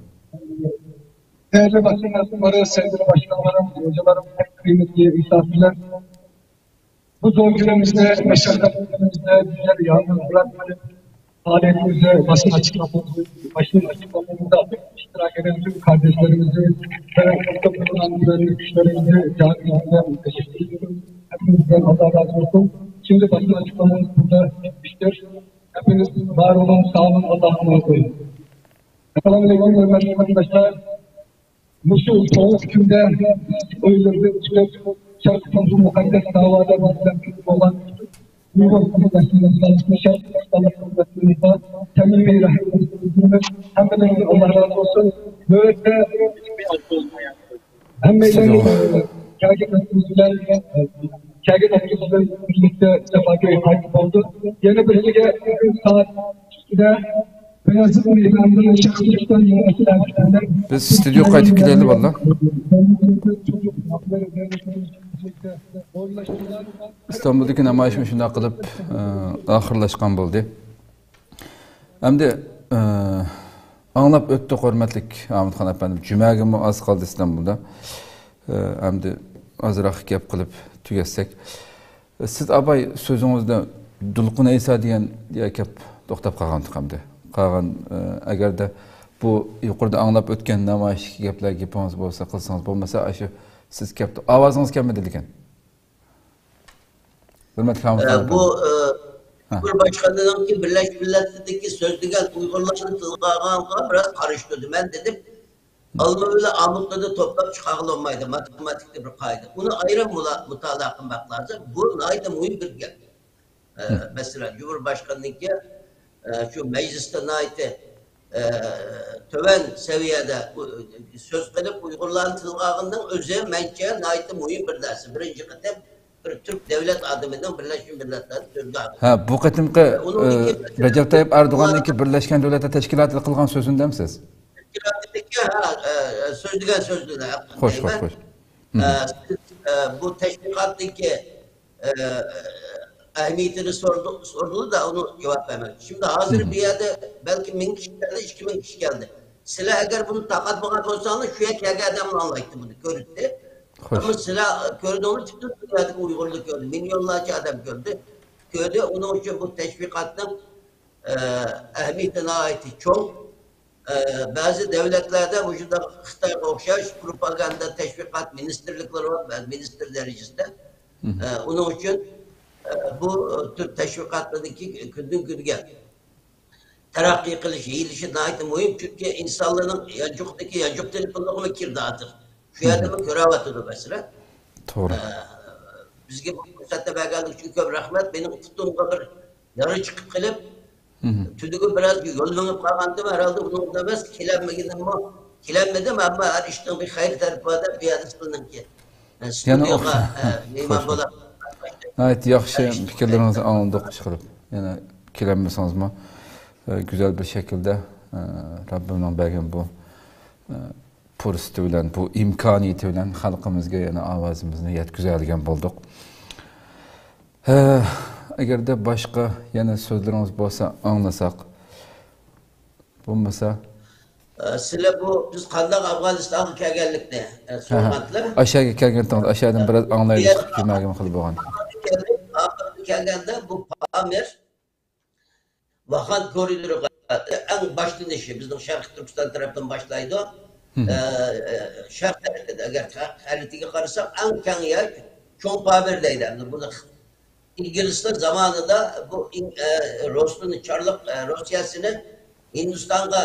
Değerli basın mensupları, sevgili başkanlarım, hocalarım, pek kıymetli misafirler. Bu zor günümüzde, meşakkatli günümüzde bizleri yalnız bırakmayıp, faaliyetimizde basın açıklamamızı, basın açıklamamızda iştirak eden tüm kardeşlerimizi ve burada bulunan gönüllü kişilerimizi canı gönülden teşekkür ediyorum. Hepinizden Allah razı olsun. Şimdi basın açıklamamız burada bitmiştir. Hepiniz var olun, sağ olun, Allah'a emanet olun. Esselamu Aleyküm, hürmetli vatandaşlar. Muşu soğuk günde biz evlerimizden çıkıp, Şarkı Komşu Mukaddes Davada bizden olan Uygun Kırıklaştırma Çalışma Şarkı Kırıklaştırma Samimi Rahmetimiz hemmelerinden Allah razı olsun. Böylece hemmelerine gelgi toplumundan, gelgi toplumundan birlikte sefa köyü kayıp oldu. Yeni bir lige saat ikide Beyazıt Meydanı'nda şahsiyetler yöneticiler. Biz studioga qaytib kelaylik, bolalar. ئىستانبۇلدىكى نامايىش مۇشۇنداق قىلىپ، ئە، ئاخىرلاشقان بولدى. ئەمدى، ئە، ئاڭلاپ ئۆتتۇق، ھۆرمەتلىك ئامىتخان ئەپەندىم. جۈمەگىمۇ ئاز قالدى ئىستانبۇلدا. ئە، ئەمدى ئازراق گەپ قىلىپ تۈگەتسەك. سىز ئاباي سۆزىڭىزدە دولقۇن ئەيسا دېگەن يەرگە كەپ توختاپ قالغانتۇق ئەمدى. قالغان، ئە، ئەگەردە بۇ يۇقىرىدا ئاڭلاپ ئۆتكەن نامايىشتىكى گەپلەر گېپىڭىز بولسا قىلسىڭىز، بولمىسا ئاشۇ سىز كەپ، ئاۋازىڭىز كەلمىدى لېكىن. ھۆرمەتلىك ئامىتخان ئە، بۇ، ئەپەندىم. ئە، ھە. بىر باشقىنىڭكى بىرلەشمە مىللەتلەردىكى سۆزلىگەن ئۇيغۇرلارنى تىلغا ئالغانغا بىراز قارشى تۇردۇم. مەن دېدىم، ئالمىۋىلى ئامۇتلىرىنى توپلاپ چىقارغىلى بولمايدۇ. ماتېماتىكىدا بىر قائىدە. ئۇنى ئايرىم مۇلا-، مۇتالىئە قىلماق لازىم. بۇ ناھايىتى مۇھىم بىر گەپ. ئە، مەسىلەن، جۇمھۇرباشقانىنىڭكى، ئە، شۇ مەجلىستە ناھايىتى، ئە، تۆۋەن سەۋىيەدە ئۇ، سۆز قىلىپ، ئۇيغۇرلارنى تىلغا ئالغىنىنىڭ ئۆزى مەنچە ناھايىتى مۇھىم بىر نەرسە. بىرىنچى قېتىم بىر تۈرك دۆلەت ئادىمىنىڭ بىرلەشمە مىللەتلەردە سۆزگە ئالغىنى. ھە، بۇ قېتىمقى، ئۇنىڭدىكى ئە، رەجەپ تايىپ ئەردوغاننىڭكى بىرلەشكەن دۆلەتلەر تەشكىلاتىدا قىلغان سۆزىدىمۇ سىز؟ تەشكىلاتىدىكى، ھە، ئە، ئە، سۆزلىگەن سۆزلىرى. خوش، خوش، خوش. ئە، سىز، ئە، بۇ تەشۋىقاتتىكى، ئە، ئەھمىيىتىنى سورىدى-، سورىدىڭىز-دە، ئۇنى جاۋاب بەرمەكچى. شىمدى ھازىر بۇ يەردە بەلكى مىڭ كىشى كەلدى، ئىككى مىڭ كىشى كەلدى. سىلەر ئەگەر بۇنى تارقاتمىغان بولساڭلار، شۇ يەرگە كەلگەن ئادەملا ئاڭلايتتى بۇنى، كۆرەتتى. خوش. ئەمما سىلەر كۆردىڭىزمۇ، پۈتۈن دۇنيادىكى ئۇيغۇرلار كۆردى، مىليونلارچە ئادەم كۆردى. كۆردى، ئۇنىڭ ئۈچۈن بۇ تەشۋىقاتنىڭ، ئە، ئەھمىيىتى ناھايىتى چوڭ. ئە، بەزى دۆلەتلەردە مۇشۇنداق خىتايغا ئوخشاش پروپاگاندا، تەشۋىقات مىنىستىرلىكلىرى بار، بەزى مىنىستىر دەرىجىسىدە. ئە، ئۇنىڭ ئۈچۈن، ئە، بۇ تۈر تەشۋىقاتلىرىدىكى كۈندىن كۈنگە تەرەققىي قىلىش، يېيىلىشى ناھايىتى مۇھىم. چۈنكى ئىنسانلارنىڭ يانچۇقىدىكى يانچۇق تېلېفونلىرىمۇ كىردى ھازىر. شۇ يەردىمۇ كۆرۈۋاتىدۇ مەسىلەن. توغرا. ئە، بىزگە بۇ پۇرسەتنى بەرگەنلىكى ئۈچۈن كۆپ رەھمەت. مېنىڭ پۇتۇمغا بىر يارا چىقىپ قېلىپ، تۈنۈگۈن بىراز يول مېڭىپ قالغانتىم، ھەرھالدا ئۇنىڭ ئەمەس، كېلەلمىگىنىممۇ، كېلەلمىدىم، ئەمما ھەر ئىشنىڭ بىر خەير تەرىپى بار دەپ، بۇ يەردە سىزنىڭكى، ئە، يەنە ستۇدىيەغا، ئوخ-، ئە، مېھمان خوش. بولاپ. ناھايىتى ياخشى پىكىرلىرىڭىزنى ئاڭلىدۇق، ئىشقىلىپ. يەنە كېلەلمىسىڭىزمۇ، ئە، گۈزەل بىر شەكىلدە، ئە، رەببىمنىڭ بەرگەن بۇ، ئە، پۇرسىتى بىلەن، بۇ ئىمكانىيىتى بىلەن خەلقىمىزگە يەنە ئاۋازىمىزنى يەتكۈزەلىگەن بولدۇق. ھە، ئەگەردە باشقا يەنە سۆزلىرىڭىز بولسا ئاڭلىساق. بولمىسا. ئە، سىلەر بۇ بىز قانداق ئافغانىستانغا كەلگەنلىكنى، ئە، ھە، ھە. سورىغانتىلەر. ئاشەگە كەلگەنتىڭىز، ئاشەدىن بىرئاز ئاڭلايلى، بۇ يەردە جۈمەگە خېلى بولغان. ئاخىرقى كەلگەن، ئاخىرقى كەلگەندە بۇ پامىر، ۋاخان كورىدورىغا ئەڭ باشلىنىشى، بىزنىڭ شەرقىي تۈركىستان تەرەپتىن باشلايدۇ. ئە، ئە، شەرق تەرەپتە، ئەگەر خە-، خەرىتىگە قارىساق، ئەڭ كەڭ يەر چوڭ پامىر دەيدۇ. ئەمدى بۇنى ئىنگلىزلار زامانىدا بۇ ئىن-، ئە، روسنى، چارلىق، ئە، روسىيەسىنى ھىندىستانغا،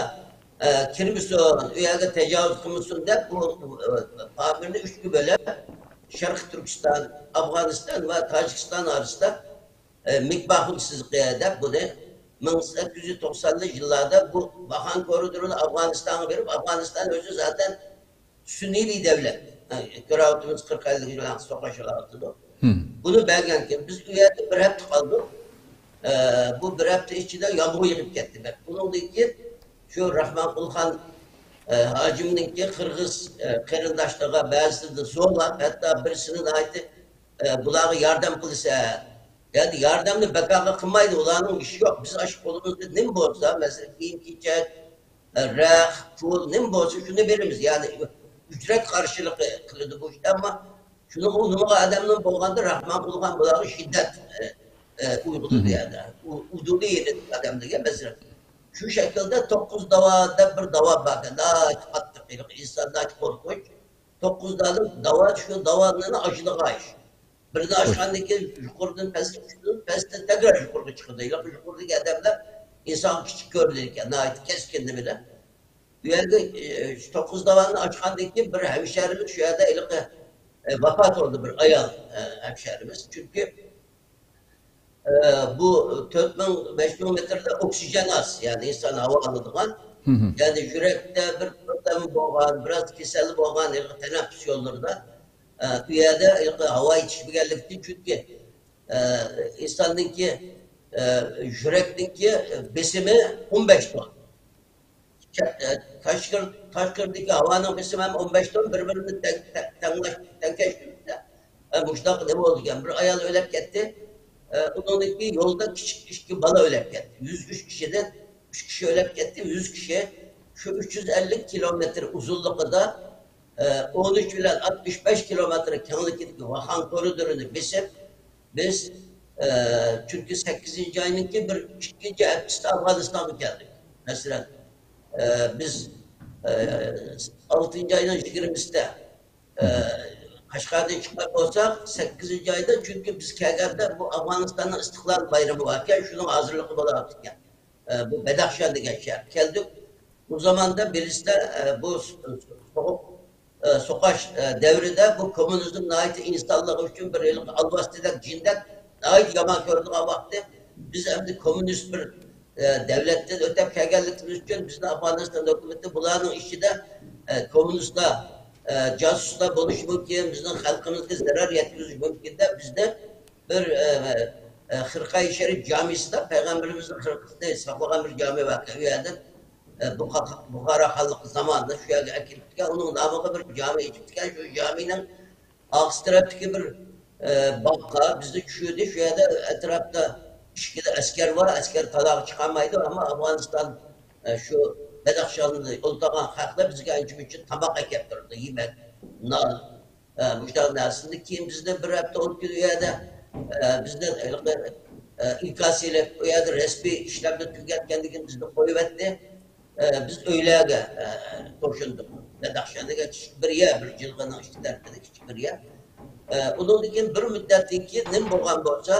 ئە، كىرمىسۇن، ئۇ يەرگە تاجاۋۇز قىلمىسۇن دەپ، بۇ، ئە، پامىرنى ئۈچكە بۆلۈپ، شەرقىي تۈركىستان، ئافغانىستان ۋە تاجىكىستان ئارىسىدا، ئە، مىكباخۇل سىزىقى دەپ بۇنى مىڭ سەككىز يۈز توقسانىنچى يىللاردا بۇ ۋاخان كورىدورىنى ئافغانىستانغا بېرىپ، ئافغانىستان ئۆزى زاتەن سۈنئىي دەۋلەت. ھە، كۆرۈۋاتىمىز، قىرىق ئەللىك يىل سوقۇشۇۋاتىدۇ. بۇنى بەرگەنكەن، بىز ئۇ يەردە بىر ھەپتە قالدۇق. ئە، بۇ بىر ھەپتە ئىچىدە يامغۇر يېغىپ كەتتى. بەك. بۇنىڭدىن كېيىن شۇ راخمانقۇلخان، ئە، ھاجىمنىڭكى قىرغىز، ئە، قېرىنداشلىرىغا بەزىسىنى زورلاپ، ھەتتا بىرسىنى ناھايىتى، ئە، بۇلارغا ياردەم قىلسا، يەنى ياردەمنى بەكارغا قىلمايدۇ، ئۇلارنىڭ ئىشى يوق. بىز ئاشۇ قولىمىزدا نېمە بولسا، مەسىلەن، كىيىم-كېچەك، رەخت، پۇل، نېمە بولسا شۇنى بېرىمىز. يەنى ئۈجرەت قارشىلىقى قىلىدۇ بۇ ئىشتا، ئەمما شۇنىڭغا ئۇنىمىغان ئادەمنىڭ بولغاندا راخمانقۇلخان بۇلارغا شىددەت، ئە، ئە، ئۇيغۇلىدۇ يەنە. ئۇ-، ئۇدۇلى يېرىدىكى ئادەملەرگە مەسىلەن. شۇ شەكىلدە توققۇز داۋا دەپ بىر داۋا باركەن. ناھايىتى قاتتىق، ھېلىقى ئىنسان ناھايىتى قورقۇنچ. توققۇز داۋا، داۋا شۇ داۋانى ئاشىدىغان ئىش. بىرنى ئاشقاندىن كېيىن يۇقىرىدىن پەسكە چۈشىدۇ، پەستىن تەكرار يۇقىرىغا چىقىدۇ. ھېلىقى يۇقىرىدىكى ئادەملەر ئىنسانغا كىچىك كۆرۈنىدىكەن، ناھايىتى كەسكىن نېمىلەر. بۇ يەردە، ئە، شۇ توققۇز داۋاننى ئاچقاندىن كېيىن بىر ھەمشەرىمىز شۇ يەردە ھېلىقى، ئە، ۋاپات بولدى بىر ئايال، ئە، ھەمشەرىمىز. چۈنكى، ئە، بۇ تۆت مىڭ، بەش مىڭ مېتىردا ئوكسىگېن ئاز، يەنى ئىنسان ھاۋا ئالىدىغان. يەنى يۈرەكتە بىر پروبلېما بولغان، بىراز كېسەل بولغان، ھېلىقى تەنەپپۇس يوللىرىدا، ئە، ئۇ يەردە ھېلىقى ھاۋا يېتىشمىگەنلىكتىن، چۈنكى، ئە، ئىنساننىڭكى، ئە، يۈرەكنىڭكى بېسىمى ئون بەش تون. چە-، ئە، تاشقىرى-، تاشقىرىدىكى ھاۋانىڭ بېسىمى ھەم ئون بەش تون، بىر-بىرىنى تەڭ-، تەڭ-، تەڭلەش-، تەڭكەشتۈرسە، ئە، مۇشۇنداق نېمە بولىدىكەن؟ بىر ئايال ئۆلۈپ كەتتى. ئە، ئۇنىڭدىن كېيىن يولدا كىچىك ئىككى بالا ئۆلۈپ كەتتى. يۈز ئۈچ كىشىدىن ئۈچ كىشى ئۆلۈپ كەتتى. يۈز كىشى شۇ ئۈچ يۈز ئەللىك كىلومېتىر ئۇزۇنلۇقىدا، ئە، ئون ئۈچ بىلەن ئاتمىش بەش كىلومېتىر كەڭلىكىدىكى ۋاخان كورىدورىنى بېسىپ، بىز، ئە، چۈنكى سەككىزىنچى ئاينىڭكى بىر ئىككىنچى ھەپتىسىدە ئافغانىستانغا كەلدۇق. مەسىلەن، ئە، بىز، ئە، ئالتىنچى ئاينىڭ يىگىرمىسىدە، ئە، قەشقەردىن چىققان بولساق، سەككىزىنچى ئايدا، چۈنكى بىز كەلگەندە بۇ ئافغانىستاننىڭ ئىستىقلال بايرىمى باركەن، شۇنىڭ ھازىرلىقى بولۇۋاتىدىكەن. ئە، بۇ بەدەخشان دېگەن شەھەرگە كەلدۇق. بۇ زاماندا بىلىسىلەر، ئە، بۇ س-، سوغۇق، ئە، سوقاش، ئە، دەۋرىدە بۇ كوممۇنىزم ناھايىتى ئىنسانلىق ئۈچۈن بىر ھېلىقى ئالۋاستىدەك، جىندەك ناھايىتى يامان كۆرىدىغان ۋاقتى. بىز ئەمدى كوممۇنىست بىر، ئە، دەۋلەتتىن ئۆتۈپ كەلگەنلىكىمىز ئۈچۈن بىزنى ئافغانىستان ھۆكۈمىتى بۇلارنىڭ ئىچىدە، ئە، كوممۇنىستلار، ئە، جاسۇسلار بولۇشى مۇمكىن، بىزنىڭ خەلقىمىزگە زەرەر يەتكۈزۈشى مۇمكىن دەپ بىزنى بىر، ئە، ئە، خىرقەي شەرىپ جامىسىدا پەيغەمبىرىمىزنىڭ خىرقىسىنى ساقلىغان بىر جامى باركەن. ئۇ يەردىن، ئە، بۇخا-، بۇخارا خانلىقى زامانىدا شۇ يەرگە ئەكېلىپتىكەن. ئۇنىڭ نامىغا بىر جامى ئېچىپتىكەن. شۇ جامىنىڭ ئارقىسى تەرەپتىكى بىر، ئە، باغقا بىزنى چۈشۈردى. شۇ يەردە ئەتراپتا ئىككىلا ئەسكەر بار. ئەسكەر تالاغا چىقالمايدۇ. ئەمما ئافغانىستان، ئە، شۇ بەدەخشاندا ئولتۇرغان خەقلەر بىزگە ئانچە-مۇنچە تاماق ئەكەپ تۇرىدۇ. يېمەك، نان، ئە، مۇشۇنداق نەرسىنى كېيىن بىزدىن بىر ھەپتە، ئون كۈن ئۇ يەردە، ئە، بىزدىن ھېلىقى، ئە، ئىنكاس ئېلىپ، ئۇ يەردە رەسمىي ئىشلەرنى تۈگەتكەندىن كېيىن بىزنى قويۇۋەتتى. ئە، بىز ئۆيلەرگە، ئە، توشۇندۇق. بەدەخشان دېگەن كىچىك بىر يەر، بىر جىلغىنىڭ ئىككى تەرىپىدە كىچىك بىر يەر. ئە، ئۇنىڭدىن كېيىن بىر مۇددەتتىن كېيىن نېمە بولغان بولسا،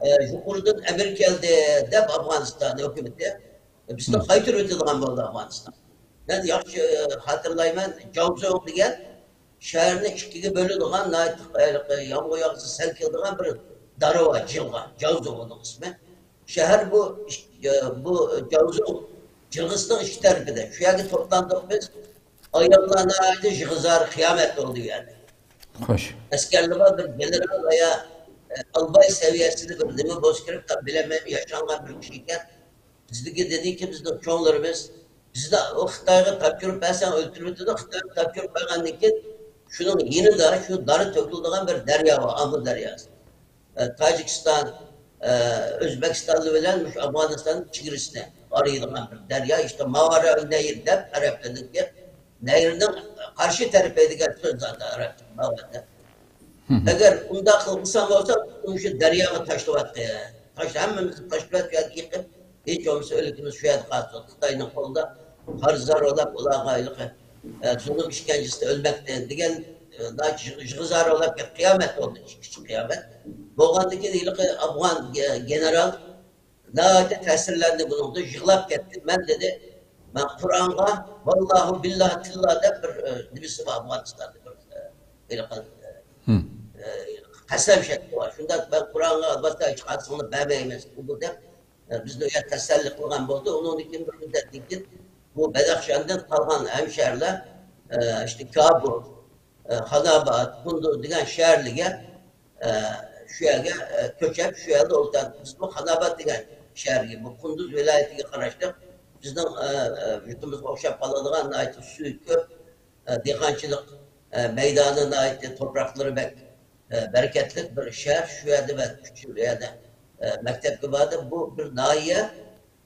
ئە، يۇقىرىدىن ئەمىر كەلدى دەپ ئافغانىستان ھۆكۈمىتى بىزنى قايتۇرۇۋېتىدىغان بولدى ئافغانىستان. مەن ياخشى، ئە، خاتىرىلايمەن، جاۋزۇڭ دېگەن شەھەرنى ئىككىگە بۆلىدىغان، ناھايىتى ھېلىقى يامغۇر ياغسا سەل كېلىدىغان بىر دارا بار، جىلغا، جاۋزۇڭ ئۇنىڭ ئىسمى. شەھەر بۇ ئىك-، ئە، بۇ جاۋزۇڭ جىلغىسىنىڭ ئىككى تەرىپىدە. شۇ يەرگە توپلاندۇق بىز. ئاياللار ناھايىتى يىغا-زار، قىيامەت بولدى ئۇ يەردە. خوش. ئەسكەرلەر بار، بىر گېنېرال ۋە يا، ئە، ئالباي سەۋىيەسىدە بىر نېمە بولسا كېرەك، تاپ بىلەلمەيمەن، ياشانغان بىر كىشى ئىكەن. بىزگە دېدىكى، بىزنىڭ چوڭلىرىمىز، بىزدە ئۇ خىتايغا تاپشۇرۇپ بەرسەڭ ئۆلتۈرۈۋېتىدۇ، خىتايغا تاپشۇرۇپ بەرگەندىن كېيىن شۇنىڭ يېنىدا شۇ دارا تۆكۈلىدىغان بىر دەريا بار، ئامۇ دەرياسى. ئە، تاجىكىستان، ئە، ئۆزبېكىستان بىلەن مۇشۇ ئافغانىستان چېگرىسىنى ئايرىيدىغان بىر دەريا، ئىشتە ماۋارا نەير دەپ ئەرەبلەرنىڭكى، نەيرنىڭ قارشى تەرىپى دېگەن سۆز زادى ئەرەبچە ماۋارا. ئەگەر ئۇنداق قىلساڭ بولسا، مۇشۇ دەرياغا تاشلىۋەتكەن. تاش-، ھەممىمىزنى تاشلىۋەتكەن، يىقىپ، ھېچ بولمىسا ئۆلكىمىز شۇ يەردە قالسۇن. خىتاينىڭ قولىدا قارزار بولاپ، ئۇلارغا ھېلىقى، ئە، زۇلۇم ئىشكەنجىسىدە ئۆلمەكتە دېگەن، ئە، ناھايىتى يىغا-، يىغا-زار بولاپ كەتتى. قىيامەت بولدى، كىچىك قىيامەت. بولغاندىن كېيىن ھېلىقى ئافغان گېنېرال ناھايىتى تەسىرلەندى بۇنىڭدىن، يىغلاپ كەتتى. مەن دېدى، مەن قۇرئانغا ۋاللاھۇ بىللاھى تىللا دەپ بىر، ئە، نېمىسى بار ئافغانىستاندا بىر، ئە، ھېلىقى، ئە، ئە، قەسەم شەكلى بار. شۇنداق مەن قۇرئانغا ئالبەتتە ھېچقايسىڭلار بەرمەيمىز بۇ دەپ، ئە، بىزنى ئۇ يەردە تەسەللى قىلغان بولدى. ئۇنىڭدىن كېيىن بىر مۇددەتتىن كېيىن بۇ بەدەخشاندىن قالغان ھەمشەھەرلەر، ئە، ئىشتە كابۇل، ئە، خاناباد، قۇندۇز دېگەن شەھەرلەرگە، ئە، شۇ يەرگە، ئە، كۆچۈپ، شۇ يەردە ئولتۇردى. بىز بۇ خاناباد دېگەن شەھەرگە، بۇ قۇندۇز ۋىلايىتىگە قاراشلىق بىزنىڭ، ئە، ئە، يۇرتىمىزغا ئوخشاپ قالىدىغان ناھايىتى سۈيى كۆپ، ئە، دېھقانچىلىق، ئە، مەيدانى ناھايىتى، توپراقلىرى بەك، ئە، بەرىكەتلىك بىر شەھەر. شۇ يەردە مەن ئۈچ يىل ئۇ يەردە، ئە، مەكتەپكە باردىم. بۇ بىر ناھىيە،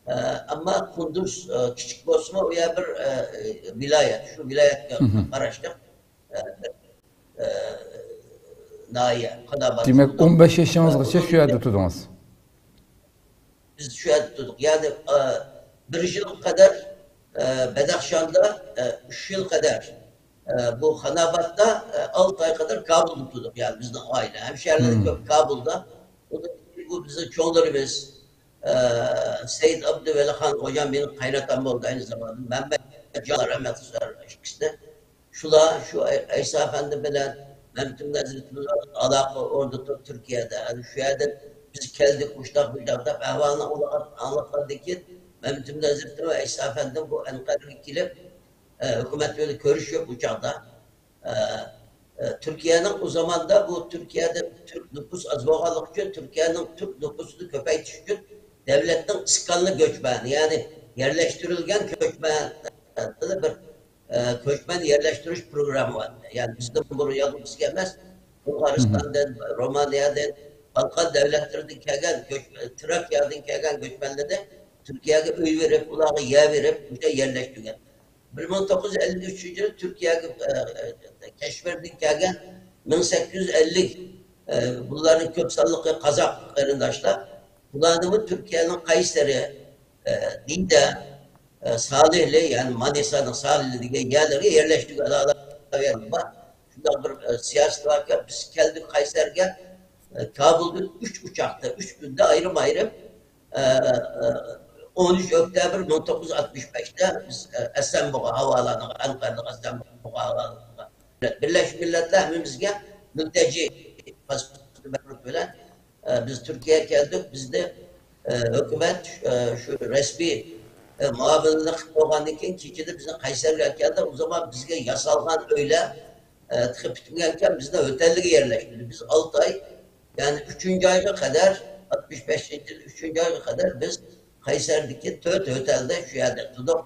ئە، ئەمما قۇندۇز، ئە، كىچىك بولسىمۇ، ئۇ يەر بىر، ئە، ۋىلايەت. شۇ ۋىلايەتكە قاراشلىق، ئە، بىر، ئە، ناھىيە. خاناباد دېمەك، دېگەن. ئون بەش يېشىڭىزغىچە شۇ يەردە تۇردىڭىز؟ بىز شۇ يەردە تۇردۇق. يەنى، ئە، بىر يىلغا قەدەر، ئە، بەدەخشاندا، ئە، ئۈچ يىل قەدەر، ئە، بۇ خانابادتا، ئە، ئالتە ئاي قەدەر كابۇلدا تۇردۇق. يەنى بىزنىڭ ئائىلە، ھەمشەھەرلەر كۆپ كابۇلدا. ئۇنىڭ بۇ بىزنىڭ چوڭلىرىمىز، ئە، سەيىت ئابدۇۋەلىخان خوجام مېنىڭ قايناتام بولدى ئەينى زاماندا. مەمەت جان رەھمەت قىلسۇن ئىككىسىنى. شۇلار، شۇ ئەي-، ئەيسا ئەپەندى بىلەن مەمتىمىن ھەزرىتىمىز ئالاقە ئورنىتىپ تۈركىيەدە، ئەنە شۇ يەردىن بىز كەلدۇك، مۇشتاق، مۇشتاق دەپ ئەھۋالنى ئاڭلىغان، ئاڭلاتقاندىن كېيىن، مەمتىمىن ھەزرىتى ۋە ئەيسا ئەپەندىم بۇ ئەنقەرىگە كېلىپ، ئە، ھۆكۈمەت بىلەن كۆرۈشۈپ، ئۇ چاغدا، ئە، ئە، تۈركىيەنىڭ ئۇ زاماندا بۇ تۈركىيەدە تۈرك نوپۇس ئاز بولغانلىقى ئۈچۈن تۈركىيەنىڭ تۈرك نوپۇسىنى كۆپەيتىش ئۈچۈن دۆلەتنىڭ ئىسكانلىق كۆچمەن، يەنى يەرلەشتۈرۈلگەن كۆچمەن، بىر ئە، كۆچمەن يەرلەشتۈرۈش پروگراممى بار. يەنى بىزدىن بۇرۇن يالغۇز بىزگە ئەمەس، بۇلغارىستاندىن، رومانىيەدىن، بالقان دۆلەتلىرىدىن كەلگەن كۆچ-، تراكىيەدىن كەلگەن كۆچمەنلەرنى تۈركىيەگە ئۆي بېرىپ، ئۇلارغا يەر بېرىپ، مۇشۇ يەردە يەرلەشتۈرگەن. بىر مىڭ توققۇز يۈز ئەللىك ئۈچىنچى يىلى تۈركىيەگە، ئە، ئە، كەشمىردىن كەلگەن مىڭ سەككىز يۈز ئەللىك، ئە، بۇلارنىڭ كۆپ سانلىقى قازاق قېرىنداشلار. بۇلارنىمۇ تۈركىيەنىڭ قەيسەرى، ئە، دىدە، ئە، سالىھلى، يەنى مانىسانىڭ سالىھلى دېگەن يەرلەرگە يەرلەشتۈرگەن ئادەم بار. شۇنداق بىر، ئە، سىياسىتى باركەن، بىز كەلدۇق قەيسەرگە، ئە، كابۇلدىن ئۈچ ئۇچاقتا، ئۈچ كۈندە ئايرىم-ئايرىم، ئە، ئە، ئون ئۈچ ئۆكتەبىر مىڭ توققۇز يۈز ئاتمىش بەشتە بىز، ئە، ئەسلەنبۇغا ھاۋالانىغا، ئەنقەرىدىكى ئەسلەنبۇغا ھاۋالانىغا، بىرلەشكەن مىللەتلەر ھەممىمىزگە مۈلتەجى پاسپورت بىلەن ئە، بىز تۈركىيەگە كەلدۇق. بىزنى، ئە، ھۆكۈمەت، ئە، شۇ رەسمىي، ئە، مۇئامىلىنى قىلىپ بولغاندىن كېيىن، كېچىدە بىزنى قەيسەرگە ئەكەلدى. ئۇ زامان بىزگە ياسالغان ئۆيلەر، ئە، تېخى پۈتمىگەنكەن، بىزنى ھوتەللەرگە يەرلەشتۈردى. بىز ئالتە ئاي، يەنى ئۈچىنچى ئايغا قەدەر، ئاتمىش بەشىنچى يىل ئۈچىنچى ئايغا قەدەر بىز قەيسەردىكى تۆت ھوتەلدە شۇ يەردە تۇردۇق.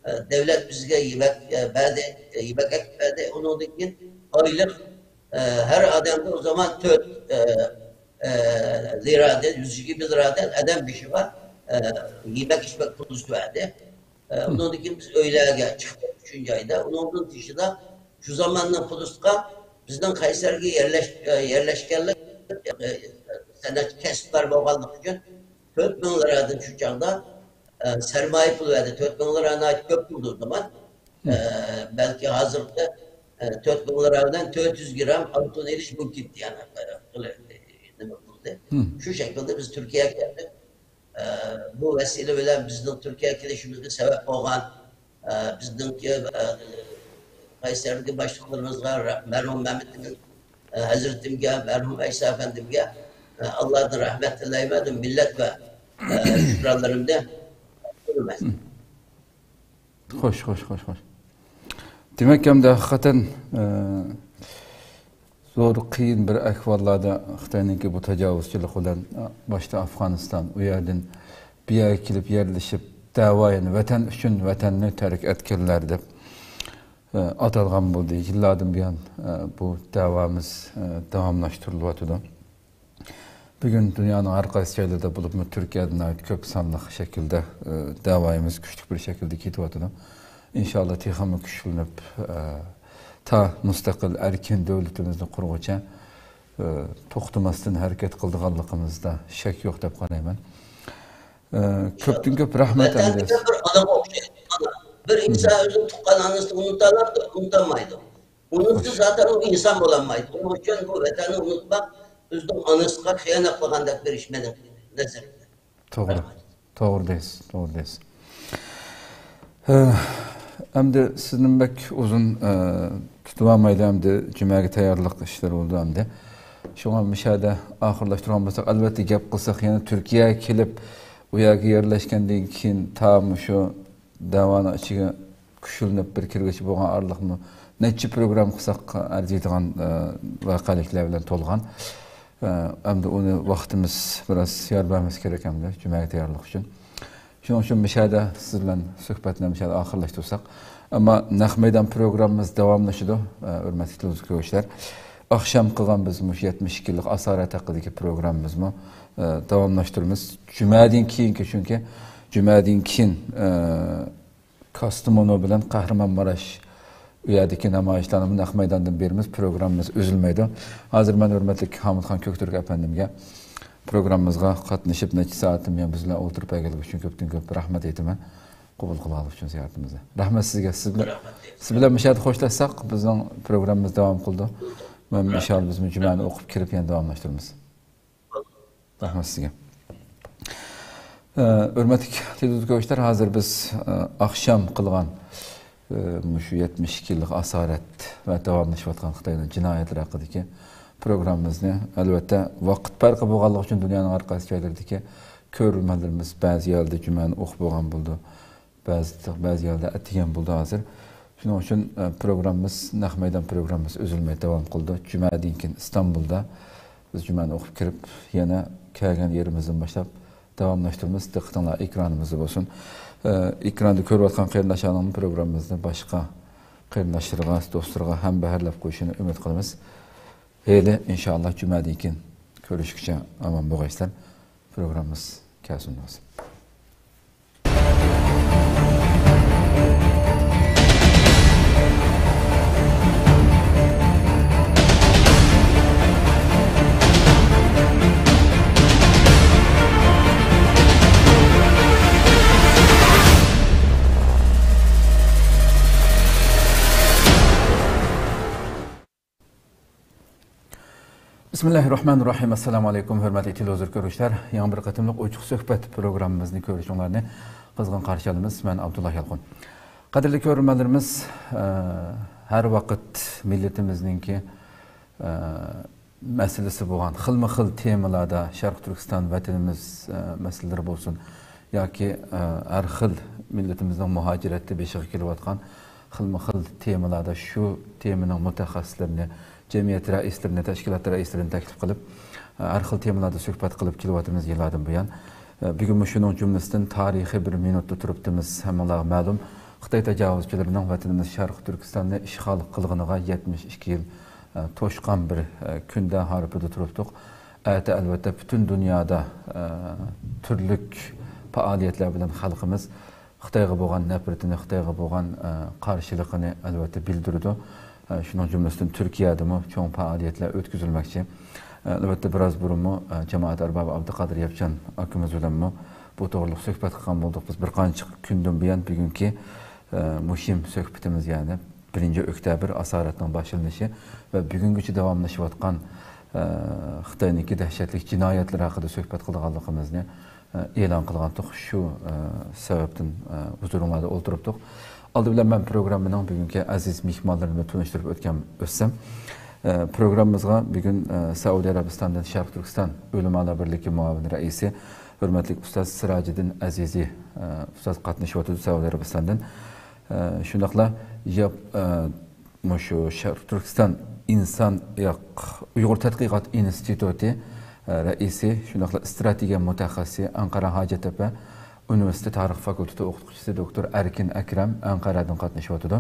ئە، دۆلەت بىزگە يېمەك، ئە، بەردى، ئە، يېمەك ئەكىپ بەردى. ئۇنىڭدىن كېيىن ئايلىق، ئە، ھەر ئادەمگە ئۇ زامان تۆت، ئە، ئە، لىرادىن، يۈز يىگىرمە لىرادىن ئادەم بېشىغا، ئە، يېمەك ئىچمەك پۇل ئۈستى بەردى. ئە، ئۇنىڭدىن كېيىن بىز ئۆيلەرگە چىقتۇق ئۈچىنچى ئايدا. ئۇنىڭدىن تېشىدا شۇ زاماننىڭ پۇلىسىغا بىزنىڭ قەيسەرگە يەرلەش-، يەرلەشكەنلىك، سەنئەتچى كەسىپلەر بولغانلىقى ئۈچۈن تۆت مىڭ لىرادىن شۇ چاغدا، ئە، سەرمايە پۇل بەردى. تۆت مىڭ لىرا ناھايىتى كۆپ پۇلدى ئۇ زامان. ئە، بەلكى ھازىرقى، ئە، تۆت مىڭ لىرا بىلەن تۆت يۈز گرام ئالتۇن ئېلىش مۇمكىن دېگەن، ئە، نېمە قىلدى. شۇ شەكىلدە بىز تۈركىيەگە كەلدۇق. ئە، بۇ ۋەسىلە بىلەن بىزنىڭ تۈركىيەگە كېلىشىمىزگە سەۋەب بولغان، ئە، بىزنىڭكى، ئە، قەيسەردىكى باشلىقلىرىمىزغا رە-، مەرھۇم مەمتىمىن، ئە، ھەزرىتىمگە، مەرھۇم ئەيسا ئەپەندىمگە، ئە، ئاللادىن رەھمەت تىلەيمەن، مىللەت ۋە، ئە، شۈكرانلىرىمنى بىلدۈرىمەن. خوش، خوش، خوش، خوش. دېمەك، ئەمدى ھەقىقەتەن، ئە، زور قىيىن بىر ئەھۋاللاردا خىتاينىڭكى بۇ تاجاۋۇزچىلىقى بىلەن، ئە، باشتا ئافغانىستان، ئۇ يەردىن بۇ يەرگە كېلىپ يەرلىشىپ، دەۋا، يەنى ۋەتەن ئۈچۈن ۋەتەننى تەرك ئەتكەنلەر دەپ، ئە، ئاتالغان بولدى. يىللاردىن بۇيان، ئە، بۇ دەۋامىز، ئە، داۋاملاشتۇرۇلۇۋاتىدۇ. بۈگۈن دۇنيانىڭ ھەر قايسى جايلىرىدا بولۇپمۇ تۈركىيەدە ناھايىتى كۆپ سانلىق شەكىلدە، ئە، دەۋايىمىز كۈچلۈك بىر شەكىلدە كېتىۋاتىدۇ. ئىنشاللا تېخىمۇ كۈچلىنىپ، ئە، تا مۇستەقىل ئەركىن دۆلىتىمىزنى قۇرغۇچە، ئە، توختىماستىن ھەرىكەت قىلىدىغانلىقىمىزدا شەك يوق دەپ قارايمەن. ئە، كۆپتىن كۆپ رەھمەت، ۋەتەن ئەمدى. دېگەن بىر ئانىغا ئوخشايدۇ. ئانا. بىر ئىنسان ئۆزىنىڭ تۇغقان ئانىسىنى ئۇنتالامدۇ؟ ئۇنتالمايدۇ. ئۇنىڭ ئۈچۈن زاتەن ئۇ ئىنسان بولالمايدۇ. ئۇنىڭ ئۈچۈن بۇ ۋەتەننى ئۇنتۇپ، ئۆزىنىڭ ئانىسىغا خىيانەت قىلغان دەپ بېرىش مېنىڭ نەزىرىمدە. توغرا. توغرا دەيسىز، توغرا دەيسىز. ھە، ئەمدى سىزنى بەك ئۇزۇن، ئە، تۇتۇۋالمايلى، ئەمدى جۈمەگە تەييارلىق ئىشلىرى بولىدۇ ئەمدى. شۇڭا مۇشۇ يەردە ئاخىرلاشتۇرغان بولساق، ئەلۋەتتە گەپ قىلساق يەنە تۈركىيەگە كېلىپ، ئۇ يەرگە يەرلەشكەندىن كېيىن تا مۇشۇ دەۋانىڭ ئىچىگە كۈچلىنىپ بىر كىرگۈچى بولغان ئارىلىقمۇ نەچچە پروگرامما قىلساق ئەرزىيدىغان، ئە، ۋەقەلىكلەر بىلەن تولغان. ئە، ئەمدى ئۇنى ۋاقتىمىز بىراز يار بەرمىسە كېرەك ئەمدى جۈمەگە تەييارلىق ئۈچۈن. شۇنىڭ ئۈچۈن مۇشۇ يەردە سىز بىلەن سۆھبەتنى مۇشۇ يەردە ئاخىرلاشتۇرساق. ئەمما نەق مەيدان پروگراممىمىز داۋاملىشىدۇ، ئە، ھۆرمەتلىك تېلېۋىزور كۆرگۈچىلەر. ئاخشام قىلغان بىز مۇشۇ يەتمىش ئىككى يىللىق ئاسارەت ھەققىدىكى پروگراممىمىزمۇ، ئە، داۋاملاشتۇرىمىز. جۈمەدىن كېيىنكى، چۈنكى جۈمەدىن كېيىن، ئە، كاستىمونۇ بىلەن قەھرىمانماراش ئۇ يەردىكى نامايىشلارنىمۇ نەق مەيداندىن بېرىمىز، پروگراممىمىز ئۈزۈلمەيدۇ. ھازىر مەن ھۆرمەتلىك ھامۇتخان كۆكتۈرك ئەپەندىمگە پروگراممىمىزغا قاتنىشىپ، نەچچە سائەتتىن بۇيان بىز بىلەن ئولتۇرۇپ بەرگەنلىكى ئۈچۈن كۆپتىن كۆپ رەھمەت ئېيتىمەن، قوبۇل قىلغانلىقى ئۈچۈن زىيارىتىمىزنى. رەھمەت سىزگە. سىز بىلەن، سىز بىلەن مۇشۇ يەردە خوشلاشساق، بىزنىڭ پروگراممىمىز داۋام قىلىدۇ. مەن ئىنشاللا بىزمۇ جۈمەنى ئوقۇپ كىرىپ يەنە داۋاملاشتۇرىمىز. رەھمەت سىزگە. ئە، ھۆرمەتلىك تېلېۋىزور كۆرگۈچىلەر، ھازىر بىز، ئە، ئاخشام قىلغان، ئە، مۇشۇ يەتمىش ئىككى يىللىق ئاسارەت ۋە داۋاملىشىۋاتقان خىتاينىڭ جىنايەتلىرى ھەققىدىكى پروگراممىمىزنى، ئەلۋەتتە، ۋاقىت پەرقى بولغانلىقى ئۈچۈن دۇنيانىڭ ھەر قايسى جايلىرىدىكى كۆرۈرمەنلىرىمىز بەزى يەردە جۈمەنى ئوقۇپ بولغان بولىدۇ. بەزى، بەزى يەردە ئەتىگەن بولدى ھازىر. شۇنىڭ ئۈچۈن، ئە، پروگراممىمىز، نەق مەيدان پروگراممىمىز ئۈزۈلمەي داۋام قىلىدۇ. جۈمەدىن كېيىن ئىستانبۇلدا بىز جۈمەنى ئوقۇپ كىرىپ، يەنە كەلگەن يېرىمىزدىن باشلاپ داۋاملاشتۇرىمىز. دىققىتىڭلار ئېكرانىمىزدا بولسۇن. ئە، ئېكراندا كۆرۈۋاتقان قېرىنداشلارنىڭ پروگراممىمىزنى باشقا قېرىنداشلىرىغا، دوستلىرىغا ھەمبەھىرلەپ قويۇشىنى ئۈمىد قىلىمىز. ھېلى، ئىنشائاللا، جۈمەدىن كېيىن كۆرۈشكىچە ئامان بولغايسىلەر. پروگراممىمىز كەلسۇن بولسۇن. بىسمىللاھىررەھمانىررەھىم. ئەسسالامۇ ئەلەيكۇم، ھۆرمەتلىك تېلېۋىزور كۆرگۈچىلەر. يېڭى بىر قېتىملىق ئوچۇق سۆھبەت پروگراممىمىزنى كۆرۈشۈڭلارنى قىزغىن قارشى ئالىمىز. مەن ئابدۇللا يالقۇن. قەدىرلىك كۆرۈرمەنلىرىمىز، ئە، ھەر ۋاقىت مىللىتىمىزنىڭكى، ئە، مەسىلىسى بولغان خىلمۇ خىل تېمىلاردا شەرقىي تۈركىستان ۋەتىنىمىز، ئە، مەسىلىلىرى بولسۇن ياكى، ئە، ھەر خىل مىللىتىمىزنىڭ مۇھاجىرەتتە بېشىغا كېلىۋاتقان خىلمۇ خىل تېمىلاردا شۇ تېمىنىڭ مۇتەخەسسىسلىرىنى، جەمئىيەت رەئىسلىرىنى، تەشكىلات رەئىسلىرىنى تەكلىپ قىلىپ، ھەر خىل تېمىلاردا سۆھبەت قىلىپ كېلىۋاتىمىز يىللاردىن بۇيان. بۈگۈنمۇ شۇنىڭ جۈملىسىدىن تارىخىي بىر مىنۇتتا تۇرۇپتىمىز. ھەممىڭلارغا مەلۇم، خىتاي تاجاۋۇزچىلىرىنىڭ ۋەتىنىمىز شەرقىي تۈركىستاننى ئىشغال قىلغىنىغا يەتمىش ئىككى يىل، ئە، توشقان بىر، ئە، كۈندە ھارپىدا تۇرۇپتۇق. ئەتە، ئەلۋەتتە، پۈتۈن دۇنيادا، ئە، تۈرلۈك پائالىيەتلەر بىلەن خەلقىمىز خىتايغا بولغان نەپرىتىنى، خىتايغا بولغان، ئە، قارشىلىقىنى، ئەلۋەتتە، بىلدۈرىدۇ. شۇنىڭ جۈملىسىدىن تۈركىيەدىمۇ چوڭ پائالىيەتلەر ئۆتكۈزۈلمەكچى. ئەلۋەتتە، بىراز بۇرۇنمۇ جامائەت ئەربابى ئابدۇقادىر ياپچان ئاكىمىز بىلەنمۇ بۇ توغرىلىق سۆھبەت قىلغان بولدۇق. بىز بىر قانچە كۈندىن بۇيان بۈگۈنكى مۇھىم سۆھبىتىمىز، يەنى بىرىنچى ئۆكتەبىر ئاسارەتنىڭ باشلىنىشى ۋە بۈگۈنگىچە داۋاملىشىۋاتقان خىتاينىڭكى دەھشەتلىك جىنايەتلىرى ھەققىدە سۆھبەت قىلىدىغانلىقىمىزنى ئېلان قىلغانتۇق. شۇ سەۋەبتىن ھۇزۇرۇڭلاردا ئولتۇرۇپتۇق. ئالدى بىلەن مەن پروگراممىنىڭ بۈگۈنكى ئەزىز مېھمانلىرىنى تونۇشتۇرۇپ ئۆتكەن ئۆتسەم، پروگراممىمىزغا بۈگۈن سەئۇدى ئەرەبىستاندىن شەرقىي تۈركىستان ئۆلىمالار بىرلىكى مۇئاۋىن رەئىسى ھۆرمەتلىك ئۇستاز سىراجىدىن ئەزىزى ئۇستاز قاتنىشىۋاتىدۇ سەئۇدى ئەرەبىستاندىن. شۇنداقلا ياپ-، مۇشۇ شەرقىي تۈركىستان ئىنسان، ياق، ئۇيغۇر تەتقىقات ئىنستىتۇتى رەئىسى، شۇنداقلا ئىستراتېگىيە مۇتەخەسسىسى، ئەنقەرە ھاجەتتەپە ئۇنىۋېرسىتېتى تارىخ فاكۇلتېتى ئوقۇتقۇچىسى دوكتور ئەركىن ئەكرەم ئەنقەرەدىن قاتنىشىۋاتىدۇ.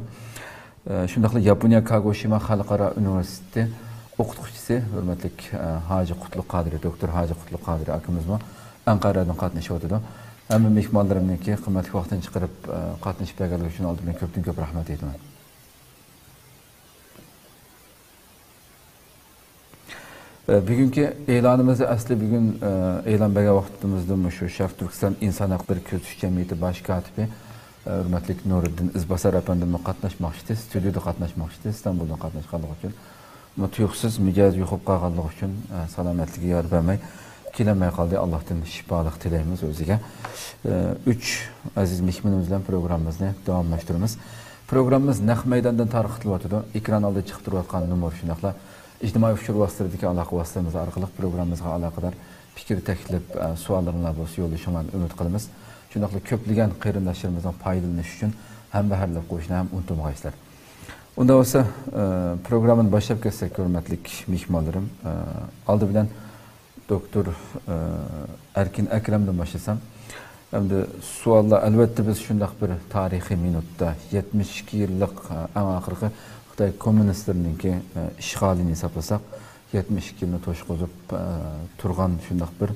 شۇنداقلا ياپونىيە كاگوشىما خەلقئارا ئۇنىۋېرسىتېتى ئوقۇتقۇچىسى ھۆرمەتلىك ھاجى قۇتلۇق قادىرى، دوكتور ھاجى قۇتلۇق قادىرى ئاكىمىزمۇ ئەنقەرەدىن قاتنىشىۋاتىدۇ. ھەممە مېھمانلىرىمنىڭكى قىممەتلىك ۋاقتىنى چىقىرىپ قاتنىشىپ بەرگەنلىكى ئۈچۈن ئالدى بىلەن كۆپتىن كۆپ رەھمەت ئېيتىمەن. بۈگۈنكى ئېلانىمىزدا ئەسلى بۈگۈن ئېلان بەرگەن ۋاقتىمىزدا مۇشۇ شەرقىي تۈركىستان ئىنسان ھەقلىرى كۆزىتىش جەمئىيىتى باش كاتىپى ھۆرمەتلىك نۇرىدىن ئىزباسار ئەپەندىممۇ قاتناشماقچىدى، ستۇدىيىدا قاتناشماقچىدى، ئىستانبۇلدىن قاتناشقانلىقى ئۈچۈن. ئەمما تۇيۇقسىز مىجەزى يۇقۇپ قالغانلىقى ئۈچۈن سالامەتلىكىگە يار بەرمەي كېلەلمەي قالدى. ئاللاھتىن شىپالىق تىلەيمىز ئۆزىگە. ئۈچ ئەزىز مېھمىنىمىز بىلەن پروگراممىمىزنى داۋاملاشتۇرىمىز. پروگراممىمىز نەق مەيداندىن تارقىتىلىۋاتىدۇ. ئېكران ئالدىدا چىقىپ تۇرۇۋاتقان نومۇر، شۇنداقلا ئىجتىمائىي ئۇچۇر ۋاسىتىلىرىدىكى ئالاقە ۋاسىتىلىرىمىز ئارقىلىق پروگراممىمىزغا ئالاقىدار پىكىر، تەكلىپ، ئە، سوئاللىرىڭلار بولسا يوللىشىڭلارنى ئۈمىد قىلىمىز. شۇنداقلا كۆپلىگەن قېرىنداشلىرىمىزنىڭ پايدىلىنىشى ئۈچۈن ھەمبەھىرلەپ قويۇشنى ھەم ئۇنتۇمىغايسىلەر. ئۇنداق بولسا، ئە، پروگراممىنى باشلاپ كەتسەك، ھۆرمەتلىك مېھمانلىرىم، ئە، ئالدى بىلەن دوكتور، ئە، ئەركىن ئەكرەمدىن باشلىسام. ئەمدى سوئاللار، ئەلۋەتتە، بىز شۇنداق بىر تارىخىي مىنۇتتا، يەتمىش ئىككى يىللىق، ئە، ئەڭ ئاخىرقى خىتاي كوممۇنىستلىرىنىڭكى، ئە، ئىشغالىنى ھېسابلىساق، يەتمىش ئىككى يىلنى توشقۇزۇپ، ئە، تۇرغان شۇنداق بىر،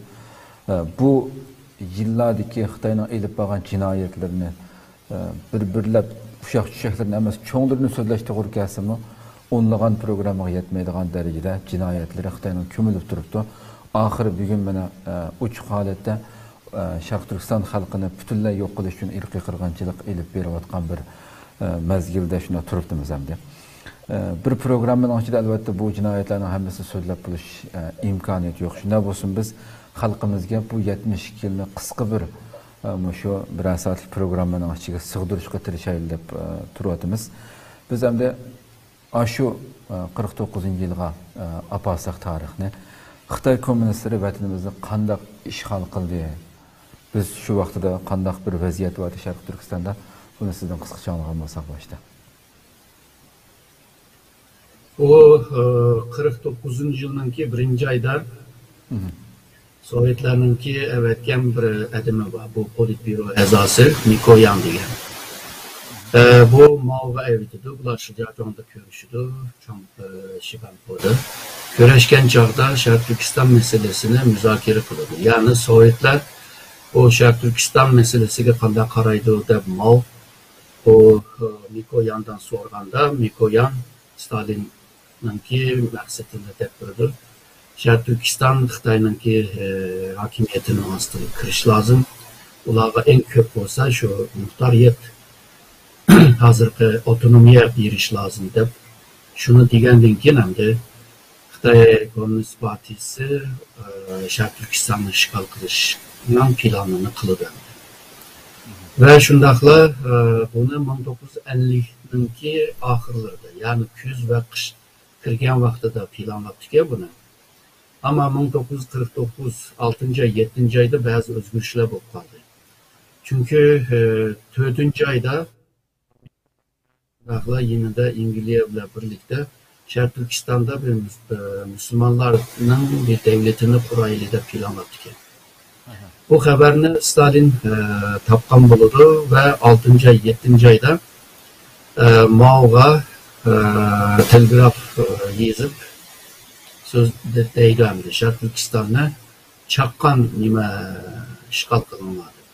ئە، بۇ يىللاردىكى خىتاينىڭ ئېلىپ بارغان جىنايەتلىرىنى، ئە، بىر-بىرلەپ ئۇششاق-چۈششەكلىرىنى ئەمەس، چوڭلىرىنى سۆزلەش توغرا كەلسىمۇ، ئونلىغان پروگراممىغا يەتمەيدىغان دەرىجىدە جىنايەتلىرى خىتاينىڭ كۆمۈلۈپ تۇرۇپتۇ. ئاخىرى بۈگۈن مانا، ئە، ئوچۇق ھالەتتە، ئە، شەرقىي تۈركىستان خەلقىنى پۈتۈنلەي يوق قىلىش ئۈچۈن ئىرقىي قىرغىنچىلىق ئېلىپ بېرىۋاتقان بىر، ئە، مەزگىلدە شۇنداق تۇرۇپتىمىز ئەمدى. ئە، بىر پروگراممىنىڭ ئىچىدە، ئەلۋەتتە، بۇ جىنايەتلەرنىڭ ھەممىسىنى سۆزلەپ بولۇش، ئە، ئىمكانىيىتى يوق. شۇنداق بولسىمۇ، بىز خەلقىمىزگە بۇ يەتمىش ئىككى يىلنى قىسقا بىر، ئە، مۇشۇ بىرەر سائەتلىك پروگراممىنىڭ ئىچىگە سىغدۇرۇشقا تىرىشايلى دەپ، ئە، تۇرۇۋاتىمىز. بىز ئەمدى ئاشۇ، ئە، قىرىق توققۇزىنچى يىلغا، ئە، ئاپارساق تارىخنى، خىتاي كوممۇنىستلىرى ۋەتىنىمىزنى قانداق ئىشغال قىلدى؟ بىز شۇ ۋاقتىدا قانداق بىر ۋەزىيەت بار ئىدى شەرقىي تۈركىستاندا؟ بۇنى سىزدىن قىسقىچە ئاڭلىغان بولساق باشتا. بۇ، ئە، قىرىق توققۇزىنچى يىلنىڭكى بىرىنچى ئايدا سوۋېتلارنىڭكى ئەۋەتكەن بىر ئادىمى بار. بۇ پولىتبيۇرو ئەزاسى مىكويان دېگەن. ئە، بۇ ماۋغا ئەۋېتىدۇ. بۇلار شىجياجۇاڭدا كۆرۈشىدۇ. چاڭ-، ئە، شىبەنپودا. كۆرۈشكەن چاغدا شەرقىي تۈركىستان مەسىلىسىنى مۇزاكىرە قىلىدۇ. يەنى سوۋېتلار بۇ شەرقىي تۈركىستان مەسىلىسىگە قانداق قارايدۇ دەپ ماۋ بۇ، ئە، مىكوياندىن سورىغاندا، مىكويان ستالىننىڭكى مەقسىتىنى دەپ بېرىدۇ. شەرقىي تۈركىستان خىتاينىڭكى، ئى، ھاكىمىيىتىنىڭ ئاستىغا كىرىش لازىم. ئۇلارغا ئەڭ كۆپ بولسا شۇ مۇختارىيەت، ھازىرقى ئاپتونومىيە بېرىش لازىم دەپ، شۇنى دېگەندىن كېيىن ئەمدى خىتاي كوممۇنىست پارتىيىسى، ئى، شەرقىي تۈركىستاننى ئىشغال قىلىشنىڭ پىلانىنى قىلىدۇ. ۋە شۇنداقلا، ئى، بۇنى مىڭ توققۇز يۈز ئەللىكنىڭكى ئاخىرلىرىدا، يەنى كۈز ۋە قىش كىرگەن ۋاقتىدا پىلانلاپتىكەن بۇنى. ئەمما مىڭ توققۇز يۈز قىرىق توققۇز، ئالتىنچى ئاي، يەتتىنچى ئايدا بەزى ئۆزگىرىشلەر بولۇپ قالدى. چۈنكى، ئى، تۆتىنچى ئايدا ئىراقلار يېنىدا ئەنگلىيە بىلەن بىرلىكتە شەرقىي تۈركىستاندا بىر مۇس-، ئى، مۇسۇلمانلارنىڭ بىر دەۋلىتىنى قۇرايلى دەپ پىلانلاپتىكەن. بۇ خەۋەرنى ستالىن، ئە، تاپقان بولىدۇ ۋە ئالتىنچى ئاي، يەتتىنچى ئايدا، ئە، ماۋغا، ئە، تېلېگراف، ئە، يېزىپ، سۆز دەيدۇ ئەمدى، شەرقىي تۈركىستاننى چاققان نېمە ئىشغال قىلىڭلار دەپ.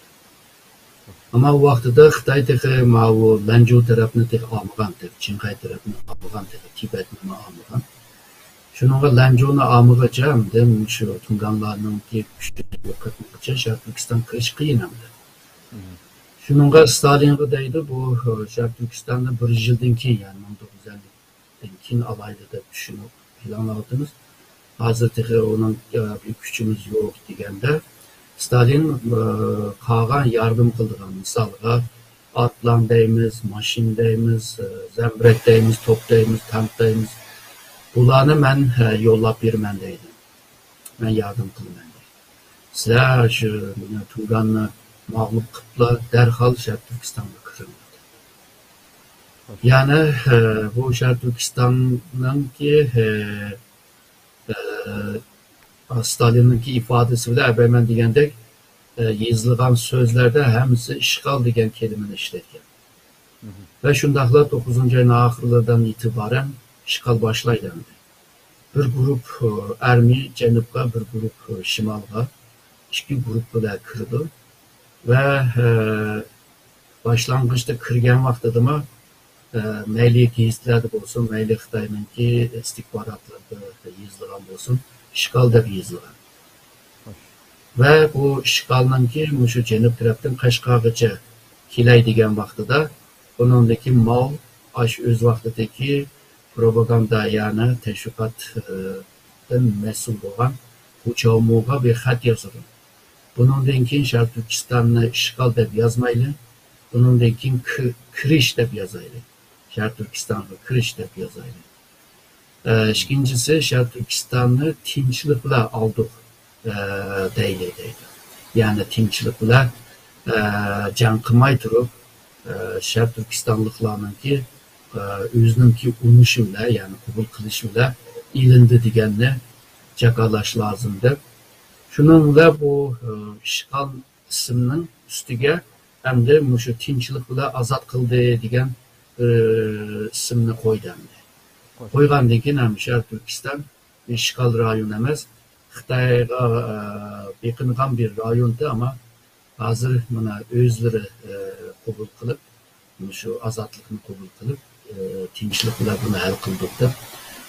ئەمما ئۇ ۋاقتىدا خىتاي تېخى ماۋۇ لەنجۇ تەرەپنى تېخى ئالمىغان، تېخى چىڭخەي تەرەپنى ئالمىغان، تېخى تىبەتنىمۇ ئالمىغان. شۇنىڭغا لەنجۇنى ئالمىغۇچە ئاندىن شۇ تۇڭگانلارنىڭكى كۈچىنى يوقاتمىغۇچە شەرقىي تۈركىستان كىرىش قىيىن ئەمدى. شۇنىڭغا ستالىنغا دەيدۇ، بۇ شەرقىي تۈركىستاننى بىر يىلدىن كېيىن، يەنى مىڭ توققۇز يۈز ئەللىكتىن كېيىن ئالايلى دەپ چۈشىنىپ پىلانلاۋاتىمىز. ھازىر تېخى ئۇنىڭ، ئە، بىر كۈچىمىز يوق دېگەندە، ستالىن، ئە، قالغان ياردەم قىلىدىغان، مىسالغا، ئاتلان دەيمىز، ماشىنا دەيمىز، ئە، زەمبىرەك دەيمىز، توپ دەيمىز، تانك دەيمىز. بۇلارنى مەن، ئە، يوللاپ بېرىمەن دەيدۇ. مەن ياردەم قىلىمەن دەيدۇ. سىلەر شۇ تۇڭگاننى مەغلۇپ قىلىپلا دەرھال شەرقىي تۈركىستانغا كىرىڭلار. يەنى، ئە، بۇ شەرقىي تۈركىستاننىڭكى، ئە، ئە، ستالىننىڭكى ئىپادىسى بىلەن ئەبەيمەن دېگەندەك، ئە، يېزىلغان سۆزلەردە ھەممىسى ئىشغال دېگەن كەلىمىنى ئىشلەتكەن. ۋە شۇنداقلا توققۇزىنچى ئاينىڭ ئاخىرلىرىدىن ئېتىبارەن ئىشغال باشلايدۇ ئەمدى. بىر گۇرۇپ، ئە، ئارمىيە جەنۇبقا، بىر گۇرۇپ، ئە، شىمالغا، ئىككى گۇرۇپ بىلەن كىرىدۇ. ۋە، ئە، باشلانغۇچتا كىرگەن ۋاقتىدىمۇ، ئە، مەيلى گېزىتلەردە بولسۇن، مەيلى خىتاينىڭكى ئىستىخباراتلىرىدا يېزىلغان بولسۇن، ئىشغال دەپ يېزىلغان. ۋە بۇ ئىشغالنىڭكى مۇشۇ جەنۇب تەرەپتىن قەشقەرگىچە كېلەي دېگەن ۋاقتىدا، ئۇنىڭدىكى ماۋ ئاشۇ ئۆز ۋاقتىدىكى پروپاگاندا، يەنى تەشۋىقاتتىن مەسئۇل بولغان خۇ چاۋمۇغا بىر خەت يازىدۇ. بۇنىڭدىن كېيىن شەرقىي تۈركىستاننى ئىشغال دەپ يازمايلى، بۇنىڭدىن كېيىن كىر-، كىرىش دەپ يازايلى. شەرقىي تۈركىستانغا كىرىش دەپ يازايلى. ئە، ئىككىنچىسى، شەرقىي تۈركىستاننى تىنچلىق بىلەن ئالدۇق، ئە، دەيلى دەيدۇ. يەنى تىنچلىق بىلەن، ئە، جەڭ قىلماي تۇرۇپ، ئە، شەرقىي تۈركىستانلىقلارنىڭكى، ئە، ئۆزىنىڭكى ئۇنىشى بىلەن، يەنى قوبۇل قىلىشى بىلەن ئېلىندى دېگەننى جاكارلاش لازىم دەپ، شۇنىڭ بىلەن بۇ، ئە، ئىشغال ئىسىمنىڭ ئۈستىگە ئەمدى مۇشۇ تىنچلىق بىلەن ئازاد قىلدى دېگەن بىر ئىسىمنى قويدى ئەمدى. قويغاندىن كېيىن ھەم شەرقىي تۈركىستان ئىشغال رايون ئەمەس، خىتايغا، ئە، بېقىنغان بىر رايونتى، ئەمما ھازىر مانا ئۆزلىرى، ئە، قوبۇل قىلىپ، مۇشۇ ئازادلىقنى قوبۇل قىلىپ، ئە، تىنچلىق بىلەن بۇنى ھەل قىلدۇق دەپ،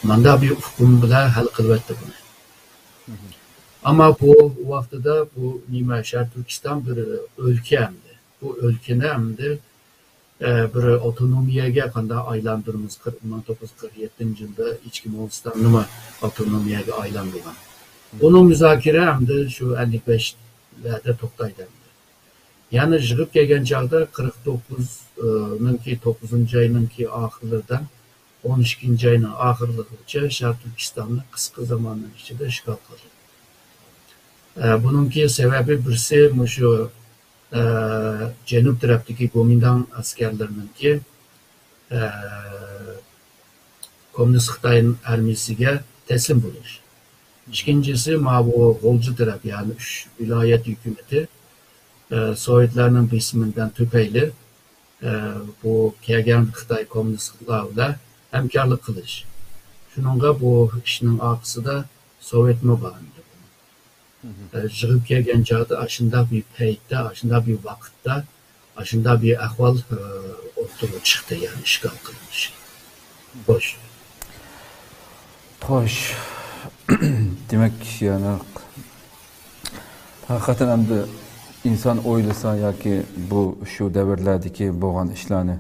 مانداق بىر ئۇقۇم بىلەن ھەل قىلىۋەتتى بۇنى. ئەمما بۇ ۋاقتىدا بۇ نېمە، شەرقىي تۈركىستان بىر ئۆلكە ئەمدى. بۇ ئۆلكىنى ئەمدى، ئە، بىر ئاپتونومىيەگە قانداق ئايلاندۇرىمىز؟ قىرىق، مىڭ توققۇز يۈز قىرىق يەتتىنچى يىلدا ئىچكى موڭغۇلىستاننىمۇ ئاپتونومىيەگە ئايلاندۇرغان. بۇنىڭ مۇزاكىرە ئەمدى شۇ ئەللىك بەشلەردە توختايدۇ ئەمدى. يەنە يىغىپ كەلگەن چاغدا قىرىق توققۇزنىڭكى، توققۇزىنچى ئاينىڭكى ئاخىرلىرىدا، ئون ئىككىنچى ئاينىڭ ئاخىرلىرىغىچە شەرقىي تۈركىستاننى قىسقا زاماننىڭ ئىچىدە ئىشغال قىلدى. ئە، بۇنىڭكى سەۋەبى بىرسى مۇشۇ، ئە، جەنۇب تەرەپتىكى گومىنداڭ ئەسكەرلىرىنىڭكى، ئە، كوممۇنىست خىتاي ئارمىيىسىگە تەسلىم بولۇش. ئىككىنچىسى، ماۋۇ غۇلجا تەرەپ، يەنى ئۈچ ۋىلايەت ھۆكۈمىتى، ئە، سوۋېتلارنىڭ بېسىمىدىن تۈپەيلى، ئە، بۇ كەلگەن خىتاي كوممۇنىستلار بىلەن ھەمكارلىق قىلىش. شۇنىڭغا بۇ ئىشنىڭ ئارقىسىدا سوۋېتمۇ بار ئىدى. ئە، يىغىپ كەلگەن چاغدا ئاشۇنداق بىر پەيتتە، ئاشۇنداق بىر ۋاقىتتا، ئاشۇنداق بىر ئەھۋال، ئە، ئوتتۇرىغا چىقتى، يەنى ئىشغال قىلىنىش. خوش. خوش. دېمەك، يەنى ھەقىقەتەن ئەمدى ئىنسان ئويلىسا ياكى بۇ شۇ دەۋرلەردىكى بولغان ئىشلارنى،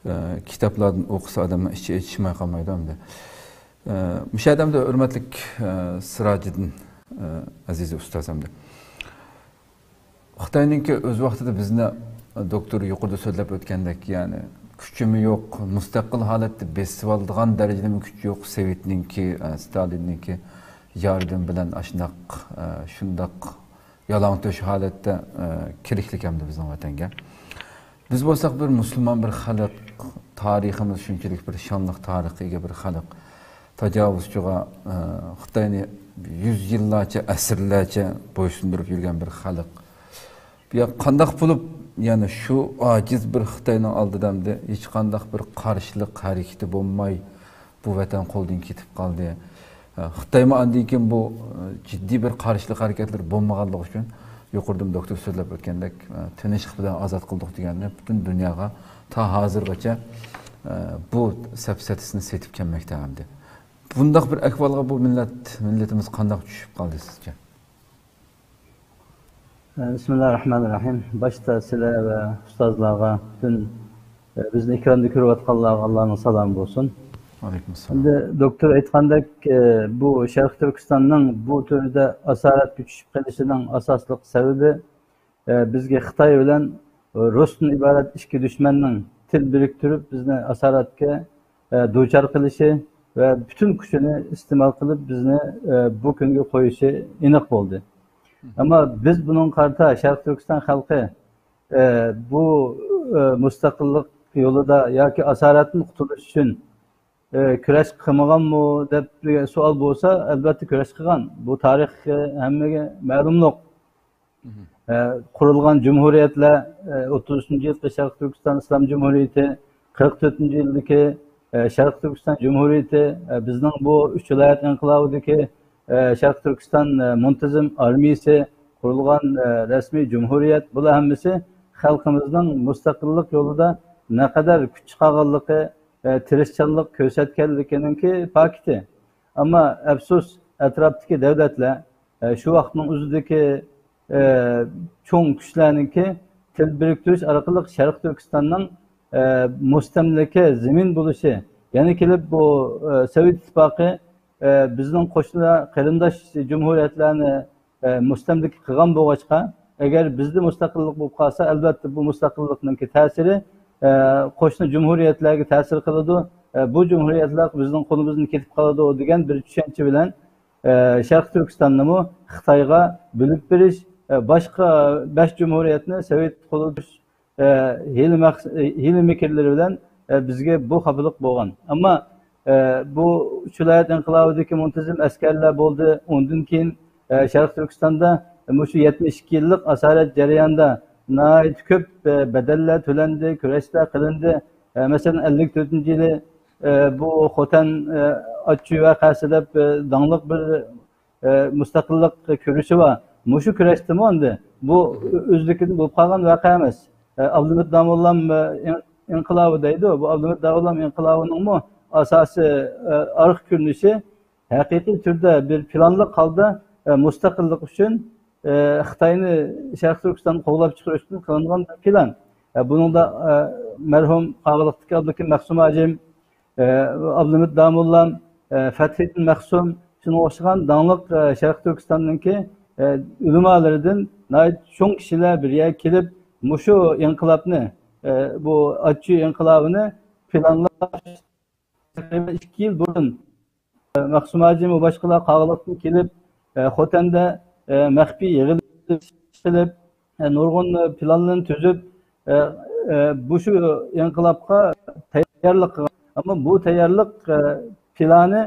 ئە، كىتابلاردىن ئوقۇسا ئادەمنىڭ ئىچى ئېچىشماي قالمايدۇ ئەمدى. ئە، مۇشۇ يەردە ئەمدى ھۆرمەتلىك، ئە، سىراجىدىن، ئە، ئەزىز ئۇستاز ئەمدى. خىتاينىڭكى ئۆز ۋاقتىدا بىزنى، دوكتور يۇقىرىدا سۆزلەپ ئۆتكەندەك، يەنى كۈچىمۇ يوق، مۇستەقىل ھالەتتە بېسىۋالىدىغان دەرىجىدىمۇ كۈچى يوق، سوۋېتنىڭكى، ئە، ستالىننىڭكى ياردىمى بىلەن ئاشۇنداق، ئە، شۇنداق يالاڭتۆش ھالەتتە، ئە، كىرىشلىك ئەمدى بىزنىڭ ۋەتەنگە. بىز بولساق بىر مۇسۇلمان بىر خەلق، تارىخىمىز شۇنچىلىك بىر شانلىق تارىخقا ئىگە بىر خەلق. تاجاۋۇزچىغا، ئە، خىتاينى يۈز يىللارچە، ئەسىرلەرچە بويسۇندۇرۇپ يۈرگەن بىر خەلق. يا قانداق بولۇپ، يەنى شۇ ئاجىز بىر خىتاينىڭ ئالدىدا ئەمدى ھېچقانداق بىر قارشىلىق ھەرىكىتى بولماي، بۇ ۋەتەن قولدىن كېتىپ قالدى. ئە، خىتايمۇ ئاندىن كېيىن بۇ، ئە، جىددىي بىر قارشىلىق ھەرىكەتلىرى بولمىغانلىقى ئۈچۈن، يۇقىرىدىمۇ دوكتور سۆزلەپ ئۆتكەندەك، ئە، تىنچلىق بىلەن ئازاد قىلدۇق دېگەننى پۈتۈن دۇنياغا تا ھازىرغىچە، ئە، بۇ سەپسەتىسىنى سېتىپ كەلمەكتە ئەمدى. بۇنداق بىر ئەھۋالغا بۇ مىللەت، مىللىتىمىز قانداق چۈشۈپ قالدى سىزچە؟ بىسمىللاھىررەھمانىررەھىم. باشتا سىلەر ۋە ئۇستازلارغا پۈتۈن، ئە، بىزنى ئېكراندا كۆرۈۋاتقانلارغا ئاللانىڭ سالامى بولسۇن. ۋەئەلەيكۇمۇسسالام. ئەمدى دوكتور ئېيتقاندەك، ئە، بۇ شەرقىي تۈركىستاننىڭ بۇ تۈردە ئاسارەتكە چۈشۈپ قېلىشىنىڭ ئاساسلىق سەۋەبى، ئە، بىزگە خىتاي بىلەن رۇستىن ئىبارەت ئىككى دۈشمەننىڭ تىل بىرىكتۈرۈپ، بىزنى ئاسارەتكە، ئە، دۇچار قىلىشى ۋە پۈتۈن كۈچىنى ئىستېمال قىلىپ، بىزنى، ئە، بۇ كۈنگە قويۇشى ئېنىق بولدى. ئەمما بىز بۇنىڭغا قارىتا شەرقىي تۈركىستان خەلقى، ئە، بۇ، ئە، مۇستەقىللىق يولىدا ياكى ئاسارەتتىن قۇتۇلۇش ئۈچۈن، ئە، كۈرەش قىلمىغانمۇ دەپ سوئال بولسا، ئەلۋەتتە كۈرەش قىلغان. بۇ تارىخ، ئە، ھەممىگە مەلۇملۇق. ئە، قۇرۇلغان جۇمھۇرىيەتلەر، ئە، ئوتتۇزىنچى يىلقى شەرقىي تۈركىستان ئىسلام جۇمھۇرىيىتى، قىرىق تۆتىنچى يىلدىكى، ئە، شەرقىي تۈركىستان جۇمھۇرىيىتى، ئە، بىزنىڭ بۇ ئۈچ ۋىلايەت ئىنقىلابىدىكى، ئە، شەرقىي تۈركىستان، ئە، مۇنتىزىم ئارمىيىسى، قۇرۇلغان، ئە، رەسمىي جۇمھۇرىيەت، بۇلار ھەممىسى خەلقىمىزنىڭ مۇستەقىللىق يولىدا نەقەدەر كۈچ چىقارغانلىقى، ئە، تىرىشچانلىق كۆرسەتكەنلىكىنىڭكى پاكىتى. ئەمما ئەپسۇس، ئەتراپتىكى دۆلەتلەر، ئە، شۇ ۋاقىتنىڭ ئۆزىدىكى، ئە، چوڭ كۈچلەرنىڭكى تىل بىرىكتۈرۈش ئارقىلىق شەرقىي تۈركىستاننىڭ، ئە، مۇستەملىكە زېمىن بولۇشى، يەنە كېلىپ بۇ، ئە، سوۋېت ئىتتىپاقى، ئە، بىزنىڭ قوشنا قېرىنداش جۇمھۇرىيەتلەرنى، ئە، مۇستەملىكە قىلغان بولغاچقا، ئەگەر بىزدە مۇستەقىللىق بولۇپ قالسا، ئەلۋەتتە بۇ مۇستەقىللىقنىڭكى تەسىرى، ئە، قوشنا جۇمھۇرىيەتلەرگە تەسىر قىلىدۇ، ئە، بۇ جۇمھۇرىيەتلەر بىزنىڭ قولىمىزدىن كېتىپ قالىدۇ دېگەن بىر چۈشەنچە بىلەن، ئە، شەرقىي تۈركىستاننىمۇ خىتايغا بۆلۈپ بېرىش، ئە، باشقا بەش جۇمھۇرىيەتنى سوۋېت قولىدا تۇتۇش، ئە، ھىيلە مەخس-، ئە، ھىيلە مىكىرلىرى بىلەن، ئە، بىزگە بۇ خاپىلىق بولغان. ئەمما، ئە، بۇ ئۈچ ۋىلايەت ئىنقىلابىدىكى مۇنتىزىم ئەسكەرلەر بولدى. ئۇندىن كېيىن، ئە، شەرقىي تۈركىستاندا مۇشۇ يەتمىش ئىككى يىللىق ئاسارەت جەريانىدا ناھايىتى كۆپ، ئە، بەدەللەر تۆلەندى، كۈرەشلەر قىلىندى. ئە، مەسىلەن، ئەللىك تۆتىنچى يىلى، ئە، بۇ خوتەن، ئە، ئاچچۇ ۋەقەسى دەپ، ئە، داڭلىق بىر، ئە، مۇستەقىللىق كۈرىشى بار. مۇشۇ كۈرەشتىمۇ ئەمدى بۇ ئۆزلۈكىدىن بولۇپ قالغان ۋەقە ئەمەس. ئە، ئابلىمىت داموللام، ئە، ئىن-، ئىنقىلابى دەيدۇ. بۇ ئابلىمىت داموللام ئىنقىلابىنىڭمۇ ئاساسىي، ئە، ئارقا كۆرۈنۈشى ھەقىقىي تۈردە بىر پىلانلىق ھالدا، ئە، مۇستەقىللىق ئۈچۈن، ئە، خىتاينى شەرقىي تۈركىستاندىن قوغلاپ چىقىرىش ئۈچۈن قىلىنغان بىر پىلان. ئە، بۇنىڭدا، ئە، مەرھۇم قاغىلىقتىكى ئابلىكىم مەخسۇم ھاجىم، ئە، ئابلىمىت داموللام، ئە، فەتھىدىن مەخسۇم، شۇنىڭغا ئوخشىغان داڭلىق، ئە، شەرقىي تۈركىستاننىڭكى، ئە، ئۆلىمالىرىدىن ناھايىتى چوڭ كىشىلەر بىر يەرگە كېلىپ، مۇشۇ ئىنقىلابنى، ئە، بۇ ئاچچۇ ئىنقىلابىنى پىلانلاپ، تەقرىبەن ئىككى يىل بۇرۇن، ئە، مەخسۇم ھاجىم ۋە باشقىلار قاغىلىقتىن كېلىپ، ئە، خوتەندە، ئە، مەخپىي يىغىلىش قىلىپ، ئە، نۇرغۇن، ئە، پىلانلارنى تۈزۈپ، ئە، ئە، بۇ شۇ ئىنقىلابقا تەييارلىق قىلغان. ئەمما بۇ تەييارلىق، ئە، پىلانى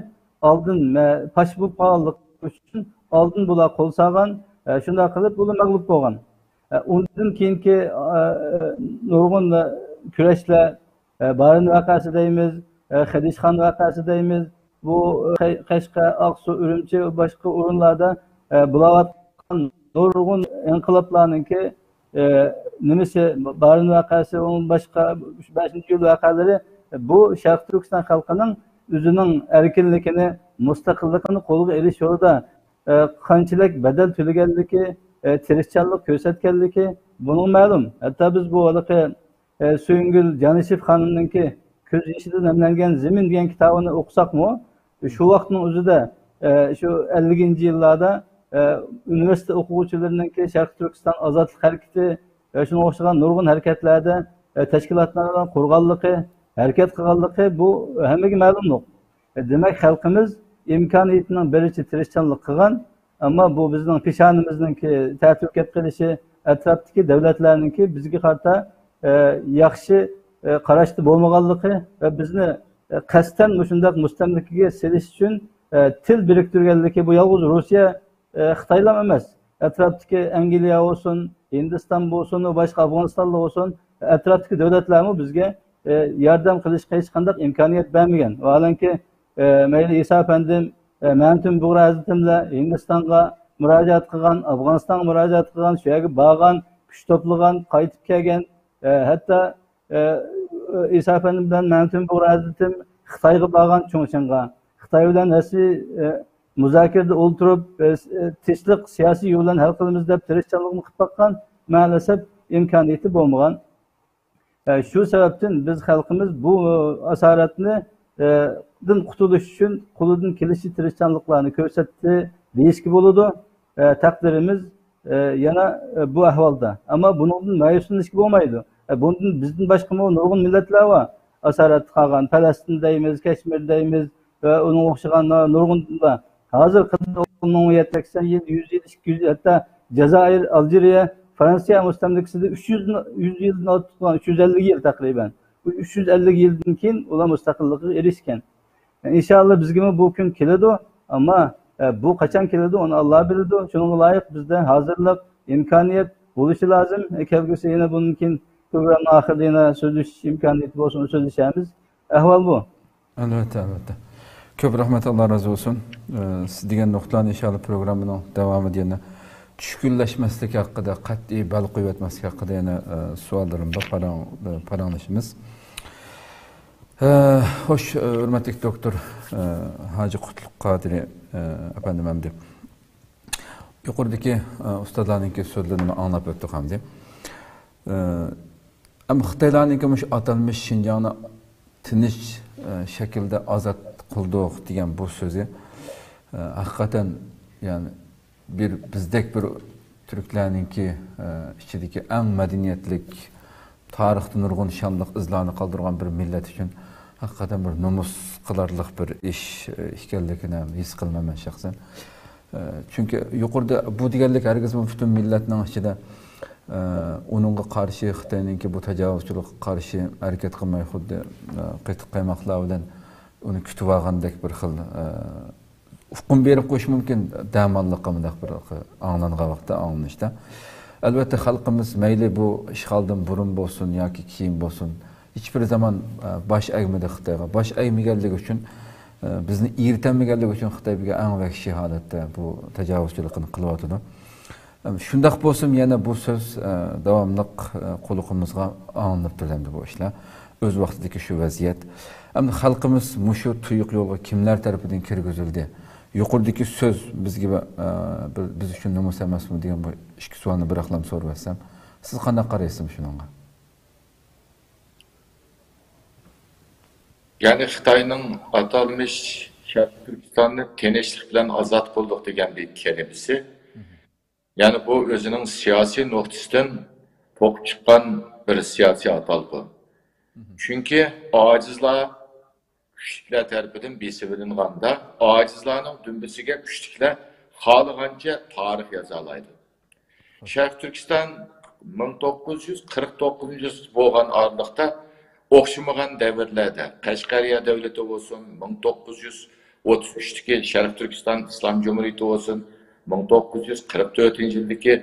ئالدىن، ئە، پاش بولۇپ قالغانلىقى ئۈچۈن ئالدىن بۇلار قول سالغان، ئە، شۇنداق قىلىپ بۇلار مەغلۇپ بولغان. ئە، ئۇندىن كېيىنكى، ئە، نۇرغۇن، ئە، كۈرەشلەر، ئە، بارىن ۋەقەسى دەيمىز، ئە، خېدىشخان ۋەقەسى دەيمىز، بۇ، ئە، قەشقەر، ئاقسۇ، ئۈرۈمچى ۋە باشقا ئورۇنلاردا، ئە، بولاۋاتقان نۇرغۇن ئىنقىلابلارنىڭكى، ئە، نېمىسى، بارىن ۋەقەسى، ئۇنىڭ باشقا بەشىنچى ئىيۇل ۋەقەلىرى، بۇ شەرقىي تۈركىستان خەلقىنىڭ ئۆزىنىڭ ئەركىنلىكىنى، مۇستەقىللىقىنى قولغا ئېلىش يولىدا، ئە، قانچىلىك بەدەل تۆلىگەنلىكى، ئە، تىرىشچانلىق كۆرسەتكەنلىكى بۇنىڭ مەلۇم. ھەتتا بىز بۇ ھېلىقى ئە، سۆيۈنگۈل جانىشېف خانىمنىڭكى كۆز يېشىدىن نەملەنگەن زېمىن دېگەن كىتابىنى ئوقۇساقمۇ، شۇ ۋاقىتنىڭ ئۆزىدە، ئە، شۇ ئەللىكىنچى يىللاردا، ئە، ئۇنىۋېرسىتېت ئوقۇغۇچىلىرىنىڭكى شەرقىي تۈركىستان ئازادلىق ھەرىكىتى ۋە شۇنىڭغا ئوخشىغان نۇرغۇن ھەرىكەتلەردە، ئە، تەشكىلاتلارنىڭ قۇرغانلىقى، ھەرىكەت قىلغانلىقى بۇ ھەممىگە مەلۇملۇق. دېمەك، خەلقىمىز ئىمكانىيىتىنىڭ بېرىچە تىرىشچانلىق قىلغان، ئەمما بۇ بىزنىڭ پېشانىمىزنىڭكى تەتۈر كەپ قېلىشى، ئەتراپتىكى دۆلەتلەرنىڭكى بىزگە قارىتا، ئە، ياخشى، ئە، قاراشتا بولمىغانلىقى ۋە بىزنى، ئە، قەستەن مۇشۇنداق مۇستەملىكىگە سېلىش ئۈچۈن، ئە، تىل بىرىكتۈرگەنلىكى، بۇ يالغۇز روسىيە، ئە، خىتايلام ئەمەس. ئەتراپتىكى ئەنگلىيە بولسۇن، ھىندىستان بولسۇن، باشقا ئافغانىستانلار بولسۇن، ئەتراپتىكى دۆلەتلەرمۇ بىزگە، ئە، ياردەم قىلىشقا ھېچقانداق ئىمكانىيەت بەرمىگەن. ۋاھالەنكى، ئە، مەيلى ئىسا ئەپەندىم، ئە، مەمتىم بۇغرا ھەزرىتىملەر ھىندىستانغا، مۇراجىئەت قىلغان، ئافغانىستانغا مۇراجىئەت قىلغان، شۇ يەرگە بارغان، كۈچ توپلىغان، قايتىپ كەلگەن، ئە، ھەتتا، ئە، ئىسا ئەپەندى بىلەن مەمتىمىن بۇغرا ھەزرىتىم خىتايغا بارغان، چۇڭچىڭغا. خىتاي بىلەن رەسمىي، ئە، مۇزاكىرىدە ئولتۇرۇپ، ئە، س-، ئە، تىنچلىق سىياسىي يول بىلەن ھەل قىلىمىز دەپ تىرىشچانلىقىنى قىلىپ باققان، مەلۇم ئىمكانىيىتى بولمىغان. ئە، شۇ سەۋەبتىن بىز خەلقىمىز بۇ، ئە، ئاسارەتنى، ئە، دىن قۇتۇلۇش ئۈچۈن قولىدىن كېلىشىچە تىرىشچانلىقلارنى كۆرسەتتى دېيىشكە بولىدۇ. ئە، تەقدىرىمىز، ئە، يەنە، ئە، بۇ ئەھۋالدا. ئەمما بۇنىڭدىن مەيۈسلىنىشكە بولمايدۇ. ئە، بۇندىن بىزدىن باشقىمۇ نۇرغۇن مىللەتلەر بار. ئاسارەتتە قالغان پەلەستىن دەيمىز، كەشمىر دەيمىز، ۋە ئۇنىڭغا ئوخشىغان نۇرغۇنلار. ھازىر قىزىل ئوغۇلنىڭ يەتتە سەكسەن يىل، يۈز يىل، ئىككى يۈز يىل، ھەتتا جازائىر، ئالجىرىيە، فرانسىيە مۇستەملىكىسىدە ئۈچ يۈز، يۈز يىلدىن ئارتۇق، ئۈچ يۈز ئەللىك يىل تەقرىبەن. بۇ ئۈچ يۈز ئەللىك يىلدىن كېيىن ئۇلار مۇستەقىللىقىغا ئېرىشكەن. ئىنشاللا بىزگىمۇ بۇ كۈن كېلىدۇ، ئەمما، ئە، بۇ قاچان كېلىدۇ، ئۇنى ئاللا بىلىدۇ. شۇنىڭغا لايىق بىزدە ھازىرلىق، ئىمكانىيەت بولۇشى لازىم. ئە، كەلگۈسى يەنە بۇندىن كېيىن پروگرامما ئاخىرىدا يەنە سۆزلىشىش ئىمكانىيىتى بولسا، ئۇنى سۆزلىشەرمىز. ئەھۋال بۇ. ئەلۋەتتە، ئەلۋەتتە. كۆپ رەھمەت، ئاللا رازى بولسۇن. ئە، سىز دېگەن نۇقتىلارنى ئىنشاللا پروگراممىنىڭ داۋامىدا يەنە چۈشكۈنلەشمەسلىك ھەققىدە، قەتئىي بەل قويۇۋەتمەسلىك ھەققىدە يەنە، ئە، سوئاللىرىم بار، پاراڭ-، ئە، پاراڭلىشىمىز. ئە، خوش، ئە، ھۆرمەتلىك دوكتور، ئە، ھاجى قۇتلۇق قادىرى، ئە، ئەپەندىم ئەمدى. يۇقىرىدىكى، ئە، ئۇستازلارنىڭكى سۆزلىرىنى ئاڭلاپ ئۆتتۇق ئەمدى. ئە، ئەمما خىتايلارنىڭكى مۇشۇ ئاتالمىش شىنجاڭنى تىنچ، ئە، شەكىلدە ئازاد قىلدۇق دېگەن بۇ سۆزى، ئە، ھەقىقەتەن، يەنى بىر بىزدەك بىر تۈركلەرنىڭكى، ئە، ئىچىدىكى ئەڭ مەدەنىيەتلىك، تارىختا نۇرغۇن شانلىق ئىزلارنى قالدۇرغان بىر مىللەت ئۈچۈن ھەقىقەتەن بىر نومۇس قىلارلىق بىر ئىش، ئە، ئىكەنلىكىنى ھېس قىلىمەن مەن شەخسەن. ئە، چۈنكى يۇقىرىدا بۇ دېگەنلىك ھەرگىزمۇ پۈتۈن مىللەتنىڭ ئىچىدە، ئە، ئۇنىڭغا قارشى، خىتاينىڭكى بۇ تاجاۋۇزچىلىققا قارشى ھەرىكەت قىلماي، خۇددى، ئە، قېتىق قايماقلار بىلەن ئۇنى كۈتۈۋالغاندەك بىر خىل، ئە، ئۇقۇم بېرىپ قويۇش مۇمكىن، دەماللىققا مۇنداق بىر ئاڭلانغان ۋاقىتتا، ئاڭلىنىشتا. ئەلۋەتتە، خەلقىمىز مەيلى بۇ ئىشغالدىن بۇرۇن بولسۇن ياكى كېيىن بولسۇن، ھېچبىر زامان، ئە، باش ئەگمىدى خىتايغا. باش ئەگمىگەنلىكى ئۈچۈن، ئە، بىزنى ئېرىتەلمىگەنلىكى ئۈچۈن خىتاي بىزگە ئەڭ ۋەھشىي ھالەتتە بۇ تاجاۋۇزچىلىقىنى قىلىۋاتىدۇ. ئەم، شۇنداق بولسىمۇ يەنە بۇ سۆز، ئە، داۋاملىق، ئە، قۇلىقىمىزغا ئاڭلىنىپ تۇرىدۇ ئەمدى بۇ ئىشلار. ئۆز ۋاقتىدىكى شۇ ۋەزىيەت. ئەمدى خەلقىمىز مۇشۇ تۇيۇق يولغا كىملەر تەرىپىدىن كىرگۈزۈلدى؟ يۇقىرىدىكى سۆز بىزگە، ئە، بىر، بىز ئۈچۈن نومۇس ئەمەسمۇ دېگەن بۇ ئىككى سوئالنى بىراقلام سورىۋەتسەم، سىز قانداق قارايسىز مۇشۇنىڭغا؟ يەنى خىتاينىڭ ئاتالمىش شەرقىي تۈركىستاننى تىنچلىق بىلەن ئازاد قىلدۇق دېگەن بىر كەلىمىسى. يەنى بۇ ئۆزىنىڭ سىياسىي نۇقتىسىدىن توقۇپ چىققان بىر سىياسىي ئاتالغۇ. چۈنكى ئاجىزلار كۈچلۈكلەر تەرىپىدىن بېسىۋېلىنغاندا، ئاجىزلارنىڭ دۈمبىسىگە كۈچلۈكلەر خالىغانچە تارىخ يازالايدۇ. شەرقىي تۈركىستان مىڭ توققۇز يۈز قىرىق توققۇزىنچى يىل بولغان ئارىلىقتا ئوخشىمىغان دەۋرلەردە، قەشقەرىيە دۆلىتى بولسۇن، مىڭ توققۇز يۈز ئوتتۇز ئۈچتىكى شەرقىي تۈركىستان ئىسلام جۇمھۇرىيىتى بولسۇن، مىڭ توققۇز يۈز قىرىق تۆتىنچى يىلدىكى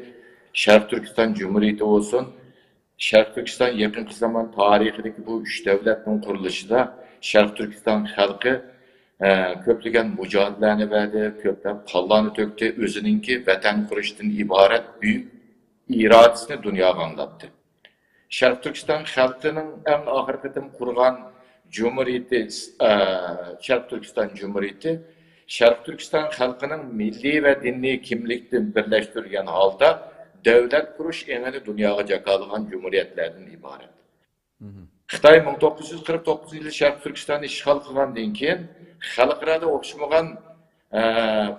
شەرقىي تۈركىستان جۇمھۇرىيىتى بولسۇن، شەرقىي تۈركىستان يېقىنقى زامان تارىخىدىكى بۇ ئۈچ دۆلەتنىڭ قۇرۇلۇشىدا شەرقىي تۈركىستان خەلقى، ئە، كۆپلىگەن مۇجاھىدلەرنى بەردى، كۆپلەپ قانلارنى تۆكتى، ئۆزىنىڭكى ۋەتەن قۇرۇشتىن ئىبارەت بۈيۈك ئىرادىسىنى دۇنياغا ئاڭلاتتى. شەرقىي تۈركىستان خەلقىنىڭ ئەڭ ئاخىرقى قېتىم قۇرغان جۇمھۇرىيىتى، ئە، شەرقىي تۈركىستان جۇمھۇرىيىتى شەرقىي تۈركىستان خەلقىنىڭ مىللىي ۋە دىنىي كىملىكتىن بىرلەشتۈرۈلگەن ھالدا دۆلەت قۇرۇش ئېڭىنى دۇنياغا جاكارلىغان جۇمھۇرىيەتلەردىن ئىبارەت. خىتاي مىڭ توققۇز يۈز قىرىق توققۇزىنچى يىلى شەرقىي تۈركىستاننى ئىشغال قىلغاندىن كېيىن، خەلقئارادا ئوخشىمىغان، ئە،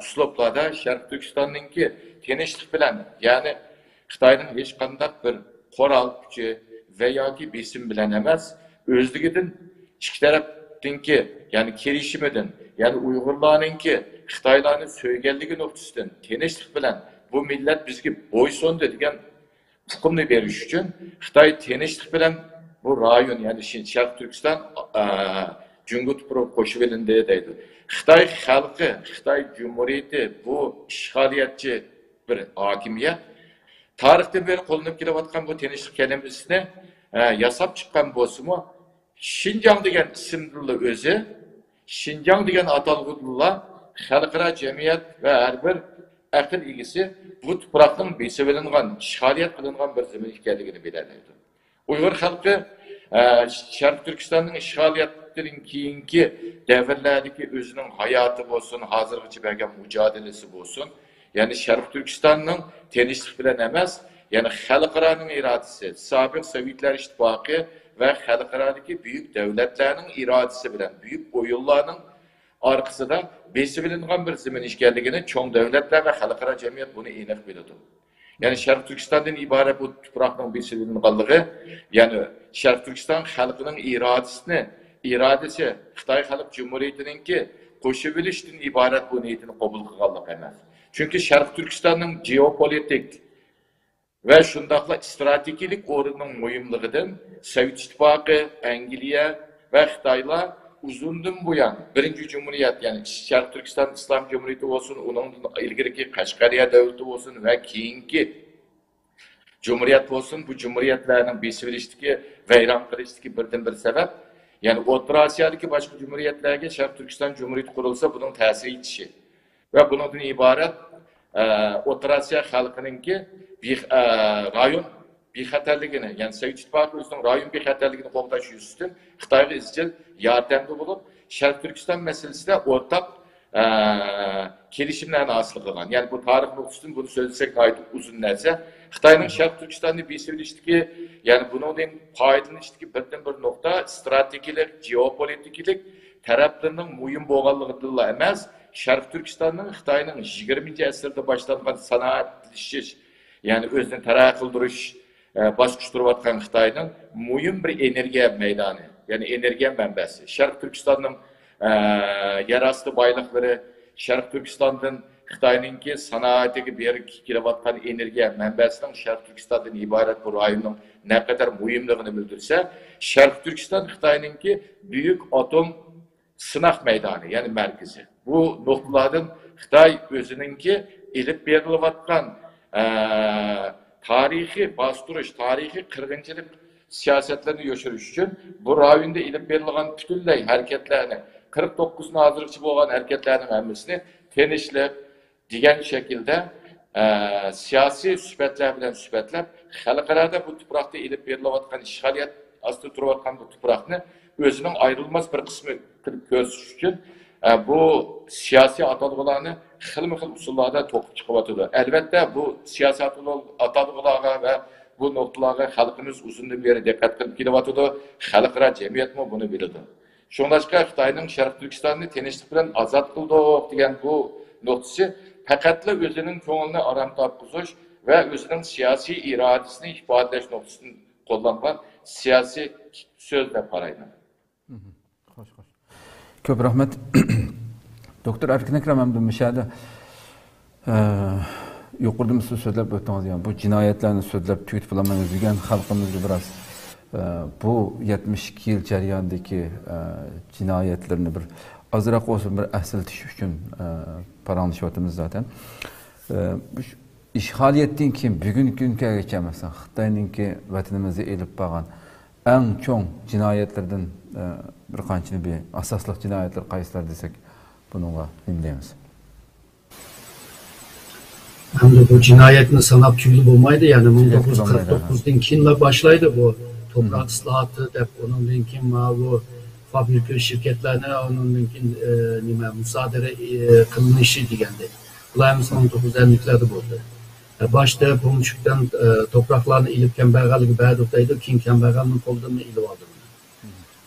ئۇسلۇبلاردا شەرقىي تۈركىستاننىڭكى تىنچلىق بىلەن، يەنى خىتاينىڭ ھېچقانداق بىر قورال كۈچى ۋە ياكى بېسىم بىلەن ئەمەس، ئۆزلۈكىدىن ئىككى تەرەپنىڭكى، يەنى كېلىشىمىدىن، يەنى ئۇيغۇرلارنىڭكى خىتايلارنى سۆيگەنلىكى نۇقتىسىدىن تىنچلىق بىلەن بۇ مىللەت بىزگە بويسۇندى دېگەن ئۇقۇمنى بېرىش ئۈچۈن خىتاي تىنچلىق بىلەن بۇ رايون، يەنى شى-، شەرقىي تۈركىستان، ئا، جۇڭگو تۇپرىقىغا قوشۇۋېلىندى دەيدۇ. خىتاي خەلقى، خىتاي جۇمھۇرىيىتى بۇ ئىشغالىيەتچى بىر ھاكىمىيەت. تارىختىن بېرى قوللىنىپ كېلىۋاتقان بۇ تىنچلىق كەلىمىسىنى، ئە، ياساپ چىققان بولسىمۇ، شىنجاڭ دېگەن ئىسىمدىنلا ئۆزى، شىنجاڭ دېگەن ئاتالغۇدىنلا خەلقئارا جەمئىيەت ۋە ھەر بىر ئەقىل ئىگىسى بۇ تۇپراقنىڭ بېسىۋېلىنغان، ئىشغالىيەت قىلىنغان بىر زېمىن ئىكەنلىكىنى بىلەلەيدۇ. ئۇيغۇر خەلقى، ئە، شەرقىي تۈركىستاننىڭ ئىشغالىيەتتىن كېيىنكى دەۋرلەردىكى ئۆزىنىڭ ھاياتى بولسۇن، ھازىرغىچە بەرگەن مۇجادىلىسى بولسۇن، يەنى شەرقىي تۈركىستاننىڭ تىنچلىق بىلەن ئەمەس، يەنى خەلقئارانىڭ ئىرادىسى، سابىق سوۋېتلار ئىتتىپاقى ۋە خەلقئارادىكى بۈيۈك دۆلەتلەرنىڭ ئىرادىسى بىلەن، بۈيۈك ئويۇنلارنىڭ ئارقىسىدا بېسىۋېلىنغان بىر زېمىن ئىكەنلىكىنى چوڭ دۆلەتلەر ۋە خەلقئارا جەمئىيەت بۇنى ئېنىق بىلىدۇ. يەنى شەرقىي تۈركىستاندىن ئىبارەت بۇ تۇپراقنىڭ بېسىۋېلىنغانلىقى، يەنى شەرقىي تۈركىستان خەلقىنىڭ ئىرادىسىنى، ئىرادىسى خىتاي خەلق جۇمھۇرىيىتىنىڭكى قوشۇۋېلىشتىن ئىبارەت بۇ نىيىتىنى قوبۇل قىلغانلىق ئەمەس. چۈنكى شەرقىي تۈركىستاننىڭ گېئوپولىتىك ۋە شۇنداقلا ئىستراتېگىيەلىك ئورنىنىڭ مۇھىملىقىدىن سوۋېت ئىتتىپاقى، ئەنگلىيە ۋە خىتايلار ئۇزۇندىن بۇيان بىرىنچى جۇمھۇرىيەت، يەنى شەرقىي تۈركىستان ئىسلام جۇمھۇرىيىتى بولسۇن، ئۇنىڭدىن ئىلگىرىكى قەشقەرىيە دۆلىتى بولسۇن ۋە كېيىنكى جۇمھۇرىيەت بولسۇن، بۇ جۇمھۇرىيەتلەرنىڭ بېسىۋېلىشتىكى، ۋەيران قىلىشتىكى بىردىنبىر سەۋەب، يەنى ئوتتۇرا ئاسىيادىكى باشقا جۇمھۇرىيەتلەرگە شەرقىي تۈركىستان جۇمھۇرىيىتى قۇرۇلسا، بۇنىڭ تەسىرى يېتىشى ۋە بۇنىڭدىن ئىبارەت، ئە، ئوتتۇرا ئاسىيا خەلقىنىڭكى بىخ-، ئە، رايون بىخەتەرلىكىنى، يەنى سوۋېت ئىتتىپاقى ئۆزىنىڭ رايون بىخەتەرلىكىنى قوغداش يۈزىسىدىن خىتايغا ئىزچىل ياردەمدە بولۇپ، شەرقىي تۈركىستان مەسىلىسىدە ئورتاق، ئە، كېلىشىملەرنى ھاسىل قىلغان. يەنى بۇ تارىخ نۇقتىسىدىن بۇنى سۆزلىسەك ناھايىتى ئۇزۇن نەرسە. خىتاينىڭ شەرقىي تۈركىستاننى بېسىۋېلىشتىكى، يەنى بۇنىڭدىن پايدىلىنىشتىكى بىردىنبىر نۇقتا، ئىستراتېگىيەلىك، گېئوپولىتىكىلىق تەرەپلىرىنىڭ مۇھىم بولغانلىقىدىنلا ئەمەس، شەرقىي تۈركىستاننىڭ خىتاينىڭ يىگىرمىنچى ئەسىردە باشلانغان سانائەتلىشىش، يەنى ئۆزىنى تەرەققىي قىلدۇرۇش، ئە، باسقۇچ تۇرۇۋاتقان خىتاينىڭ مۇھىم بىر ئېنېرگىيە مەيدانى، يەنى ئېنېرگىيە مەنبەسى. شەرقىي تۈركىستاننىڭ، ئە، يەر ئاستى بايلىقلىرى، شەرقىي تۈركىستاندىن خىتاينىڭكى سانائىتىگە بېرىپ كېلىۋاتقان ئېنېرگىيە مەنبەسىنىڭ شەرقىي تۈركىستاندىن ئىبارەت بۇ رايوننىڭ نەقەدەر مۇھىملىقىنى بىلدۈرسە، شەرقىي تۈركىستان خىتاينىڭكى بۈيۈك ئاتوم سىناق مەيدانى، يەنى مەركىزى. بۇ نۇقتىلاردىن خىتاي ئۆزىنىڭكى ئېلىپ بېرىلىۋاتقان، ئە، تارىخىي باستۇرۇش، تارىخىي قىرغىنچىلىق سىياسەتلىرىنى يوشۇرۇش ئۈچۈن بۇ رايوندا ئېلىپ بېرىلغان پۈتۈنلەي ھەرىكەتلەرنى، قىرىق توققۇزدىن ھازىرغىچە بولغان ھەرىكەتلەرنىڭ ھەممىسىنى تىنچلىق، دېگەن شەكىلدە، ئە، سىياسىي سۈپەتلەر بىلەن سۈپەتلەپ، خەلقئارادا بۇ تۇپراقتا ئېلىپ بېرىلىۋاتقان، ئىشغالىيەت ئاستىدا تۇرۇۋاتقان بۇ تۇپراقنى ئۆزىنىڭ ئايرىلماس بىر قىسمى قىلىپ كۆرسىتىش ئۈچۈن، ئە، بۇ سىياسىي ئاتالغۇلارنى خىلمۇ خىل ئۇسۇللاردا توقۇپ چىقىۋاتىدۇ. ئەلۋەتتە، بۇ سىياسىي ئاتالغۇ-، ئاتالغۇلارغا ۋە بۇ نۇقتىلارغا خەلقىمىز ئۇزۇندىن بېرى دىققەت قىلىپ كېلىۋاتىدۇ، خەلقئارا جەمئىيەتمۇ بۇنى بىلىدۇ. شۇڭلاشقا خىتاينىڭ شەرقىي تۈركىستاننى تىنچلىق بىلەن ئازاد قىلدۇق دېگەن بۇ نۇقتىسى پەقەتلا ئۆزىنىڭ كۆڭلىنى ئارام تاپقۇزۇش ۋە ئۆزىنىڭ سىياسىي ئىرادىسىنى ئىپادىلەش نۇقتىسىدىن قوللانغان سىياسىي سۆز دەپ قارايمەن. مھم. خوش، خوش. كۆپ رەھمەت. دوكتور ئەركىن ئەكرەم، ئەمدى مۇشۇ يەردە ئە، يۇقىرىدىمۇ سىز سۆزلەپ ئۆتتىڭىز، يەنى بۇ جىنايەتلەرنى سۆزلەپ تۈگىتىپ بولالمايمىز دېگەن، خەلقىمىزگە بىراز، ئە، بۇ يەتمىش ئىككى يىل جەريانىدىكى، ئە، جىنايەتلىرىنى بىر ئازراق بولسۇن بىر ئەسلىتىش ئۈچۈن، ئە، پاراڭلىشىۋاتىمىز زاتەن. ئە، مۇش-، ئىشغالىيەتتىن كېيىن بۈگۈنكى كۈنگىچە، مەسىلەن، خىتاينىڭكى ۋەتىنىمىزدە ئېلىپ بارغان ئەڭ چوڭ جىنايەتلىرىدىن، ئە، بىر قانچىنى، بىر ئاساسلىق جىنايەتلەر قايسىلار دېسەك، بۇنىڭغا نېمە دەيمىز؟ ئەمدى بۇ جىنايەتنى ساناپ تۈگىگىلى بولمايدۇ. يەنى مىڭ توققۇز يۈز قىرىق توققۇزدىن كېيىنلا باشلايدۇ بۇ توپراق ئىسلاھاتى دەپ، ئۇنىڭدىن كېيىن ماۋۇ فابرىكا شىركەتلەرنى، ئۇنىڭدىن كېيىن، ئە، نېمە، مۇسادىرە، ئە، قىلىنىشى دېگەندەك. بۇلار ھەممىسى مىڭ توققۇز يۈز ئەللىكلەردە بولدى. ئە، باشتا پومچۈكتىن، ئە، توپراقلارنى ئېلىپ كەمبەغەلگە بەردۇق دەيدۇ، كېيىن كەمبەغەلنىڭ قولىدىن ئېلىۋالدى بۇنى.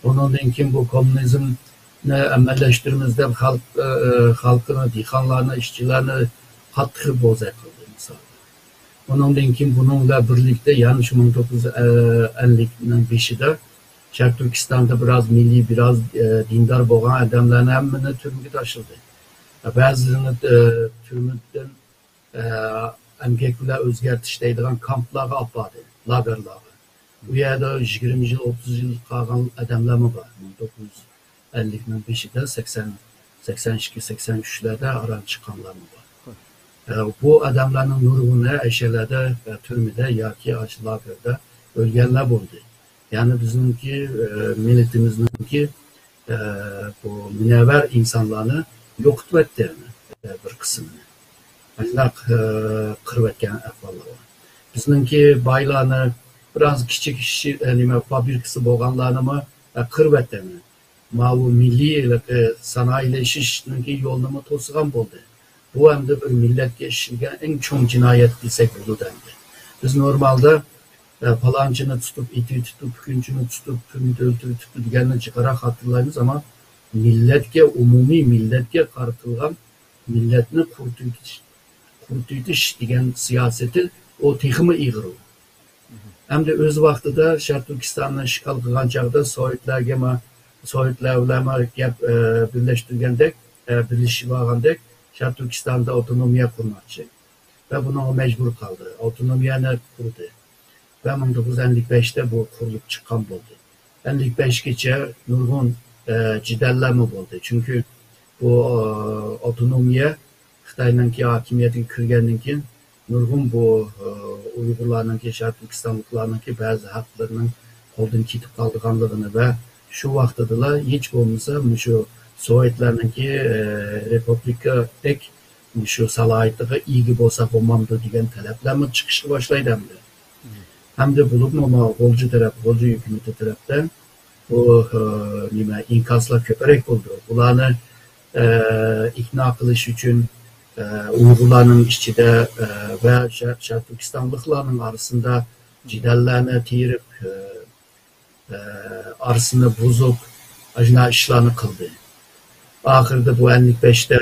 ئۇنىڭدىن كېيىن بۇ كوممۇنىزمنى ئەمەلىيلەشتۈرىمىز دەپ خەلق، ئە، خەلقنى، دېھقانلارنى، ئىشچىلارنى قاتتىق بوزەك قىلدى، مىسال. ئۇنىڭدىن كېيىن بۇنىڭ بىلەن بىرلىكتە يەنە شۇ مىڭ توققۇز يۈز ئەللىكنىڭ بېشىدا شەرقىي تۈركىستاندا بىراز مىللىي، بىراز، ئە، دىندار بولغان ئادەملەرنى ھەممىنى تۈرمىگە تاشلىدى. بەزىلىرىنى، ئە، تۈرمىدىن ئە، ئەمگەك بىلەن ئۆزگەرتىش دەيدىغان كامپلارغا ئاپاردى، لاگېرلارغا. ئۇ يەردە يىگىرمە يىل، ئوتتۇز يىل قالغان ئادەملەرمۇ بار. مىڭ توققۇز يۈز ئەللىكنىڭ بېشىدا، سەكسەن، سەكسەن ئىككى، سەكسەن ئۈچلەردە ئاران چىققانلارمۇ بار. ئە، بۇ ئادەملەرنىڭ نۇرغۇنى ئەشەلەردە، ئە، تۈرمىدە ياكى ئاشۇ لاگېردا ئۆلگەنلەر بولدى. يەنى بىزنىڭكى، ئە، مىللىتىمىزنىڭكى ئە، بۇ مۇنەۋۋەر ئىنسانلارنى يوقىتىۋەتتى، يەنى، ئە، بىر قىسمىنى. ئاشۇنداق قىرىۋەتكەن ئەھۋاللار بار. بىزنىڭكى بايلارنى بىراز كىچىك نېمە فابرىكىسى بولغانلارنىمۇ قىرىۋەتتى. ماۋۇ مىللىي ھېلىقى سانائىيلىشىشنىڭكى يولىنىمۇ توسىغان بولدى. بۇ ئەمدى بىر مىللەتكە ئىشلىگەن ئەڭ چوڭ جىنايەت دېسەك بولىدۇ ئەمدى. بىز نورمالدا، ئە، پالانچىنى تۇتۇپ، ئېتىۋېتىپتۇ، پۈكۈنچىنى تۇتۇپ، پۈكۈنچىنى ئۆلتۈرۈۋېتىپتۇ دېگەننى جىقراق خاتىرىلايمىز، ئەمما مىللەتكە، ئومۇمىي مىللەتكە قارىتىلغان، مىللەتنى قۇرۇتۇۋېتىش، قۇرۇتۇۋېتىش دېگەن سىياسىتى ئۇ تېخىمۇ ئېغىر ئۇ. ئەمدى ئۆز ۋاقتىدا شەرقىي تۈركىستاننى ئىشغال قىلغان چاغدا سوۋېتلەرگە ما-، سوۋېتلار بىلەن ما گەپ، ئە، بىرلەشتۈرگەندەك، ئە، بىرلىشىۋالغاندەك شەرقىي تۈركىستاندا ئاپتونومىيە قۇرماقچى. ۋە بۇنىڭغا مەجبۇر قالدى. ئاپتونومىيەنى قۇردى. ۋە مىڭ توققۇز يۈز ئەللىك بەشتە بۇ قۇرۇلۇپ چىققان بولدى. ئەللىك بەشكىچە نۇرغۇن، ئە، جېدەللەرمۇ بولدى. چۈنكى بۇ، ئە، ئاپتونومىيە خىتاينىڭكى ھاكىمىيەتكە كىرگەندىن كېيىن نۇرغۇن بۇ، ئۇيغۇرلارنىڭكى، شەرقىي تۈركىستانلىقلارنىڭكى بەزى ھەقلىرىنىڭ قولدىن كېتىپ قالىدىغانلىقىنى ۋە شۇ ۋاقتىدىلا ھېچ بولمىسا مۇشۇ سوۋېتلارنىڭكى، رېپۇبلىكادەك مۇشۇ سالاھىيىتىگە ئىگە بولسا بولمامدۇ دېگەن تەلەپلەرمۇ چىقىشقا باشلايدۇ ئەمدى. ئەمدى بولۇپمۇ ما غۇلجا تەرەپ، غۇلجا ھۆكۈمىتى تەرەپتە بۇ، ئە، نېمە، ئىنكاسلار كۆپرەك بولىدۇ. بۇلارنى، ئە، ئىقنا قىلىش ئۈچۈن، ئە، ئۇيغۇرلارنىڭ ئىچىدە، ئە، ۋە شە-، شەرقىي تۈركىستانلىقلارنىڭ ئارىسىدا جېدەللەرنى تېرىپ، ئە، ئە، ئارىسىنى بۇزۇپ، ئاشۇنداق ئىشلارنى قىلدى. ئاخىرىدا بۇ ئەللىك بەشتە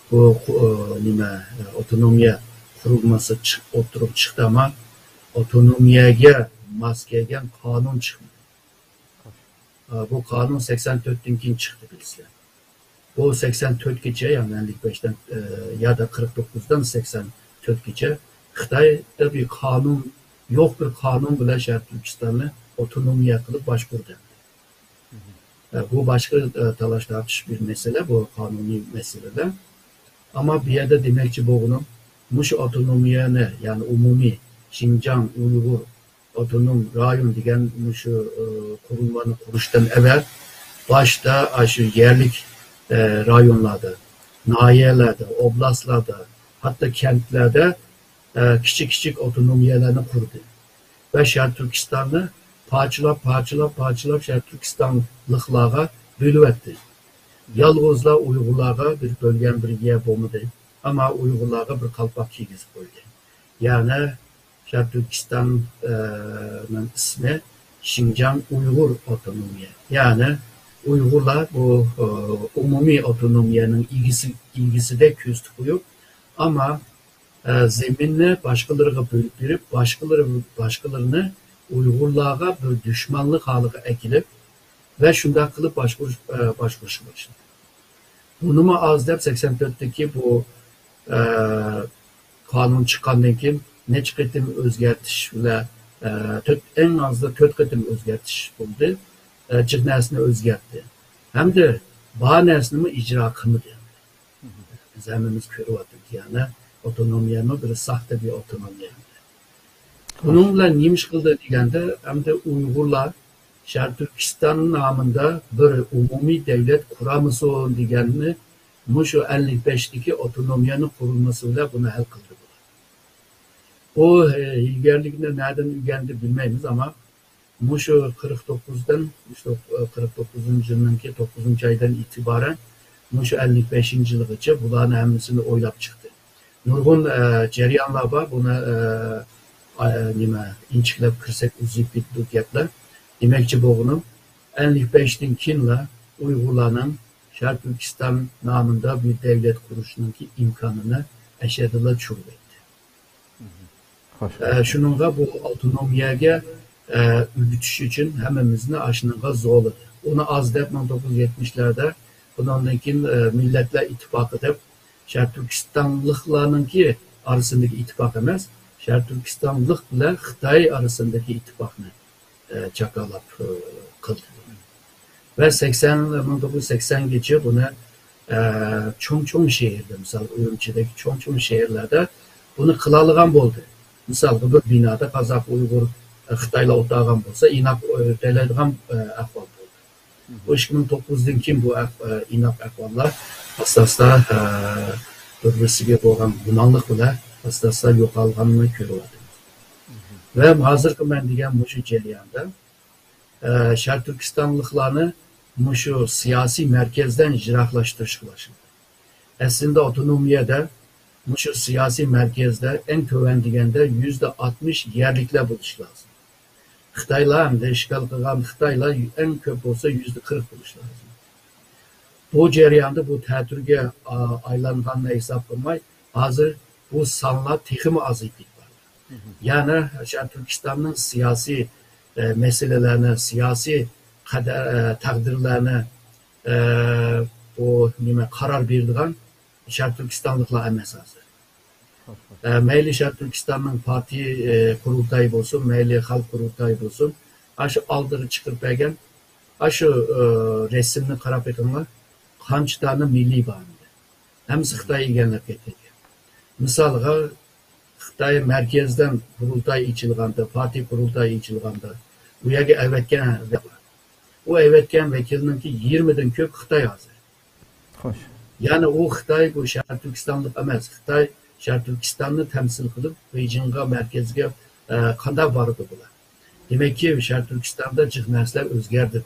بۇ، ئە، نېمە، ئاپتونومىيە قۇرۇلمىسى چىق-، ئوتتۇرىغا چىقتى، ئەمما ئاپتونومىيەگە ماس كەلگەن قانۇن چىقمىدى. ئا، بۇ قانۇن سەكسەن تۆتتىن كېيىن چىقتى، بىلىسىلەر. بۇ سەكسەن تۆتكىچە، يەنى ئەللىك بەشتىن، ئە، يا دا قىرىق توققۇزدىن سەكسەن تۆتكىچە خىتايدا بىر قانۇن، يوق بىر قانۇن بىلەن شەرقىي تۈركىستاننى ئاپتونومىيە قىلىپ باشقۇردى. ئە، بۇ باشقا، ئە، تالاش تارتىش بىر مەسىلە، بۇ قانۇنىي مەسىلىلەر. ئەمما بۇ يەردە دېمەكچى بولغىنىم، مۇشۇ ئاپتونومىيەنى، يەنى ئومۇمىي شىنجاڭ ئۇيغۇر ئاپتونوم رايون دېگەن مۇشۇ، ئى، قۇرۇلمىنى قۇرۇشتىن ئەۋەل باشتا ئاشۇ يەرلىك، ئى، رايونلاردا، ناھىيەلەردە، ئوبلاستلاردا، ھەتتا كەنتلەردە، ئى، كىچىك-كىچىك ئاپتونومىيەلەرنى قۇردى. ۋە شەرقىي تۈركىستاننى پارچىلاپ، پارچىلاپ، پارچىلاپ شەرقىي تۈركىستانلىقلارغا بۆلۈۋەتتى. يالغۇزلا ئۇيغۇرلارغا بىر بۆلگەن بىر يەر بولمىدى. ئەمما ئۇيغۇرلارغا بىر قالپاق كىيگۈزۈپ قويدى. يەنى شەرقىي تۈركىستان، ئە، نىڭ ئىسمى شىنجاڭ ئۇيغۇر ئاپتونومىيە. يەنى ئۇيغۇرلار بۇ، ئە، ئومۇمىي ئاپتونومىيەنىڭ ئىگىسى، ئىگىسىدەك كۆزىتىپ قويۇپ، ئەمما، ئە، زېمىننى باشقىلىرىغا بۆلۈپ بېرىپ، باشقىلىرى، باشقىلىرىنى ئۇيغۇرلارغا بىر دۈشمەنلىك ھالىغا ئەكېلىپ ۋە شۇنداق قىلىپ باشقۇرۇش، ئە، باشقۇرۇشقا باشلىدى. بۇنىمۇ ئاز دەپ سەكسەن تۆتتىكى بۇ، ئە، قانۇن چىققاندىن كېيىن نەچچە قېتىم ئۆزگەرتىش بىلەن، ئە، تۆت، ئەڭ ئازدا تۆت قېتىم ئۆزگەرتىش بولدى. ئە، جىق نەرسىنى ئۆزگەرتتى. ھەمدە بار نەرسىنىمۇ ئىجرا قىلمىدى. بىز ھەممىمىز كۆرۈۋاتىمىز، يەنى ئاپتونومىيەمۇ بىر ساختا بىر ئاپتونومىيە. بۇنىڭ بىلەن نېمە ئىش قىلدى دېگەندە، ئەمدى ئۇيغۇرلار شەرقىي تۈركىستان نامىدا بىر ئومۇمىي دەۋلەت قۇرامىسۇن دېگەننى مۇشۇ ئەللىك بەشتىكى ئاپتونومىيەنى قۇرۇلمىسى بىلەن بۇنى ھەل قىلدى بۇلار. بۇ، ئە، ھىيلىگەرلىكنى نەدىن ئۆگەندى بىلمەيمىز، ئەمما مۇشۇ قىرىق توققۇزدىن، مۇشۇ، ئە، قىرىق توققۇزىنچى يىلنىڭكى توققۇزىنچى ئايدىن ئېتىبارەن مۇشۇ ئەللىك بەشىنچى يىلغىچە بۇلارنى ھەممىسىنى ئويلاپ چىقتى. نۇرغۇن، ئە، جەريانلار بار، بۇنى، ئە، ئا-، نېمە، ئىنچىكىلەپ كىرسەك ئۇزىيىپ كېتىدۇ گەپلەر. دېمەكچى بولغىنىم، ئەللىك بەشتىن كېيىنلا ئۇيغۇرلارنىڭ شەرقىي تۈركىستان نامىدا بىر دەۋلەت قۇرۇشنىڭكى ئىمكانىنى ئەشەددىلا چۈشۈرۈۋەتتى. خوش. ئە، شۇنىڭغا بۇ ئاپتونومىيەگە، ئە، ئۆگىتىش ئۈچۈن ھەممىمىزنى ئاشۇنىڭغا زورلىدى. ئۇنى ئاز دەپ مىڭ توققۇز يۈز يەتمىشلەردە بۇنىڭدىن كېيىن، ئە، مىللەتلەر ئىتتىپاقى دەپ شەرقىي تۈركىستانلىقلارنىڭكى ئارىسىندىكى ئىتتىپاق ئەمەس، شەرقىي تۈركىستانلىق بىلەن خىتاي ئارىسىندىكى ئىتتىپاقنى ئە، جاكارلاپ، ئە، قىلدى. ۋە سەكسەن، مىڭ توققۇز يۈز سەكسەنگىچە بۇنى، ئە، چوڭ-چوڭ شەھەردە، مىسال، ئۈرۈمچىدەك چوڭ-چوڭ شەھەرلەردە بۇنى قىلالىغان بولدى. مىسالغا، بىر بىنادا قازاق، ئۇيغۇر، ئە، خىتايلار ئولتۇرغان بولسا، ئىناق، ئە، ئۆتەلەيدىغان، ئە، ئەھۋال بولدى. بۇ ئىككى مىڭ توققۇزدىن كېيىن بۇ ئەھ-، ئە، ئىناق ئەھۋاللار ئاستا-ئاستا، ئە، بىر-بىرسىگە بولغان گۇمانلىق بىلەن ئاستا-ئاستا يوقالغاننى كۆرۈۋاتىمىز. ۋە ھازىرقى مەن دېگەن مۇشۇ جەرياندا، ئە، شەرقىي تۈركىستانلىقلارنى مۇشۇ سىياسىي مەركەزدىن يىراقلاشتۇرۇشقا باشلىدى. ئەسلىدە ئاپتونومىيەدە مۇشۇ سىياسىي مەركەزدە ئەڭ تۆۋەن دېگەندە يۈزدە ئاتمىش يەرلىكلەر بولۇشى لازىم. خىتايلار ھەمدە ئىشغال قىلغان خىتايلار ئەڭ كۆپ بولسا يۈزدە قىرىق بولۇشى لازىم. بۇ جەرياندا بۇ تەتۈرگە، ئا، ئايلانغاننى ھېساب قىلماي، ھازىر بۇ سانلار تېخىمۇ ئازىيىپ كېتىپ بارىدۇ. يەنى شەرقىي تۈركىستاننىڭ سىياسىي، ئە، مەسىلىلەرنى، سىياسىي قەدە-، ئە، تەقدىرلەرنى، ئە، بۇ نېمە، قارار بېرىدىغان شەرقىي تۈركىستانلىقلار ئەمەس ھازىر. ئە، مەيلى شەرقىي تۈركىستاننىڭ پارتىيە، ئە، قۇرۇلتايى بولسۇن، مەيلى خەلق قۇرۇلتايى بولسۇن، ئاشۇ ئالدىغا چىقىرىپ بەرگەن ئاشۇ، ئە، رەسىمنى قاراپ بېقىڭلار، قانچە دانە مىللىي بار ئەمدى؟ ھەممىسى خىتاي ئىگىلەپ كەتكەن. مىسالغا، خىتاي مەركەزدىن قۇرۇلتاي ئېچىلغاندا، پارتىيە قۇرۇلتايى ئېچىلغاندا، ئۇ يەرگە ئەۋەتكەن، ئۇ ئەۋەتكەن ۋەكىلنىڭكى يېرىمىدىن كۆپ خىتاي ھازىر. خوش. يەنى ئۇ خىتاي، بۇ شەرقىي تۈركىستانلىق ئەمەس. خىتاي شەرقىي تۈركىستاننى تەمسىل قىلىپ، بېيجىڭغا، مەركەزگە، ئە، قانداق بارىدۇ بۇلار؟ دېمەككى، شەرقىي تۈركىستاندا جىق نەرسىلەر ئۆزگەردى.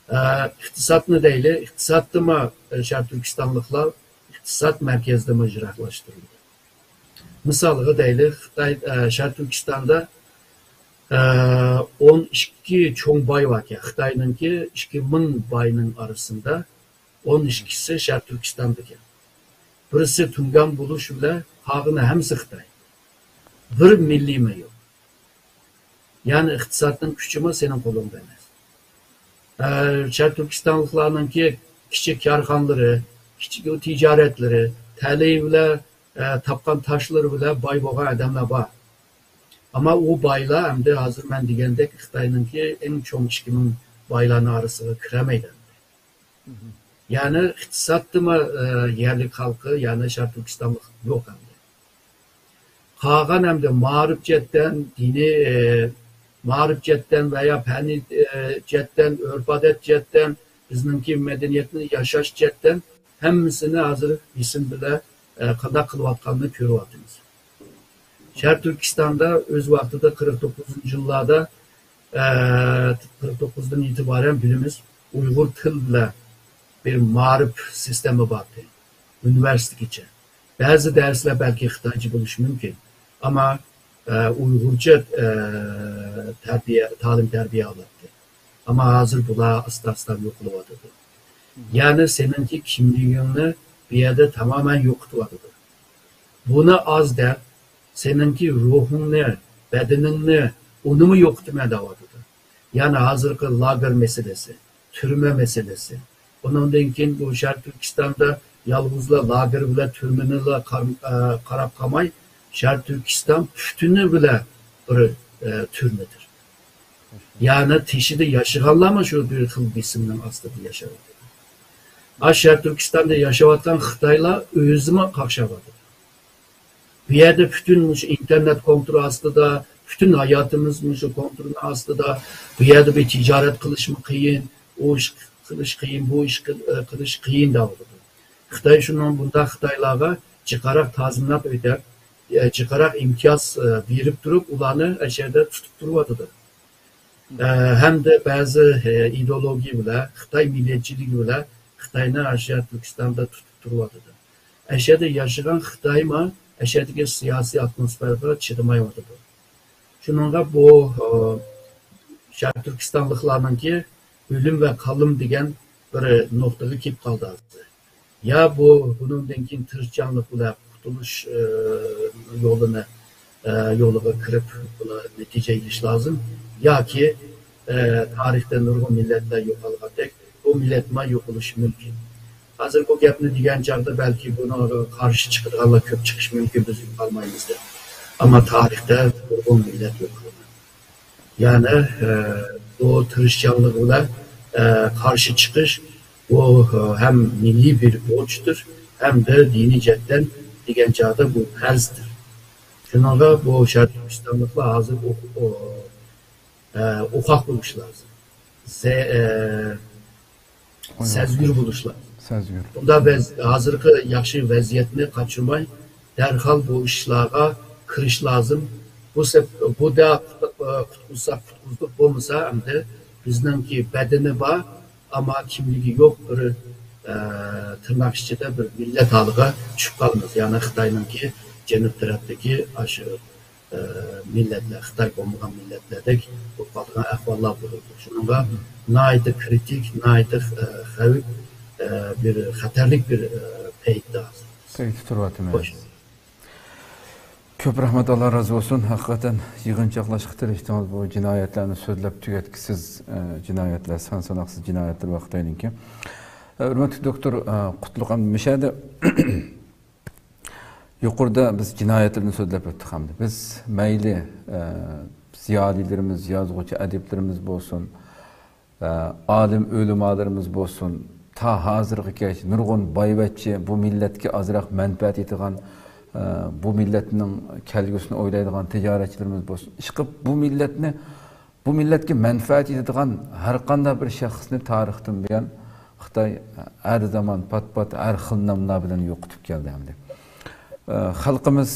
ئە، ئىقتىسادنى دەيلى، ئىقتىسادتىمۇ، ئە، شەرقىي تۈركىستانلىقلار ئىقتىساد مەركەزدىنمۇ يىراقلاشتۇرۇلدى. مىسالغا دەيلى، خىتاي، ئە، شەرقىي تۈركىستاندا، ئە، ئون ئىككى چوڭ باي باركەن. خىتاينىڭكى ئىككى مىڭ باينىڭ ئارىسىدا ئون ئىككىسى شەرقىي تۈركىستاندىكەن. بىرسى تۇڭگان بولۇش بىلەن قالغىنى ھەممىسى خىتاي. بىر مىللىيمۇ يوق. يەنى ئىقتىسادنىڭ كۈچىمۇ سېنىڭ قولۇڭدا ئەمەس. ئە، شەرقىي تۈركىستانلىقلارنىڭكى كىچىك كارخانىلىرى، كىچىك تىجارەتلىرى، تەلىيى بىلەن، ئە، تاپقان تاشلىرى بىلەن باي بولغان ئادەملەر بار. ئەمما ئۇ بايلار ئەمدى ھازىر مەن دېگەندەك خىتاينىڭكى ئەڭ چوڭ ئىككى مىڭ بايلارنىڭ ئارىسىغا كىرەلمەيدۇ. يەنى ئىقتىسادتىمۇ، ئە، يەرلىك خەلقى، يەنى شەرقىي تۈركىستانلىق يوق ئەمدى. قالغان ئەمدى مائارىپ جەھەتتىن، دىنىي، ئە، مائارىپ جەھەتتىن ۋە يا پەننىي، ئە، جەھەتتىن، ئۆرپ-ئادەت جەھەتتىن، بىزنىڭكى مەدەنىيەتنى ياشاش جەھەتتىن ھەممىسىنى ھازىر بېسىم بىلەن، ئە، قانداق قىلىۋاتقانلىقىنى كۆرۈۋاتىمىز. شەرقىي تۈركىستاندا ئۆز ۋاقتىدا قىرىق توققۇزىنچى يىللاردا، ئە، قىرىق توققۇزدىن ئېتىبارەن بىلىمىز، ئۇيغۇر تىل بىلەن بىر مائارىپ سىستېما بار ئىدى، ئۇنىۋېرسىتېتكىچە. بەزى دەرسلەر بەلكى خىتايچە بولۇشى مۇمكىن، ئەمما، ئە، ئۇيغۇرچە، ئە، تەربىيە، تەلىم-تەربىيە ئالاتتى. ئەمما ھازىر بۇلار ئاستا-ئاستا يوقىلىۋاتىدۇ. يەنى سېنىڭكى كىملىكىڭنى بۇ يەردە تامامەن يوقىتىۋاتىدۇ. بۇنى ئاز دەپ، سېنىڭكى روھۇڭنى، بەدىنىڭنى، ئۇنىمۇ يوقىتىمەن دەۋاتىدۇ. يەنى ھازىرقى لاگېر مەسىلىسى، تۈرمە مەسىلىسى. ئۇنىڭدىن كېيىن بۇ شەرقىي تۈركىستاندا يالغۇزلا لاگېر بىلەن تۈرمىنىلا قار-، ئە، قاراپ قالماي، شەرقىي تۈركىستان پۈتۈنى بىلەن بىر، ئە، تۈرمىدۇر. يەنى تېشىدا ياشىغانلارمۇ شۇ بىر خىل بېسىمنىڭ ئاستىدا ياشاۋاتىدۇ. ئاشۇ شەرقىي تۈركىستاندا ياشاۋاتقان خىتايلار ئۆزىمۇ قاقشاۋاتىدۇ. بۇ يەردە پۈتۈن مۇشۇ ئىنتېرنېت كونترولى ئاستىدا، پۈتۈن ھاياتىمىز مۇشۇ كونترولنىڭ ئاستىدا. بۇ يەردە بىر تىجارەت قىلىشمۇ قىيىن، ئۇ ئىش قىلىش قىيىن، بۇ ئىش قىل-، قىلىش قىيىن دەۋاتىدۇ. خىتاي شۇنىڭ بۇنداق خىتايلارغا جىقراق تازىملاپ ئۆتەپ، ئە، جىقراق ئىمتىياز، ئە، بېرىپ تۇرۇپ، ئۇلارنى ئەشەدە تۇتۇپ تۇرۇۋاتىدۇ. ئە، ھەمدە بەزى، ئە، ئىدېئولوگىيە بىلەن، خىتاي مىللەتچىلىكى بىلەن خىتاينى ئاشۇ تۈركىستاندا تۇتۇپ تۇرۇۋاتىدۇ. ئەشەدە ياشىغان خىتايمۇ ئەشەدىكى سىياسىي ئاتموسفېراغا چىدىمايۋاتىدۇ. شۇنىڭغا بۇ، ئە، شەرقىي تۈركىستانلىقلارنىڭكى ئۆلۈم ۋە قالىم دېگەن بىر نۇقتىغا كېلىپ قالدى ھازىر. يا بۇ، بۇنىڭدىن كېيىن تىرىشچانلىق بىلەن قۇتۇلۇش، ئە، يولىنى، ئە، يولىغا كىرىپ، بۇنى نەتىجە ئېلىش لازىم. ياكى، ئە، تارىختا نۇرغۇن مىللەتلەر يوقالغاندەك، بۇ مىللەتمۇ يوقىلىشى مۇمكىن. ھازىر بۇ گەپنى دېگەن چاغدا بەلكى بۇنىڭغا قارشى چىقىدىغانلار كۆپ چىقىشى مۇمكىن، بىز يوقالمايمىز دەپ. ئەمما تارىختا نۇرغۇن مىللەت يوقالغان. يەنى، ئە، بۇ تىرىشچانلىقى بىلەن، ئە، قارشى چىقىش، بۇ، ئە، ھەم مىللىي بىر بورچتۇر، ھەمدە دىنىي جەھەتتىن دېگەن چاغدا بۇ پەرزدۇر. شۇنىڭغا بۇ شەرقىي تۈركىستانلىقلار ھازىر ئو-، ئو-، ئە، ئوقاق بولۇش لازىم. زە-، ئە، سەزگۈر بولۇش لازىم. سەزگۈر. بۇنداق ۋەز-، ھازىرقى ياخشى ۋەزىيەتنى قاچۇرماي، دەرھال بۇ ئىشلارغا كىرىش لازىم. بۇ سەپ-، بۇ دا قۇت-، قۇتقۇزساق قۇتقۇزدۇق، بولمىسا ئەمدى بىزنىڭكى بەدىنى بار، ئەمما كىملىكى يوق بىر، ئە، تىرناق ئىچىدە بىر مىللەت ھالىغا چۈشۈپ قالىمىز. يەنى خىتاينىڭكى جەنۇب تەرەپتىكى ئاشۇ، ئە، مىللەتلەر، خىتاي بولمىغان مىللەتلەردەك بولۇپ قالىدىغان ئەھۋاللار بولىدۇ. شۇنىڭغا ناھايىتى كرىتىك، ناھايىتى، ئە، خەۋپ، ئە، بىر خەتەرلىك بىر، ئە، پەيتتە ھازىر. پەيتتە تۇرۇۋاتىمىز. خوش. كۆپ رەھمەت، ئاللا رازى بولسۇن. ھەقىقەتەن يىغىنچاقلاشقا تىرىشتىڭىز، بۇ جىنايەتلەرنى سۆزلەپ تۈگەتكۈسىز، ئە، جىنايەتلەر، سان ساناقسىز جىنايەتلەر ۋاقتىنىڭكى. ئە، ھۆرمەتلىك دوكتور، ئە، قۇتلۇق ئەمدى مۇشەدە يۇقىرىدا بىز جىنايەتلەرنى سۆزلەپ ئۆتتۇق ئەمدى. بىز مەيلى، ئە، زىيالىيلىرىمىز، يازغۇچى، ئەدىبلىرىمىز بولسۇن، ئە، ئالىم ئۆلىمالىرىمىز بولسۇن، تا ھازىرغىچە نۇرغۇن بايۋەچچە، بۇ مىللەتكە ئازراق مەنپەئەت يېتىدىغان، ئە، بۇ مىللەتنىڭ كەلگۈسىنى ئويلايدىغان تىجارەتچىلىرىمىز بولسۇن. ئىشقىلىپ، بۇ مىللەتنى، بۇ مىللەتكە مەنپەئەت يېتىدىغان ھەر قانداق بىر شەخسنى تارىختىن بۇيان خىتاي ھەر زامان پات-پات ھەر خىل ناملار بىلەن يوقىتىپ كەلدى ئەمدى. ئە، خەلقىمىز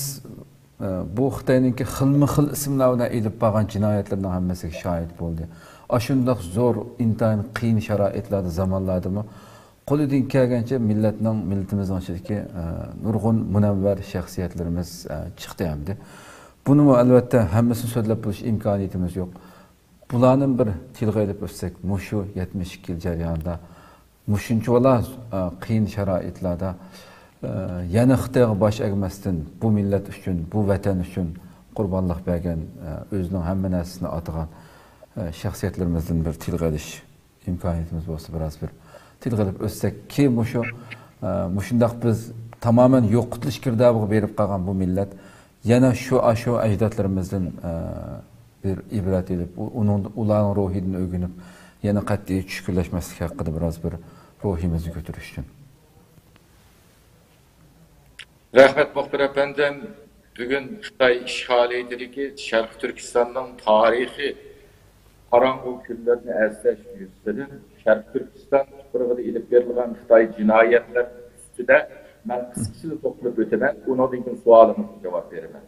بۇ خىتاينىڭكى خىلمۇ خىل ئىسىملار بىلەن ئېلىپ بارغان جىنايەتلىرىنىڭ ھەممىسىگە شاھىت بولدى. ئاشۇنداق زور، ئىنتايىن قىيىن شارائىتلاردا، زامانلاردىمۇ قولىدىن كەلگەنچە مىللەتنىڭ، مىللىتىمىزنىڭ ئىچىدىكى، ئە، نۇرغۇن مۇنەۋۋەر شەخسىيەتلىرىمىز، ئە، چىقتى ئەمدى. بۇنىمۇ ئەلۋەتتە ھەممىسىنى سۆزلەپ بولۇش ئىمكانىيىتىمىز يوق. بۇلارنى بىر تىلغا ئېلىپ ئۆتسەك، مۇشۇ يەتمىش ئىككى يىل جەريانىدا مۇشۇنچىۋالا، ئە، قىيىن شارائىتلاردا، ئە، يەنە خىتايغا باش ئەگمەستىن، بۇ مىللەت ئۈچۈن، بۇ ۋەتەن ئۈچۈن قۇربانلىق بەرگەن، ئە، ئۆزىنىڭ ھەممە نەرسىسىنى ئاتىغان، ئە، شەخسىيەتلىرىمىزدىن بىر تىلغا ئېلىش ئىمكانىيىتىمىز بولسا، بىراز بىر تىلغا ئېلىپ ئۆتسەككى، مۇشۇ، ئە، مۇشۇنداق بىز تامامەن يوقىتىلىش گىردابىغا بېرىپ قالغان بۇ مىللەت يەنە شۇ، ئاشۇ ئەجدادلىرىمىزدىن، ئە، بىر ئىبرەت ئېلىپ، ئۇ-، ئۇنىڭ، ئۇلارنىڭ روھىدىن ئۆگىنىپ، يەنە قەتئىي چۈشكۈنلەشمەسلىك ھەققىدە بىراز بىر روھىمىزنى كۆتۈرۈش ئۈچۈن. رەھمەت، مۇخبىر ئەپەندىم. بۈگۈن خىتاي ئىشغالىيىتىدىكى شەرقىي تۈركىستاننىڭ تارىخىي قاراڭغۇ كۈنلىرىنى ئەسلەش يۈزىسىدىن شەرقىي تۈركىستان تۇپرىقىدا ئېلىپ بېرىلغان خىتاي جىنايەتلىرى ئۈستىدە مەن قىسقىچىلا توختىلىپ ئۆتىمەن، ئۇنىڭدىن كېيىن سوئالىڭىزغا جاۋاب بېرىمەن.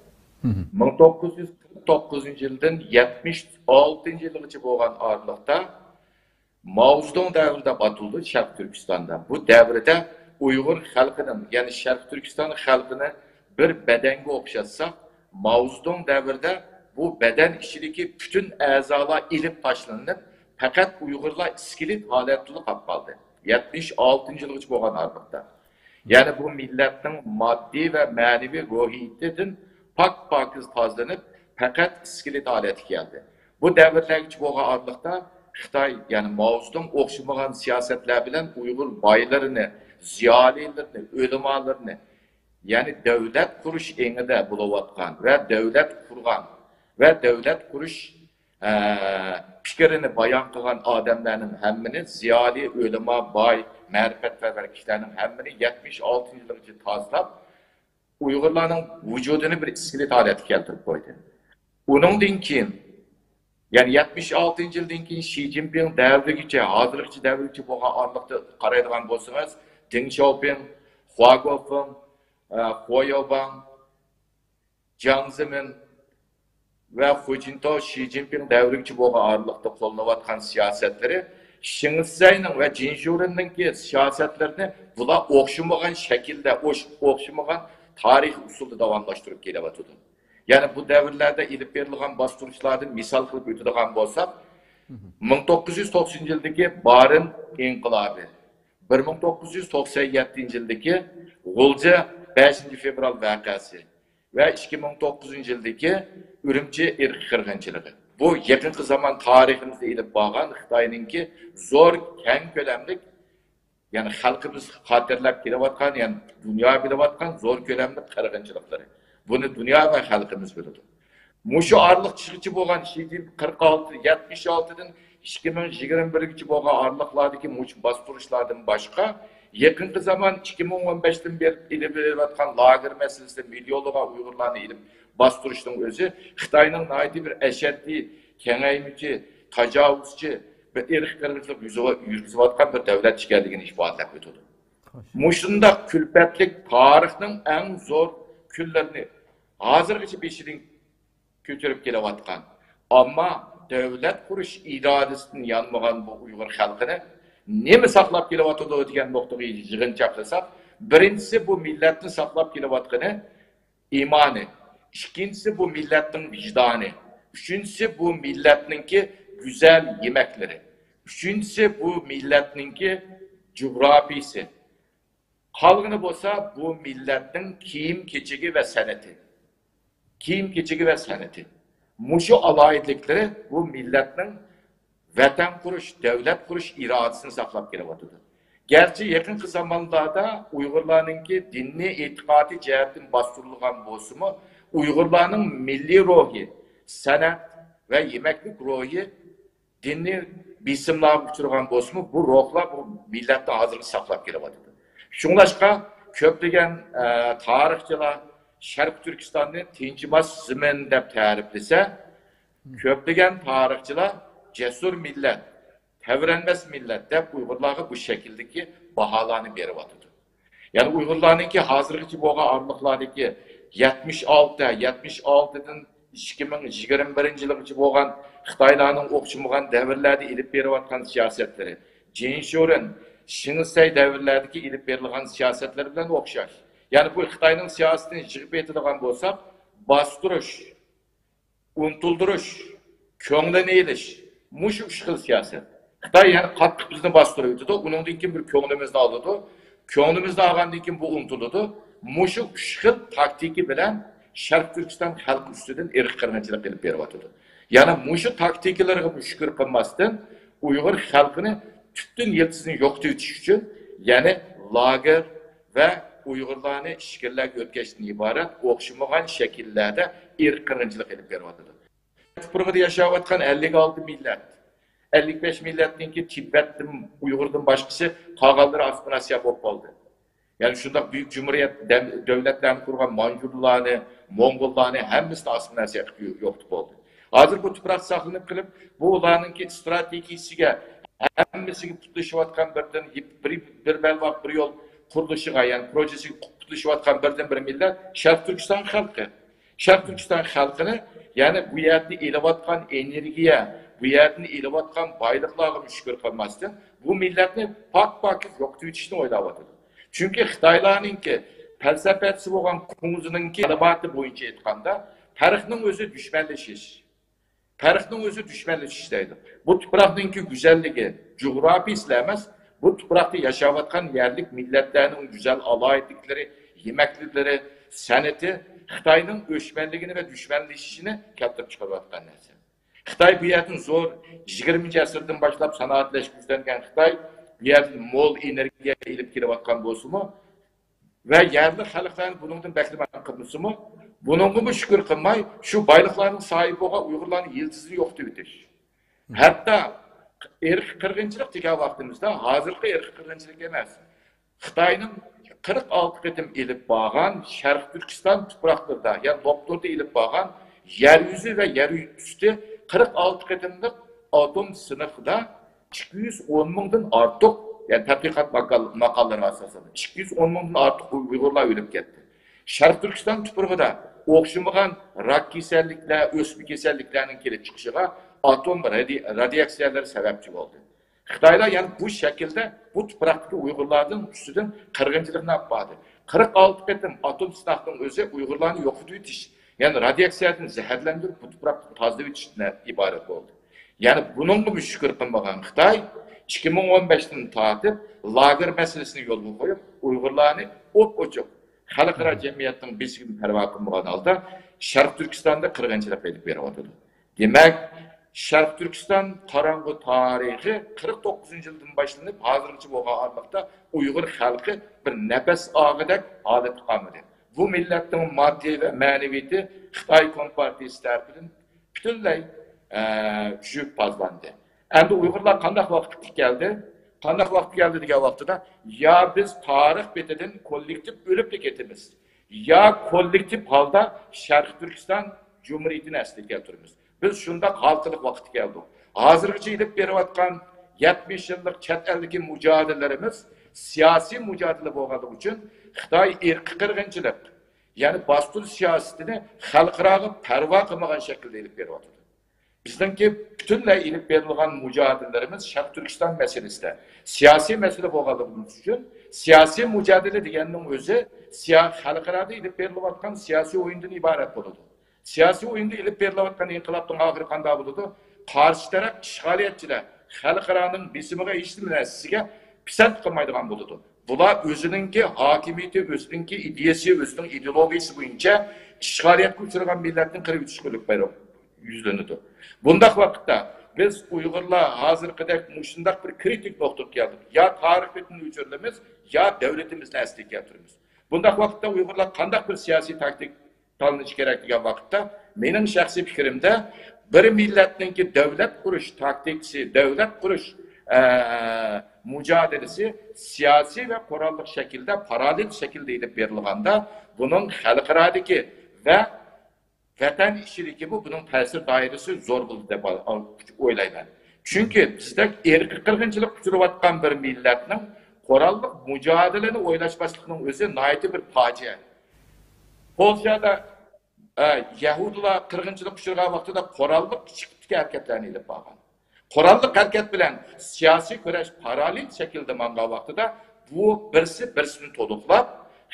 مىڭ توققۇز يۈز قىرىق توققۇزىنچى يىلدىن يەتمىش ئالتىنچى يىلغىچە بولغان ئارىلىقتا، ماۋزېدۇڭ دەۋرى دەپ ئاتىلىدۇ شەرقىي تۈركىستاندا. بۇ دەۋردە ئۇيغۇر خەلقىنىڭ، يەنى شەرقىي تۈركىستان خەلقىنى بىر بەدەنگە ئوخشاتساق، ماۋزېدۇڭ دەۋرىدە بۇ بەدەن ئىچىدىكى پۈتۈن ئەزالار ئېلىپ تاشلىنىپ، پەقەت ئۇيغۇرلار ئىسكىلىت ھالەتتىلا قاپ قالدى. يەتمىش ئالتىنچى يىلغىچە بولغان ئارىلىقتا. يەنى بۇ مىللەتنىڭ ماددىي ۋە مەنىۋى روھىيىتىدىن پاك-پاكىز تازىلىنىپ، پەقەت ئىسكىلىت ھالەتكە كەلدى. بۇ دەۋرلەرگىچە بولغان ئارىلىقتا خىتاي، يەنى ماۋزېدۇڭ ئوخشىمىغان سىياسەتلەر بىلەن ئۇيغۇر بايلىرىنى، زىيالىيلىرىنى، ئۆلىمالىرىنى، يەنى دەۋلەت قۇرۇش ئېڭىدە بولۇۋاتقان ۋە دەۋلەت قۇرغان ۋە دەۋلەت قۇرۇش، ئە، پىكرىنى بايان قىلغان ئادەملەرنىڭ ھەممىنى، زىيالىي، ئۆلىما، باي، مەرىپەتپەرۋەر كىشىلەرنىڭ ھەممىنى يەتمىش ئالتىنچى يىلغىچە تازىلاپ، ئۇيغۇرلارنىڭ ۋۇجۇدىنى بىر ئىسكىلىت ھالەتكە كەلتۈرۈپ قويدى. ئۇنىڭدىن كېيىن، يەنى يەتمىش ئالتىنچى يىلدىن كېيىن شى جىنپىڭ دەۋرىگىچە، ھازىرغىچە دەۋرىگىچە بولغان ئارىلىقتا قارايدىغان بولسىڭىز، دېڭ شياۋپىڭ، خۇا گوفېڭ، ئە، خۇا ياۋباڭ، جياڭ زېمىن ۋە خۇ جىنتاۋ شى جىنپىڭ دەۋرىگىچە بولغان ئارىلىقتا قوللىنىۋاتقان سىياسەتلىرى، شېڭ شىسەينىڭ ۋە جىن شيۇرېننىڭكى سىياسەتلىرىنى بۇلار ئوخشىمىغان شەكىلدە، ئوش-، ئوخشىمىغان تارىخىي ئۇسۇلدا داۋاملاشتۇرۇپ كېلىۋاتىدۇ. يەنى بۇ دەۋرلەردە ئېلىپ بېرىلغان باستۇرۇشلاردىن مىسال قىلىپ ئۆتىدىغان بولساق، مىڭ توققۇز يۈز توقسىنىنچى يىلدىكى بارىن ئىنقىلابى، بىر مىڭ توققۇز يۈز توقسەن يەتتىنچى يىلدىكى غۇلجا بەشىنچى فېۋرال ۋەقەسى ۋە ئىككى مىڭ توققۇزىنچى يىلدىكى ئۈرۈمچى ئىرقىي قىرغىنچىلىقى. بۇ يېقىنقى زامان تارىخىمىزدا ئېلىپ بارغان خىتاينىڭكى زور كەڭ كۆلەملىك، يەنى خەلقىمىز خاتىرىلەپ كېلىۋاتقان، يەنى دۇنيا بىلىۋاتقان زور كۆلەملىك قىرغىنچىلىقلىرى. بۇنى دۇنيا ۋە خەلقىمىز بىلىدۇ. مۇشۇ ئارىلىق چىقىشى بولغان شى جىنپىڭ قىرىق ئالتە، يەتمىش ئالتىدىن ئىككى مىڭ يىگىرمە بىرگىچە بولغان ئارىلىقلاردىكى مۇشۇ باستۇرۇشلاردىن باشقا، يېقىنقى زامان ئىككى مىڭ ئون بەشتىن بېرىپ ئېلىپ بېرىلىۋاتقان لاگېر مەسىلىسىدە مىليونلىغان ئۇيغۇرلارنى ئېلىپ باستۇرۇشنىڭ ئۆزى خىتاينىڭ ناھايىتى بىر ئەشەددىي، كېڭەيمىچى، تاجاۋۇزچى، بىر ئىرقىي قىرغىنچىلىق يۈزىگە-، يۈرگۈزۈۋاتقان بىر دۆلەت ئىكەنلىكىنى ئىپادىلەپ ئۆتىدۇ. مۇشۇنداق كۈلپەتلىك تارىخنىڭ ئەڭ زور كۈنلىرىنى ھازىرغىچە بېشىدىن كۆتۈرۈپ كېلىۋاتقان، ئەمما دۆلەت قۇرۇش ئىرادىسىدىن يانمىغان بۇ ئۇيغۇر خەلقىنى نېمە ساقلاپ كېلىۋاتىدۇ دېگەن نۇقتىغا يىغىنچاقلىساق، بىرىنچىسى، بۇ مىللەتنى ساقلاپ كېلىۋاتقىنى ئىمانى، ئىككىنچىسى، بۇ مىللەتنىڭ ۋىجدانى، ئۈچىنچىسى، بۇ مىللەتنىڭكى گۈزەل يېمەكلىرى، ئۈچىنچىسى، بۇ مىللەتنىڭكى جۇغراپىيىسى. قالغىنى بولسا بۇ مىللەتنىڭ كىيىم-كېچىكى ۋە سەنئىتى. كىيىم-كېچىكى ۋە سەنئىتى. مۇشۇ ئالاھىدىلىكلىرى بۇ مىللەتنىڭ ۋەتەن قۇرۇش، دۆلەت قۇرۇش ئىرادىسىنى ساقلاپ كېلىۋاتىدۇ. گەرچە يېقىنقى زامانلاردا ئۇيغۇرلارنىڭكى دىنىي ئېتىقادى جەھەتتىن باستۇرۇلغان بولسىمۇ، ئۇيغۇرلارنىڭ مىللىي روھى، سەنئەت ۋە يېمەكلىك روھى دىنىي بېسىملارغا ئۇچرىغان بولسىمۇ، بۇ روھلار بۇ مىللەتنى ھازىرغىچە ساقلاپ كېلىۋاتىدۇ. شۇڭلاشقا كۆپلىگەن، ئە، تارىخچىلار شەرقىي تۈركىستاننى تىنچىماس زېمىن دەپ تەرىپلىسە، كۆپلىگەن تارىخچىلار جەسۇر مىللەت، تەۋرەنمەس مىللەت دەپ ئۇيغۇرلارغا بۇ شەكىلدىكى باھالارنى بېرىۋاتىدۇ. يەنى ئۇيغۇرلارنىڭكى ھازىرغىچە بولغان ئارىلىقلاردىكى يەتمىش ئالتە، يەتمىش ئالتىدىن ئىككى مىڭ يىگىرمە بىرىنچى يىلغىچە بولغان خىتايلارنىڭ ئوخشىمىغان دەۋرلەردە ئېلىپ بېرىۋاتقان سىياسەتلىرى، جىن شورېن، شېڭ شىسەي دەۋرلەردىكى ئېلىپ بېرىلغان سىياسەتلىرى بىلەن ئوخشاش. يەنى بۇ خىتاينىڭ سىياسىتىنى يىغىپ ئېيتىدىغان بولساق، باستۇرۇش، ئۇنتۇلدۇرۇش، كۆڭلىنى ئېلىش، مۇشۇ ئۈچ خىل سىياسەت. خىتاي يەنە قاتتىق بىزنى باستۇرۇۋېتىدۇ، ئۇنىڭدىن كېيىن بىر كۆڭلىمىزنى ئالىدۇ، كۆڭلىمىزنى ئالغاندىن كېيىن بۇ ئۇنتۇلىدۇ. مۇشۇ ئۈچ خىل تاكتىكا بىلەن شەرقىي تۈركىستان خەلقى ئۈستىدىن ئىرقىي قىرغىنچىلىق ئېلىپ بېرىۋاتىدۇ. يەنە مۇشۇ تاكتىكىلىرىغا شۈكۈر قىلماستىن، ئۇيغۇر خەلقىنى تۈپتىن يىلتىزىدىن يوقىتىۋېتىش ئۈچۈن يەنە لاگېر ۋە ئۇيغۇرلارنى ئىچكىرىلەرگە يۆتكەشتىن ئىبارەت ئوخشىمىغان شەكىللەردە ئىرقىي قىرغىنچىلىق ئېلىپ بېرىۋاتىدۇ. تۇپرىقىدا ياشاۋاتقان ئەللىك ئالتە مىللەت، ئەللىك بەش مىللەتنىڭكى تىبەتتىن، ئۇيغۇردىن باشقىسى، قالغانلىرى ئاسسىمىلياتسىيە بولۇپ قالدى. يەنى شۇنداق بۈيۈك جۇمھۇرىيەت دەم-، دۆلەتلەرنى قۇرغان مانجۇلارنى، موڭغۇللارنى ھەممىسىنى ئاسسىمىلياتسىيە قىلىپ يوقىتىپ بولدى. ھازىر بۇ تۇپراق ساقلىنىپ قېلىپ، بۇ ئۇلارنىڭكى ئىستراتېگىيىسىگە، ھەممىسىگە پۇتلىشىۋاتقان بىردىن، بىر، بىر بەلباغ، بىر يول قۇرۇلۇشىغا، يەنى پروژېسىگە پۇتلىشىۋاتقان بىردىنبىر مىللەت شەرقىي تۈركىستان خەلقى. شەرقىي تۈركىستان خەلقىنى، يەنى بۇ يەردىن ئېلىۋاتقان ئېنېرگىيە، بۇ يەردىن ئېلىۋاتقان بايلىقلارغىمۇ شۈكۈر قىلماستىن، بۇ مىللەتنى پاك-پاكىز يوقىتىۋېتىشنى ئويلاۋاتىدۇ. چۈنكى خىتايلارنىڭكى پەلسەپىسى بولغان كۇڭزىنىڭكى تەلىماتى بويىچە ئېيتقاندا، تارىخنىڭ ئۆزى دۈشمەنلىشىش. تارىخنىڭ ئۆزى دۈشمەنلىشىش دەيدۇ. بۇ تۇپراقنىڭكى گۈزەللىكى، جۇغراپىيىسىلا ئەمەس، بۇ تۇپراقتا ياشاۋاتقان يەرلىك مىللەتلەرنىڭ گۈزەل ئالاھىدىلىكلىرى، يېمەكلىكلىرى، سەنئىتى خىتاينىڭ ئۆچمەنلىكىنى ۋە دۈشمەنلىشىشىنى كەلتۈرۈپ چىقىرىۋاتقان نەرسە. خىتاي بۇ يەردىن زور، يىگىرمىنچى ئەسىردىن باشلاپ سانائەتلەشكە يۈزلەنگەن خىتاي بۇ يەردىن مول ئېنېرگىيە ئېلىپ كېلىۋاتقان بولسىمۇ، ۋە يەرلىك خەلقلەرنى بۇنىڭدىن بەھرىمەن قىلمىسىمۇ، بۇنىڭغىمۇ شۈكۈر قىلماي، شۇ بايلىقلارنىڭ ساھىبى بولغان ئۇيغۇرلارنى يىلتىزىنى يوقىتىۋېتىش. ھەتتا ئىرقىي قىرغىنچىلىق دېگەن ۋاقتىمىزدا، ھازىرقى ئىرقىي قىرغىنچىلىق ئەمەس، خىتاينىڭ قىرىق ئالتە قېتىم ئېلىپ بارغان شەرقىي تۈركىستان تۇپراقلىرىدا، يەنى لوپنۇردا ئېلىپ بارغان يەر يۈزى ۋە يەر ئۈستى قىرىق ئالتە قېتىملىق ئاتوم سىنىقىدا ئىككى يۈز ئون مىڭدىن ئارتۇق، يەنى تەتقىقات ماقال-، ماقالىلىرىغا ئاساسەن، ئىككى يۈز ئون مىڭدىن ئارتۇق ئۇيغۇرلار ئۆلۈپ كەتتى. شەرقىي تۈركىستان تۇپرىقىدا ئوخشىمىغان راك كېسەللىكلەر، ئۆسمە كېسەللىكلەرنىڭ كېلىپ چىقىشىغا ئاتوم رادىي-، رادىياتسىيەلىرى سەۋەبچى بولدى. خىتايلار يەنە بۇ شەكىلدە بۇ تۇپراقتىكى ئۇيغۇرلاردىن ئۈستىدىن قىرغىنچىلىقنى ئېلىپ باردى. قىرىق ئالتە قېتىم ئاتوم سىناقنىڭ ئۆزى ئۇيغۇرلارنى يوقىتىۋېتىش، يەنى رادىياتسىيەدىن زەھەرلەندۈرۈپ، بۇ تۇپراقتىن تازىلىۋېتىشتىن ئىبارەت بولدى. يەنى بۇنىڭغىمۇ شۈكۈر قىلمىغان خىتاي ئىككى مىڭ ئون بەشتىن تارتىپ لاگېر مەسىلىسىنى يولغا قويۇپ، ئۇيغۇرلارنى ئوپئوچۇق، خەلقئارا جەمئىيەتنىڭ بېسىمىدىن پەرۋا قىلمىغان ھالدا شەرقىي تۈركىستاندا قىرغىنچىلىق ئېلىپ بېرىۋاتىدۇ. دېمەك، شەرقىي تۈركىستان قاراڭغۇ تارىخى قىرىق توققۇزىنچى يىلدىن باشلىنىپ، ھازىرغىچە بولغان ئارىلىقتا ئۇيغۇر خەلقى بىر نەپەس ئالغۇدەك ھالەتتە قالمىدى. بۇ مىللەتنىڭ ماددىي ۋە مەنىۋىيىتى خىتاي كومپارتىيىسى تەرىپىدىن پۈتۈنلەي، ئە، چۈشۈپ پازلاندى. ئەمدى ئۇيغۇرلار قانداق ۋاقىتقا كەلدى؟ قانداق ۋاقىتقا كەلدى دېگەن ۋاقتىدا، يا بىز تارىخ بېتىدىن كوللېكتىپ ئۆلۈپلا كېتىمىز، يا كوللېكتىپ ھالدا شەرقىي تۈركىستان جۇمھۇرىيىتىنى ئەسلىگە كەلتۈرىمىز. بىز شۇنداق ھالقىلىق ۋاقىتقا كەلدۇق. ھازىرغىچە ئېلىپ بېرىۋاتقان يەتمىش يىللىق چەت ئەلدىكى مۇجادىلىلىرىمىز سىياسىي مۇجادىلە بولغانلىقى ئۈچۈن خىتاي ئىرقىي قىرغىنچىلىق، يەنى باستۇرۇش سىياسىتىنى خەلقئاراغا پەرۋا قىلمىغان شەكىلدە ئېلىپ بېرىۋاتىدۇ. بىزنىڭكى پۈتۈنلەي ئېلىپ بېرىلغان مۇجادىلىلىرىمىز شەرقىي تۈركىستان مەسىلىسىدە سىياسىي مەسىلە بولغانلىقىمىز ئۈچۈن، سىياسىي مۇجادىلە دېگەننىڭ ئۆزى سىيا-، خەلقئارادا ئېلىپ بېرىلىۋاتقان سىياسىي ئويۇندىن ئىبارەت بولىدۇ. سىياسىي ئويۇندا ئېلىپ بېرىلىۋاتقان ئىنقىلابنىڭ ئاخىرى قانداق بولىدۇ؟ قارشى تەرەپ ئىشغالىيەتچىلەر خەلقئارانىڭ بېسىمىغا، ھېچ نەرسىگە پىسەنت قىلمايدىغان بولىدۇ. بۇلار ئۆزىنىڭكى ھاكىمىيىتى، ئۆزىنىڭكى ئىدىيەسى، ئۆزىنىڭ ئىدېئولوگىيىسى بويىچە ئىشغالىيەتكە ئۇچرىغان مىللەتنى قىرىۋېتىشكە ئېلىپ بېرىپ يۈزلىنىدۇ. بۇنداق ۋاقىتتا بىز ئۇيغۇرلار ھازىرقىدەك مۇشۇنداق بىر كرىتىك نۇقتىغا كەلدۇق. يا تارىخ بېتىنى ئۆچۈرىمىز، يا دۆلىتىمىزنى ئەسلىگە كەلتۈرىمىز. بۇنداق ۋاقىتتا ئۇيغۇرلار قانداق بىر سىياسىي تاكتىك تاللىنىشى كېرەك دېگەن ۋاقىتتا، مېنىڭ شەخسىي پىكرىمدە، بىر مىللەتنىڭكى دۆلەت قۇرۇش تاكتىكىسى، دۆلەت قۇرۇش، ئە، مۇجادىلىسى سىياسىي ۋە قوراللىق شەكىلدە، پاراللېل شەكىلدە ئېلىپ بېرىلغاندا، بۇنىڭ خەلقئارادىكى ۋە ۋەتەن ئىچىدىكى بۇ، بۇنىڭ تەسىر دائىرىسى زور بولىدۇ دەپ ئويلايمەن. چۈنكى بىزدەك ئىرقىي قىرغىنچىلىققا ئۇچراۋاتقان بىر مىللەتنىڭ قوراللىق مۇجادىلىنى ئويلاشماسلىقنىڭ ئۆزى ناھايىتى بىر پاجىئە. پولشادا، ئە، يەھۇدىيلار قىرغىنچىلىققا ئۇچرىغان ۋاقتىدا قوراللىق كىچىك تىپتىكى ھەرىكەتلەرنى ئېلىپ بارغان. قوراللىق ھەرىكەت بىلەن سىياسىي كۈرەش پاراللېل شەكىلدە ماڭغان ۋاقتىدا بۇ بىرسى بىرسىنى تولۇقلاپ،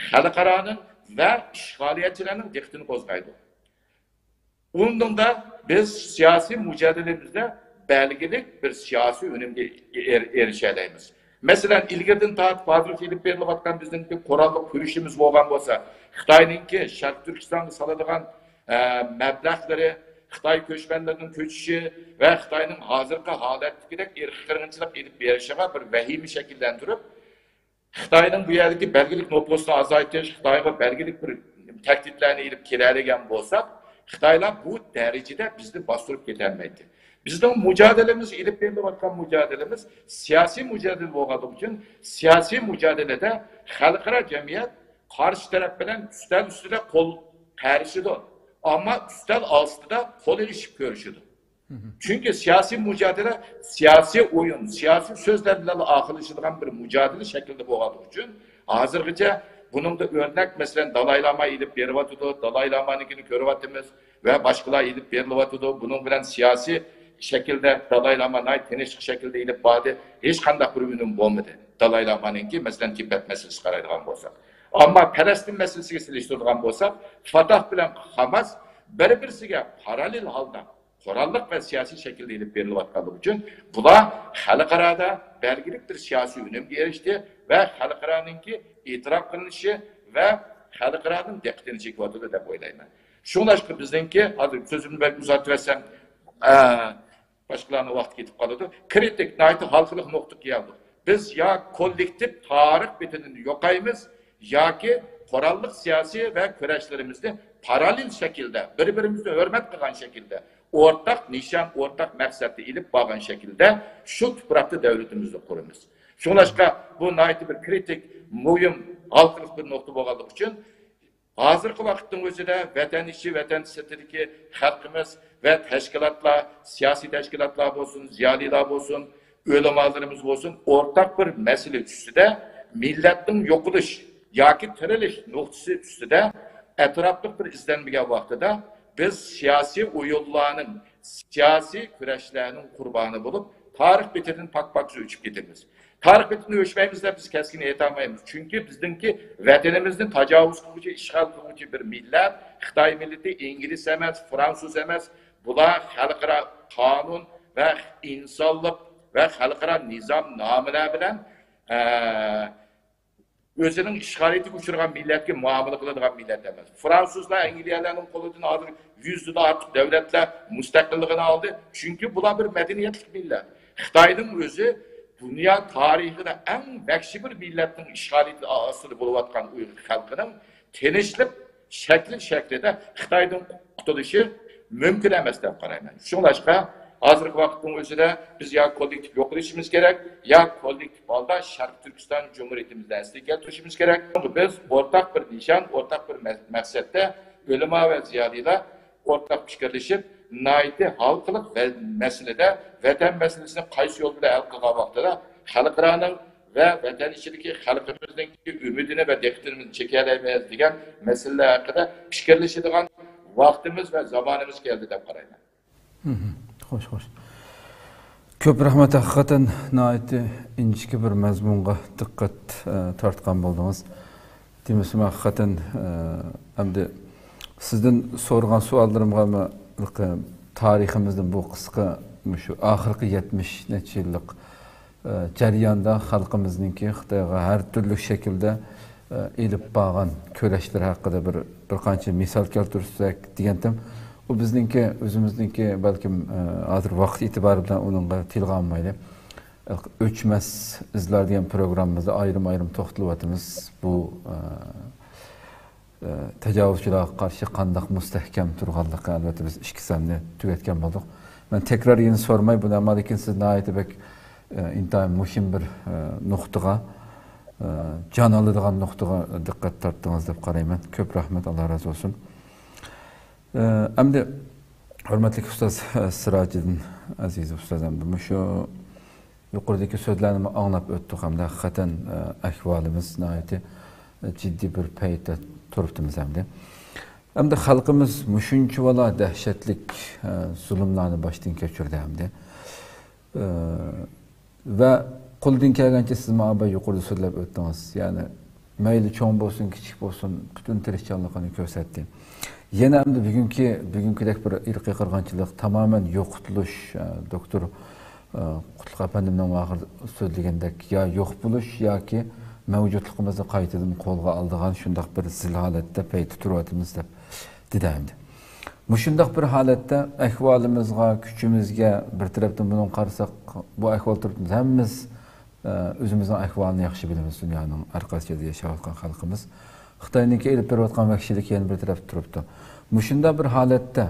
خەلقئارانىڭ ۋە ئىشغالىيەتچىلەرنىڭ دىققىتىنى قوزغايدۇ. ئۇنىڭدا بىز سىياسىي مۇجادىلىمىزدە بەلگىلىك بىر سىياسىي ئۈنۈمگە ئېر-، ئېرىشەلەيمىز. مەسىلەن، ئىلگىرىدىن تارتىپ ھازىرغىچە ئېلىپ بېرىلىۋاتقان بىزنىڭكى قوراللىق كۈرىشىمىز بولغان بولسا، خىتاينىڭكى شەرقىي تۈركىستانغا سالىدىغان، ئە، مەبلەغلىرى، خىتاي كۆچمەنلىرىنىڭ كۆچۈشى ۋە خىتاينىڭ ھازىرقى ھالەتتىكىدەك ئىرقىي قىرغىنچىلىق ئېلىپ بېرىشىغا بىر ۋەھىمە شەكىللەندۈرۈپ، خىتاينىڭ بۇ يەردىكى بەلگىلىك نوپۇسىنى ئازايتىش، خىتايغا بەلگىلىك بىر تەھدىتلەرنى ئېلىپ كېلەلىگەن بولساق، خىتايلار بۇ دەرىجىدە بىزنى باستۇرۇپ كېتەلمەيتتى. بىزنىڭ مۇجادىلىمىز، ئېلىپ بېرىلىۋاتقان مۇجادىلىمىز سىياسىي مۇجادىلە بولغانلىقى ئۈچۈن، سىياسىي مۇجادىلىدە خەلقئارا جەمئىيەت قارشى تەرەپ بىلەن ئۈستەل ئۈستىدە قول قېرىشىدۇ، ئەمما ئۈستەل ئاستىدا قول ئېلىشىپ كۆرۈشىدۇ. چۈنكى سىياسىي مۇجادىلە سىياسىي ئويۇن، سىياسىي سۆزلەر بىلەن ئاخىرلىشىدىغان بىر مۇجادىلە شەكلىدە بولغانلىقى ئۈچۈن، ھازىرغىچە بۇنىڭدا ئۆرنەك، مەسىلەن، دالاي لاما ئېلىپ بېرىۋاتىدۇ، دالاي لامانىڭكىنى كۆرۈۋاتىمىز ۋە باشقىلار ئېلىپ بېرىلىۋاتىدۇ. بۇنىڭ بىلەن سىياسىي شەكىلدە دالاي لاما ناھايىتى تىنچلىق شەكلىدە ئېلىپ باردى. ھېچقانداق بىر ئۈنۈم بولمىدى. دالاي لامانىڭكى، مەسىلەن، تىبەت مەسىلىسىگە قارايدىغان بولساق. ئەمما پەلەستىن مەسىلىسىگە سېلىشتۇرىدىغان بولساق، فاتاھ بىلەن خاماس بىر-بىرسىگە پاراللېل ھالدا قوراللىق ۋە سىياسىي شەكىلدە ئېلىپ بېرىلىۋاتقانلىقى ئۈچۈن، بۇلار خەلقئارادا بەلگىلىك بىر سىياسىي ئۈنۈمگە ئېرىشتى ۋە خەلقئارانىڭكى ئېتىراپ قىلىنىشى ۋە خەلقئارانىڭ دىققىتىنى چېكىۋاتىدۇ دەپ ئويلايمەن. شۇڭلاشقا بىزنىڭكى، ھازىر سۆزۈمنى بەك ئۇزارتىۋەتسەم، ئە، باشقىلارنىڭ ۋاقتى كېتىپ قالىدۇ. كرىتىك، ناھايىتى ھالقىلىق نۇقتىغا كەلدۇق. بىز يا كوللېكتىپ تارىخ بېتىدىن يوقايمىز، ياكى قوراللىق سىياسىي ۋە كۈرەشلىرىمىزنى پاراللېل شەكىلدە، بىر-بىرىمىزنى ھۆرمەت قىلغان شەكىلدە، ئورتاق نىشان، ئورتاق مەقسەتتە ئېلىپ بارغان شەكىلدە شۇ تۇپراقتا دۆلىتىمىزنى قۇرىمىز. شۇڭلاشقا بۇ ناھايىتى بىر كرىتىك، مۇھىم، ھالقىلىق بىر نۇقتا بولغانلىقى ئۈچۈن، ھازىرقى ۋاقىتنىڭ ئۆزىدە ۋەتەن ئىچى، ۋەتەن سىرتىدىكى خەلقىمىز ۋە تەشكىلاتلار، سىياسىي تەشكىلاتلار بولسۇن، زىيالىيلار بولسۇن، ئۆلىمالىرىمىز بولسۇن، ئورتاق بىر مەسىلە ئۈستىدە، مىللەتنىڭ يوقىلىش ياكى تىرىلىش نۇقتىسى ئۈستىدە ئەتراپلىق بىر ئىزدەنمىگەن ۋاقتىدا، بىز سىياسىي ئويۇنلارنىڭ، سىياسىي كۈرەشلەرنىڭ قۇربانى بولۇپ، تارىخ بېتىدىن پاك-پاكىز ئۆچۈپ كېتىمىز. تارىخ بېتىدىن ئۆچمەيمىز دەپ بىز كەسكىن ئېيتالمايمىز. چۈنكى بىزنىڭكى ۋەتىنىمىزنى تاجاۋۇز قىلغۇچى، ئىشغال قىلغۇچى بىر مىللەت، خىتاي مىللىتى، ئىنگلىز ئەمەس، فرانسۇز ئەمەس. بۇلار خەلقئارا قانۇن ۋە ئىنسانلىق ۋە خەلقئارا نىزامنامىلەر بىلەن، ئە، ئۆزىنىڭ ئىشغالىيىتىگە ئۇچرىغان مىللەتكە مۇئامىلە قىلىدىغان مىللەت ئەمەس. فرانسۇزلار، ئەنگلىيەلەرنىڭ قولىدىن ھازىر يۈزدىن ئارتۇق دۆلەتلەر مۇستەقىللىقىنى ئالدى. چۈنكى بۇلار بىر مەدەنىيەتلىك مىللەت. خىتاينىڭ ئۆزى دۇنيا تارىخىدا ئەڭ ۋەھشىي بىر مىللەتنىڭ ئىشغالىيىتى ئاستىدا بولۇۋاتقان ئۇيغۇر خەلقىنىڭ تىنچلىق شەكلى شەكلىدە خىتايدىن قۇتۇلۇشى مۇمكىن ئەمەس دەپ قارايمەن. شۇڭلاشقا، ھازىرقى ۋاقىتنىڭ ئۆزىدە بىز يا كوللېكتىپ يوقىلىشىمىز كېرەك، يا كوللېكتىپ ھالدا شەرقىي تۈركىستان جۇمھۇرىيىتىمىزنى ئەسلىگە كەلتۈرۈشىمىز كېرەك. بىز ئورتاق بىر نىشان، ئورتاق بىر مە-، مەقسەتتە ئۆلىما ۋە زىيالىيلار ئورتاق پىكىرلىشىپ، ناھايىتى ھالقىلىق ۋە مەسىلىدە، ۋەتەن مەسىلىسىنى قايسى يول بىلەن ھەل قىلغان ۋاقتىدا خەلقئارانىڭ ۋە ۋەتەن ئىچىدىكى خەلقىمىزنىڭ ئۈمىدىنى ۋە دىققىتىنى چېكەلەيمىز دېگەن مەسىلىلەر ھەققىدە پىكىرلىشىدىغان ۋاقتىمىز ۋە زامانىمىز كەلدى دەپ قارايمەن. خوش خوش. كۆپ رەھمەت، ھەقىقەتەن ناھايىتى ئىنچىكە بىر مەزمۇنغا دىققەت تارتقان بولدىڭىز. دېمىسىمۇ ھەقىقەتەن ئەمدى سىزدىن سورىغان سوئاللىرىمغا، تارىخىمىزدىن بۇ قىسقا، مۇشۇ ئاخىرقى يەتمىش نەچچە يىللىق جەرياندا خەلقىمىزنىڭكى خىتايغا ھەر تۈرلۈك شەكىلدە ئېلىپ بارغان كۈرەشلىرى ھەققىدە بىر بىر قانچە مىسال كەلتۈرسەك دېگەنتىم. ئۇ بىزنىڭكى ئۆزىمىزنىڭكى بەلكىم ھازىر ۋاقىت ئېتىبارى بىلەن ئۇنىڭغا تىلغا ئالمايلى. ئۆچمەس ئىزلار دېگەن پروگراممىمىزدا ئايرىم ئايرىم توختىلىۋاتىمىز. بۇ تاجاۋۇزچىلارغا قارشى قانداق مۇستەھكەم تۇرغانلىقى، ئەلۋەتتە بىز ئىككى ساننى تۈگەتكەن بولدۇق. مەن تەكرار يەنە سورىماي بۇنى، ئەمما لېكىن سىز ناھايىتى بەك ئىنتايىن مۇھىم بىر نۇقتىغا، جان ئالىدىغان نۇقتىغا دىققەت تارتتىڭىز دەپ قارايمەن. كۆپ رەھمەت، ئاللا رازى بولسۇن. ئەمدى ھۆرمەتلىك ئۇستاز سىراجىدىن ئەزىز ئۇستاز، ئەمدى مۇشۇ يۇقىرىدىكى سۆزلەرنىمۇ ئاڭلاپ ئۆتتۇق ھەمدە ھەقىقەتەن ئەھۋالىمىز ناھايىتى جىددىي بىر پەيتتە تۇرۇپتىمىز ئەمدى. ئەمدى خەلقىمىز مۇشۇنچىۋالا دەھشەتلىك زۇلۇملارنى باشتىن كەچۈردى ئەمدى. ۋە قولىدىن كەلگەنچە سىز ماڭا بىر يۇقىرىدا سۆزلەپ ئۆتتىڭىز. يەنى مەيلى چوڭ بولسۇن، كىچىك بولسۇن، پۈتۈن تىرىشچانلىقىنى كۆرسەتتى. يەنە ئەمدى بۈگۈنكى، بۈگۈنكىدەك بىر ئىرقىي قىرغىنچىلىق، تامامەن يوقىتىلىش، دوكتور قۇتلۇق ئەپەندىمنىڭ ئاخىرىدا سۆزلىگەندەك، يا يوق بولۇش ياكى مەۋجۇتلۇقىمىزنى قايتىدىن قولغا ئالىدىغان شۇنداق بىر زىل ھالەتتە پەيتتە تۇرۇۋاتىمىز دەپ دېدى ئەمدى. مۇشۇنداق بىر ھالەتتە ئەھۋالىمىزغا، كۈچىمىزگە بىر تەرەپتىن بۇنىڭغا قارىساق، بۇ ئەھۋال تۇرۇپتىمىز ھەممىمىز ئۆزىمىزنىڭ ئەھۋالىنى ياخشى بىلىمىز، دۇنيانىڭ ھەر قايسى يېرىدە ياشاۋاتقان خەلقىمىز. خىتاينىڭكى ئېلىپ بېرىۋاتقان ۋەھشىيلىكى يەنە بىر تەرەپتە تۇرۇپتۇ. مۇشۇنداق بىر ھالەتتە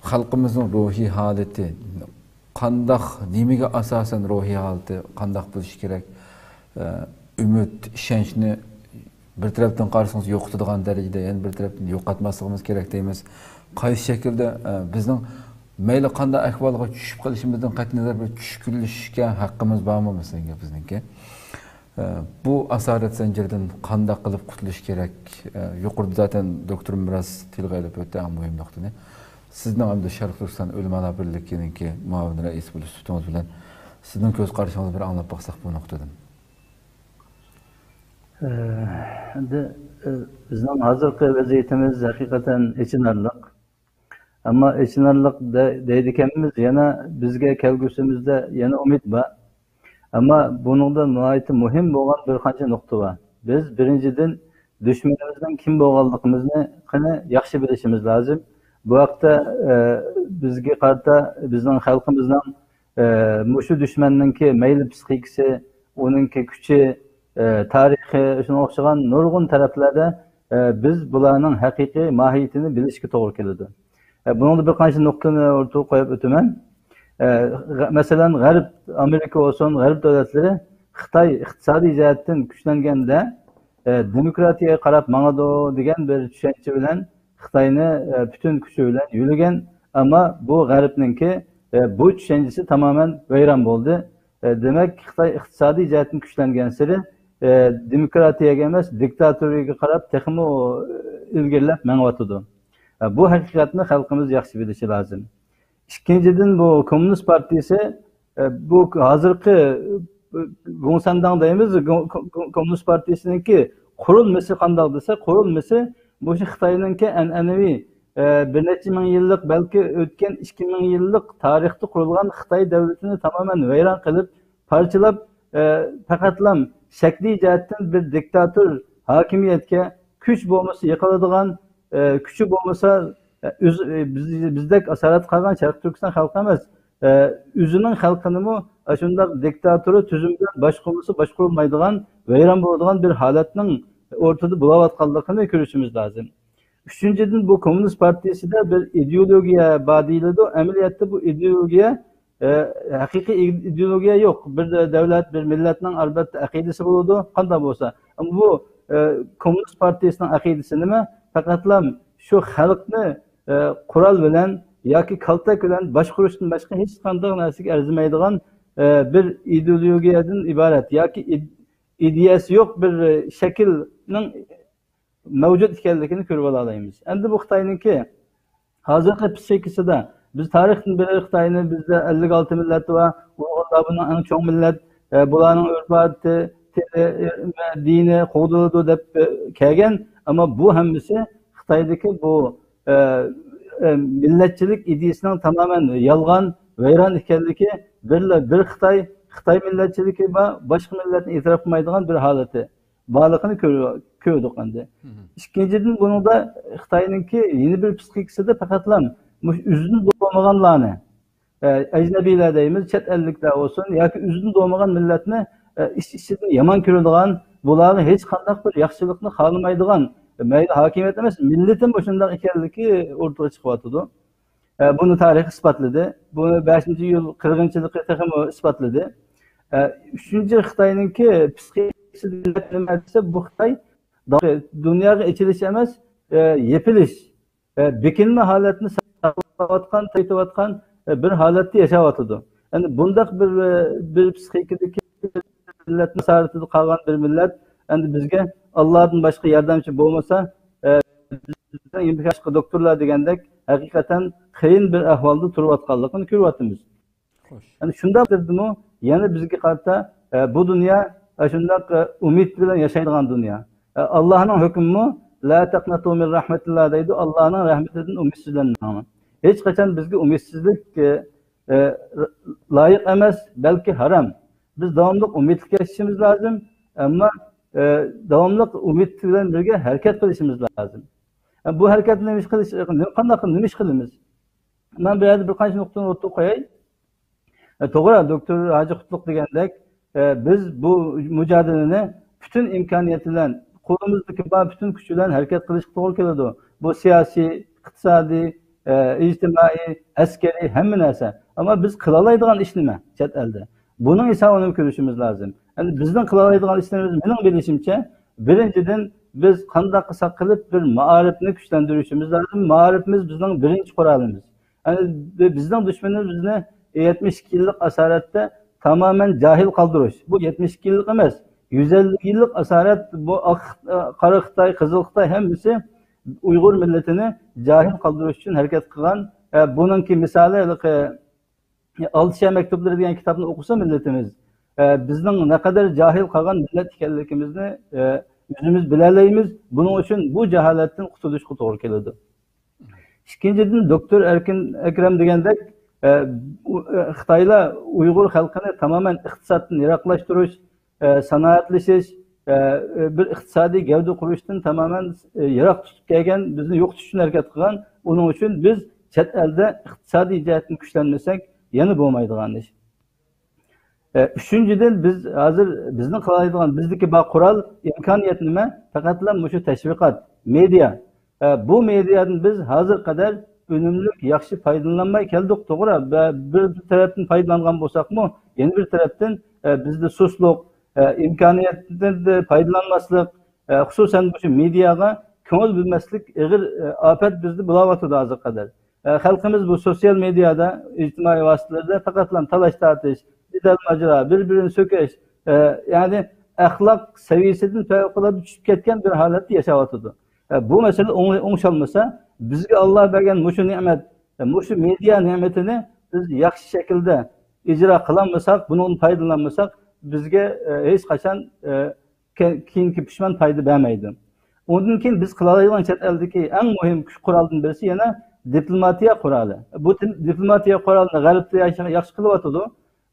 خەلقىمىزنىڭ روھىي ھالىتى قانداق، نېمىگە ئاساسەن روھىي ھالىتى قانداق بولۇشى كېرەك؟ ئۈمىد، ئىشەنچنى بىر تەرەپتىن قارىسىڭىز يوقىتىدىغان دەرىجىدە، يەنە بىر تەرەپتىن يوقاتماسلىقىمىز كېرەك دەيمىز. قايسى شەكىلدە بىزنىڭ مەيلى قانداق ئەھۋالغا چۈشۈپ قېلىشىمىزدىن قەتئىينەزەر بىر چۈشكۈنلىشىشكە ھەققىمىز بارمۇ؟ مەسىلەن گەپ بىزنىڭكى. بۇ ئاسارەت زەنجىرىدىن قانداق قىلىپ قۇتۇلۇش كېرەك؟ يۇقىرىدا زاتەن دوكتورمۇ بىراز تىلغا ئېلىپ ئۆتتى ئەڭ مۇھىم نۇقتىنى. سىزنىڭ ئەمدى شەرقىي تۈركىستان ئۆلىمالار بىرلىكىنىڭكى مۇئاۋىن رەئىسى بولۇش سۈپىتىڭىز بىلەن سىزنىڭ كۆز قارىشىڭىزنى بىر ئاڭلاپ باقساق بۇ نۇقتىدىن. ئەمدى بىزنىڭ ھازىرقى ۋەزىيىتىمىز ھەقىقەتەن ئېچىنارلىق. ئەمما ئېچىنارلىق دەيدىكەنمىز، يەنە بىزگە كەلگۈسىمىزدە يەنە ئۈمىد بار. ئەمما بۇنىڭدا ناھايىتى مۇھىم بولغان بىر قانچە نۇقتا بار. بىز بىرىنچىدىن دۈشمىنىمىزنىڭ كىم بولغانلىقىمىزنى قېنى ياخشى بىلىشىمىز لازىم. بۇ ھەقتە بىزگە قارىتا بىزنىڭ خەلقىمىزنىڭ مۇشۇ دۈشمەننىڭكى مەيلى پىسخىكىسى، ئۇنىڭكى كۈچى، تارىخى، شۇنىڭغا ئوخشىغان نۇرغۇن تەرەپلەردە بىز بۇلارنىڭ ھەقىقىي ماھىيىتىنى بىلىشكە توغرا كېلىدۇ. بۇنىڭدا بىر قانچە نۇقتىنى ئوتتۇرىغا قويۇپ ئۆتىمەن. مەسىلەن، غەرب، ئامېرىكا بولسۇن، غەرب دۆلەتلىرى خىتاي ئىقتىسادىي جەھەتتىن كۈچلەنگەندە دېموكراتىيەگە قاراپ ماڭىدۇ دېگەن بىر چۈشەنچە بىلەن خىتاينى پۈتۈن كۈچى بىلەن يۆلىگەن. ئەمما بۇ غەربنىڭكى بۇ چۈشەنچىسى تامامەن ۋەيران بولدى. دېمەك، خىتاي ئىقتىسادىي جەھەتتىن كۈچلەنگەنسېرى دېموكراتىيەگە ئەمەس، دىكتاتورىيەگە قاراپ تېخىمۇ ئىلگىرىلەپ مېڭىۋاتىدۇ. بۇ ھەقىقەتنى خەلقىمىز ياخشى بىلىشى لازىم. ئىككىنچىدىن، بۇ كوممۇنىست پارتىيىسى، بۇ ھازىرقى گوڭسەنداڭ دەيمىز، كوممۇنىست پارتىيىسىنىڭكى قۇرۇلمىسى قانداق دېسە، قۇرۇلمىسى مۇشۇ خىتاينىڭكى ئەنئەنىۋى بىر نەچچە مىڭ يىللىق، بەلكى ئۆتكەن ئىككى مىڭ يىللىق تارىختا قۇرۇلغان خىتاي دەۋلىتىنى تامامەن ۋەيران قىلىپ، پارچىلاپ، پەقەتلا شەكلىي جەھەتتىن بىر دىكتاتور ھاكىمىيەتكە، كۈچ بولمىسا يىقىلىدىغان، كۈچى بولمىسا، بىز، بىزدەك ئاسارەتتە قالغان شەرقىي تۈركىستان خەلقى ئەمەس، ئۆزىنىڭ خەلقىنىمۇ ئاشۇنداق دىكتاتورى تۈزۈم بىلەن باشقۇرمىسا باشقۇرۇلمايدىغان، ۋەيران بولىدىغان بىر ھالەتنىڭ ئورتىدا بولاۋاتقانلىقىنى كۆرۈشىمىز لازىم. ئۈچىنچىدىن، بۇ كوممۇنىست پارتىيىسىدە بىر ئىدېئولوگىيە بار دېيىلىدۇ. ئەمەلىيەتتە بۇ ئىدېئولوگىيە، ئە، ھەقىقىي ئىدېئولوگىيە يوق. بىر دەۋلەت، بىر مىللەتنىڭ ئەلۋەتتە ئەقىدىسى بولىدۇ، قانداق بولسا. ئەمما بۇ، ئە، كوممۇنىست پارتىيىسىنىڭ ئەقىدىسى نېمە؟ پەقەتلا شۇ خەلقنى، ئە، قورال بىلەن ياكى كالتەك بىلەن باشقۇرۇشتىن باشقا ھېچقانداق نەرسىگە ئەرزىمەيدىغان، ئە، بىر ئىدېئولوگىيەدىن ئىبارەت ياكى ئىد-، ئىدىيەسى يوق بىر شەكىلنىڭ مەۋجۇت ئىكەنلىكىنى كۆرۈپ ئالالايمىز. ئەمدى بۇ خىتاينىڭكى ھازىرقى پسىخىكىسىدا بىز تارىختىن بېرى خىتاينى، بىزدە ئەللىك ئالتە مىللەت بار، ئۇيغۇرلار بۇنىڭ ئەڭ چوڭ مىللەت، ئە، بۇلارنىڭ ئۆرپ-ئادىتى، تىلى، ئە، دىنى قوغدىلىدۇ دەپ، ئە، كەلگەن. ئەمما بۇ ھەممىسى خىتايدىكى بۇ، ئە، ئە، مىللەتچىلىك ئىدىيىسىنىڭ تامامەن يالغان، ۋەيران ئىكەنلىكى، بىرلا بىر خىتاي، خىتاي مىللەتچىلىكى بار، باشقا مىللەتنى ئېتىراپ قىلمايدىغان بىر ھالىتى بارلىقىنى كۆر-، كۆردۇق ئەمدى. مم. ئىككىنچىدىن، بۇنىڭدا خىتاينىڭكى يەنە بىر پسىخىكىسىدا پەقەتلا مۇشۇ ئۆزىدىن بولمىغانلارنى، ئە، ئەجنەبىيلەر دەيمىز، چەت ئەللىكلەر بولسۇن ياكى ئۆزىدىن بولمىغان مىللەتنى، ئە، ئىچ-ئىچىدىن يامان كۆرىدىغان، بۇلارغا ھېچقانداق بىر ياخشىلىقنى خالىمايدىغان، مەيلى ھاكىمىيەت ئەمەس، مىللىتىمۇ شۇنداق ئىكەنلىكى ئوتتۇرىغا چىقىۋاتىدۇ. ئە، بۇنى تارىخ ئىسپاتلىدى. بۇنى بەشىنچى ئىيۇل قىرغىنچىلىقى تېخىمۇ ئىسپاتلىدى. ئە، ئۈچىنچى، خىتاينىڭكى پسىخىكىسى نېمە دېسە، بۇ خىتاي دۇنياغا ئېچىلىش ئەمەس، ئە، يېپىلىش، ئە، بېكىنمە ھالەتنى ساقلاۋاتقان، تايىتىۋاتقان، ئە، بىر ھالەتتە ياشاۋاتىدۇ. يەنى بۇنداق بىر، ئە، بىر پسىخىكىدىكى مىللەت ئاسارىتىدە قالغان بىر مىللەت، ئەمدى بىزگە ئاللادىن باشقا ياردەمچى بولمىسا، ئە، بىزنىڭ يېمىكاشقا دوكتورلار دېگەندەك ھەقىقەتەن قىيىن بىر ئەھۋالدا تۇرۇۋاتقانلىقىنى كۆرۈۋاتىمىز. خوش. يەنى شۇنداق دېدىمۇ، يەنە بىزگە قارىتا، ئە، بۇ دۇنيا، ئە، شۇنداق، ئە، ئۈمىد بىلەن ياشايدىغان دۇنيا. ئە، ئاللانىڭ ھۆكمىمۇ، لا تەقنەتۇ مىن رەھمەتىللا دەيدۇ، ئاللانىڭ رەھمىتىدىن ئۈمىدسىزلەنمەڭ. ھېچقاچان بىزگە ئۈمىدسىزلىك، ئە، ئە، لايىق ئەمەس، بەلكى ھارام. بىز داۋاملىق ئۈمىدلىك ياشىشىمىز لازىم، ئەمما، ئە، داۋاملىق ئۈمىد بىلەن بىرگە ھەرىكەت قىلىشىمىز لازىم. ئە، بۇ ھەرىكەتنى نېمە ئىش قىلىش، قانداق، نېمە ئىش قىلىمىز؟ مەن بۇ يەردە بىر قانچە نۇقتىنى ئوتتۇرىغا قوياي. ئە، توغرا، دوكتور ھاجى قۇتلۇق دېگەندەك، ئە، بىز بۇ مۇجادىلىنى پۈتۈن ئىمكانىيەت بىلەن، قولىمىزدىكى بار پۈتۈن كۈچ بىلەن ھەرىكەت قىلىشقا توغرا كېلىدۇ. بۇ سىياسىي، ئىقتىسادىي، ئە، ئىجتىمائىي، ئەسكىرىي، ھەممە نەرسە. ئەمما بىز قىلالايدىغان ئىش نېمە چەت ئەلدە؟ بۇنىڭ ھېسابىنى كۆرۈشىمىز لازىم. ئەمدى بىزنىڭ قىلالايدىغان ئىشلىرىمىز، مېنىڭ بىلىشىمچە، بىرىنچىدىن، بىز قانداق قىلساق قىلىپ بىر مائارىپنى كۈچلەندۈرۈشىمىز لازىم. مائارىپىمىز بىزنىڭ بىرىنچى قورالىمىز. يەنى بى-، بىزنىڭ دۈشمىنىمىز بىزنى يەتمىش ئىككى يىللىق ئاسارەتتە تامامەن جاھىل قالدۇرۇش. بۇ يەتمىش ئىككى يىللىق ئەمەس، يۈز ئەللىك يىللىق ئاسارەت، بۇ ئاق، قارا خىتاي، قىزىل خىتاي ھەممىسى ئۇيغۇر مىللىتىنى جاھىل قالدۇرۇش ئۈچۈن ھەرىكەت قىلغان. ئە، بۇنىڭكى مىسالى ھېلىقى ئالتە شەھەر مەكتۇپلىرى دېگەن كىتابنى ئوقۇسا مىللىتىمىز، ئە، بىزنىڭ نەقەدەر جاھىل قالغان مىللەت ئىكەنلىكىمىزنى، ئە، ئۆزىمىز بىلەلەيمىز. بۇنىڭ ئۈچۈن بۇ جاھالەتتىن قۇتۇلۇشقا توغرا كېلىدۇ. ئىككىنچىدىن، دوكتور ئەركىن ئەكرەم دېگەندەك، ئە، ئۇ، ئە، خىتايلار ئۇيغۇر خەلقىنى تامامەن ئىقتىسادتىن يىراقلاشتۇرۇش، ئە، سانائەتلىشىش، ئە، بىر ئىقتىسادىي گەۋدە قۇرۇشتىن تامامەن، ئە، يىراق تۇتۇپ كەلگەن، بىزنى يوقىتىش ئۈچۈن ھەرىكەت قىلغان. ئۇنىڭ ئۈچۈن بىز چەت ئەلدە ئىقتىسادىي جەھەتتىن كۈچلەنمىسەك، يەنە بولمايدىغان ئىش. ئە، ئۈچىنچىدىن، بىز ھازىر بىزنىڭ قىلالايدىغان، بىزدىكى بار قورال، ئىمكانىيەت نېمە؟ پەقەتلا مۇشۇ تەشۋىقات، مېدىيا. ئە، بۇ مېدىيادىن بىز ھازىرغا قەدەر ئۈنۈملۈك، ياخشى پايدىلىنالماي كەلدۇق، توغرا. بە-، بىر تەرەپتىن پايدىلانغان بولساقمۇ، يەنە بىر تەرەپتىن، ئە، بىزدە سۇسلۇق، ئە، ئىمكانىيەتتىن پايدىلانماسلىق، ئە، خۇسۇسەن مۇشۇ مېدىياغا كۆڭۈل بۆلمەسلىك ئېغىر، ئە، ئاپەت بىزدە بولاۋاتىدۇ ھازىرغا قەدەر. ئە، خەلقىمىز بۇ سوتسىيال مېدىيادا، ئىجتىمائىي ۋاسىتىلەردە پەقەتلا تالاش-تارتىش، جېدەل-ماجىرا، بىر-بىرىنى سۆكۈش، ئە، يەنى ئەخلاق سەۋىيەسىدىن پەۋقۇلئاددە چۈشۈپ كەتكەن بىر ھالەتتە ياشاۋاتىدۇ. ئە، بۇ مەسىلە ئوڭ-، ئوڭشالمىسا، بىزگە ئاللا بەرگەن مۇشۇ نېمەت، ئە، مۇشۇ مېدىيا نېمىتىنى بىز ياخشى شەكىلدە ئىجرا قىلالمىساق، بۇنىڭدىن پايدىلىنالمىساق، بىزگە، ئە، ھېچقاچان، ئە، كە-، كېيىنكى پۇشمان پايدا بەرمەيدۇ. ئۇندىن كېيىن بىز قىلالايدىغان چەت ئەلدىكى ئەڭ مۇھىم كۈچ قورالدىن بىرسى يەنە دىپلوماتىيە قورالى. بۇ دىپ-، دىپلوماتىيە قورالىنى غەربتە ياخشى، ياخشى قىلىۋاتىدۇ.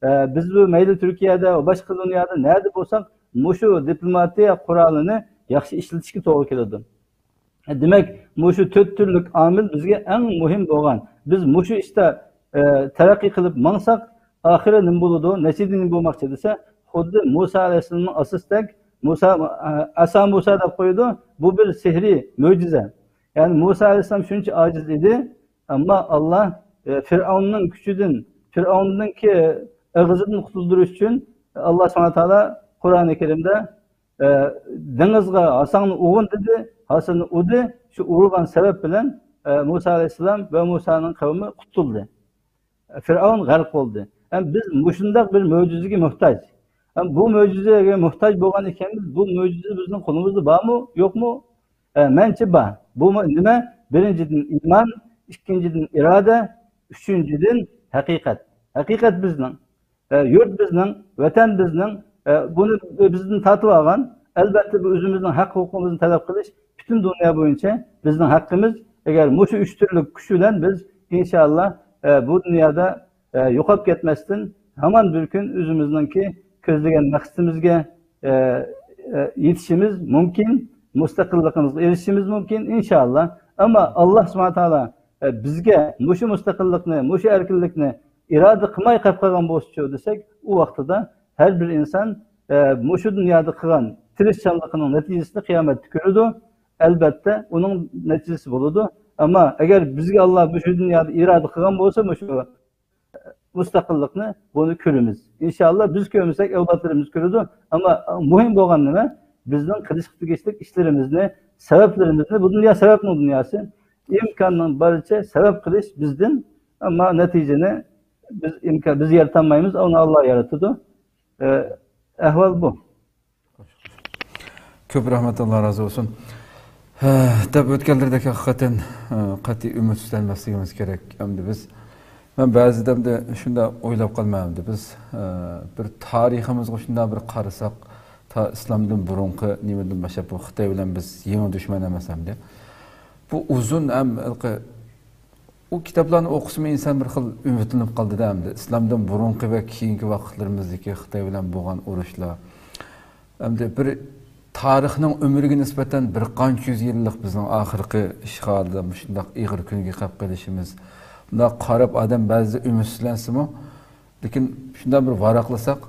ئە، بىز بۇ مەيلى تۈركىيەدە، باشقا دۇنيادا نەدە بولساق، مۇشۇ دىپلوماتىيە قورالىنى ياخشى ئىشلىتىشكە توغرا كېلىدۇ. دېمەك، مۇشۇ تۆت تۈرلۈك ئامىل بىزگە ئەڭ مۇھىم بولغان. بىز مۇشۇ ئىشتا، ئە، تەرەققىي قىلىپ ماڭساق، ئاخىرى نېمە بولىدۇ، نەتىجىدە نېمە بولماقچى دېسە، خۇددى مۇسا ئەلەيھىسسالامنىڭ ئاسىسىدەك، مۇسا، ئە، ئەسا مۇسا دەپ قويىدۇ، بۇ بىر سېھرىي مۆجىزە. يەنى مۇسا ئەلەيھىسسالام شۇنچە ئاجىز ئىدى، ئەمما ئاللا، ئە، فىرئەۋننىڭ كۈچىدىن، فىرئەۋننىڭكى ئېغىزىدىن قۇتۇلدۇرۇش ئۈچۈن ئاللا سۇبھانەھۇ ۋە تائالا قۇرئانى كەرىمدە ئە، دېڭىزغا ھاساڭنى ئۇرغىن دېدى، ھاساڭنى ئۇردى، شۇ ئۇرغان سەۋەب بىلەن، ئە، مۇسا ئەلەيھىسسالام ۋە مۇسانىڭ قەۋمى قۇتۇلدى. فىرئەۋن غەرق بولدى. ھەم بىز مۇشۇنداق بىر مۆجىزىگە موھتاج. ھەم بۇ مۆجىزىگە موھتاج بولغان ئىكەنمىز، بۇ مۆجىزە بىزنىڭ قولىمىزدا بارمۇ، يوقمۇ؟ ئە، مەنچە بار. بۇمۇ نېمە؟ بىرىنچىدىن ئىمان، ئىككىنچىدىن ئىرادە، ئۈچىنچىدىن ھەقىقەت. ھەقىقەت بىزنىڭ، ئە، يۇرت بىزنىڭ، ۋەتەن بىزنىڭ، ئە، بۇنى بىزدىن تارتىۋالغان. ئەلبەتتە، بۇ ئۆزىمىزنىڭ ھەق ھوقۇقىمىزنى تەلەپ قىلىش پۈتۈن دۇنيا بويىچە بىزنىڭ ھەققىمىز. ئەگەر مۇشۇ ئۈچ تۈرلۈك كۈچ بىلەن بىز، ئىنشائاللا، ئە، بۇ دۇنيادا ئە، يوقاپ كەتمەستىن، ھامان بىر كۈن ئۆزىمىزنىڭكى كۆزلىگەن مەقسىتىمىزگە، ئە، ئە، يېتىشىمىز مۇمكىن، مۇستەقىللىقىمىزغا ئېرىشىشىمىز مۇمكىن، ئىنشائاللا. ئەمما ئاللا سۇبھانە تائالا، ئە، بىزگە مۇشۇ مۇستەقىللىقنى، مۇشۇ ئەركىنلىكنى ئىرادە قىلماي قېلىپ قالغان بولسىچۇ دېسەك، ئۇ ۋاقتىدا ھەر بىر ئىنسان، ئە، مۇشۇ دۇنيادا قىلغان تىرىشچانلىقىنىڭ نەتىجىسىنى قىيامەتتە كۆرىدۇ. ئەلبەتتە، ئۇنىڭ نەتىجىسى بولىدۇ. ئەمما ئەگەر بىزگە ئاللا مۇشۇ دۇنيادا ئىرادە قىلغان بولسا، مۇشۇ مۇستەقىللىقنى بۇنى كۆرىمىز. ئىنشائاللا، بىز كۆرمىسەك، ئەۋلادلىرىمىز كۆرىدۇ. ئەمما مۇھىم بولغان نېمە؟ بىزنىڭ قىلىشقا تېگىشلىك ئىشلىرىمىزنى، سەۋەبلىرىمىزنى، بۇ دۇنيا سەۋەبنىڭ دۇنياسى، ئىمكاننىڭ بارىچە سەۋەب قىلىش بىزدىن، ئەمما نەتىجىنى بىز ئىمكان، بىز يارىتالمايمىز، ئۇنى ئاللا يارىتىدۇ. ئە، ئەھۋال بۇ. كۆپ رەھمەت، ئاللا رازى بولسۇن. ھە، دەپ ئۆتكەنلىرىدەك ھەقىقەتەن، ئە، قەتئىي ئۈمىدسىزلەنمەسلىكىمىز كېرەك. ئەمدى بىز، مەن بەزىدە ئەمدى شۇنداق ئويلاپ قالىمەن، ئەمدى بىز، ئە، بىر تارىخىمىزغا شۇنداق بىر قارىساق، تا ئىسلامدىن بۇرۇنقى نېمىدىن باشلاپ بۇ خىتاي بىلەن بىز يېڭى دۈشمەن ئەمەس ئەمدى. بۇ ئۇزۇن ھەم ھېلىقى ئۇ كىتابلارنى ئوقۇسىمۇ ئىنسان بىر خىل ئۈمىدلىنىپ قالدىدا ئەمدى. ئىسلامدىن بۇرۇنقى ۋە كېيىنكى ۋاقىتلىرىمىزدىكى خىتاي بىلەن بولغان ئۇرۇشلار. ئەمدى بىر تارىخنىڭ ئۆمرىگە نىسبەتەن بىر قانچە يۈز يىللىق بىزنىڭ ئاخىرقى ئىشغالدا مۇشۇنداق ئېغىر كۈنگە قاپ قېلىشىمىز. بۇنداق قاراپ ئادەم بەزىدە ئۈمىدسىزلەنسىمۇ، لېكىن شۇنداق بىر ۋاراقلىساق،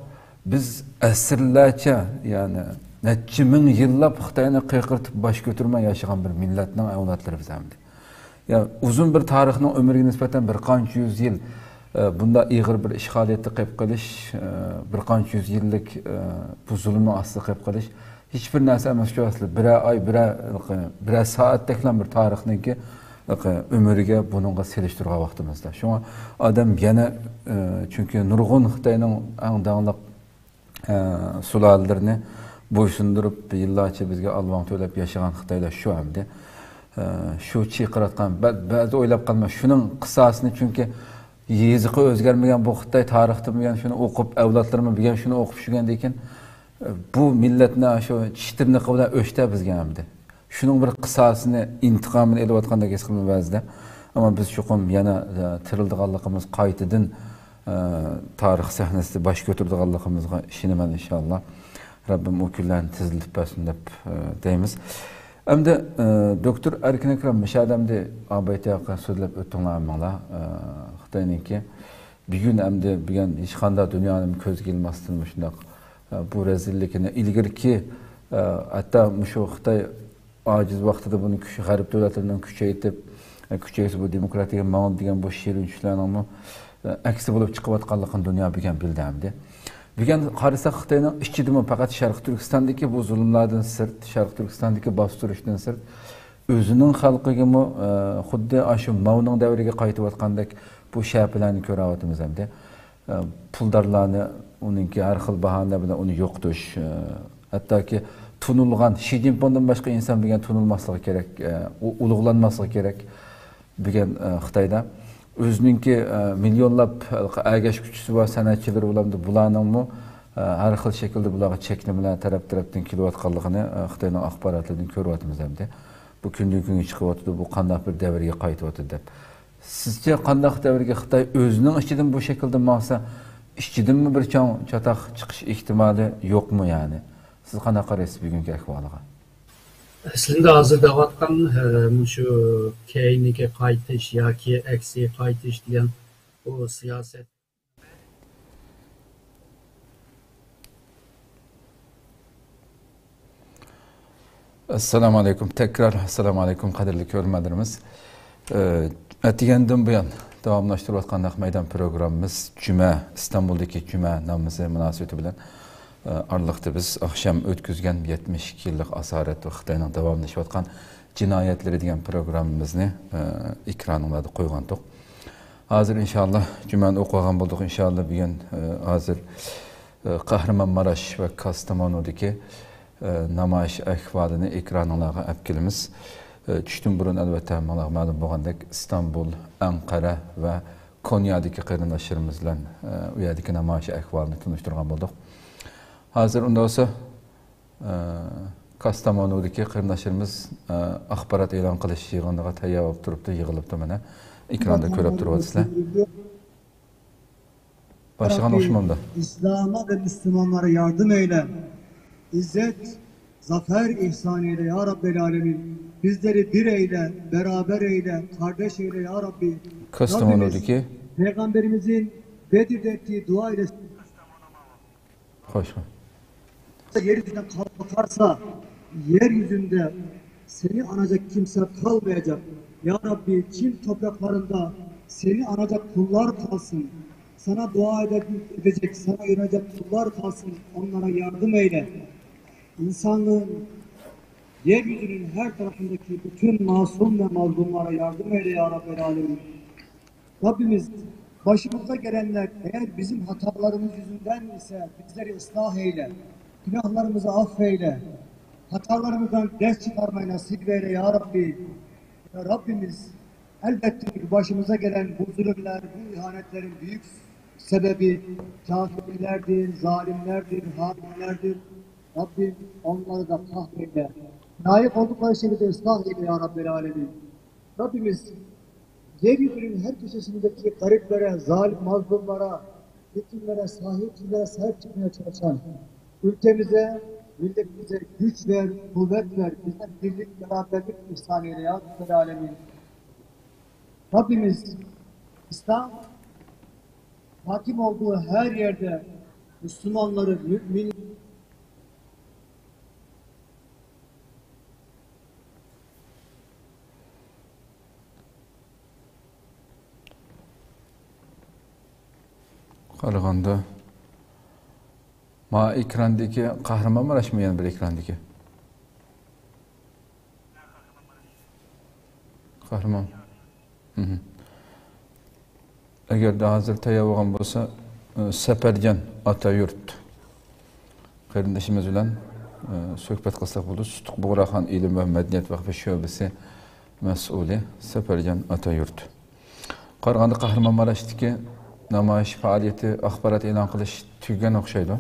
بىز ئەسىرلەرچە، يەنى نەچچە مىڭ يىللاپ خىتاينى قىرقىرىتىپ باش كۆتۈرمەي ياشىغان بىر مىللەتنىڭ ئەۋلادلىرى بىز ئەمدى. يا، ئۇزۇن بىر تارىخنىڭ ئۆمرىگە نىسبەتەن بىر قانچە يۈز يىل، ئە، بۇنداق ئېغىر بىر ئىشغالىيەتتە قېلىپ قېلىش، ئە، بىر قانچە يۈز يىللىك، ئە، بۇ زۇلۇمنىڭ ئاستىدا قېلىپ قېلىش ھېچبىر نەرسە ئەمەس شۇ ئەسلى. بىرەر ئاي، بىرەر، بىرەر سائەتتەكلا بىر تارىخنىڭكى ئۆمرىگە بۇنىڭغا سېلىشتۇرغان ۋاقتىمىزدا. شۇڭا ئادەم يەنە، ئە، چۈنكى نۇرغۇن خىتاينىڭ ئەڭ داڭلىق ئە، سۇلالىلىرىنى بويسۇندۇرۇپ، يىللارچە بىزگە ئالۋاڭ تۆلەپ ياشىغان خىتايلار شۇ ئەمدى. ئە، شۇ چىقىرىۋاتقان، بە-، بەزىدە ئويلاپ قالىمەن، شۇنىڭ قىساسىنى، چۈنكى يېزىقى ئۆزگەرمىگەن بۇ خىتاي تارىختىن بىلگەن شۇنى ئوقۇپ، ئەۋلادلىرىمۇ بىلگەن شۇنى ئوقۇپ چۈشىگەندىن كېيىن، ئە، بۇ مىللەتنى شۇ چىش تىرنىقى بىلەن ئۆچتە بىزگە ئەمدى. شۇنىڭ بىر قىساسىنى، ئىنتىقامىنى ئېلىۋاتقاندەك ھېس قىلىمەن بەزىدە. ئەمما بىز چوقۇم يەنە، ئە، تىرىلىدىغانلىقىمىز، قايتىدىن، ئە، تارىخ سەھنىسىدە باش كۆتۈرىدىغانلىقىمىزغا ئىشىنىمەن، ئىنشائاللا. رەببىم ئۇ كۈنلەرنى تېزلىتىپ بەرسۇن دەپ، ئە، دەيمىز. ئەمدى، ئە، دوكتور ئەركىن ئەكرەم، مۇشۇ يەردە ئەمدى ئابايتى ھەققىدە سۆزلەپ ئۆتتۈڭلار ھەممىڭلار. ئە، خىتاينىڭكى بۈگۈن ئەمدى بۈگۈن ھېچقانداق دۇنيانىڭ كۆزىگە ئىلماستىن مۇشۇنداق، ئە، بۇ رەزىللىكىنى ئىلگىرىكى، ئە، ھەتتا مۇشۇ خىتاي ئاجىز ۋاقتىدا بۇنى كۈچ-، غەرب دۆلەتلىرىنىڭ كۈچەيتىپ، ئە، كۈچەيسە بۇ دېموكراتىيەگە ماڭىدۇ دېگەن بۇ شېرىن چۈشلەرنىڭمۇ، ئە، ئەكسى بولۇپ چىقىۋاتقانلىقىنى دۇنيا بۈگۈن بىلدى ئەمدى. بۈگۈن قارىساق، خىتاينىڭ ئىچىدىمۇ پەقەت شەرقىي تۈركىستاندىكى بۇ زۇلۇملاردىن سىرت، شەرقىي تۈركىستاندىكى باستۇرۇشتىن سىرت، ئۆزىنىڭ خەلقىگىمۇ، ئە، خۇددى ئاشۇ ماۋنىڭ دەۋرىگە قايتىۋاتقاندەك بۇ شەپىلەرنى كۆرۈۋاتىمىز ئەمدى. ئە، پۇلدارلارنى ئۇنىڭكى ھەر خىل باھانە بىلەن ئۇنى يوقىتىش، ئە، ھەتتاكى تونۇلغان، شى جىنپىڭدىن باشقا ئىنسان بۈگۈن تونۇلماسلىقى كېرەك، ئە، ئۇ-، ئۇلۇغلانماسلىقى كېرەك. بۈگۈن، ئە، خىتايدا ئۆزىنىڭكى، ئە، مىليونلاپ ئەگەشكۈچىسى بار سەنئەتچىلىرى بولامدۇ، بۇلارنىڭمۇ، ئە، ھەر خىل شەكىلدە بۇلارغا چەكلىمىلەر تەرەپ-تەرەپتىن كېلىۋاتقانلىقىنى، ئە، خىتاينىڭ ئاخباراتلىرىدىن كۆرۈۋاتىمىز ئەمدى. بۇ كۈندىن-كۈنگە چىقىۋاتىدۇ، بۇ قانداق بىر دەۋرگە قايتىۋاتىدۇ دەپ. سىزچە قانداق دەۋرگە خىتاي ئۆزىنىڭ ئىچىدىن بۇ شەكىلدە ماڭسا، ئىچىدىنمۇ بىر چوڭ چاتاق چىقىش ئېھتىمالى يوقمۇ يەنى؟ سىز قانداق قارايسىز بۈگۈنكى ئەھۋالىغا؟ ئەسلىندە ھازىر دەۋاتقان، ئە، مۇشۇ كەينىگە قايتىش ياكى ئەكسىگە قايتىش دېگەن بۇ سىياسەت. ئەسسالامۇ ئەلەيكۇم. تەكرار ئەسسالامۇ ئەلەيكۇم، قەدىرلىك كۆرۈرمەنلىرىمىز. ئە، ئەتىگەندىن بۇيان داۋاملاشتۇرۇۋاتقان نەق مەيدان پروگراممىمىز جۈمە، ئىستانبۇلدىكى جۈمە نامىزى مۇناسىۋىتى بىلەن، ئە، ئارىلىقتا بىز ئاخشام ئۆتكۈزگەن يەتمىش ئىككى يىللىق ئاسارەت ۋە خىتاينىڭ داۋاملىشىۋاتقان جىنايەتلىرى دېگەن پروگراممىمىزنى، ئە، ئېكرانىڭلاردا قويغانتۇق. ھازىر ئىنشاللا جۈمەنى ئوقۇۋالغان بولدۇق. ئىنشاللا بۈگۈن، ئە، ھازىر قەھرىمانماراش ۋە كاستامونۇدىكى، ئە، نامايىش ئەھۋالىنى ئېكرانىڭلارغا ئەپ كېلىمىز. ئە، چۈشتىن بۇرۇن، ئەلۋەتتە، ھەممىڭلارغا مەلۇم بولغاندەك، ئىستانبۇل، ئەنقەرە ۋە كونيادىكى قېرىنداشلىرىمىز بىلەن، ئە، ئۇ يەردىكى نامايىش ئەھۋالىنى تونۇشتۇرغان بولدۇق. ھازىر ئۇنداق بولسا، ئە، كاستامونۇدىكى قېرىنداشلىرىمىز، ئە، ئاخبارات ئېلان قىلىش يىغىنىغا تەييار بولۇپ تۇرۇپتۇ، يىغىلىپتۇ مانا. ئېكراندا كۆرۈپ تۇرۇۋاتىسىلەر. باشلىغان ياراببى، ئوخشىمامدا. İslam'a ve Müslümanlara yardım eyle. İzzet, zafer ihsan eyle ya Rabbel Alemin. Bizleri bir eyle, beraber eyle, kardeş eyle ya Rabbi. Kastamonu'daki Rabbimiz Peygamberimizin Bedir'de ettiği dua ile خوش. Yer yüzünden kalkarsa, yeryüzünde seni anacak kimse kalmayacak. Ya Rabbi, Çin topraklarında seni anacak kullar kalsın. Sana dua ede-, edecek, sana yönelecek kullar kalsın. Onlara yardım eyle. İnsanlığın, yeryüzünün her tarafındaki bütün masum ve mazlumlara yardım eyle ya Rabbel Alemin. Rabbimiz, başımıza gelenler eğer bizim hatalarımız yüzünden ise bizleri ıslah eyle. Günahlarımızı affeyle. Hatalarımızdan ders çıkarmayı nasip eyle ya Rabbi. Ya Rabbimiz, elbette ki başımıza gelen bu zulümler, bu ihanetlerin büyük sebebi kafirlerdir, zalimlerdir, hainlerdir. Rabbim onları da kahreyle. Layık oldukları şeyleri de ıslah eyle ya Rabbel Alemin. Rabbimiz, yeryüzünün her köşesindeki gariplere, zalim mazlumlara, yetimlere, sahipsizlere sahip çıkmaya çalışan ülkemize, milletimize güç ver, kuvvet ver, bize birlik, beraberlik ihsan eyle ya Rabbel Alemin. Rabbimiz, İslam hakim olduğu her yerde Müslümanları, mümin قارىغاندا، ما ئېكراندىكى قەھرىمانماراشمۇ يەنە بىر ئېكراندىكى؟ قەھرىمان. مھم. ئەگەردە ھازىر تەييار بولغان بولسا، ئە، سەپەرجان ئاتايۇرت قېرىندىشىمىز بىلەن، ئە، سۆھبەت قىلساق بولىدۇ. سۇتۇق بۇغراخان ئىلىم ۋە مەدەنىيەت ۋەقپى شۆبىسى مەسئۇلى سەپەرجان ئاتايۇرت. قارىغاندا، قەھرىمانماراشتىكى نامايىش پائالىيىتى، ئاخبارات ئېلان قىلىش تۈگىگەن ئوخشايدۇ.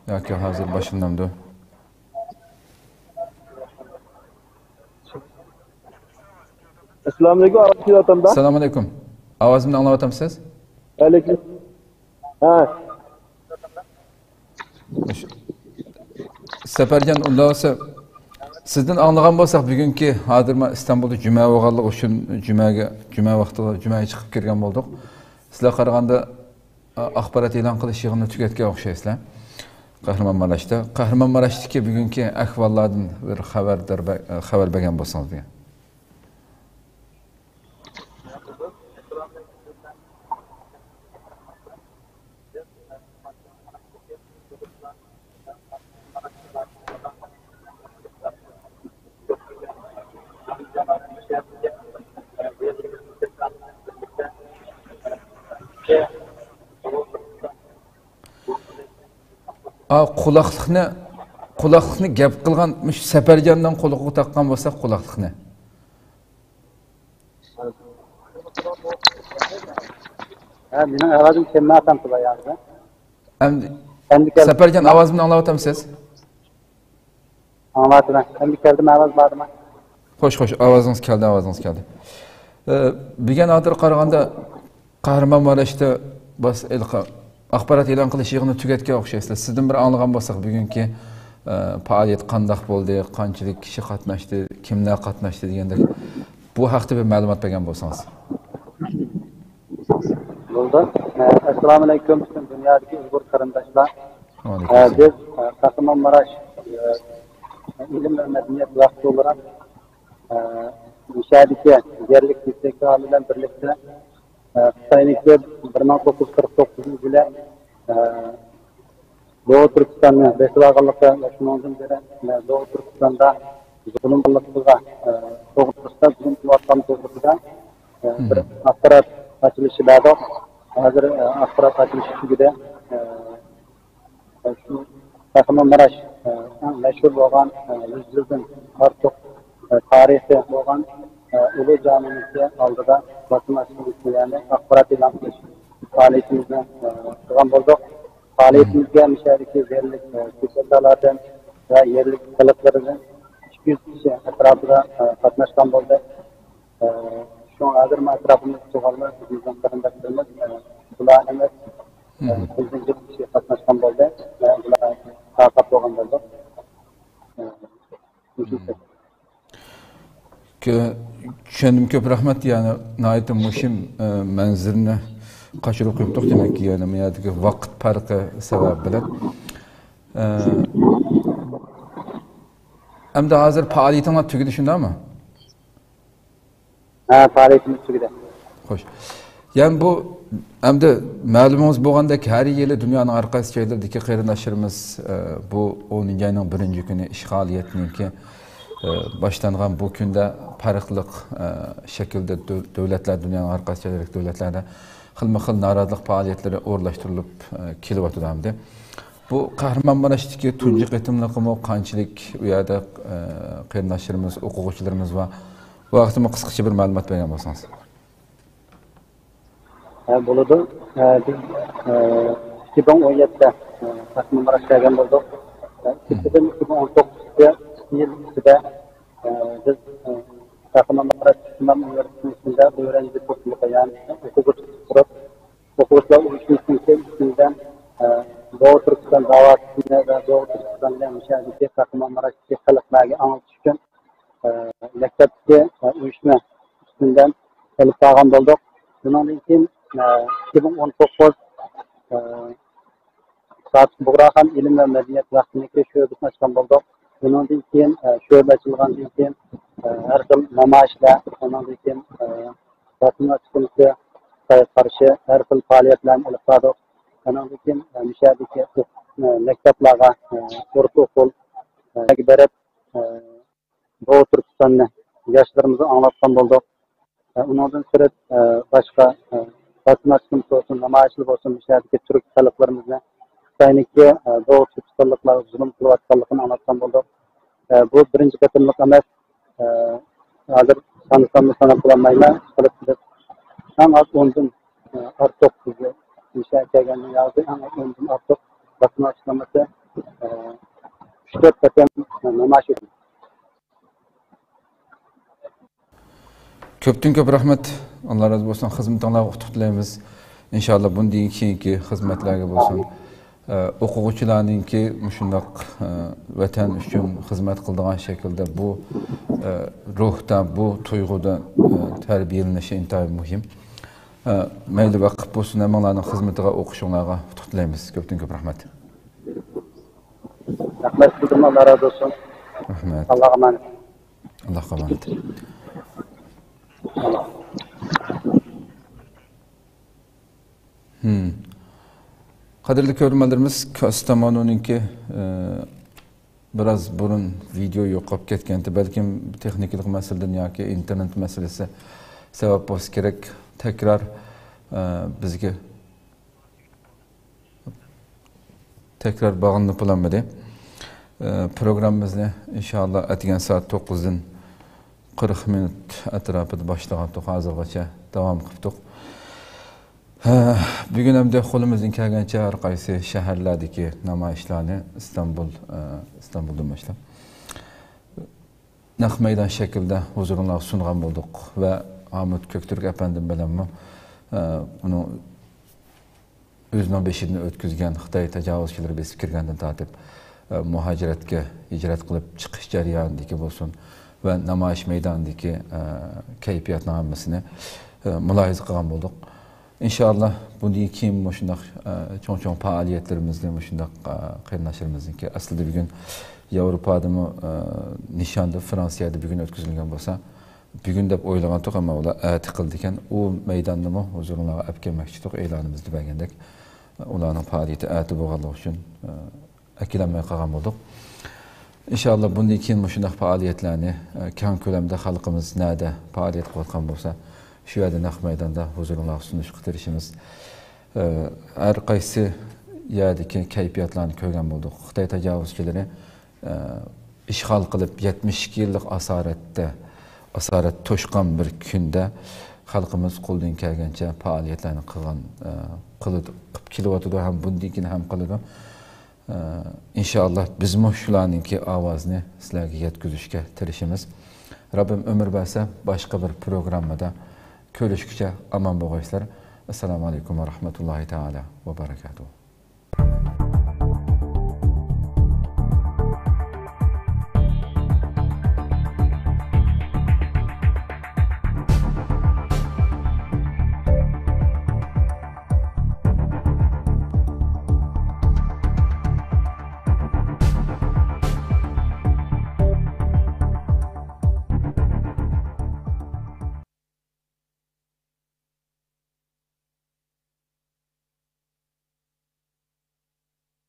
ياكى ھازىر باشلىنامدۇ؟ ئەسسالامۇئەلەيكۇم، ئاۋاز كېلىۋاتامدا؟ ئەسسالامۇئەلەيكۇم. ئاۋازىمنى ئاڭلاۋاتامسىز؟ ۋەئەلەيكۇم. ھە. خوش. سەپەرجان، ئۇنداق بولسا، سىزدىن ئاڭلىغان بولساق، بۈگۈنكى، ھازىر ما ئىستانبۇلدا جۈمە بولغانلىقى ئۈچۈن، جۈمەگە، جۈمە ۋاقتىغا، جۈمەگە چىقىپ كىرگەن بولدۇق. سىلەرگە قارىغاندا، ئا-، ئاخبارات ئېلان قىلىش يىغىنىنى تۈگەتكەن ئوخشايسىلەر. قەھرىمانماراشتا. قەھرىمانماراشتىكى بۈگۈنكى ئەھۋاللاردىن بىر خەۋەردار بە-، خەۋەر بەرگەن بولسىڭىز دېگەن. ئا، قۇلاقلىقنى، قۇلاقلىقنى گەپ قىلغان، مۇشۇ سەپەرجاننىڭ قۇلىقىغا تاققان بولساق قۇلاقلىقنى. ھە، مېنىڭ ئاۋازىم كەلمەيۋاتامتى باياغىدا؟ ئەمدى ئەمدى كەل-، سەپەرجان، ئاۋازىمنى ئاڭلاۋاتامسىز؟ ئاڭلاۋاتىمەن. ئەمدى كەلدىمۇ، ئاۋاز باردىمۇ؟ خوش، خوش، ئاۋازىڭىز كەلدى، ئاۋازىڭىز كەلدى. ئە، بۈگۈن ھازىر قارىغاندا، قەھرىمانماراشتا باس-، ئېلقا-، ئاخبارات ئېلان قىلىش يىغىنى تۈگەتكەن ئوخشايسىلەر. سىزدىن بىر ئاڭلىغان بولساق، بۈگۈنكى، ئە، پائالىيەت قانداق بولدى، قانچىلىك كىشى قاتناشتى، كىملەر قاتناشتى دېگەندەك، بۇ ھەقتە بىر مەلۇمات بەرگەن بولسىڭىز. بولدى. ئەسسالامۇئەلەيكۇم، پۈتۈن دۇنيادىكى ئۇيغۇر قېرىنداشلار. ۋەئەلەيكۇم ئەسسالام. بىز، ئە، قەھرىمانماراش، ئە، ئىلىم ۋە مەدەنىيەت ۋاقتى ئولاراق، ئە، مۇشۇ يەردىكى يەرلىك يېتەكچى ئاھالە بىلەن بىرلىكتە، ئە، خىتاينىڭكى بىر مىڭ توققۇز يۈز قىرىق توققۇزىنچى يىلى، ئە، دوغۇ تۈركىستاننى بېسىۋالغانلىقى ۋە شۇنىڭدىن بېرى، ئە، دوغۇ تۈركىستاندا زۇلۇم قىلغانلىقىغا، ئە، توغرىسىدا، زۇلۇم قىلىۋاتقان توغرىسىدا، ئە، بىر ئاخبارات ئاچىلىشى بەردۇق. ھازىر، ئە، ئاخبارات ئاچىلىشى تۈگىدى. ئە، شۇ قەھرىمانماراش، ئە، ئەڭ مەشھۇر بولغان، ئە، يۈز يىلدىن ئارتۇق، ئە، تارىخى بولغان، ئە، ئۇلۇغ جامىمىزنىڭ ئالدىدا باسما ئاشخانىمىزنى، يەنى ئاخبارات ئېلان قىلىش پائالىيىتىمىزنى، ئە، قىلغان بولدۇق. پائالىيىتىمىزگە مۇشۇ يەردىكى يەرلىك، ئە، كۆكتاتلاردىن ۋە يەرلىك خەلقلىرىدىن ئىككى يۈز كىشى ئەتراپىدا، ئە، قاتناشقان بولدى. ئە، شۇڭا ھازىر مانا ئەتراپىمىزدا تۇرغانلار بىزنىڭ قېرىنداشلىرىمىز، ئە، بۇلار ئەمەس، ئە، بىزدىن كۆپ كىشى قاتناشقان بولدى. ئە، بۇلار تارقاپ بولغان بولدى. ئە، مۇشۇ. كۆ-، چۈشەندىم، كۆپ رەھمەت. يەنى ناھايىتى مۇھىم، ئە، مەنزىرىنى قاچۇرۇپ قويۇپتۇق، دېمەككى، يەنى بۇ يەردىكى ۋاقىت پەرقى سەۋەبى بىلەن. ئە، ئەمدى ھازىر پائالىيىتىڭلار تۈگىدى، شۇنداقمۇ؟ ھە، پائالىيىتىمىز تۈگىدى. خوش. يەنى بۇ، ئەمدى مەلۇمىڭىز بولغاندەك، ھەر يىلى دۇنيانىڭ ھەر قايسى جايلىرىدىكى قېرىنداشلىرىمىز، ئە، بۇ ئونىنچى ئاينىڭ بىرىنچى كۈنى ئىشغالىيەتنىڭكى، ئە، باشلانغان بۇ كۈندە پەرقلىق، ئە، شەكىلدە دۆ-، دۆلەتلەر، دۇنيانىڭ ھەر قايسى جايلىرىدىكى دۆلەتلەردە خىلمۇ خىل نارازىلىق پائالىيەتلىرى ئورۇنلاشتۇرۇلۇپ، ئە، كېلىۋاتىدۇ ئەمدى. بۇ قەھرىمانماراشتىكى تۇنجى قېتىملىقىمۇ؟ قانچىلىك ئۇ يەردە، ئە، قېرىنداشلىرىمىز، ئوقۇغۇچىلىرىمىز بار؟ بۇ ھەقتىمۇ قىسقىچە بىر مەلۇمات بەرگەن بولسىڭىز. ھە، بولىدۇ. ھە، بىز، ئە، ئىككى مىڭ ئون يەتتىدە، ئە، قەھرىمانماراشقا كەلگەن بولدۇق. ئە، ئىككىنچىدىن، ئىككى مىڭ ئون توققۇزىنچى يىل ئىچىدە، ئە، بىز، ئە، قەھرىمانماراش ئىمام ئۇنىۋېرسىتېتىنىڭ ئىچىدە ئۆيرەنگۈچى توپلۇمى، يەنى ئوقۇغۇچى قۇرۇپ، ئوقۇغۇچىلار ئۇيۇشمىسىنىڭكى ئىچىدىن، ئە، دوغۇ تۈركىستان داۋاسىنى ۋە دوغۇ تۈركىستاننى مۇشۇ يەردىكى قەھرىمانماراشتىكى خەلقلەرگە ئاڭلىتىش ئۈچۈن، ئە، مەكتەپتىكى، ئە، ئۇيۇشما ئۈستۈندىن ئېلىپ بارغان بولدۇق. بۇنىڭدىن كېيىن، ئە، ئىككى مىڭ ئون توققۇز، ئە، سادىق بۇغراخان ئىلىم ۋە مەدەنىيەت ۋەقپىنىڭكى شۆبىسىنى ئاچقان بولدۇق. بۇنىڭدىن كېيىن، ئە، شۆبە ئاچىلغاندىن كېيىن، ئە، ھەر خىل نامايىشلار، ئۇنىڭدىن كېيىن، ئە، ۋەتەن ۋەسىقىمىزگە خىتايغا قارشى ھەر خىل پائالىيەتلەرنى ئېلىپ باردۇق. ئۇنىڭدىن كېيىن، ئە، مۇشۇ يەردىكى، ئە، مەكتەپلەرگە، ئە، ئورتا ئوقۇل، ئە، بېرىپ، ئە، دوغۇ تۈركىستاننى ياشلىرىمىزغا ئاڭلاتقان بولدۇق. ئە، ئۇنىڭدىن سىرت، ئە، باشقا، ئە، باسماچىلىق بولسۇن، نامايىشلار بولسۇن، مۇشۇ يەردىكى تۈرك خەلقلىرىمىزنى خىتاينىڭكى، ئە، دوغۇ تۈركىستانلىقلارغا زۇلۇم قىلىۋاتقانلىقىنى ئاڭلاتقان بولدۇق. ئە، بۇ بىرىنچى قېتىملىق ئەمەس. ئە، ھازىر سانىساممۇ ساناپ بولالمايمەن. ئىشقىلىپ بىز ئەڭ ئاز ئوندىن، ئە، ئارتۇق بىزگە مۇشۇ يەرگە كەلگەندىن ياغدى. ئەڭ ئاز ئوندىن ئارتۇق باسما ئاشلىمىسى، ئە، ئۈچ تۆت قېتىم، ئە، نامايىش ئۆتتى. كۆپتىن كۆپ رەھمەت. ئاللا رازى بولسۇن. خىزمىتىڭلارغا ئۇتۇق تىلەيمىز. ئىنشاللا بۇندىن كېيىنكى خىزمەتلەرگە بولسۇن. ئە، ئوقۇغۇچىلارنىڭكى مۇشۇنداق، ئە، ۋەتەن ئۈچۈن خىزمەت قىلىدىغان شەكىلدە بۇ، ئە، روھتا، بۇ تۇيغۇدا، ئە، تەربىيەلىنىشى ئىنتايىن مۇھىم. ئە، مەيلى ۋاقىت بولسۇن، ھەممىڭلارنىڭ خىزمىتىغا، ئوقۇشۇڭلارغا ئۇتۇق تىلەيمىز. كۆپتىن كۆپ رەھمەت. رەھمەت سىزگىمۇ، ئاللا رازى بولسۇن. رەھمەت. ئاللاغا ئامانەت. ئاللاغا ئامانەت. ھىم. قەدىرلىك كۆرۈرمەنلىرىمىز، كاستامونۇنىڭكى، ئە، بىراز بۇرۇن ۋىدېو يوقاپ كەتكەنتى. بەلكىم تېخنىكىلىق مەسىلىدىن ياكى ئىنتېرنېت مەسىلىسى سەۋەب بولسا كېرەك، تەكرار، ئە، بىزگە تەكرار باغلىنىپ بولالمىدى. ئە، پروگراممىمىزنى ئىنشاللا ئەتىگەن سائەت توققۇزدىن قىرىق مىنۇت ئەتراپىدا باشلىغانتۇق، ھازىرغىچە داۋام قىپتۇق. ھە، بۈگۈن ئەمدى قولىمىزدىن كەلگەنچە ھەر قايسى شەھەرلەردىكى نامايىشلارنى ئىستانبۇل، ئە، ئىستانبۇلدىن باشلاپ نەق مەيدان شەكلىدە ھۇزۇرۇڭلارغا سۇنغان بولدۇق ۋە ھامۇت كۆكتۈرك ئەپەندىم بىلەنمۇ، ئە، ئۇنىڭ ئۆزىنىڭ بېشىدىن ئۆتكۈزگەن خىتاي تاجاۋۇزچىلىرى بېسىپ كىرگەندىن تارتىپ، ئە، مۇھاجىرەتكە ھىجرەت قىلىپ چىقىش جەريانىدىكى بولسۇن ۋە نامايىش مەيدانىدىكى، ئە، كەيپىياتنىڭ ھەممىسىنى، ئە، مۇلاھىزە قىلغان بولدۇق. ئىنشاللا، بۇندىن كېيىن مۇشۇنداق، ئە، چوڭ-چوڭ پائالىيەتلىرىمىزنى مۇشۇنداق، ئە، قېرىنداشلىرىمىزنىڭكى، ئەسلىدە بۈگۈن ياۋروپادىمۇ، ئە، نىشاندا، فرانسىيەدە بۈگۈن ئۆتكۈزۈلگەن بولسا، بۈگۈن دەپ ئويلىغانتۇق، ئەمما ئۇلار ئەتە قىلىدىكەن. ئۇ مەيداننىمۇ ھۇزۇرۇڭلارغا ئەپ كەلمەكچىتۇق، ئېلانىمىزدا بەرگەندەك. ئۇلارنىڭ پائالىيىتى ئەتە بولغانلىقى ئۈچۈن، ئە، ئەكېلەلمەي قالغان بولدۇق. ئىنشاللا بۇندىن كېيىن مۇشۇنداق پائالىيەتلەرنى، ئە، كەڭ كۆلەمدە خەلقىمىز نەدە پائالىيەت قىلىۋاتقان بولسا، شۇ يەردە نەق مەيداندا ھۇزۇرۇڭلارغا سۇنۇشقا تىرىشىمىز. ئە، ھەر قايسى يەردىكى كەيپىياتلارنى كۆرگەن بولدۇق. خىتاي تاجاۋۇزچىلىرى، ئە، ئىشغال قىلىپ، يەتمىش ئىككى يىللىق ئاسارەتتە، ئاسارەت توشقان بىر كۈندە خەلقىمىز قولىدىن كەلگەنچە پائالىيەتلەرنى قىلغان، ئە، قىلىدۇ، قىلىپ كېلىۋاتىدۇ ھەم بۇندىن كېيىن ھەم قىلىدۇ. ئە، ئىنشائاللا، بىزمۇ شۇلارنىڭكى ئاۋازىنى سىلەرگە يەتكۈزۈشكە تىرىشىمىز. رەببىم ئۆمۈر بەرسە، باشقا بىر پروگراممىدا كۆرۈشكىچە ئامان بولغايسىلەر. ئەسسالامۇ ئەلەيكۇم ۋە رەھمەتۇللاھى تەئالا ۋە بەرەكاتۇھۇ.